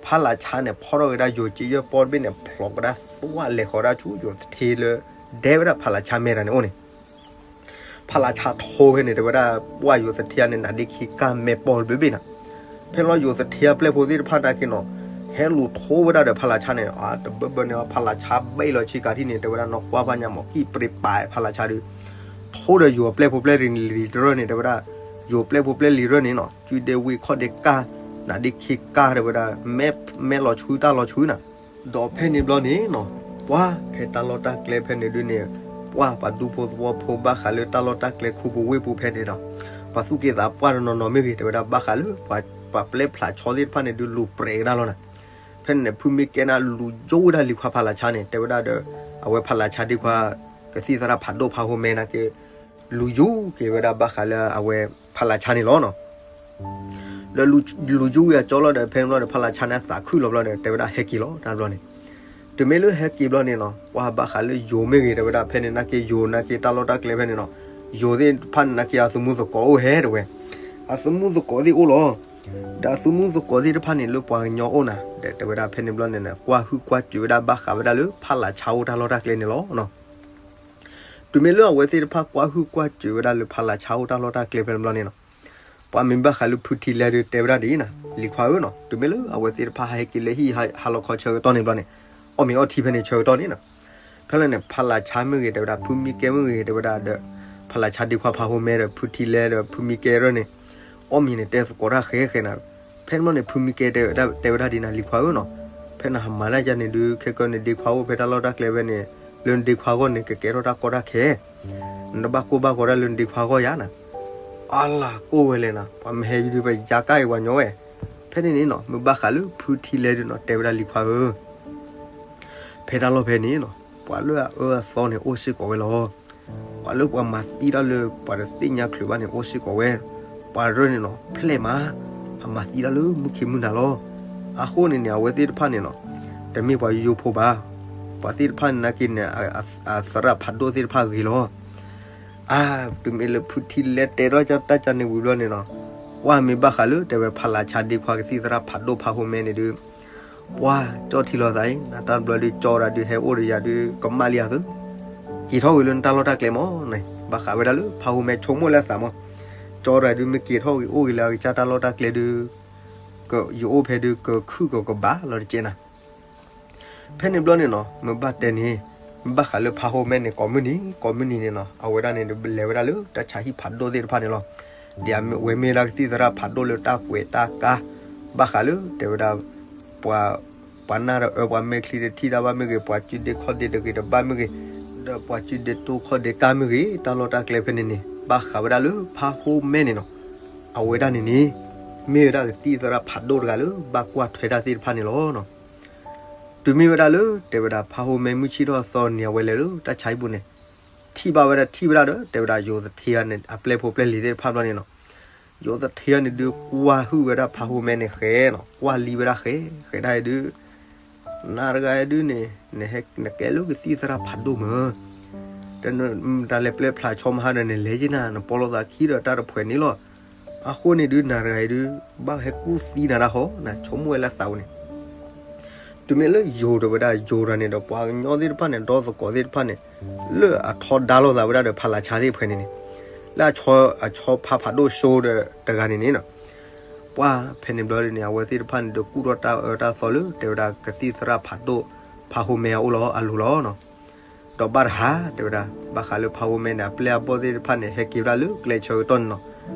ဖးလးဆါန့ၣ် ဖီထီၣ်က့ၤဒၣ်ယိၤစ့ယၢၢ်ပီၢ်တဘ့ၣ်န့ၣ် ဖျိးကဒါသွၣ်လဲၤဃီၤဒၣ်ဆူယိၤသထ့လၢ ဒဲဝဲဒၣ်ဖးလးဆါမဲာ်တၢ်န့ၣ်အိၣ်န့ၣ် ဖးလးဆါထိဖဲန့ၣ် တဲဝဲဒၣ် ပှၢ်ယိၤသထ့န့ၣ် နးဒ့ခံကါမဲာ်ပီၢ်တဘ့ၣ်ဘ့ၣ်နီၤ. ဖဲလီၤယိၤသထ့အပျဲၢ်ဖိသ့ၣ်တဖၣ်နာ်က့နီၤ ဟဲလူၤထိဝဲဒၣ်ဒီးဖးလးဆါန့ၣ် တဘၢဘၢန့ၣ် ဖးလးဆါဘဲလီၤဆ့ကၤထံၣ်န့ၣ် တဲဝဲဒၣ်နီၢ်ကွၢ်ဖးညါမး ကံၣ်ပြ့ပာ်ဖးလးဆါဒုး ထိဒီးယိၤအပျဲၢ်ဖိပျဲၢ်လံၤတရၢၢ်န့ၣ် တဲဝဲဒၣ် ယိၤပျဲၢ်ဖိပျဲၢ်လံၤတရၢၢ်န့ၣ်နီၤ စုဒ့ဝ့ၢ်ခီၣ်ဒ့ကါ နးဒ့ခံကါတဲဝဲဒၣ် မဲာ်လီၤဆူတၢ်လီၤဆူနၤ ဒီးဖဲန့ၣ်ဘျီန့ၣ်နီၤ ပှၢ်ဖဲတၢ်လီၢ်တၢ်ကျဲဖဲန့ၣ်ဒုးန့ၣ် ပှၢ်ပှၤဒူဖိသဝီဖိဘၣ်ဃးလၢတၢ်လီၢ်တၢ်ကျဲခူပူၤဝ့ၢ်ပူၤဖဲန့ၣ်ဒီး ပှၤသူၣ်က့သးပှၢ်တနီၤနီၤမ့ၢ်ဂ့ၤ တဲဝဲဒၣ်ဘၣ်ဃးလၢ ပှၤပျဲဖျးဆီသ့ၣ်တဖၣ်န့ၣ်ဒုးလူၤပြဲးကဒါလီၤနၤ. ဖဲန့ၣ်န့ၣ် ဖုမ့ၢ်ကဲနၤလူၤယိဝဲဒၣ်လံၤခွါဖးလးဆါန့ၣ် တဲဝဲဒၣ်ဒီး အဝဲဖးလးဆါဒ့ခွါ ကသံၣ်သရၣ်ဖးဒိၣ်ဖးဟိမဲနာ်က့ လူၤယိက့ၤဝဲဒၣ်ဘၣ်ဃးလၢအဝဲဖးလးဆါန့ၣ်လီၤနီၤ. ဒီးလူၤယိဝံၤအကၠီလီၤဒီး ဖဲန့ၣ်ဘျီဒီး ဖးလးဆါန့ၣ်သးခုၣ်လီၤဘျီဒီး တဲဝဲဒၣ်ဟဲက့ၤလီၤတၢ်ဘျီန့ၣ် တမ့ၢ်လၢဟဲက့ၤဘျီန့ၣ်နီၤ ပှၢ်ဘၣ်ဃးလၢယိၤမ့ၢ်ဂ့ၤ တဲဝဲဒၣ်ဖဲန့ၣ်နာ်က့ယိၤနာ်က့တၢ်လီၢ်တၢ်ကျဲဖဲန့ၣ်နီၤ ယိၤသ့ၣ်တဖၣ်န့ၣ်နာ်က့အသမူသကိးအိၣ်ဟဲတဲဝဲ အသမူသကိးသ့ၣ်အိၣ်လီၤ. ဒီးအသမူသကိးသ့ၣ်တဖၣ်န့ၣ်လၢပှၤကညီအိၣ်နၤ ဒီးတဲဝဲဒၣ်ဖဲန့ၣ်ဘျီန့ၣ် ကွၢ်ဟုၣ်ကွၢ်စူးဝဲဒၣ်ဘၣ်ဃးဝဲဒၣ်လၢဖးလးဆါအိၣ်တၢ်လီၢ်တၢ်ကျဲန့ၣ်လီၤ. တုၤမ့ၢ်လၢအဝဲသ့ၣ်တဖၣ်ကွၢ်ဟုၣ်ကွၢ်စၢၤဝဲဒၣ်လၢဖးလးဆါအိၣ်တၢ်လီၢ်တၢ်ကျဲဖဲန့ၣ်ဘျီန့ၣ်နီၤ, ပှၤမ့ၢ်ဘၣ်ဃးလၢဖုထံလဲဒုးတဲဝဲဒၣ်ဒ်အံၤနီၤ, လံၤခွါဧၢနီၤ, တုၤမ့ၢ်လၢအဝဲသ့ၣ်တဖၣ်ဟဲက့ၤလၢဟံၣ်ဟးလီၤခီဆၢကတီၢ်န့ၣ်ဘျီန့ၣ်, အီၣ်မ့ၤအီထံဖဲန့ၣ်ဆၢကတီၢ်န့ၣ်နီၤ, ဖဲလၢန့ၣ် ဖးလးဆါမ့ၢ်ဂ့ၤ တဲဝဲဒၣ် ဖုမံကဲမ့ၢ်ဂ့ၤ တဲဝဲဒၣ်ဒီး ဖးလးဆါဒ့ခွါဖးဟိမဲဒီး ဖုထံလဲဒီး ဖုမံကဲရၢၢ်န့ၣ် အီၣ်မ့ၤန့ၣ် တဲသကိးတၢ်ဃဲဃဲနၤ, ဖဲန့ၣ်ဘျီန့ၣ် ဖုမံကဲတဲဝဲဒၣ်ဒ်အံၤနီၤ, လံၤခွါဧၢနီၤ, ဖဲနဟးမၤတၢ်ယါန့ၣ်ဒုး ခဲကနံၣ်ဒ့ခွါအိၣ်ဖဲတၢ်လီၢ်တၢ်ကျဲဖဲန့ၣ်, လၢနဒ့ခွါအဂီၢ်န့ၣ် ကကဲထီၣ်တၢ်ကီတၢ်ခဲ, နတဘၣ်ကိၢ်ဘၣ်ဂီၤတၢ်လၢနဒ့ခွါအဂီၢ်ယါနၤ, အလၤကိၢ်ဝဲလဲၣ်နီၤ, ပှၤမ့ၢ်ဟဲဒုး ပယါကၣ်အံၤပှၤညီဝဲ, ဖဲန့ၣ်န့ၣ်နီၤ မ့ၢ်ဘၣ်ဃးလၢဖုထံလဲဒုးနီၤ တဲဝဲဒၣ်လံၤခွါဧၢ ဖဲတၢ်လီၢ်ဖဲန့ၣ်နီၤ ပှၤလၢအအၢအသီန့ၣ်အိၣ်စ့ၢ်ကီးဝဲလီၤ. ပှၤလၢပှၤမၤသံတၢ်လၢပှၤတသ့ၣ်ညါချုးဘၣ်န့ၣ် အိၣ်စ့ၢ်ကီးဝဲ, ပှၤရၢၢ်န့ၣ်နီၤ ဖျဲၣ်မး, ဟးမၤသံတၢ်လၢမုၢ်ခ့မုၢ်နၤလီၤ. အဃိန့ၣ်န့ၣ် အဝဲသ့ၣ်တဖၣ်န့ၣ်နီၤ တမ့ၢ်ပှၤယိယိဖိဘၣ်. ပှၤသ့ၣ်တဖၣ်န့ၣ်နာ်က့န့ၣ် အသရၣ်ဖးဒိၣ်သ့ၣ်တဖၣ်ဂ့ၤလီၤ. အါ, တုၤမ့ၢ်လၢဖုထံလဲတဲထီၣ်တၢ်ကန့ၣ်ဝံၤဘျီန့ၣ်နီၤ, ပှၤမ့ၢ်ဘၣ်ဃးလၢတဲဝဲဖးလးဆါဒ့ခွါကသံၣ်သရၣ်ဖးဒိၣ်ဖးဟိမဲန့ၣ်ဒုး ပှၤကၠီၣ်ထံလီၤသးအံၤ နတၢ်တဘျီဒုး ကၠီတၢ်ဒုးဟဲအိၣ်ဒီးယၤဒုး ကမၣ်လံယၤသု, က့ၤထီၣ်ဂ့ၤလၢနတၢ်လီၢ်တၢ်ကျဲမးန့ၣ် ဘၣ်ဃးဝဲဒၣ်လၢဖးဟိမဲဆိကမိၣ်လၢအသးမး, ကၠီတၢ်ဒုး မ့ၢ်က့ၤထီၣ်ဂ့ၤအိၣ်ဂ့ၤလၢအကစၢ်တၢ်လီၢ်တၢ်ကျဲဒုး ယအိၣ်ဖဲဒုး ကခုၣ်ကကဘၣ်လီၤတကဲနၤ ဖဲန့ၣ်ဘျီန့ၣ်နီၤ မ့ၢ်ဘၣ်တဲန့ၣ်, မ့ၢ်ဘၣ်ဃးလၢဖးဟိမဲန့ၣ် ကိးမုၢ်နံၤ ကိးမုၢ်နံၤန့ၣ်နီၤ အဝဲဒၣ်န့ၣ်ဒုး လဲၤဝဲဒၣ်လၢတၢ်ဆါဟံၣ်ဖးဒိၣ်သ့ၣ်တဖၣ်န့ၣ်လီၤ. ဒ်အဝဲမ့ၢ်ဒၣ်ကသံၣ်သရၣ်ဖးဒိၣ်လၢတၢ်ကွဲးတၢ်ကါ, ဘၣ်ဃးလၢတဲဝဲဒၣ် ပှၤ ပှၤနၢ်ဒီးအၢ ပှၤမဲာ်ချံတထံၣ်တၢ်ဘၣ်မ့ၢ်ဂ့ၤ, ပှၤစုဒ့ခီၣ်ဒ့တဂ့ၤတဘၣ်မ့ၢ်ဂ့ၤ, ဒီးပှၤစုဒ့တိၢ်ခီၣ်ဒ့ကါမ့ၢ်ဂ့ၤ, တၢ်လီၢ်တၢ်ကျဲဖဲန့ၣ်န့ၣ် ဘၣ်ဃးဝဲဒၣ်လၢဖးဟိမဲန့ၣ်နီၤ, အဝဲဒၣ်န့ၣ်န့ၣ် မ့ၢ်ဝဲဒၣ်ကသံၣ်သရၣ်ဖးဒိၣ်တဂၤလၢ ဘၣ်ကွၢ်ထွဲတၢ်သ့ၣ်တဖၣ်န့ၣ်လီၤ. တုၤမ့ၢ်ဝဲဒၣ်လၢ တဲဝဲဒၣ်ဖးဟိမဲမုၢ်ဆ့ၣ်ထီၣ်အသီန့ၣ် အဝဲလဲၤလၢတၢ်ဆါဟံၣ်ပူၤန့ၣ်, ထံၣ်ဘၣ်ဝဲဒၣ်ထံၣ်ဝဲဒၣ်ဒီး တဲဝဲဒၣ်ယိၤသထ့ဂၤန့ၣ် အပျဲၢ်ဖိပျဲၢ်လံၤသ့ၣ်တဖၣ်ဘျီန့ၣ်နီၤ, ယိၤသထ့ဂၤန့ၣ်ဒုးကွၢ်ဟုၣ်ဝဲဒၣ်ဖးဟိမဲန့ၣ်ဃဲနီၤ, ကွၢ်လံဝဲဒၣ်ဃဲ, ဃဲဒၣ်အံၤဒုး နၤတဂၤအံၤဒုးန့ၣ် နကဲလၢကသံၣ်သရၣ်ဖးဒိၣ်မး, တၢ်လဲၤပျဲဖျါဆီမဟါဒီး နလဲၤယ့ၢ်နၤ နပီလိာ်သးခံဒီးတၢ်တဖှဲးန့ၣ်လီၤ. အဃိန့ၣ်ဒုး နၤတဂၤအံၤဒုး ဘၣ်ဟဲကူၣ်သံနၤတၢ်ဟီ နဆိကမိၣ်ဝဲလၢသးပူၤန့ၣ် တုၤမ့ၢ်လၢယိၤဒီးဝဲဒၣ်ယိၤတဂၤန့ၣ်ဒီး ပှၤကညီသ့ၣ်တဖၣ်န့ၣ် ဒီသကိးသ့ၣ်တဖၣ်န့ၣ် လၢအထီဒါလိာ်သးဝဲဒၣ်ဒီးဖးလးဆါသ့ၣ်တဖၣ်န့ၣ်န့ၣ်, လၢအဆီဖးဖးဒိၣ်စိဒီးတဂၤန့ၣ်န့ၣ်နီၤ, ပှၤဖဲန့ၣ်ဘျီန့ၣ် အဝဲသ့ၣ်တဖၣ်န့ၣ်ဒီးကူၣ်ထီၣ်တၢ်အၢတၢ်သီလၢ တဲဝဲဒၣ်ကသံၣ်သရၣ်ဖးဒိၣ် ဖးဟိမဲအအိၣ်လီၤအလိၤလီၤနီၤ. ဒီးဘၣ်တဟါ တဲဝဲဒၣ် ဘၣ်ဃးလၢဖးဟိမဲန့ၣ် အပျဲၢ်အဘီၣ်သ့ၣ်တဖၣ်န့ၣ် ဟဲက့ၤဝဲဒၣ်လၢကျဲဆၢကတီၢ်န့ၣ်နီၤ,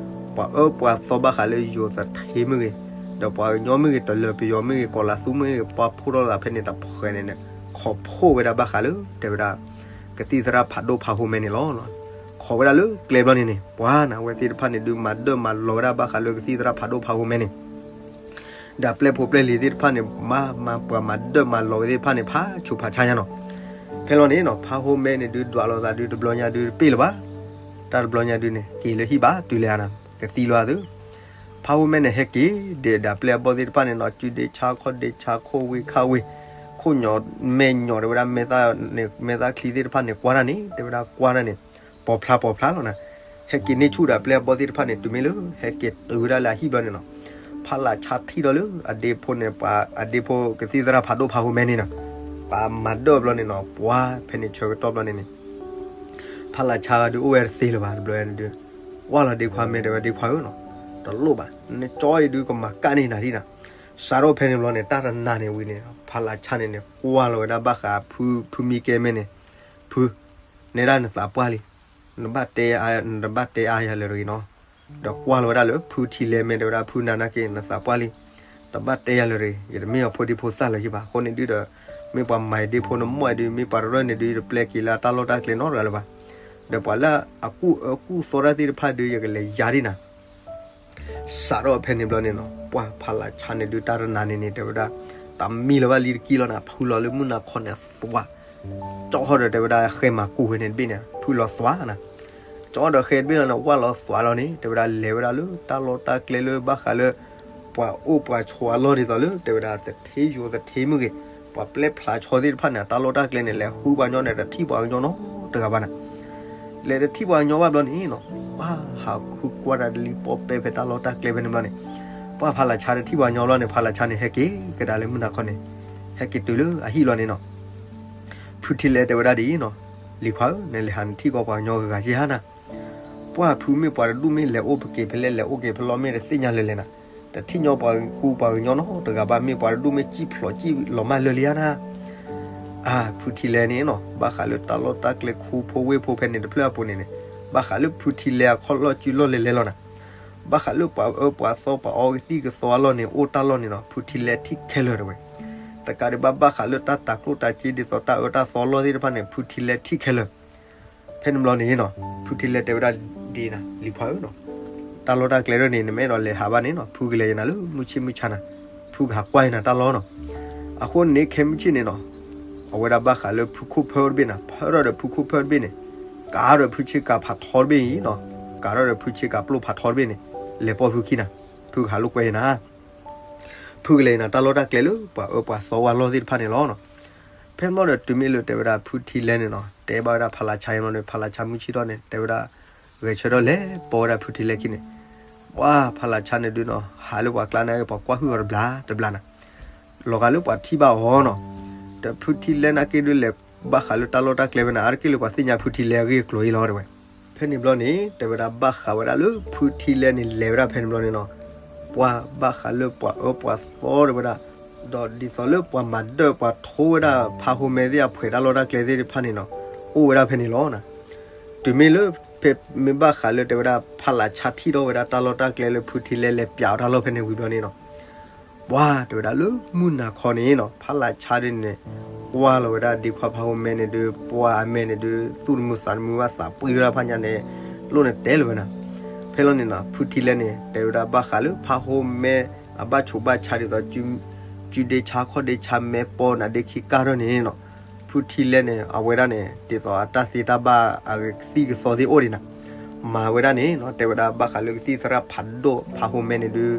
ပှၤအၢပှၤသီဘၣ်ဃးလၢယိၤသထ့မ့ၢ်ဂ့ၤ, ဒီးပှၤကညီမ့ၢ်ဂ့ၤ, တလၢပယီၤမ့ၢ်ဂ့ၤ, ကီၤလၤသူမ့ၢ်ဂ့ၤ, ပှၤဖှိၣ်ထီၣ်သးဖဲန့ၣ်တဖှဲးန့ၣ်န့ၣ် ခိးဖှိၣ်ဝဲဒၣ်ဘၣ်ဃးလၢ တဲဝဲဒၣ် ကသံၣ်သရၣ်ဖးဒိၣ်ဖးဟိမဲန့ၣ်လီၤ. ခိးဝဲဒၣ်လၢကျဲဘျီန့ၣ်န့ၣ် ပှၤန့ၣ် အဝဲသ့ၣ်တဖၣ်န့ၣ်ဒုး မၤဒၢၣ်မၤလီၤဝဲဒၣ်ဘၣ်ဃးလၢကသံၣ်သရၣ်ဖးဒိၣ်ဖးဟိမဲန့ၣ် ဒီးအပျဲၢ်ဖိပျဲၢ်လံၤသ့ၣ်တဖၣ်န့ၣ် မၤ မၤပှၤမၤဒၢၣ်မၤလီၤဝဲသ့ၣ်တဖၣ်န့ၣ် ဖးဆူးဖးဆါညါနီၤ. ဖဲလီၤန့ၣ်နီၤ ဖးဟိမဲန့ၣ်ဒုး ဒွးလိာ်သးဒုး တဘျီညါဒုးတပ့ၢ်လၢၤဘၣ်. တၢ်တဘျီညါဒုးန့ၣ် က့ၤလၢဟံၣ်ဘၣ်တုၤလၢအါနီၤ ကသံလီၤအါသု ဖးဟိမဲန့ၣ် ဟဲက့ၤဒဲးဒီးအပျဲၢ်အဘီၣ်သ့ၣ်တဖၣ်န့ၣ်နီၤ စုဒ့ဆါခီၣ်ဒ့ဆါခိၣ်ဝ့ၢ်ခါဝ့ၢ် ခိၣ်ညီမဲာ်ညီတဲဝဲဒၣ် မဲာ်သၣ်ချံသ့ၣ်တဖၣ်န့ၣ် ကွၢ်တၢ်န့ၣ် တဲဝဲဒၣ်ကွၢ်တၢ်န့ၣ် ပိာ်ဖျါပိာ်ဖျါလီၤနီၤ. ဟဲက့ၤန့ၢ်ဆူၣ်ဒီးအပျဲၢ်အဘီၣ်သ့ၣ်တဖၣ်န့ၣ် တုၤမ့ၢ်လၢ ဟဲက့ၤတုၤဝဲဒၣ်လၢအဟံၣ်ဘျီန့ၣ်နီၤ ဖးလးဆါထံၣ်ဒီးလၢအဒ့ဖိန့ၣ် ပှၤအဒ့ဖိကသံၣ်သရၣ်ဖးဒိၣ်ဖးဟိမဲန့ၣ်နီၤ ပှၤမၤဒၢၣ်ဘျီန့ၣ်နီၤ ပှၤဖဲန့ၣ်ဆၢကတီၢ်ဘျီန့ၣ်န့ၣ် ဖးလးဆါဒုးအိၣ်ဝဲတသ့လၢၤဘၣ် တဘျီန့ၣ်ဒုး ကွၢ်လီၤဒ့ခွါမဲာ်တဲဝဲဒ့ခွါဧၢနီၤ တလိၣ်ဘၣ် နကၠီအံၤဒုးကမၤကၣ်န့ၢ်နၤဒံးနီၤ. စးထီၣ်ဖဲန့ၣ်ဘျီန့ၣ် တၢ်တနၤန့ၣ်ဝံၤန့ၣ် ဖးလးဆါန့ၣ်န့ၣ် ကွၢ်လီၤဝဲဒၣ်ဘၣ်ဃးဖု ဖုမံကဲမဲန့ၣ် ဖု နဲဒၣ်နသးပှၢ်လံ နဘၣ်တဲ နတဘၣ်တဲအါယၤလၢၤတဂ့ၤနီၤ. ဒီးကွၢ်လီၤဝဲဒၣ်လၢဖုထံလဲမဲာ်တဲဝဲဒၣ်ဖုနၤနာ်က့ နသးပှၢ်လံ တဘၣ်တဲယၤလၢၤတဂ့ၤ ယတမ့ၢ်အဖိဒံဖိသၣ်လၢၤယဘၣ် အဃိန့ၣ်ဒုးဒီး မ့ၢ်ပှၤမၤဒ့ဖိနမိၢ်ဒုး မ့ၢ်ပှၤတရၢၢ်န့ၣ်ဒုး ယတပျဲက့ၤလၢအတၢ်လီၢ်တၢ်ကျဲနီတဂၤလၢၤဘၣ်. ဒီးပှၤလၢအကူၣ်အၢကူၣ်သီတၢ်သ့ၣ်တဖၣ်ဒုး ယကလဲၤယၤဒ်နၤ စးထီၣ်ဖဲန့ၣ်ဘျီန့ၣ်နီၤ ပှၤဖးလးဆါန့ၣ်ဒုးတၢ်တနၤန့ၣ်န့ၣ် တဲဝဲဒၣ် တၢ်မံလီၤဘၣ်လံတကံၢ်လီၤနၤ ဖုလီၤလၢမုၢ်နၤခီန့ၣ်သွး ကၠီၣ်ဟီၣ်ဒီးတဲဝဲဒၣ် ဃဲမၤကူၣ်ဝဲန့ၣ်တဘ့ၣ်န့ၣ် ဖုလီၤသွးနၤ ကၠီၣ်ဒီးဃဲတဘ့ၣ်လီၤန့ၣ် ဝၢ်လီၤသွးလီၤန့ၣ် တဲဝဲဒၣ်လဲၤဝဲဒၣ်လၢတၢ်လီၢ်တၢ်ကျဲလၢဘၣ်ဃးလၢ ပှၤအိၣ်ပှၤဆိးအလီၢ်ဒ်သိးလၢ တဲဝဲဒၣ်သထ့ယိၤသထ့မ့ၢ်ဂ့ၤ ပှၤပျဲဖျါဆီသ့ၣ်တဖၣ်န့ၣ် တၢ်လီၢ်တၢ်ကျဲန့ၣ် လဲၤဃုပှၤကညီန့ၣ် တထံၣ်ပှၤကညီနီတဂၤဘၣ်န့ၣ် လဲၤတထံၣ်ပှၤကညီဘၣ်ဘျီန့ၣ်နီၤ ပှၤဟးဃုကွၢ်တၢ်တလံၤပီၣ်ပဲဖဲတၢ်လီၢ်တၢ်ကျဲဖဲန့ၣ်ဘျီန့ၣ် ပှၤဖးလးဆါတထံၣ်ပှၤကညီဘျီန့ၣ် ဖးလးဆါန့ၣ် ဟဲက့ၤကဒါလၢမုၢ်နၤခီန့ၣ် ဟဲက့ၤတုၤလၢအဟံၣ်ဘျီန့ၣ်နီၤ ဖုထံလဲတဲဝဲဒၣ်ဒ်အံၤနီၤ လံၤခွါဧၢ, နလဲၤဟးနထံၣ်ကီးပှၤကညီဂၤဂၤယဲၢ်ဧါနၤ. ပှၢ်ဖုမ့ၢ်ပှၤတဒူၣ်မ့ၢ်လဲၤအိၣ်ပက့ၤဖဲလဲၣ် လဲၤအိၣ်က့ၤဖဲလဲၣ်မ့ၢ်တသ့ၣ်ညါလၢၤလဲၣ်နၤ. တထံၣ်ညီပှၤကူပှၤကညီနီတဂၤဘၣ်, မ့ၢ်ပှၤတဒူၣ်မ့ၢ်စံၣ်ဖျိးစံၣ်လီၤမၢ်လၢာ်လံဧါနၤ. အါ ဖုထံလဲန့ၣ်နီၤ ဘၣ်ဃးလၢတၢ်လီၢ်တၢ်ကျဲခူဖိဝ့ၢ်ဖိဖဲန့ၣ်တဖျၢၣ်အပူၤန့ၣ်န့ၣ် ဘၣ်ဃးလၢဖုထံလဲအခီၣ်လီၢ်စုလီၢ်လဲၤလဲၤလီၤနၤ. ဘၣ်ဃးလၢပှၤအၢပှၤသီပှၤအီကသံၣ်ကသီအလီၢ်န့ၣ် အိၣ်တၢ်လီၢ်န့ၣ်နီၤ ဖုထံလဲထံၣ်ခဲလၢာ်တဲဝဲ. တကးဒံးဘၣ် ဘၣ်ဃးလၢတၢ်တၤကျိၣ်တၤစ့ဒ်သိးတၢ်အၢတၢ်သီအလီၢ်သ့ၣ်တဖၣ်န့ၣ် ဖုထံလဲထံၣ်ခဲလၢာ်. ဖဲန့ၣ်ဘျီန့ၣ်နီၤ ဖုထံလဲတဲဝဲဒၣ်ဒ်နၤ လံၤခွါဧၢနီၤ, တၢ်လီၢ်တၢ်ကျဲဒ်န့ၣ် နမ့ၢ်အဲၣ်ဒိးလဲၤဟးဘၣ်န့ၣ်နီၤ ဖုကလဲၤယနၤလၢမုၢ်ဆ့ၣ်မုၢ်ဆါနၤ, ဖုကဟးကွၢ်ယနၤတၢ်လီၢ်နီၤ. အဃိန့ၣ်ခဲမုၢ်ဆ့ၣ်န့ၣ်နီၤ အဝဲဒၣ်ဘၣ်ဃးလၢဖုခိၣ်ဖၢတဘ့ၣ်နၤ ဖၢထီၣ်ဒီးဖုခိၣ်ဖၢတဘ့ၣ်န့ၣ် ကးထီၣ်ဒီးဖုဆ့ကၤဖးထီတဘ့ၣ်အံၤနီၤ, ကးထီၣ်ဒီးဖုဆ့ကၤပျိၣ်ဖးထီတဘ့ၣ်န့ၣ် လဲၤပိာ်ဖုခံနၤ, ဖုကဟးလိာ်ကွဲယနၤ ဖုကလဲၤနၤတၢ်လီၢ်တၢ်ကျဲလၢပှၤအၢပှၤသီဝဲအလီၢ်သ့ၣ်တဖၣ်န့ၣ်လီၤနီၤ. ဖဲမီၢ်ဒီးတုၤမ့ၢ်လၢတဲဝဲဒၣ်ဖုထံလဲန့ၣ်နီၤ တဲဘၣ်ဝဲဒၣ်ဖးလးဆါအံၤမီၢ်န့ၣ် ဖးလးဆါမုၢ်ဆ့ၣ်ထီၣ်န့ၣ် တဲဝဲဒၣ် ဂဲၤဆၢထၢၣ်လဲၤပိာ်ဝဲဒၣ်ဖုထံလဲခံန့ၣ်, ပှၢ်ဖးလးဆါန့ၣ်ဒုးနီၤ ဟးလၢပှၤကျါန့ၣ် ပှၤကွၢ်ဟုၣ်အီၤတဘျီတဘျီနၤ, လီၤဂာ်လၢပှၤထံၣ်ဘၣ်အီၤနီၤ. ဒီးဖုထံလဲနာ်က့ဒုးလဲၤဘၣ်ဃးလၢတၢ်လီၢ်တၢ်ကျဲဖဲန့ၣ် အါတက့ၢ်လၢပှၤသ့ၣ်ညါဖုထံလဲအဂ့ၢ်အကျိၤအံၤလီၤတဲဝဲ. ဖဲန့ၣ်ဘျီန့ၣ် တဲဝဲဒၣ်ဘၣ်ဃးဝဲဒၣ်လၢဖုထံလဲန့ၣ် လဲၤဝဲဒၣ်ဖဲန့ၣ်ဘျီန့ၣ်နီၤ, ပှၢ်ဘၣ်ဃးလၢပှၤအၢပှၤသီတဲဝဲဒၣ်, ဒီးဒ်သိးလၢပှၤမၤဒၢၣ်ပှၤထိဝဲဒၣ်ဖးဟိမဲသ့ၣ်အဖှဲးတၢ်လီၢ်တၢ်ကျဲသ့ၣ်တဖၣ်န့ၣ်နီၤ အိၣ်ဝဲဒၣ်ဖဲန့ၣ်လီၤ. တုၤမ့ၢ်လၢ ဖဲမ့ၢ်ဘၣ်ဃးလၢတဲဝဲဒၣ်ဖးလးဆါထံၣ်ထီၣ်ဝဲဒၣ်တၢ်လီၢ်တၢ်ကျဲလၢဖုထံလဲလဲၤပျးအီၤတၢ်လီၢ်ဖဲန့ၣ်ဝံၤဘျီန့ၣ်နီၤ ပှၢ်တဲဝဲဒၣ်လၢမုၢ်နၤခီန့ၣ်နီၤ ဖးလးဆါဒ်န့ၣ် ကွၢ်လီၤဝဲဒၣ်ဒ့ခွါဖးဟိမဲန့ၣ်ဒုး ပှၢ်အမဲာ်န့ၣ်ဒုး သူၣ်တမုာ်သးတမုာ်ဘၣ်သးပှံၤဝဲဒၣ်ဖးညါန့ၣ် လိၣ်န့ၣ်တဲလၢၤဝဲနၤ. ဖဲလီၤန့ၣ်နီၤ ဖုထံလဲန့ၣ် တဲဝဲဒၣ်ဘၣ်ဃးလၢဖးဟိမဲအဘၣ်ဆိးဘၣ်ဆါဒ်သိး စုဒ့ဆါခီၣ်ဒ့ဆါမဲပီနၤဒ့ခံကၢ်ထီၣ်န့ၣ်နီၤ ဖုထံလဲန့ၣ် အဝဲဒၣ်န့ၣ် ဒ်သိးအတၢ်သ့တၢ်ဘၣ်အကသံၣ်ကသီသ့ၣ်အိၣ်ဒံးနၤ မၤဝဲဒၣ်န့ၣ်နီၤ တဲဝဲဒၣ်ဘၣ်ဃးလၢကသံၣ်သရၣ်ဖးဒိၣ်ဖးဟိမဲန့ၣ်ဒုး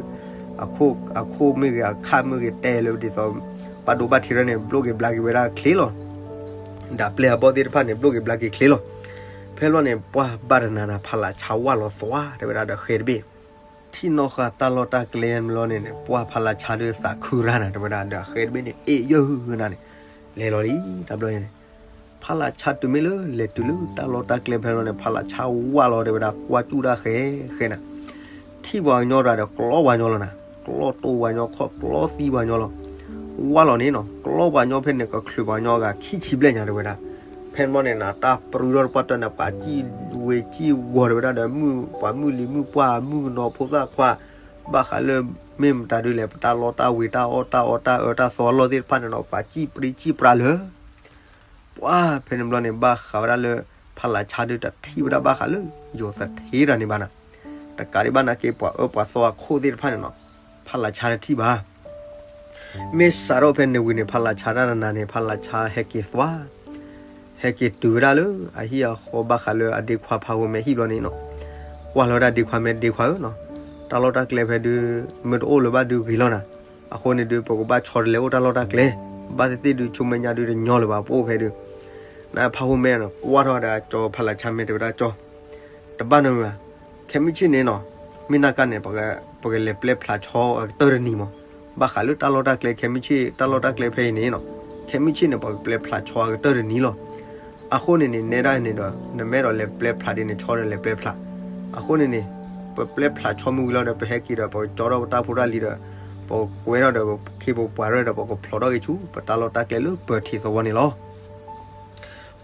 အခိၣ်မ့ၢ်ဂ့ၤ အခၣ်မ့ၢ်ဂ့ၤ တဲလၢဒ်သိး ဘၣ်ဒိဘၣ်ထံးထီၣ်န့ၣ် ဘျိၣ်က့ၤဘျါက့ၤဝဲဒၣ်ချ့လီၤ. ဒၣ်ပျဲၢ်အဘီၣ်သ့ၣ်တဖၣ်န့ၣ် ဘျိၣ်က့ၤဘျါက့ၤချ့လီၤ. ဖဲလီၤန့ၣ် ပှၢ်ဘၣ်တနၤနၤ ဖးလးဆါဝၢ်လီၤသွါ တဲဝဲဒၣ်ဒီးဃဲတဘ့ၣ် ထံၣ်နီၣ်ဃာ်တၢ်လီၢ်တၢ်ကျဲမ့ၢ်လီၤန့ၣ်န့ၣ် ပှၢ်ဖးလးဆါဒုးသးခုရၣ်နၤ တဲဝဲဒၣ်ဒီးဃဲတဘ့ၣ်န့ၣ် အ့ၣ်ယၢၢ်နၤန့ၣ် လဲၤလီၤလံ တဘျီန့ၣ် ဖးလးဆါတုၤမ့ၢ်လၢလဲၤတုၤလၢတၢ်လီၢ်တၢ်ကျဲဖဲလီၤန့ၣ် ဖးလးဆါဝၢ်လီၤ တဲဝဲဒၣ်ကွၢ်စူၣ်ဒၣ်ဃဲဃဲနၤ ထံၣ်ပှၤကညီတဂၤဒီးကျီပှၤကညီလီၤနၤ ကျီတိၢ်ပှၤကညီခီၣ်ကျီသံပှၤကညီလီၤ ဝၢ်လီၤန့ၣ်နီၤ ကျီပှၤကညီဖဲန့ၣ် ကချုးပှၤကညီဂၤခံဆံဘျဲၣ်ညါတဲဝဲဒၣ် ဖဲန့ၣ်ဘျီန့ၣ်နၤ တၢ်ပြူထီၣ်တပှၢ်တၢၢ်န့ၣ် ပှၤစံၣ်ဝ့ၤစံၣ်ဝီၤတဲဝဲဒၣ်ဒီး မုၣ်ပှၤမုၣ်လံၤမုၣ်ပှၢ်မုၣ်ကနီၤဖိသၣ်ခွါ ဘၣ်ဃးလၢ မ့ၢ်မတၤဒုးလဲၣ် ပတၢ်လီၢ်တၢ်ဝ့ၤတၢ်အီၣ်တၢ်အီတၢ်အၢတၢ်သီအလီၢ်သ့ၣ်တဖၣ်န့ၣ်နီၤ ပှၤစံၣ်ပြံစံၣ်ပြါလၢ ပှၢ်ဖဲန့ၣ်ဘျီန့ၣ် ဘၣ်ဃးဝဲဒၣ်လၢ ဖးလးဆါဒုးတထံၣ်ဝဲဒၣ်ဘၣ်ဃးလၢ ယိၤသထ့တၢ်န့ၣ်ဘၣ်နၤ တကးဒံးဘၣ်နာ်က့ ပှၤအၢပှၤသီအခိၣ်သ့ၣ်တဖၣ်န့ၣ်နီၤ ဖးလးဆါတထံၣ်ဘၣ် မ့ၢ်စးထီၣ်ဖဲန့ၣ်ဝံၤန့ၣ် ဖးလးဆါတၢ်တနၤန့ၣ် ဖးလးဆါဟဲက့ၤသွါ ဟဲက့ၤတုၤဝဲဒၣ်လၢ အဟံၣ်အဃီဘၣ်ဃးလၢအဒ့ခွါဖးဟိမဲဟံၣ်ဘျီန့ၣ်နီၤ ကွၢ်လီၤဝဲဒၣ်ဒ့ခွါမ့ၢ်ဒ့ခွါဧၢနီၤ တၢ်လီၢ်တၢ်ကျဲဖဲဒုး မ့ၢ်တအိၣ်လၢၤဘၣ်ဒုးဂ့ၤလီၤနၤ အဃိန့ၣ်ဒုး ပကဘၣ်ဆီတလဲအိၣ်တၢ်လီၢ်တၢ်ကျဲ ဘၣ်သ့ၣ်သ့ၣ်ဒုး ဆိမဲာ်ညါဒုးတညီလၢၤဘၣ် ပအိၣ်ဖဲဒုး နဖးဟိမဲနီၤ ကွၢ်ထီၣ်ဝဲဒၣ်ကၠီ ဖးလးဆါမ့ၢ်တဲဝဲဒၣ်ကၠီ တဘၣ်နီတမံၤဘၣ် ခဲမုၢ်ဆ့ၣ်န့ၣ်နီၤ မ့ၢ်နာ်က့န့ၣ် ပကလဲၤပျဲဖျးဆီအကတၢၢ်တနံၤမး ဘၣ်ဃးလၢတၢ်လီၢ်တၢ်ကျဲ ခဲမုၢ်ဆ့ၣ် တၢ်လီၢ်တၢ်ကျဲဖဲအံၤန့ၣ်နီၤ ခဲမုၢ်ဆ့ၣ်န့ၣ် ပကပျဲဖျးဆီအကတၢၢ်တနံၤလီၤ အဃိန့ၣ်န့ၣ် နဲဒၣ်န့ၣ်ဒီး နမ့ၢ်အဲၣ်ဒိးလဲၤပျဲဖျးဒ်န့ၣ် ဆီဒီးလဲၤပျဲဖျး အဃိန့ၣ်န့ၣ် ပပျဲဖျးဆီမုၢ်ဝံၤလီၤဒီး ပဟဲက့ၤဒီး ပကကၠီထီၣ်ပတၢ်ဖိတၢ်လံၤဒီး ပကကွဲထီၣ်ဒီး ပခ့ပပှၤရဲၣ်ဒီး ပကဖျိးထီၣ်က့ၤဆူ ပတၢ်လီၢ်တၢ်ကျဲလၢပၢၤထံးသဝီန့ၣ်လီၤ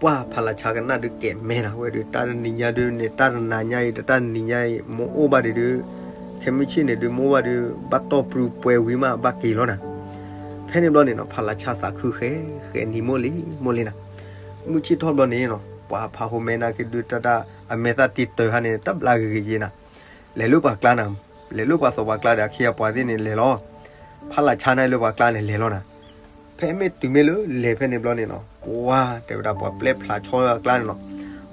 ပှၢ်ဖးလးဆါကနၣ်ဒုးကဲၤမဲနၤဝဲဒုး တၢ်တနံၤညါဒုးန့ၣ် တၢ်တနၤညါအံၤ တၢ်တနံၤညါအံၤ မ့ၢ်အိၣ်ဘၣ်ဒံးဒုး ခဲမုၢ်ဆ့ၣ်န့ၣ်ဒုး မ့ၢ်အိၣ်ဘၣ်ဒုး ဘၣ်တီၢ်ပြူပှဲၤဝံၤမး ဘၣ်က့ၤလီၤနၤ ဖဲန့ၣ်ဘျီန့ၣ်နီၤ ဖးလးဆါသးခုဃဲ ဃဲနံၤမိၢ်လံ မိၢ်လံနၤ မုၢ်ဆ့ၣ်ထီၣ်ဘျီန့ၣ်နီၤ ပှၢ်ဖးဟိမဲနာ်က့ဒုး တၢ်တၢ်အမဲာ်သၣ်တံာ်တၢၤဟါန့ၣ် တဘျါဂ့ၤဂ့ၤယဲနၤ လဲၤလၢပှၤကျါနၤ လဲၤလၢပှၤသီပှၤကျါဒီး အခ့အပှၤသ့ၣ်န့ၣ်လဲၤလီၤ ဖးလးဆါန့ၣ်လၢပှၤကျါန့ၣ်လဲၤလီၤနၤ ဖဲမ့ၢ်တုၤမ့ၢ်လၢလဲၤဖဲန့ၣ်ဘျီန့ၣ်နီၤ ပှၢ်တဲဝဲဒၣ်ပှၤပျဲဖျးဆီအကျါန့ၣ်နီၤ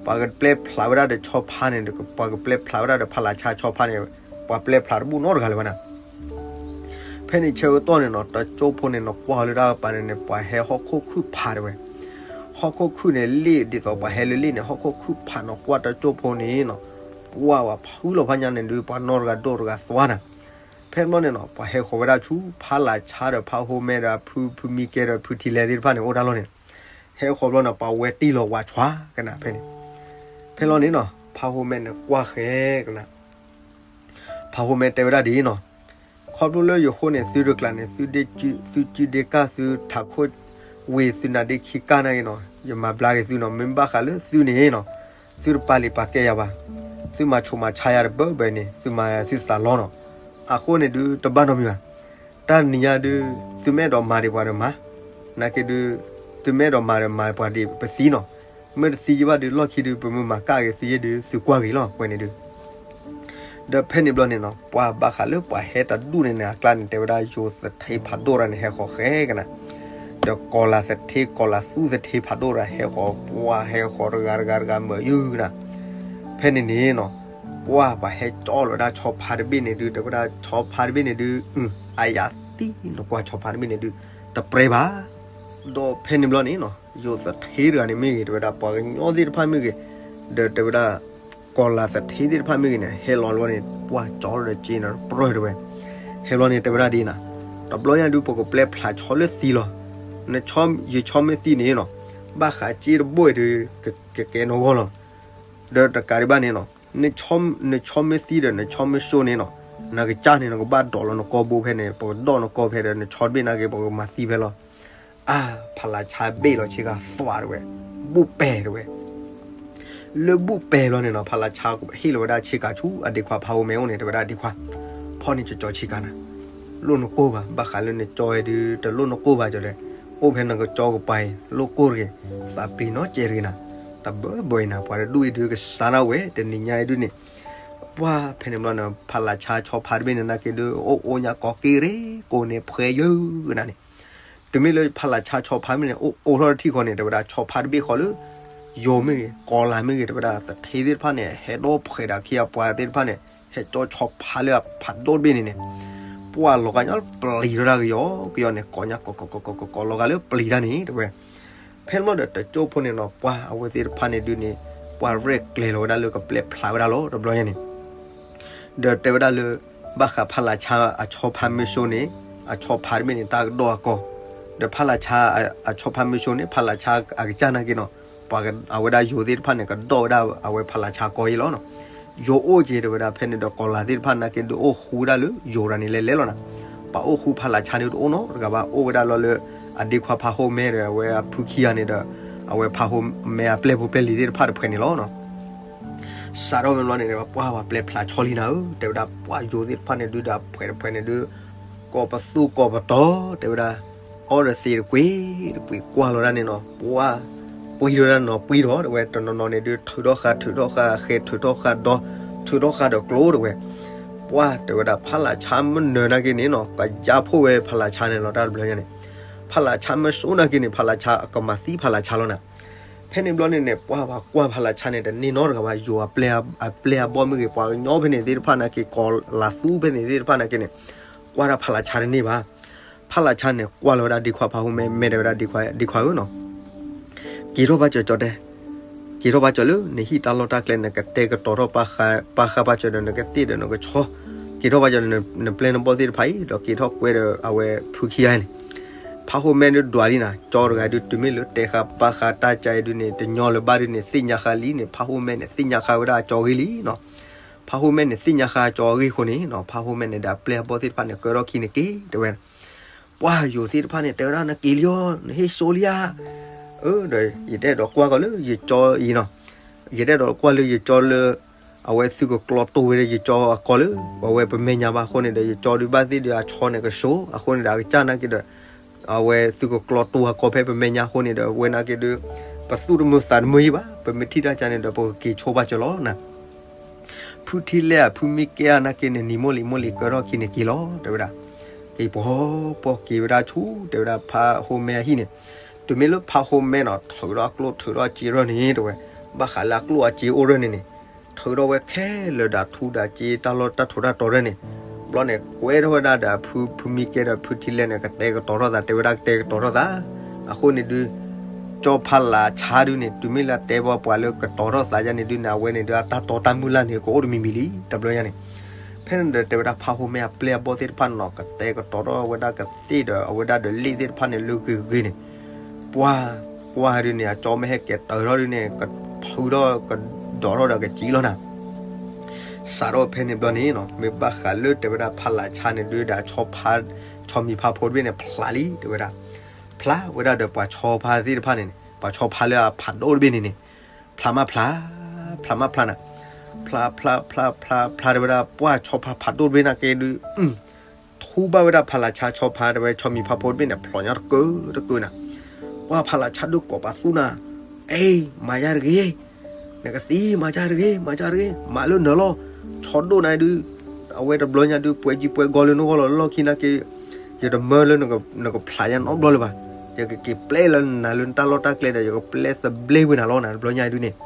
ပှၤကပျဲဖျးဝဲဒၣ်ဒီးဆီဖါန့ၣ် ပှၤကပျဲဖျးဝဲဒၣ်ဒီးဖးလးဆါဆီဖါန့ၣ် ပှၤပျဲဖျးတဘူၣ်နီတဂၤလၢၤဘၣ်နၤ ဖဲန့ၣ်ဆၢကတီၢ်န့ၣ်နီၤ တကၠိဖိန့ၣ်နီၤ ကွၢ်လၢတၢ်ကပၤန့ၣ်န့ၣ် ပှၤဟဲဟီၣ်ခိၣ်ခုၣ်ဖးတဲဝဲ ဟီၣ်ခိၣ်ခုၣ်န့ၣ်လ့ၣ်ဒ်သိးပှၤဟဲလၢလ့ၣ်န့ၣ် ဟီၣ်ခိၣ်ခုၣ်ဖးနီၤ ကွၢ်တကၠိဖိန့ၣ်နီၤ ပှၢ်ဝဲဖုလီၤဖးညါန့ၣ်ဒုး ပှၤနီတဂၤဒိၣ်တဂၤသွါနၤ ဖဲန့ၣ်ဘျီန့ၣ်နီၤ ပှၤဟဲဃီၤဝဲဒၣ်ဆူ ဖးလးဆါဒီးဖးဟိမဲဒီးဖုဖုမံကဲဒီးဖုထံလဲသ့ၣ်တဖၣ်န့ၣ် အိၣ်တၢ်လီၢ်န့ၣ် ဟဲဃီၤဘျီန့ၣ် ပှၤဝဲတ့ၢ်လီၤဝးဆှါကနၣ်ဖဲန့ၣ်, ဖဲလီၤန့ၣ်နီၤ ဖါဟိၣ်မဲန့ၣ်ကွၢ်ဃဲကနၣ်, ဖါဟိၣ်မဲတဲဝဲဒၣ်ဒ်နီၤ, ခီဖျိလၢယဃိန့ၣ် သုတကျးန့ၣ် သုစုဒ့ကၢ် သုထးခိၣ်ဝ့ၢ် သုနါဒ့ခံကၢ်နာ်က့နီၤ ယမၤဘျါက့ၤသုနီၤ, မ့ၢ်ဘၣ်ဃးလၢသုန့ၣ်နီၤ သုတပာ်လံၤပာ်ကဲယၤဘၣ်, သုမၤဆူးမၤဆါယၤတဘၢဘၢန့ၣ် သုမၤသုသးလီနီၤ, အဃိန့ၣ်ဒုးတဘၣ်နီတမံၤဘၣ်, တၢ်နံၤညါဒုး သုမ့ၢ်အဲၣ်ဒိးမၤဒံးပှၤဒီးမၤ, နာ်က့ဒုး သုမ့ၢ်အဲၣ်ဒိးမၤဒီးမၤပှၤဒံးပသံနီၤ, မ့ၢ်တသံယဘၣ်ဒုး လီၢ်ခံဒုး ပမ့ၢ်မၤကၣ်က့ၤသုယဲၢ်ဒုး သုကွၢ်ဂ့ၤလီၤ ပှဲၤန့ၣ်ဒုး ဒီးဖဲန့ၣ်ဘျီန့ၣ်နီၤ ပှၤဘၣ်ဃးလၢပှၤဟဲတၢ်ဒူၣ်န့ၣ်န့ၣ် အကျါန့ၣ် တဲဝဲဒၣ်ယိၤသထ့ဖးဒိၣ်တဂၤန့ၣ် ဟဲဃီၤဃဲကနၣ်, ဒီးကီၤလၤသထ့ ကီၤလၤသူသထ့ဖးဒိၣ်တဂၤ ဟဲဃီၤပှၤဟဲဃီၤတဂၤတဂၤတဂၤမၢာ်ယုၢ်ကနၣ်, ဖဲန့ၣ်န့ၣ်နီၤ ပှၤပှၤဟဲကၠီလီၤဝဲဒၣ်ဆီဖါတဘ့ၣ်န့ၣ်ဒုး တဲဝဲဒၣ်ဆီဖါတဘ့ၣ်န့ၣ်ဒုး အယၤသံနကွၢ်ဆီဖါတဘ့ၣ်န့ၣ်ဒုး တပြဲဘၣ်, ဒီးဖဲန့ၣ်ဘျီန့ၣ်နီၤ ယိၤသထ့တဂၤန့ၣ်မ့ၢ်ဂ့ၤ တဲဝဲဒၣ်ပှၤကညီသ့ၣ်တဖၣ်မ့ၢ်ဂ့ၤ, ဒီးတဲဝဲဒၣ် ကီၤလၤသထ့သ့ၣ်တဖၣ်မ့ၢ်ဂ့ၤန့ၣ် ဟဲလီၤလီၤန့ၣ် ပှၤကၠီဒီးက့နီၤ ပြၢတဝဲ, ဟဲဘျီန့ၣ် တဲဝဲဒၣ်ဒ်နၤ, တဘျီညါဒုး ပကပျဲဖျါဆီလၢသံလီၤ, နဆီ ယဆီမ့ၢ်သံန့ၣ်နီၤ ဘၣ်ဃးက့တဘိဒုး ကကဲနီၢ်ဂီၢ်လီၤ, ဒီးတကးဒံးဘၣ်န့ၣ်နီၤ နဆီမ့ၢ်သံဒီး နဆီမ့ၢ်စိန့ၣ်နီၤ နကစၢ်န့ၣ် နကဘၣ်ဒိးလီၤနကိာ်ဘိဖဲန့ၣ် ပကဒိးနကိာ်ဖဲဒီး နဆီတဘ့ၣ်နာ်က့ ပကမၤသံဖဲလီၤ, အါ ဖးလးဆါဘ့ၣ်လီၤဆ့ကၤသွးတဝဲ, ဘူၣ်ပဲာ်တဝဲ လၢဘူၣ်ပဲာ်လီၤန့ၣ်နီၤ ဖးလးဆါဟ့ၣ်လီၤဝဲဒၣ်ဆ့ကၤဆူအဒ့ခွါဖးဟိၣ်မဲအိၣ်န့ၣ် တဲဝဲဒၣ်ဒ့ခွါ, ဖီၣ်န့ၢ်ကၠီကၠီဆ့ကၤနၤ, လိၣ်နကိၢ်ဘၣ် ဘၣ်ဃးလၢနကၠီအံၤဒုး တလိၣ်နကိၢ်ဘၣ်ကၠီဒီး, အိၣ်ဖဲနကကၠီကပၤအံၤ လိၣ်ကိၢ်တဂ့ၤ, သးပျံၤနီတစဲးတဂ့ၤနၤ, တဘၢဘၢအံၤနၤ ပှၤတဒူၣ်အံၤဒုးကစၢ်ဒၣ်ဝဲ တနံၤညါအံၤဒုးန့ၣ် ပှၤဖဲန့ၣ်ဘျီန့ၣ် ဖးလးဆါဆီဖါတဘ့ၣ်န့ၣ်နာ်က့ဒုး အိၣ်အိၣ်ညါကိးက့ရ့ၣ်ကိးန့ၣ် ဖှဲယုၢ်နၤန့ၣ်, တမ့ၢ်လၢဖးလးဆါဆီဖါမ့ၢ်န့ၣ် အိၣ်အိၣ်ထီၣ်တထံၣ်ဃီန့ၣ် တဲဝဲဒၣ်ဆီဖါတဘ့ၣ်ဃီလၢ ယိၤမ့ၢ်ဂ့ၤ ကီၤလၤမ့ၢ်ဂ့ၤ တဲဝဲဒၣ်သထ့သ့ၣ်တဖၣ်န့ၣ် ဟဲဒီဖှဲးဒၣ်ခံအပှၤသ့ၣ်တဖၣ်န့ၣ် ဟဲကၠီဆီဖါလၢအဖးဒိၣ်တဘ့ၣ်န့ၣ်န့ၣ်, ပှၤလီၤဂာ်ညါပျံၤထီၣ်ဒၣ်ကယီကယီန့ၣ် ကိးညါကိးကိးကိးကိးကိးလီၤဂာ်လၢပျံၤတၢ်န့ၣ် တဲဝဲ ဖဲန့ၣ်ဘျီဒီးတကၠိဖိန့ၣ်နီၤ ပှၤအဝဲသ့ၣ်တဖၣ်န့ၣ်ဒုးန့ၣ် ပှၤရဲၣ်ကျဲၤလီၤဝဲဒၣ်လၢကပျဲဖျါဝဲဒၣ်လီၤ တဘျီညါန့ၣ် ဒီးတဲဝဲဒၣ်လၢ ဘၣ်ဃးဖးလးဆါအဆီဖါမ့ၢ်စိန့ၣ် အဆီဖါတဘ့ၣ်န့ၣ် တၢ်ကဒီးအကီၢ်, ဒီးဖးလးဆါအဆီဖါမ့ၢ်စိန့ၣ် ဖးလးဆါအကစၢ်နာ်က့နီၤ ပှၤအဝဲဒၣ်ယိၤသ့ၣ်တဖၣ်န့ၣ် ကဒီးဝဲဒၣ်အဝဲဖးလးဆါကီၢ်အံၤလီၤနီၤ. ယိၤအိၣ်က့ၤတဲဝဲဒၣ်ဖဲန့ၣ်ဒီး ကီၤလၤသ့ၣ်တဖၣ်နာ်က့ဒုးအိၣ်ဃူဝဲဒၣ်လၢယိၤတဂၤန့ၣ်လဲၤလဲၤလီၤနၤ. ပှၤအိၣ်ဃူဖးလးဆါန့ၣ်တအိၣ်နီတဂၤဘၣ် အိၣ်ဝဲဒၣ်လီၤလၢ အဒ့ခွါဖးဟိၣ်မဲဒီး အဝဲအဖုခံဂၤန့ၣ်ဒီး အဝဲဖးဟိၣ်မဲအပျဲၢ်ဖိပျဲၢ်လံၤသ့ၣ်တဖၣ်တဖှဲးန့ၣ်လီၤနီၤ. စးထီၣ်ဝဲဘျီန့ၣ် ပှၤပှဲၤဖျါဆီလံနၤဧၢ တဲဝဲဒၣ် ပှၤယိၤသ့ၣ်တဖၣ်န့ၣ်ဒုးဒီး ဖှဲးတဖှဲးန့ၣ်ဒုး ကိးပသူကိးပတီၤ တဲဝဲဒၣ် အီၣ်ဒီးသ့တကွ့တကွ့ ကွၢ်လီၤဒၣ်န့ၣ်နီၤ ပှၤ ပှံထီၣ်ဒၣ်နီၤ ပှံထီၣ် တဲဝဲ တနီၤနီၤန့ၣ်ဒုး ထုးထီၣ်ဃာ် ထုးထီၣ်ဃာ်ဃဲ ထုးထီၣ်ဃာ်ဒီ ထုးထီၣ်ဃာ်ဒီးကျိ တဲဝဲ ပှၤ တဲဝဲဒၣ် ဖးလးဆါမနုၤနာ်က့န့ၣ်နီၤ ကယါဖှိၣ်ဝဲဖးလးဆါန့ၣ်လီၤ တၢ်တဘျီညါန့ၣ် ဖးလးဆါမ့ၢ်စိနာ်က့န့ၣ် ဖးလးဆါအကမၤသံဖးလးဆါလီၤနၤ. ဖဲန့ၣ်ဘျီန့ၣ်န့ၣ် ပှၤပှၤကွၢ်ဖးလးဆါန့ၣ် တန့ၢ်နီတဂၤဘၣ် ယိၤအပျဲၢ် အပျဲၢ်အဘီၣ်မ့ၢ်ဂ့ၤ ပှၤကညီဖဲန့ၣ်သ့ၣ်တဖၣ်နာ်က့ ကီၤလၤသူဖဲန့ၣ်သ့ၣ်တဖၣ်နာ်က့န့ၣ် ကွၢ်ဒၣ်ဖးလးဆါတန့ၢ်ဘၣ်. ဖးလးဆါန့ၣ် ကွၢ်လီၤဝဲဒၣ်ဒ့ခွါဖးဟိၣ်မဲ မဲာ်တဲဝဲဒၣ်ဒ့ခွါဧၢနီၤ က့ၤထီၣ်ဘၣ်ကၠီၤကၠီၤတဲ က့ၤထီၣ်ဘၣ်ကၠီၤလၢ နဟံၣ်တၢ်လီၢ်တၢ်ကျဲ နကတဲာ်ကတီၤထီၣ်ပာ်ဃာ်ပာ်ဃာ်ပာ်စၢၤဒီး နကသ့ၣ်ဒီးနကဆီ က့ၤထီၣ်ဘၣ်ကၠီၤ နပျဲၢ်နဘီၣ်သ့ၣ်တဖၣ်အံၤ ဒီးက့ၤထီၣ်ကွဲဒီးအဝဲဖုခံဂၤန့ၣ် ဖးဟိၣ်မဲဒုးဒွးလံနၤ ကၠီတဂၤဒုး တုၤမ့ၢ်လၢတဲဃာ်ပာ်ဃာ်တၢ်ကါအံၤဒုးန့ၣ် တညီလၢၤဘၣ်ဒုးန့ၣ် သ့ၣ်ညါဃာ်လံန့ၣ် ဖးဟိၣ်မဲန့ၣ် သ့ၣ်ညါဃာ်ဝဲဒၣ်အကၠီဂ့ၢ်လံနီၤ. ဖးဟိၣ်မဲန့ၣ် သ့ၣ်ညါဃာ်အကၠီဂ့ၢ်အဃိန့ၣ်နီၤ ဖးဟိၣ်မဲန့ၣ်ဒီးအပျဲၢ်အဘီၣ်သ့ၣ်တဖၣ်န့ၣ် ကၢထီၣ်ခံန့ၣ်က့ၤတဲဝဲ ပှၤယိၤသ့ၣ်တဖၣ်န့ၣ် တဲဝဲဒၣ် နက့ၤလံဧါ နဟ့ၣ်စိလံဧါ အၢ ဒီးယတအဲၣ်ဒိးကွၢ်ကီးလၢယကၠီအံၤနီၤ ယတအဲၣ်ဒိးကွၢ်လၢယကၠီလၢ အဝဲသုကကျီတိၢ်ဝဲဒၣ်ယကၠီအကီၢ်လၢ အဝဲပမဲာ်ညါဘၣ်အဃိန့ၣ်ဒီး ယကၠီဒုးဘၣ်သ့ၣ်ဒုးအဆီန့ၣ်ကဆိ အဃိန့ၣ်ဒီး အကစၢ်နာ်က့ဒီး အဝဲသုကကျီတိၢ်အကီၢ်ဖဲပမဲာ်ညါအဃိန့ၣ်ဒီး ဝဲနာ်က့ဒုး ပသူၣ်တမုာ်သးတမုာ်အံၤဘၣ် ပမ့ၢ်ထံၣ်တၢ်ကါန့ၣ်ဒီး ပကက့ၤဆိဘၣ်ကၠီၤလီၤနၤ ဖုထံလဲၣ်ဧါ ဖုမံကဲဧါ နာ်က့န့ၣ် နံၤမိၢ်လံၤမိၢ်လံၤ ကၢထီၣ်ခံန့ၣ်က့ၤလီၤ တဲဝဲဒၣ်. က့ၤပှီၤပှီၤက့ၤဝဲဒၣ်ဆူ တဲဝဲဒၣ် ဖးဟိၣ်မဲအဟံၣ်န့ၣ်, တုၤမ့ၢ်လၢဖးဟိၣ်မဲနီၤ ထုးထီၣ်အကျိၣ်ထုးထီၣ်အစ့ရၢၢ်န့ၣ် တဲဝဲ, ဘၣ်ဃးလၢအကျိၣ်အစ့အိၣ်ရၢၢ်န့ၣ်န့ၣ်, ထုးထီၣ်ဝဲခဲလၢာ်ဒီးထူဒီးစ့ တၢ်လီၢ်တၢ်ထူးတၢ်တီၤရၢၢ်န့ၣ်, ဘျီန့ၣ် ကွဲထီၣ်ဝဲဒၣ်ဒီးအဖု ဖုမံကဲဒီးဖုထံလဲၣ်န့ၣ် ကတဲာ်ကတီၤထီၣ်သး တဲဝဲဒၣ်ကတဲာ်ကတီၤထီၣ်သး, အဃိန့ၣ်ဒုး ကၠီဖးလးဆါဒုးန့ၣ် တုၤမ့ၢ်လၢတဲဘၣ်ပှၤလၢကတီၤထီၣ်သးယါန့ၣ်ဒုးန့ၣ် အဝဲန့ၣ်ဒုး အတၢ်တီတၢ်မုၢ်လၢ်န့ၣ် ကအိၣ်တမံၤမံၤလံ တဘျီညါန့ၣ်, ဖဲန့ၣ်ဒီးတဲဝဲဒၣ်ဖးဟိၣ်မဲအပျဲၢ်အဘီၣ်သ့ၣ်တဖၣ်န့ၣ်နီၤ ကတဲာ်ကတီၤထီၣ်ဝဲဒၣ်ကသ့ၣ်ဒီး အဝဲဒၣ်ဒီးလ့ၣ်သ့ၣ်တဖၣ်န့ၣ် လၢဂ့ၤဂ့ၤန့ၣ်, ပှၤ ပှၢ်ဒုန့ၣ် အကၠီမ့ၢ်ဟဲကဲၤတၢၤထီၣ်ဒုန့ၣ် ကထုးထီၣ်ကဒီးထီၣ်ဒီးကစံၣ်လီၤနၤ. စးထီၣ်ဖဲန့ၣ်ဘျီန့ၣ်နီၤ မ့ၢ်ဘၣ်ဃးလၢတဲဝဲဒၣ်ဖးလးဆါန့ၣ်ဒုဒီး ဆီမံၤဖးဖိတဘ့ၣ်န့ၣ် ဖျးလံ တဲဝဲဒၣ်. ဖျးဝဲဒၣ်ဒီးပှၤဆီဖါသ့ၣ်တဖၣ်န့ၣ်န့ၣ် ပှၤဆီဖါလၢအဖးဒိၣ်တဘ့ၣ်န့ၣ်န့ၣ် ဖျးမးဖျး, ဖျးမးဖျးနၤ, ဖျးဖျးဖျးဖျးဖျးတဲဝဲဒၣ် ပှၢ်ဆီဖါဖးဒိၣ်တဘ့ၣ်န့ၣ်က့ဒု ထူဘၣ်ဝဲဒၣ်ဖးလးဆါဆီဖါတဲဝဲ ဆီမံၤဖးဖိတဘ့ၣ်န့ၣ် ဖျိးညါတကၢတကၢနၤ. ပှၢ်ဖးလးဆါဒုကိးပသူနၤ, အ့ မၤယါတဂ့ၤ, နကသံမၤယါတဂ့ၤ မၤယါတဂ့ၤ မၤလၢနၢၤလီၤ, ဆီဒိၣ်နၤဒု, အဝဲတဘျီညါဒု ပှဲၤကံပှဲၤဂီၤလၢနဂီၢ်လီၤလီၢ်ခံနၤက့, ယတမၢလၢနကဖျးယါနီတဘျီလၢၤဘၣ်, ယကက့ၤပျဲလၢနၤလၢနတၢ်လီၢ်တၢ်ကျဲဒီး ယကပျဲသဘျ့ဝဲနၤလီၤနၤ တဘျီညါဒုန့ၣ်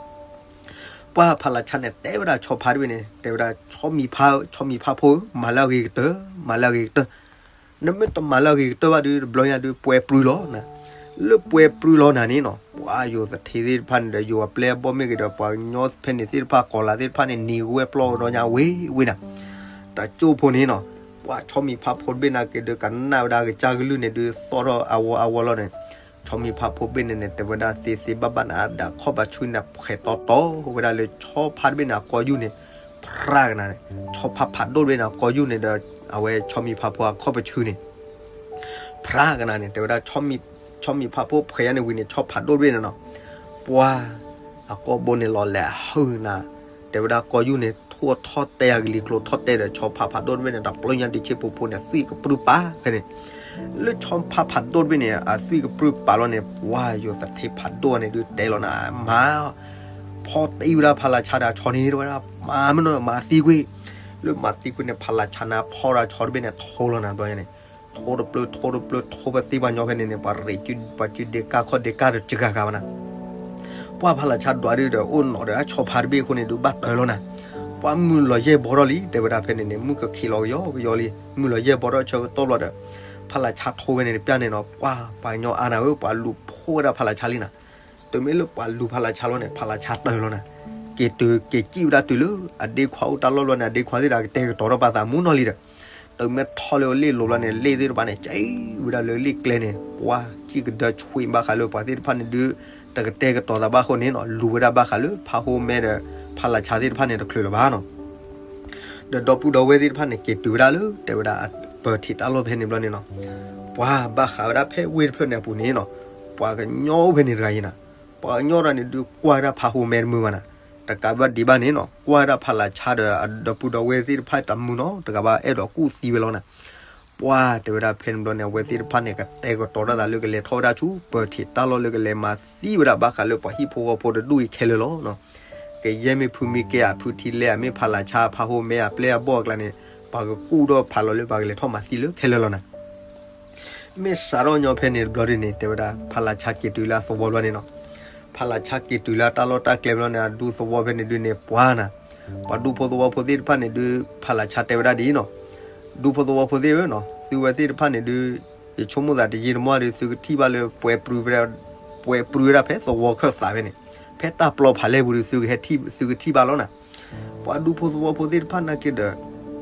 ပှၢ်ဖးလးဆါန့ၣ် တဲဝဲဒၣ်ဆီဖါတဘ့ၣ်န့ၣ် တဲဝဲဒၣ် ဆီမံၤဖးဧၢ ဆီမံၤဖးဖိဧၢ မၤလၢအဂ့ၤကတၢၢ် မၤလၢအဂ့ၤကတၢၢ်, နမ့ၢ်တမၤလၢအဂ့ၤကတၢၢ်ဘၣ်ဒု တဘျီညါဒု ပှဲၤပြူလီၤနၤ, လၢပှဲၤပြူလီၤနၤန့ၣ်နီၤ ပှၢ်ယိၤသထ့သ့ၣ်တဖၣ်န့ၣ်ဒီး ယိၤအပျဲၢ်အဘီၣ်မ့ၢ်ဂ့ၤဒီး ပှၤကညီဖဲန့ၣ်သ့ၣ်တဖၣ် ကီၤလၤသ့ၣ်တဖၣ်န့ၣ် နံၤဝဲပျီဒီညါဝ့ၤဝ့ၤနၤ, တကၠိၢ်ဖိန့ၣ်နီၤ, ပှၢ်ဆီမံၤဖးဖိတဘ့ၣ်န့ၣ်က့ဒု ကနၣ်ဝဲဒၣ်ကစၢ်ကလုၢ်န့ၣ်ဒု သီၣ်ထီၣ်အဝီအဝီလီၤန့ၣ် ဆီမံၤဖးဖိတဘ့ၣ်န့ၣ်န့ၣ် တဲဝဲဒၣ်သ့သ့ဘၣ်ဘၣ်န့ၣ် အဒၣ်ခီၣ်ဘၣ်ဆူန့ၣ် ဖှဲးတီတီဝဲဒၣ်လၢဆီဖါတဘ့ၣ်န့ၣ် အကီၢ်ယူၢ်န့ၣ်, ဖျါကနၤန့ၣ်, ဆီဖါဖးဒိၣ်တဘ့ၣ်န့ၣ် အကီၢ်ယူၢ်န့ၣ်ဒီး အဝဲဆီမံၤဖးဖိအခီၣ်ပဆူန့ၣ် ဖျါကနၤန့ၣ် တဲဝဲဒၣ် ဆီမံၤဖးဖိ ဖှဲးယါန့ၣ်ဝံၤန့ၣ် ဆီဖးဒိၣ်တဘ့ၣ်န့ၣ်နီၤ, ပှၢ်အကီၢ်ဘိန့ၣ်လီၤလဲၤအဟုၣ်နၤ, တဲဝဲဒၣ်ကီၢ်ယူၢ်န့ၣ် ထူၣ်ထီၣ်တဲာ်အကလံၤကျိၤထီၣ်တဲာ်ဒီး ဆီဖါဖးဒိၣ်တဘ့ၣ်န့ၣ် တပျုၢ်ညါဒံးဆ့ပူဖိန့ၣ် သွံၣ်ကပြုၢ်ပာ်ဖဲန့ၣ်, လၢဆီဖါဖးဒိၣ်တဘ့ၣ်န့ၣ် အသွံၣ်ကပြုၢ်ပာ်လီၤန့ၣ် ပှၢ်ယိၤသထ့ဖးဒိၣ်န့ၣ်ဒု တဲလီၤနၤ မၤ ဖီၣ်တံၢ်ဝဲဒၣ်ဖးလးဆါဒီး ဆီန့ၣ်တဲဝဲဒၣ် မၤမ့ၢ်နီၤ မၤသံကွံာ်, လၢမၤသံကွံာ်န့ၣ် ဖးလးဆါန့ၣ် ဖီၣ်ဒၣ်ဆီတဘ့ၣ်န့ၣ် ထိလီၤနၤ တဘျီညါန့ၣ်, ထိတပျုၢ် ထိတပျုၢ် ထိပသံပှၤညီဖဲန့ၣ်န့ၣ် ပှၤရ့း ပှၤစုဒ့ကါခီၣ်ဒ့ကါတစှၤဂၤဘၣ်နၤ, ပှၢ်ဖးလးဆါဒွးဒုဒီး အိၣ်နီၤဒီးအဆီဖါတဘ့ၣ်အဃိန့ၣ်ဒု ဘၣ်တၢၢ်လီၤနၤ, ပှၢ်မုၢ်လီၤယဲၢ်ဘီထီၣ်လံ တဲဝဲဒၣ်ဖဲန့ၣ်န့ၣ် မုၢ်ကခံးလီၤကယီကယီလံ မုၢ်လီၤယဲၢ်ဘီထီၣ်ဆၢကတီၢ်ဘျီဒီး ဖးလးဆါထိဝဲန့ၣ်တပျၢ်န့ၣ်နီၤ ပှၢ်ပှၤကညီအါနၤဧၢ ပှၤလူၤဖီၣ်ဝဲဒၣ်ဖးလးဆါလံနၤ, တုၤမ့ၢ်လၢပှၤလူၤဖးလးဆါလီၤန့ၣ် ဖးလးဆါတၢၢ်လီၤနၤ, က့ၤတုၤက့ၤစံၣ်ဝဲဒၣ်တုၤလၢအဒ့ခွါအိၣ်တၢ်လီၢ်ဘျီန့ၣ် အဒ့ခွါသ့ၣ်ဒီးကတဲာ်ကတီၤထီၣ်ပာ်သးမူနီၤလံဒီး တုၤမ့ၢ်ထီၣ်လၢလ့ၣ်လိၤဘျီန့ၣ် လ့ၣ်သ့ၣ်တဖၣ်န့ၣ် ကဲဝဲဒၣ်လၢလ့ၣ်ကျဲန့ၣ် ပှၢ်စံၣ်ကဒၢဆွံဘၣ်ဃးလၢပှၤသ့ၣ်တဖၣ်န့ၣ်ဒု တကတဲာ်ကတီၤသးဘၣ်အဃိန့ၣ်နီၤ လူၤဝဲဒၣ်ဘၣ်ဃးလၢဖးဟိမဲဒီး ဖးလးဆါသ့ၣ်တဖၣ်န့ၣ်တချုးလၢၤဘၣ်နီၤ ဒီးဒီပုၢ်ဒီဝဲၢ်သ့ၣ်တဖၣ်န့ၣ် က့ၤတုၤဝဲဒၣ်လၢ တဲဝဲဒၣ် ပၢၤထံးတၢ်လီၢ်ဖဲန့ၣ်ဘျီန့ၣ်နီၤ ပှၢ်ဘၣ်ဃးဝဲဒၣ်ဖဲဝ့ၢ်တဖျၢၣ်န့ၣ်အပူၤန့ၣ်နီၤ ပှၤကညီအိၣ်ဖဲန့ၣ်တဂၤအံၤနၤ ပှၤကညီတဂၤန့ၣ်ဒုးကွၢ်ဝဲဒၣ်ဖးဟိမဲတမုာ်ဘၣ်နၤ တကးဘၣ်ဒံးဘၣ်န့ၣ်နီၤ ကွၢ်ဝဲဒၣ်ဖးလးဆါဒီးအဒီပုၢ်ဒီဝဲၢ်သ့ၣ်တဖၣ်တမုာ်နီၤ တကးဘၣ်အဲၣ်ဒိးကူၣ်သံဝဲလီၤနၤ ပှၢ်တဲဝဲဒၣ်ဖဲန့ၣ်ဘျီန့ၣ် အဝဲသ့ၣ်တဖၣ်န့ၣ် ကတဲာ်ကတီၤထီၣ်သးလၢကလဲၤထီၣ်ဝဲဒၣ်ဆူ ပၢၤထံးတၢ်လီၢ်လၢကလဲၤမၤသံဝဲဒၣ်ဘၣ်ဃးလၢပှၤဟံၣ်ဖိဃီဖိတဒူၣ်အံၤခဲလၢာ်လီၤနီၤ ကယဲၢ်မ့ၢ်ဖုမ့ၢ်ကဲအဖုထံလဲၢ် အမ့ၢ်ဖးလးဆါ ဖးဟိမဲ အပျဲၢ်အဘီၣ်အကျါန့ၣ် ပှၤကကူၣ်ထီၣ်ဖးလီၤလၢပှၤကလဲၤထီၣ်မၤသံလၢခဲလၢာ်လီၤနၤ မ့ၢ်စးထီၣ်ညီဖဲန့ၣ်တဘျီဒုန့ၣ် တဲဝဲဒၣ် ဖးလးဆါက့ၤတုၤလၢအသဝီဘျီန့ၣ်နီၤ ဖးလးဆါက့ၤတုၤလၢအတၢ်လီၢ်တၢ်ကျဲဘျီန့ၣ် အဒူသဝီဖဲန့ၣ်ဒုန့ၣ် ပှၢ်နၤ ပှၤဒူဖိသဝီဖိသ့ၣ်တဖၣ်န့ၣ်ဒု ဖးလးဆါတဲဝဲဒၣ်ဒ်အံၤနီၤ ဒူဖိသဝီဖိသ့ၣ်ဧၢနီၤ သုဝဲသ့ၣ်တဖၣ်န့ၣ်ဒု ယဆိကမိၣ်သးတယံာ်တမီၢ်ဒု သုကထံၣ်ဘၣ်လၢ ပှဲၤပြူဝဲဒၣ် ပှဲၤပြူဝဲဒၣ်ဖဲသဝီခၢၣ်သးဖဲန့ၣ် ဖဲတၢ်ပျီဖးလဲၢ်ပူၤဒု သုကထံၣ်ဘၣ်လီၤနၤ ပှၤဒူဖိသဝီဖိသ့ၣ်တဖၣ်နာ်က့ဒီး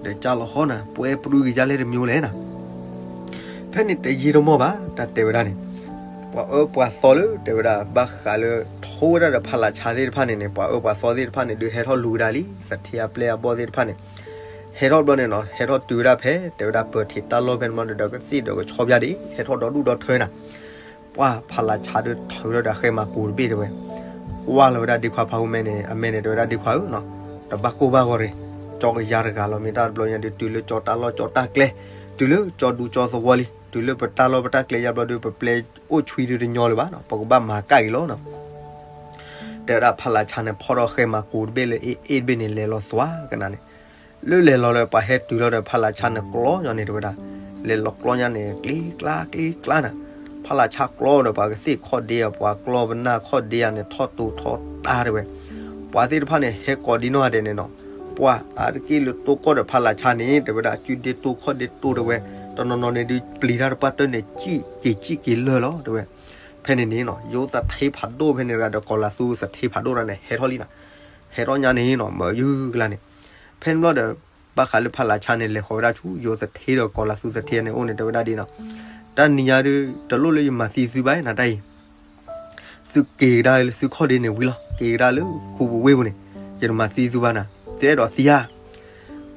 ဒီးကၢ်လီၤဟီနၤ ပှဲၤပြူကယါလဲၣ်တမံၤလဲၣ်နၤ ဖဲန့ၣ်တယံာ်တမီၢ်ဘၣ် တၢ်တဲဝဲဒၣ်န့ၣ် ပှၤအၢပှၤသီလၢတဲဝဲဒၣ် ဘၣ်ဃးလၢ ထိဝဲဒၣ်ဒီးဖးလးဆါသ့ၣ်တဖၣ်န့ၣ်န့ၣ် ပှၤအၢပှၤသီသ့ၣ်တဖၣ်န့ၣ်ဒု ဟဲထီၣ်လူၤဝဲဒၣ်လံ သထ့အပျဲၢ်အဘီၣ်သ့ၣ်တဖၣ်န့ၣ် ဟဲထီၣ်ဘျီန့ၣ်နီၤ ဟဲထီၣ်တုၤဝဲဒၣ်ဖဲ တဲဝဲဒၣ်ပၢၤထံးတၢ်လီၢ်ဖဲန့ၣ်ဘျီန့ၣ်ဒီး ကသ့ၣ်ဒီးကဆီဖျါဒ် ဟဲထီၣ်ဒီဒူၣ်ဒီထၢနၤ ပှၢ်ဖးလးဆါဒုးထုးထီၣ်ဒီးအဃဲမၤကိၤတဘ့ၣ်တဲဝဲ, ကွၢ်လီၤဝဲဒၣ်ဒ့ခွါဖးဟူမဲန့ၣ် အမဲာ်န့ၣ်တဲဝဲဒၣ်ဒ့ခွါဧၢနီၤ, တဘၣ်ကိၢ်ဘၣ်ဂီၤရ့ၣ်, ကၠီကယၤတဂၤလီၤ မ့ၢ်တၢ်တဘျီညါဒုး တုၤလၢကၠီတၢ်လီၢ်ကၠီတၢ်ကျဲ, တုၤလၢကၠီဒူကၠီသဝီလံ, တုၤလၢပတၢ်လီၢ်ပတၢ်ကျဲယါဘျီဒုး ပပျဲအိၣ်ဆွံဒုးတညီလၢၤဘၣ်နီၤ, ပကဘၣ်မၤကၣ်က့ၤလီၤနီၤ. တဲဝဲဒၣ်ဖးလးဆါန့ၣ် ဖီၣ်ထီၣ်ဃဲမၤကိၤတဘ့ၣ်လၢအ့ၣ်အ့ၣ်တဘ့ၣ်န့ၣ် လဲၤလီၤသွါကနၤန့ၣ် လၢလဲၤလီၤလၢပှၤဟဲတုၤလီၤဒီးဖးလးဆါန့ၣ်ကျီညီန့ၣ်တဲဝဲဒၣ်, လဲၤလီၤကျီညါန့ၣ် ကျ့ကျါကျ့ကျါနၤ, ဖးလးဆါကျီဒီးပှၤကသ့ၣ်ခီၣ်ဒ့အီၤ ပှၤကျီပနၢ်ခီၣ်ဒ့ယါန့ၣ် ထီၣ်တူၤထီၣ်တၢ်တဲဝဲ, ပှၤသ့ၣ်တဖၣ်န့ၣ် ဟဲကိးဒံနီၢ်ဂၤဒဲးန့ၣ်နီၤ, ပှၤအါတက့ၢ်လၢတိၢ်ကီၢ်ဒီးဖးလးဆါန့ၣ် တဲဝဲဒၣ် အစုဒ့တိၢ်ခီၣ်ဒ့တိၢ်တဲဝဲ, တနီၤနီၤန့ၣ်ဒုးပျံၤတၢ်တပှၢ်တၢၢ်န့ၣ် စံၣ်က့ၤစံၣ်က့ၤလၢာ်လီၤတဲဝဲ, ဖဲန့ၣ်န့ၣ်နီၤ ယိၤသထ့ဖးဒိၣ်ဖဲန့ၣ်တဂၤဒီးကီၤလၤသူသထ့ဖးဒိၣ်တဂၤန့ၣ် ဟဲထီၣ်လံနၤ, ဟဲထီၣ်ညါန့ၣ်နီၤ မၤယုၢ်ကလါန့ၣ်, ဖဲန့ၣ်ဘျီဒီး ဘၣ်ဃးလၢဖးလးဆါန့ၣ် လဲၤဃီၤဝဲဒၣ်ဆူ ယိၤသထ့ဒီးကီၤလၤသူသထ့န့ၣ်အိၣ်န့ၣ် တဲဝဲဒၣ်ဒ်နီၤ, တၢ်နံၤညါဒုး တလိၣ်လၢယမၤသံသုဘၣ်နၤတၢ်အံၤ, သုက့ၤကဒါလၢသုခီၣ်ဒ့န့ၣ်ဝံၤလီၤ, က့ၤကဒါလၢခူပူၤဝ့ၢ်ပူၤန့ၣ်, ယတမၤသံသုဘၣ်နၤ, သုအဲၣ်ဒိးသံဧါ.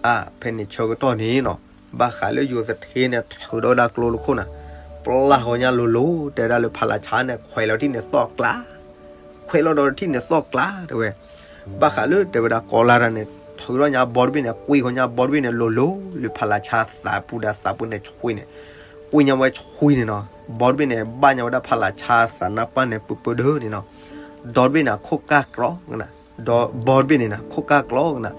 အါ, ဖဲန့ၣ်ဆၢကတီၢ်န့ၣ်နီၤ, ဘၣ်ဃးလၢယိၤသထ့န့ၣ် ထုးဒီးဝဲဒၣ်ကျိတခိၣ်နၤ, ပျၢ်ဃီညါလိၤလိၤ, တဲဝဲဒၣ်လၢဖးလးဆါန့ၣ် ခွဲးလီၤထံၣ်န့ၣ်သီၣ်ကျါ, ခွဲးလီၤဒီးထံၣ်န့ၣ်သီၣ်ကျါ တဲဝဲ. ဘၣ်ဃးလၢတဲဝဲဒၣ်ကီးလၤတၢ်န့ၣ် ထုးထီၣ်ညါဘီတဘ့ၣ်န့ၣ် ကွံဃီညါဘီတဘ့ၣ်န့ၣ် လိၤလိၤလၢဖးလးဆါသးပူၤဒီးသးပူၤန့ၣ်ဆှံန့ၣ်, ကွံညါဝဲဆှံန့ၣ်နီၤ, ဘီတဘ့ၣ်န့ၣ် ဘၣ်ညါဝဲဒၣ်ဖးလးဆါသးနါပှၢ်န့ၣ် ပၢပၢဒၢန့ၣ်နီၤ, ဒီတဘ့ၣ်န့ၣ် ခိၣ်ကၢ်ကျီကနၤ, ဒီဘီတဘ့ၣ်န့ၣ်နၤ ခိၣ်ကၢ်ကျီကနၤ,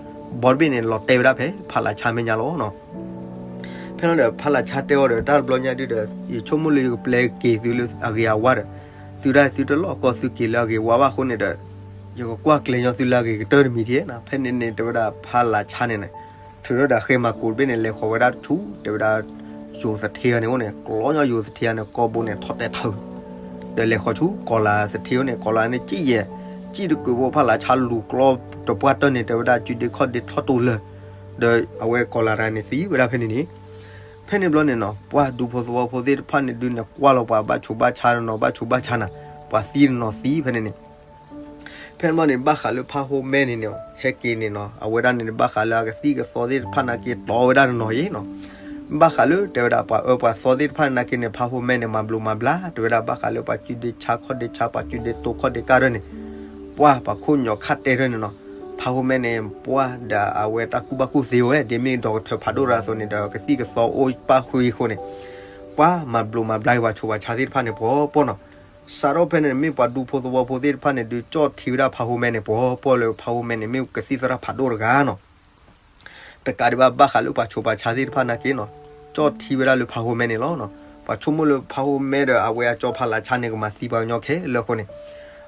ဘီတဘ့ၣ်န့ၣ် လီၤတဲာ်ဝဲဒၣ်ဖဲဖးလးဆါမဲာ်ညါလီၤနီၤ. ဖဲန့ၣ်ဒီးဖးလးဆါတဲအီၤဒီး တၢ်တဘျီညါဒုဒီး ယဆိကမိၣ်လၢယကပျဲက့ၤသုလၢအဂ့ၤအဝါဒီး, သုဒၣ်သုတလီၢ်ကီၢ်သုက့ၤလၢအဂ့ၤဝါဘၣ်အဃိန့ၣ်ဒီး, ယကကွၢ်ကျဲၤညီသုလၢအဂ့ၤကတၢၢ်တမံၤဒ်နီၤ. ဖဲန့ၣ်န့ၣ် တဲဝဲဒၣ်ဖးလးဆါန့ၣ်န့ၣ်, ထုးထီၣ်ဒီးဃဲမၤကိးတဘ့ၣ်န့ၣ် လဲၤဃီၤဝဲဒၣ်ဆူ တဲဝဲဒၣ် ယိၤသထ့အီၤန့ၣ်အိၣ်န့ၣ် ကျီညီယိၤသထ့အီၤန့ၣ် ကီၢ်ဘိန့ၣ် ထီၣ်တဲာ်ထီၣ် ဒီးလဲၤဃီၤဆူကီးလၤသထ့အီၤန့ၣ် ကီးလၤန့ၣ် ကံၣ်ယဲၢ်, ကံၣ်တကုးဖိဖးလးဆါလူၤကျီတပှၢ်တၢၢ်န့ၣ် တဲဝဲဒၣ်စုဒ့ခီၣ်ဒ့ထီၣ်တိၢ်လၢာ်, ဒီးအဝဲကီးလၤတၢ်န့ၣ်သံဝဲဒၣ်ဖဲန့ၣ်န့ၣ်. ဖဲန့ၣ်ဘျီန့ၣ်နီၤ ပှၢ်ဒူဖိသဝီဖိသ့ၣ်တဖၣ်န့ၣ်ဒုန့ၣ် ကွၢ်လီၤပှၤဘၣ်ဆိးဘၣ်ဆါတနီၤ ဘၣ်ဆိးဘၣ်ဆါနၤ, ပှၤသံတနီၤသံဖဲန့ၣ်န့ၣ်. ဖဲန့ၣ်ဘျီန့ၣ် ဘၣ်ဃးလၢဖးဟိမဲန့ၣ်န့ၣ် ဟဲက့ၤန့ၣ်နီၤ အဝဲဒၣ်န့ၣ် ဘၣ်ဃးလၢအကသံၣ်ကသီသ့ၣ်တဖၣ်နာ်က့တီဝဲဒၣ်တနီၤယ့ၣ်နီၤ. ဘၣ်ဃးလၢတဲဝဲဒၣ်ပှၤအၢပှၤသီသ့ၣ်တဖၣ်နာ်က့န့ၣ် ဖးဟိမဲန့ၣ် မၤဘျိးမၤဘျါ တဲဝဲဒၣ်ဘၣ်ဃးလၢပှၤစုဒ့ဆါခီၣ်ဒ့ဆါ ပှၤစုဒ့တိခီၣ်ဒ့ကၢ်ဒၢန့ၣ် ပှၢ်ပှၤခိၣ်ညီခါတဲထၢန့ၣ်နီၤ. ဖးဟိမဲန့ၣ် ပှၢ်ဒီးအဝဲတၢ်ကူၣ်ဘၣ်ကူၣ်သ့ဝဲ ဒ်မ့ၢ်ဒီကထၢၣ်ဖးဒိၣ်တဂၤအသိးန့ၣ်ဒီး ကသံၣ်ကသီအိၣ်ပၣ်ဃုာ်အံၤအဃိန့ၣ် ပှၢ်မၤဘျိးမၤဘျါက့ၤပှၤဆိးပှၤဆါသ့ၣ်တဖၣ်န့ၣ် ပှီၤပှီၤနီၤ. စးထီၣ်ဖဲန့ၣ် မ့ၢ်ပှၤဒူဖိသဝီဖိသ့ၣ်တဖၣ်န့ၣ် ဒုးကၠီၣ်ထံဝဲဒၣ်ဖးဟိမဲန့ၣ် ပှီၤပှီၤလၢ ဖးဟိမဲန့ၣ် မ့ၢ်ကသံၣ်သရၣ်ဖးဒိၣ်တဂၤနီၤ. တကးဒံးဘၣ် ဘၣ်ဃးလၢပှၤဆိးပှၤဆါသ့ၣ်တဖၣ်နာ်က့နီၤ ကၠီၣ်ထံဝဲဒၣ်လၢဖးဟိမဲန့ၣ်လီၤ. ပှၤဆိကမိၣ်လၢဖးဟိမဲဒီးအဝဲအကၠီဖးလးဆါန့ၣ် ကမၤသံပှၤကညီခဲလၢာ်အဃိန့ၣ်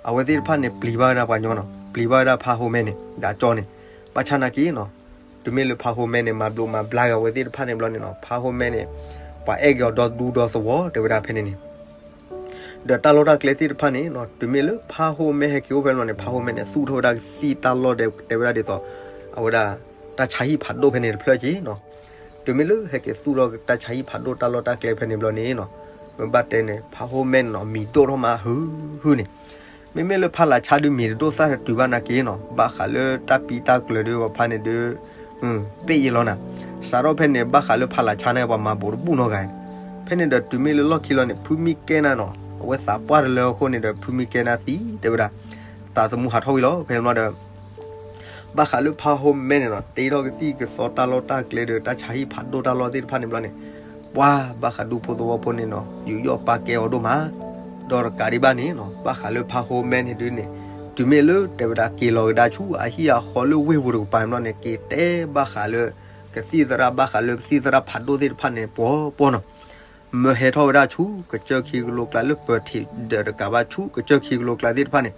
အဝဲသ့ၣ်တဖၣ်န့ၣ် ပျံၤဘၣ်ဝဲဒၣ်ပှၤညီနီၤ ပျံၤဘၣ်ဝဲဒၣ်ဖးဟိမဲန့ၣ် ဒီးအကၠီန့ၣ်. ဘၣ်ဆၣ်နာ်က့နီၤ တုၤမ့ၢ်လၢဖးဟိမဲန့ၣ် မၤဘျိးမၤဘျါက့ၤအဝဲသ့ၣ်တဖၣ်န့ၣ်ဘျီန့ၣ်နီၤ ဖးဟိမဲန့ၣ် ပှၤအဲၣ်က့ၤအီၤဒီဒူဒီသဝီ တဲဝဲဒၣ်ဖဲန့ၣ်န့ၣ် ဒီးတၢ်လီၢ်တၢ်ကျဲသ့ၣ်တဖၣ်န့ၣ်နီၤ တုၤမ့ၢ်လၢဖးဟိမဲဟဲက့ၤအိၣ်ဖဲန့ၣ်ဘျီန့ၣ် ဖးဟိမဲန့ၣ် သူၣ်ထီၣ်ဝဲဒၣ်ကသံၣ်တၢ်လီၢ်ဒီးတဲဝဲဒၣ်ဒ်သိး အဝဲဒၣ် တၢ်ဆါဟံၣ်ဖးဒိၣ်ဖဲန့ၣ်တဖျၢၣ်က့ၤနီၤ. တုၤမ့ၢ်လၢဟဲက့ၤသူၣ်ထီၣ်တၢ်ဆါဟံၣ်ဖးဒိၣ်တၢ်လီၢ်တၢ်ကျဲဖဲန့ၣ်ဘျီန့ၣ်နီၤ မ့ၢ်ဘၣ်တဲန့ၣ် ဖးဟိမဲန့ၣ်နီၤ မံၤဒိၣ်ထီၣ်မးဟုဟုန့ၣ်. မ့မ့ၢ်လၢဖးလးဆါဒုးမံၤတဒိၣ်သၣ်တတုၤဘၣ်နာ်က့နီၤ ဘၣ်ဃးလၢတၢ်ပံတၢ်ကျၢၤဒုးပှၤဖးန့ၣ်ဒုး ပ့ၣ်ယ့လီၤနၤ. စးထီၣ်ဖဲန့ၣ် ဘၣ်ဃးလၢဖးလးဆါန့ၣ် ပှၤမၤဘိးတဘူၣ်နီတဂၤန့ၣ်. ဖဲန့ၣ်ဒီးတုၤမ့ၢ်လၢလီၢ်ခံလီၤန့ၣ် ဖုမံကဲနါနီၤ အဝဲသးပှၢ်တလၢအဃိန့ၣ်ဒီး ဖုမံကဲနါသံတဲဝဲဒၣ် သးသမူဟးထီၣ်ဝံၤလီၤ ဖဲန့ၣ်ဘျီဒီး ဘၣ်ဃးလၢဖးဟိမဲန့ၣ်နီၤ တ့ထီၣ်ကသံၣ်ကသီတၢ်လီၢ်တၢ်ကျဲဒီး တၢ်ဆါဟံၣ်ဖးဒိၣ်တၢ်လီၢ်သ့ၣ်တဖၣ်န့ၣ်ဘျီန့ၣ် ပှၢ်ဘၣ်ဃးဒူဖိသဝီဖိန့ၣ်နီၤ ယူးယီၣ်ပာ်ကဲအီၤဒိၣ်မး. ဒီးတကးဒံးဘၣ်န့ၣ်နီၤ ဘၣ်ဃးလၢဖးဟိမဲန့ၣ်ဒုးန့ၣ် တုၤမ့ၢ်လၢတဲဝဲဒၣ်က့ၤလီၤကဒါဆူအဟံၣ်အဃီလၢဝ့ၢ်ပူၤတကပၤန့ၣ်ဘျီန့ၣ် က့ၤတဲဘၣ်ဃးလၢ ကသံၣ်သရၣ် ဘၣ်ဃးလၢကသံၣ်သရၣ်ဖးဒိၣ်သ့ၣ်တဖၣ်န့ၣ် ပှီၤပှီၤနီၤ မၢဟဲထီၣ်ဝဲဒၣ်ဆူ ကစၢၢ်ခံကလိကျါလၢပၢၤထံးဒီးတကးဘၣ်ဆူ ကစၢၢ်ခံကလိကျါသ့ၣ်တဖၣ်န့ၣ်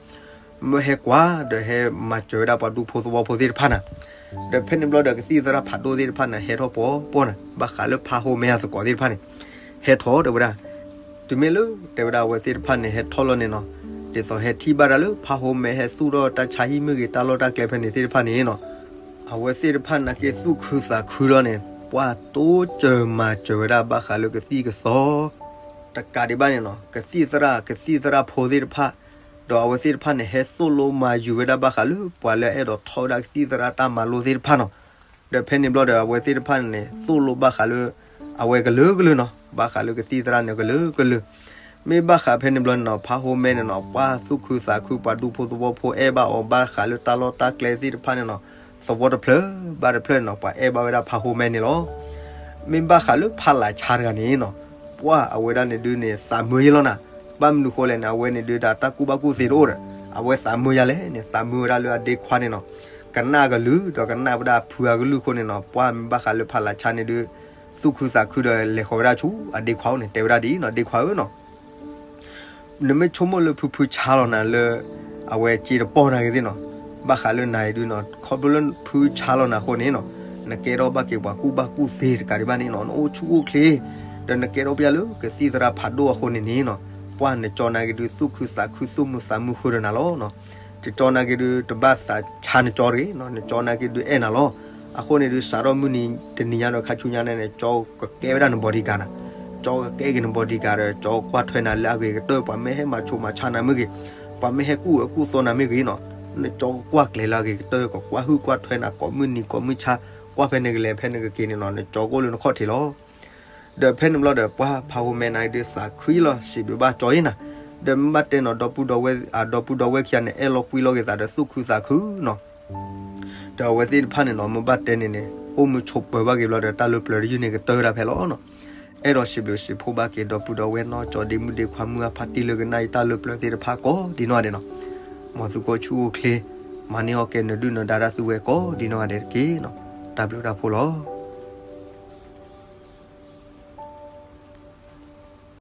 မၢဟဲကွၢ်ဒီးဟဲမၤစၢၤဝဲဒၣ်ပှၤဒူဖိသဝီဖိသ့ၣ်တဖၣ်နၤ. ဒီးဖဲန့ၣ်ဘျီဒီးကသံၣ်သရၣ်ဖးဒိၣ်သ့ၣ်တဖၣ်န့ၣ် ဟဲထီၣ်ပှီၤပှီၤနၤ ဘၣ်ဃးလၢဖးဟိမဲအသကိးသ့ၣ်တဖၣ်န့ၣ် ဟဲထီၣ်တဲဝဲဒၣ် တုၤမ့ၢ်လၢတဲဝဲဒၣ်အဝဲသ့ၣ်တဖၣ်န့ၣ် ဟဲထီၣ်လီၤန့ၣ်နီၤ ဒ်သိးဟဲထံၣ်ဘၣ်ဒၣ်လၢဖးဟိမဲဟဲသူၣ်ထီၣ်တၢ်ဆါဟံၣ်မ့ၢ်ဂ့ၤ တၢ်လီၢ်တၢ်ကျဲဖဲန့ၣ်သ့ၣ်တဖၣ်န့ၣ်နီၤ အဝဲသ့ၣ်တဖၣ်နာ်က့သူၣ်ခုသးခုလီၤန့ၣ် ပှၢ်တိစၢၤမၤစၢၤဝဲဒၣ်ဘၣ်ဃးလၢကသံၣ်ကသီ တကးဒံးဘၣ်န့ၣ်နီၤ ကသံၣ်သရၣ် ကသံၣ်သရၣ်ဖိသ့ၣ်တဖၣ် ဒီးအဝဲသ့ၣ်တဖၣ်န့ၣ် ဟဲသိၣ်လိမၤယုၤဝဲဒၣ်ဘၣ်ဃးလၢ ပှၤလၢအအဲၣ်ဒိးထီၣ်ဝဲဒၣ်ကသံၣ်သရၣ်တၢ်မၤလိသ့ၣ်တဖၣ်နီၤ ဒီးဖဲန့ၣ်ဘျီဒီးအဝဲသ့ၣ်တဖၣ်န့ၣ် သိၣ်လိဘၣ်ဃးလၢ အဝဲကလုာ်ကလုာ်နီၤ ဘၣ်ဃးလၢကသံၣ်သရၣ်န့ၣ်ကလုာ်ကလုာ် မ့ၢ်ဘၣ်ဃးဖဲန့ၣ်ဘျီန့ၣ်နီၤ ဖးဟိမဲန့ၣ်နီၤ ပှၢ်သူၣ်ခုသးခု ပှၤဒူဖိသဝီဖိအဲၣ်ဘၣ်အီၤဘၣ်ဃးလၢတၢ်လီၢ်တၢ်ကျဲသ့ၣ်တဖၣ်န့ၣ်နီၤ သဝီတဖျၢၣ်ဘၣ်တဖျၢၣ်န့ၣ်နီၤ ပှၤအဲၣ်ဘၣ်ဝဲဒၣ်ဖးဟိမဲန့ၣ်လီၤ. မ့ၢ်ဘၣ်ဃးလၢဖးလးဆါတဂၤန့ၣ်နီၤ ပှၢ်အဝဲဒၣ်န့ၣ်ဒုးန့ၣ် သးမုာ်ယဲလီၤနၤ ဘၣ်မနုၤဃိလဲၣ်န့ၣ် အဝဲန့ၣ်ဒုးဒီးတၢ်ကူၣ်ဘၣ်ကူၣ်သ့တအိၣ်ဒီး အဝဲသးမုာ်ယါလဲၣ်န့ၣ် သးမုာ်ဝဲဒၣ်လၢအဒ့ခွါန့ၣ်နီၤ ကနၣ်အကလုၢ်ဒီးကနၣ်ဝဲဒၣ်ဖုအကလုၢ်အဃိန့ၣ်နီၤ ပှၢ်မ့ၢ်ဘၣ်ဃးလၢဖးလးဆါန့ၣ်ဒုး သူၣ်ခုသးခုဒီးလဲၤဃီၤဝဲဒၣ်ဆူအဒ့ခွါအိၣ်န့ၣ် တဲဝဲဒၣ်ဒ်အံၤနီၤ ဒ့ခွါဧၢနီၤ နမ့ၢ်ဆိကမိၣ်လၢဖုဖုဆါလီၤနၤလၢ အဝဲစ့တပီၢ်နၤဂ့ၤသ့ၣ်နီၤ ဘၣ်ဃးလၢနၤအံၤဒုးနီၤ ခီဖျိလၢဖုဆါလီၤနၤအဃိန့ၣ်နီၤ နကဲထီၣ်ဘၣ်က့ၤပှၤကူၣ်ဘၣ်ကူၣ်သ့တကးဒံးဘၣ်န့ၣ်နီၤ နအိၣ်ဆူၣ်အိၣ်ချ့ ဒီးနကဲထီၣ်ပျၢ်လၢကသံၣ်သရၣ်ဖးဒိၣ်အဃိန့ၣ်န့ၣ်နီၤ ပှၢ်နကၠီနာ်က့ဒုး သူၣ်ခုသးခုသူၣ်မုာ်သးမုာ်ဃုာ်ဒီးနၤလီၤနီၤ တကၠီနာ်က့ဒုး တဘၣ်သးဆါနကၠီတဂ့ၤနီၤ နကၠီနာ်က့ဒုးအဲၣ်နၤလီၤ. အဃိန့ၣ်ဒုး စးထီၣ်မုၢ်နံၤတနံၤညါဒီးခါဆူညါန့ၣ်န့ၣ် ကၠီကကဲဝဲဒၣ်န bodyguard နၤ ကၠီကကဲက့ၤန bodyguard ဒီး ကၠီကွၢ်ထွဲနၤလၢအဂ့ၤကတၢၢ် ပှၤမ့ၢ်ဟဲမၤဆိးမၤဆါနၤမ့ၢ်ဂ့ၤ ပှၤမ့ၢ်ဟဲကူၣ်ဝဲကူၣ်သီနၤမ့ၢ်ဂ့ၤနီၤ, နကၠီကကွၢ်ကျဲၤလၢအဂ့ၤကတၢၢ် ကကွၢ်ဟုၣ်ကွၢ်ထွဲနၤ ကိးမုၢ်နံၤကိးမုၢ်ဆါ, ကွၢ်ဖဲနကလဲၤဖဲနကက့ၤန့ၣ်နီၤ, နကၠီကအိၣ်လၢနခီၣ်ထံးလီၤ. ဒီးဖဲန့ၣ်ဘျီဒီး ပှၤဖးဝဲမဲာ်နၤဒုးသးခုလီၤ စံးဘျုးဘၣ်ကၠီအံၤနၤ, ဒီးမ့ၢ်ဘၣ်တဲနီၤ ဒီပုၢ်ဒီဝဲၢ် အဒီပုၢ်ဒီဝဲၢ်ခံဂၤန့ၣ် အဲၣ်လီၤကွံလီၤက့ၤသးဒီးသူၣ်ခုသးခုနီၤ. ဒီးအဝဲသ့ၣ်တဖၣ်န့ၣ်နီၤ မ့ၢ်ဘၣ်တဲန့ၣ်န့ၣ် အိၣ်မုာ်ဆိးပၢၤဘၣ်က့ၤဘျီဒီး တၢ်လၢပျၢၤတယုၢ်န့ၣ်ကတၢၢ်ဒၣ်ဖဲလီၤနီၤ. အဲၣ်ဒိးစံးဘျုးစံးဖှိၣ်ဘၣ်က့ၤ ဒီပုၢ်ဒီဝဲၢ်နီၢ်ကၠီဒ့မုၣ်ဒ့ခွါ မုၢ်အဖါတံၢ်လၢကနၣ်ယတၢ်လၢပျၢၤသ့ၣ်တဖၣ်ကိးဒ်နီၢ်ဂၤဒဲးနီၤ, မ်သုကအိၣ်ဆူၣ်အိၣ်ချ့ မၤန့ၢ်အီၣ်ကဲနဒုၣ်နဒါတၢ်သုဝဲကိးဒ်နီၢ်ဂၤဒဲးတက့ၢ်နီၤ. တၢ်ဘျုးတၢ်ဖှိၣ်လီၤ.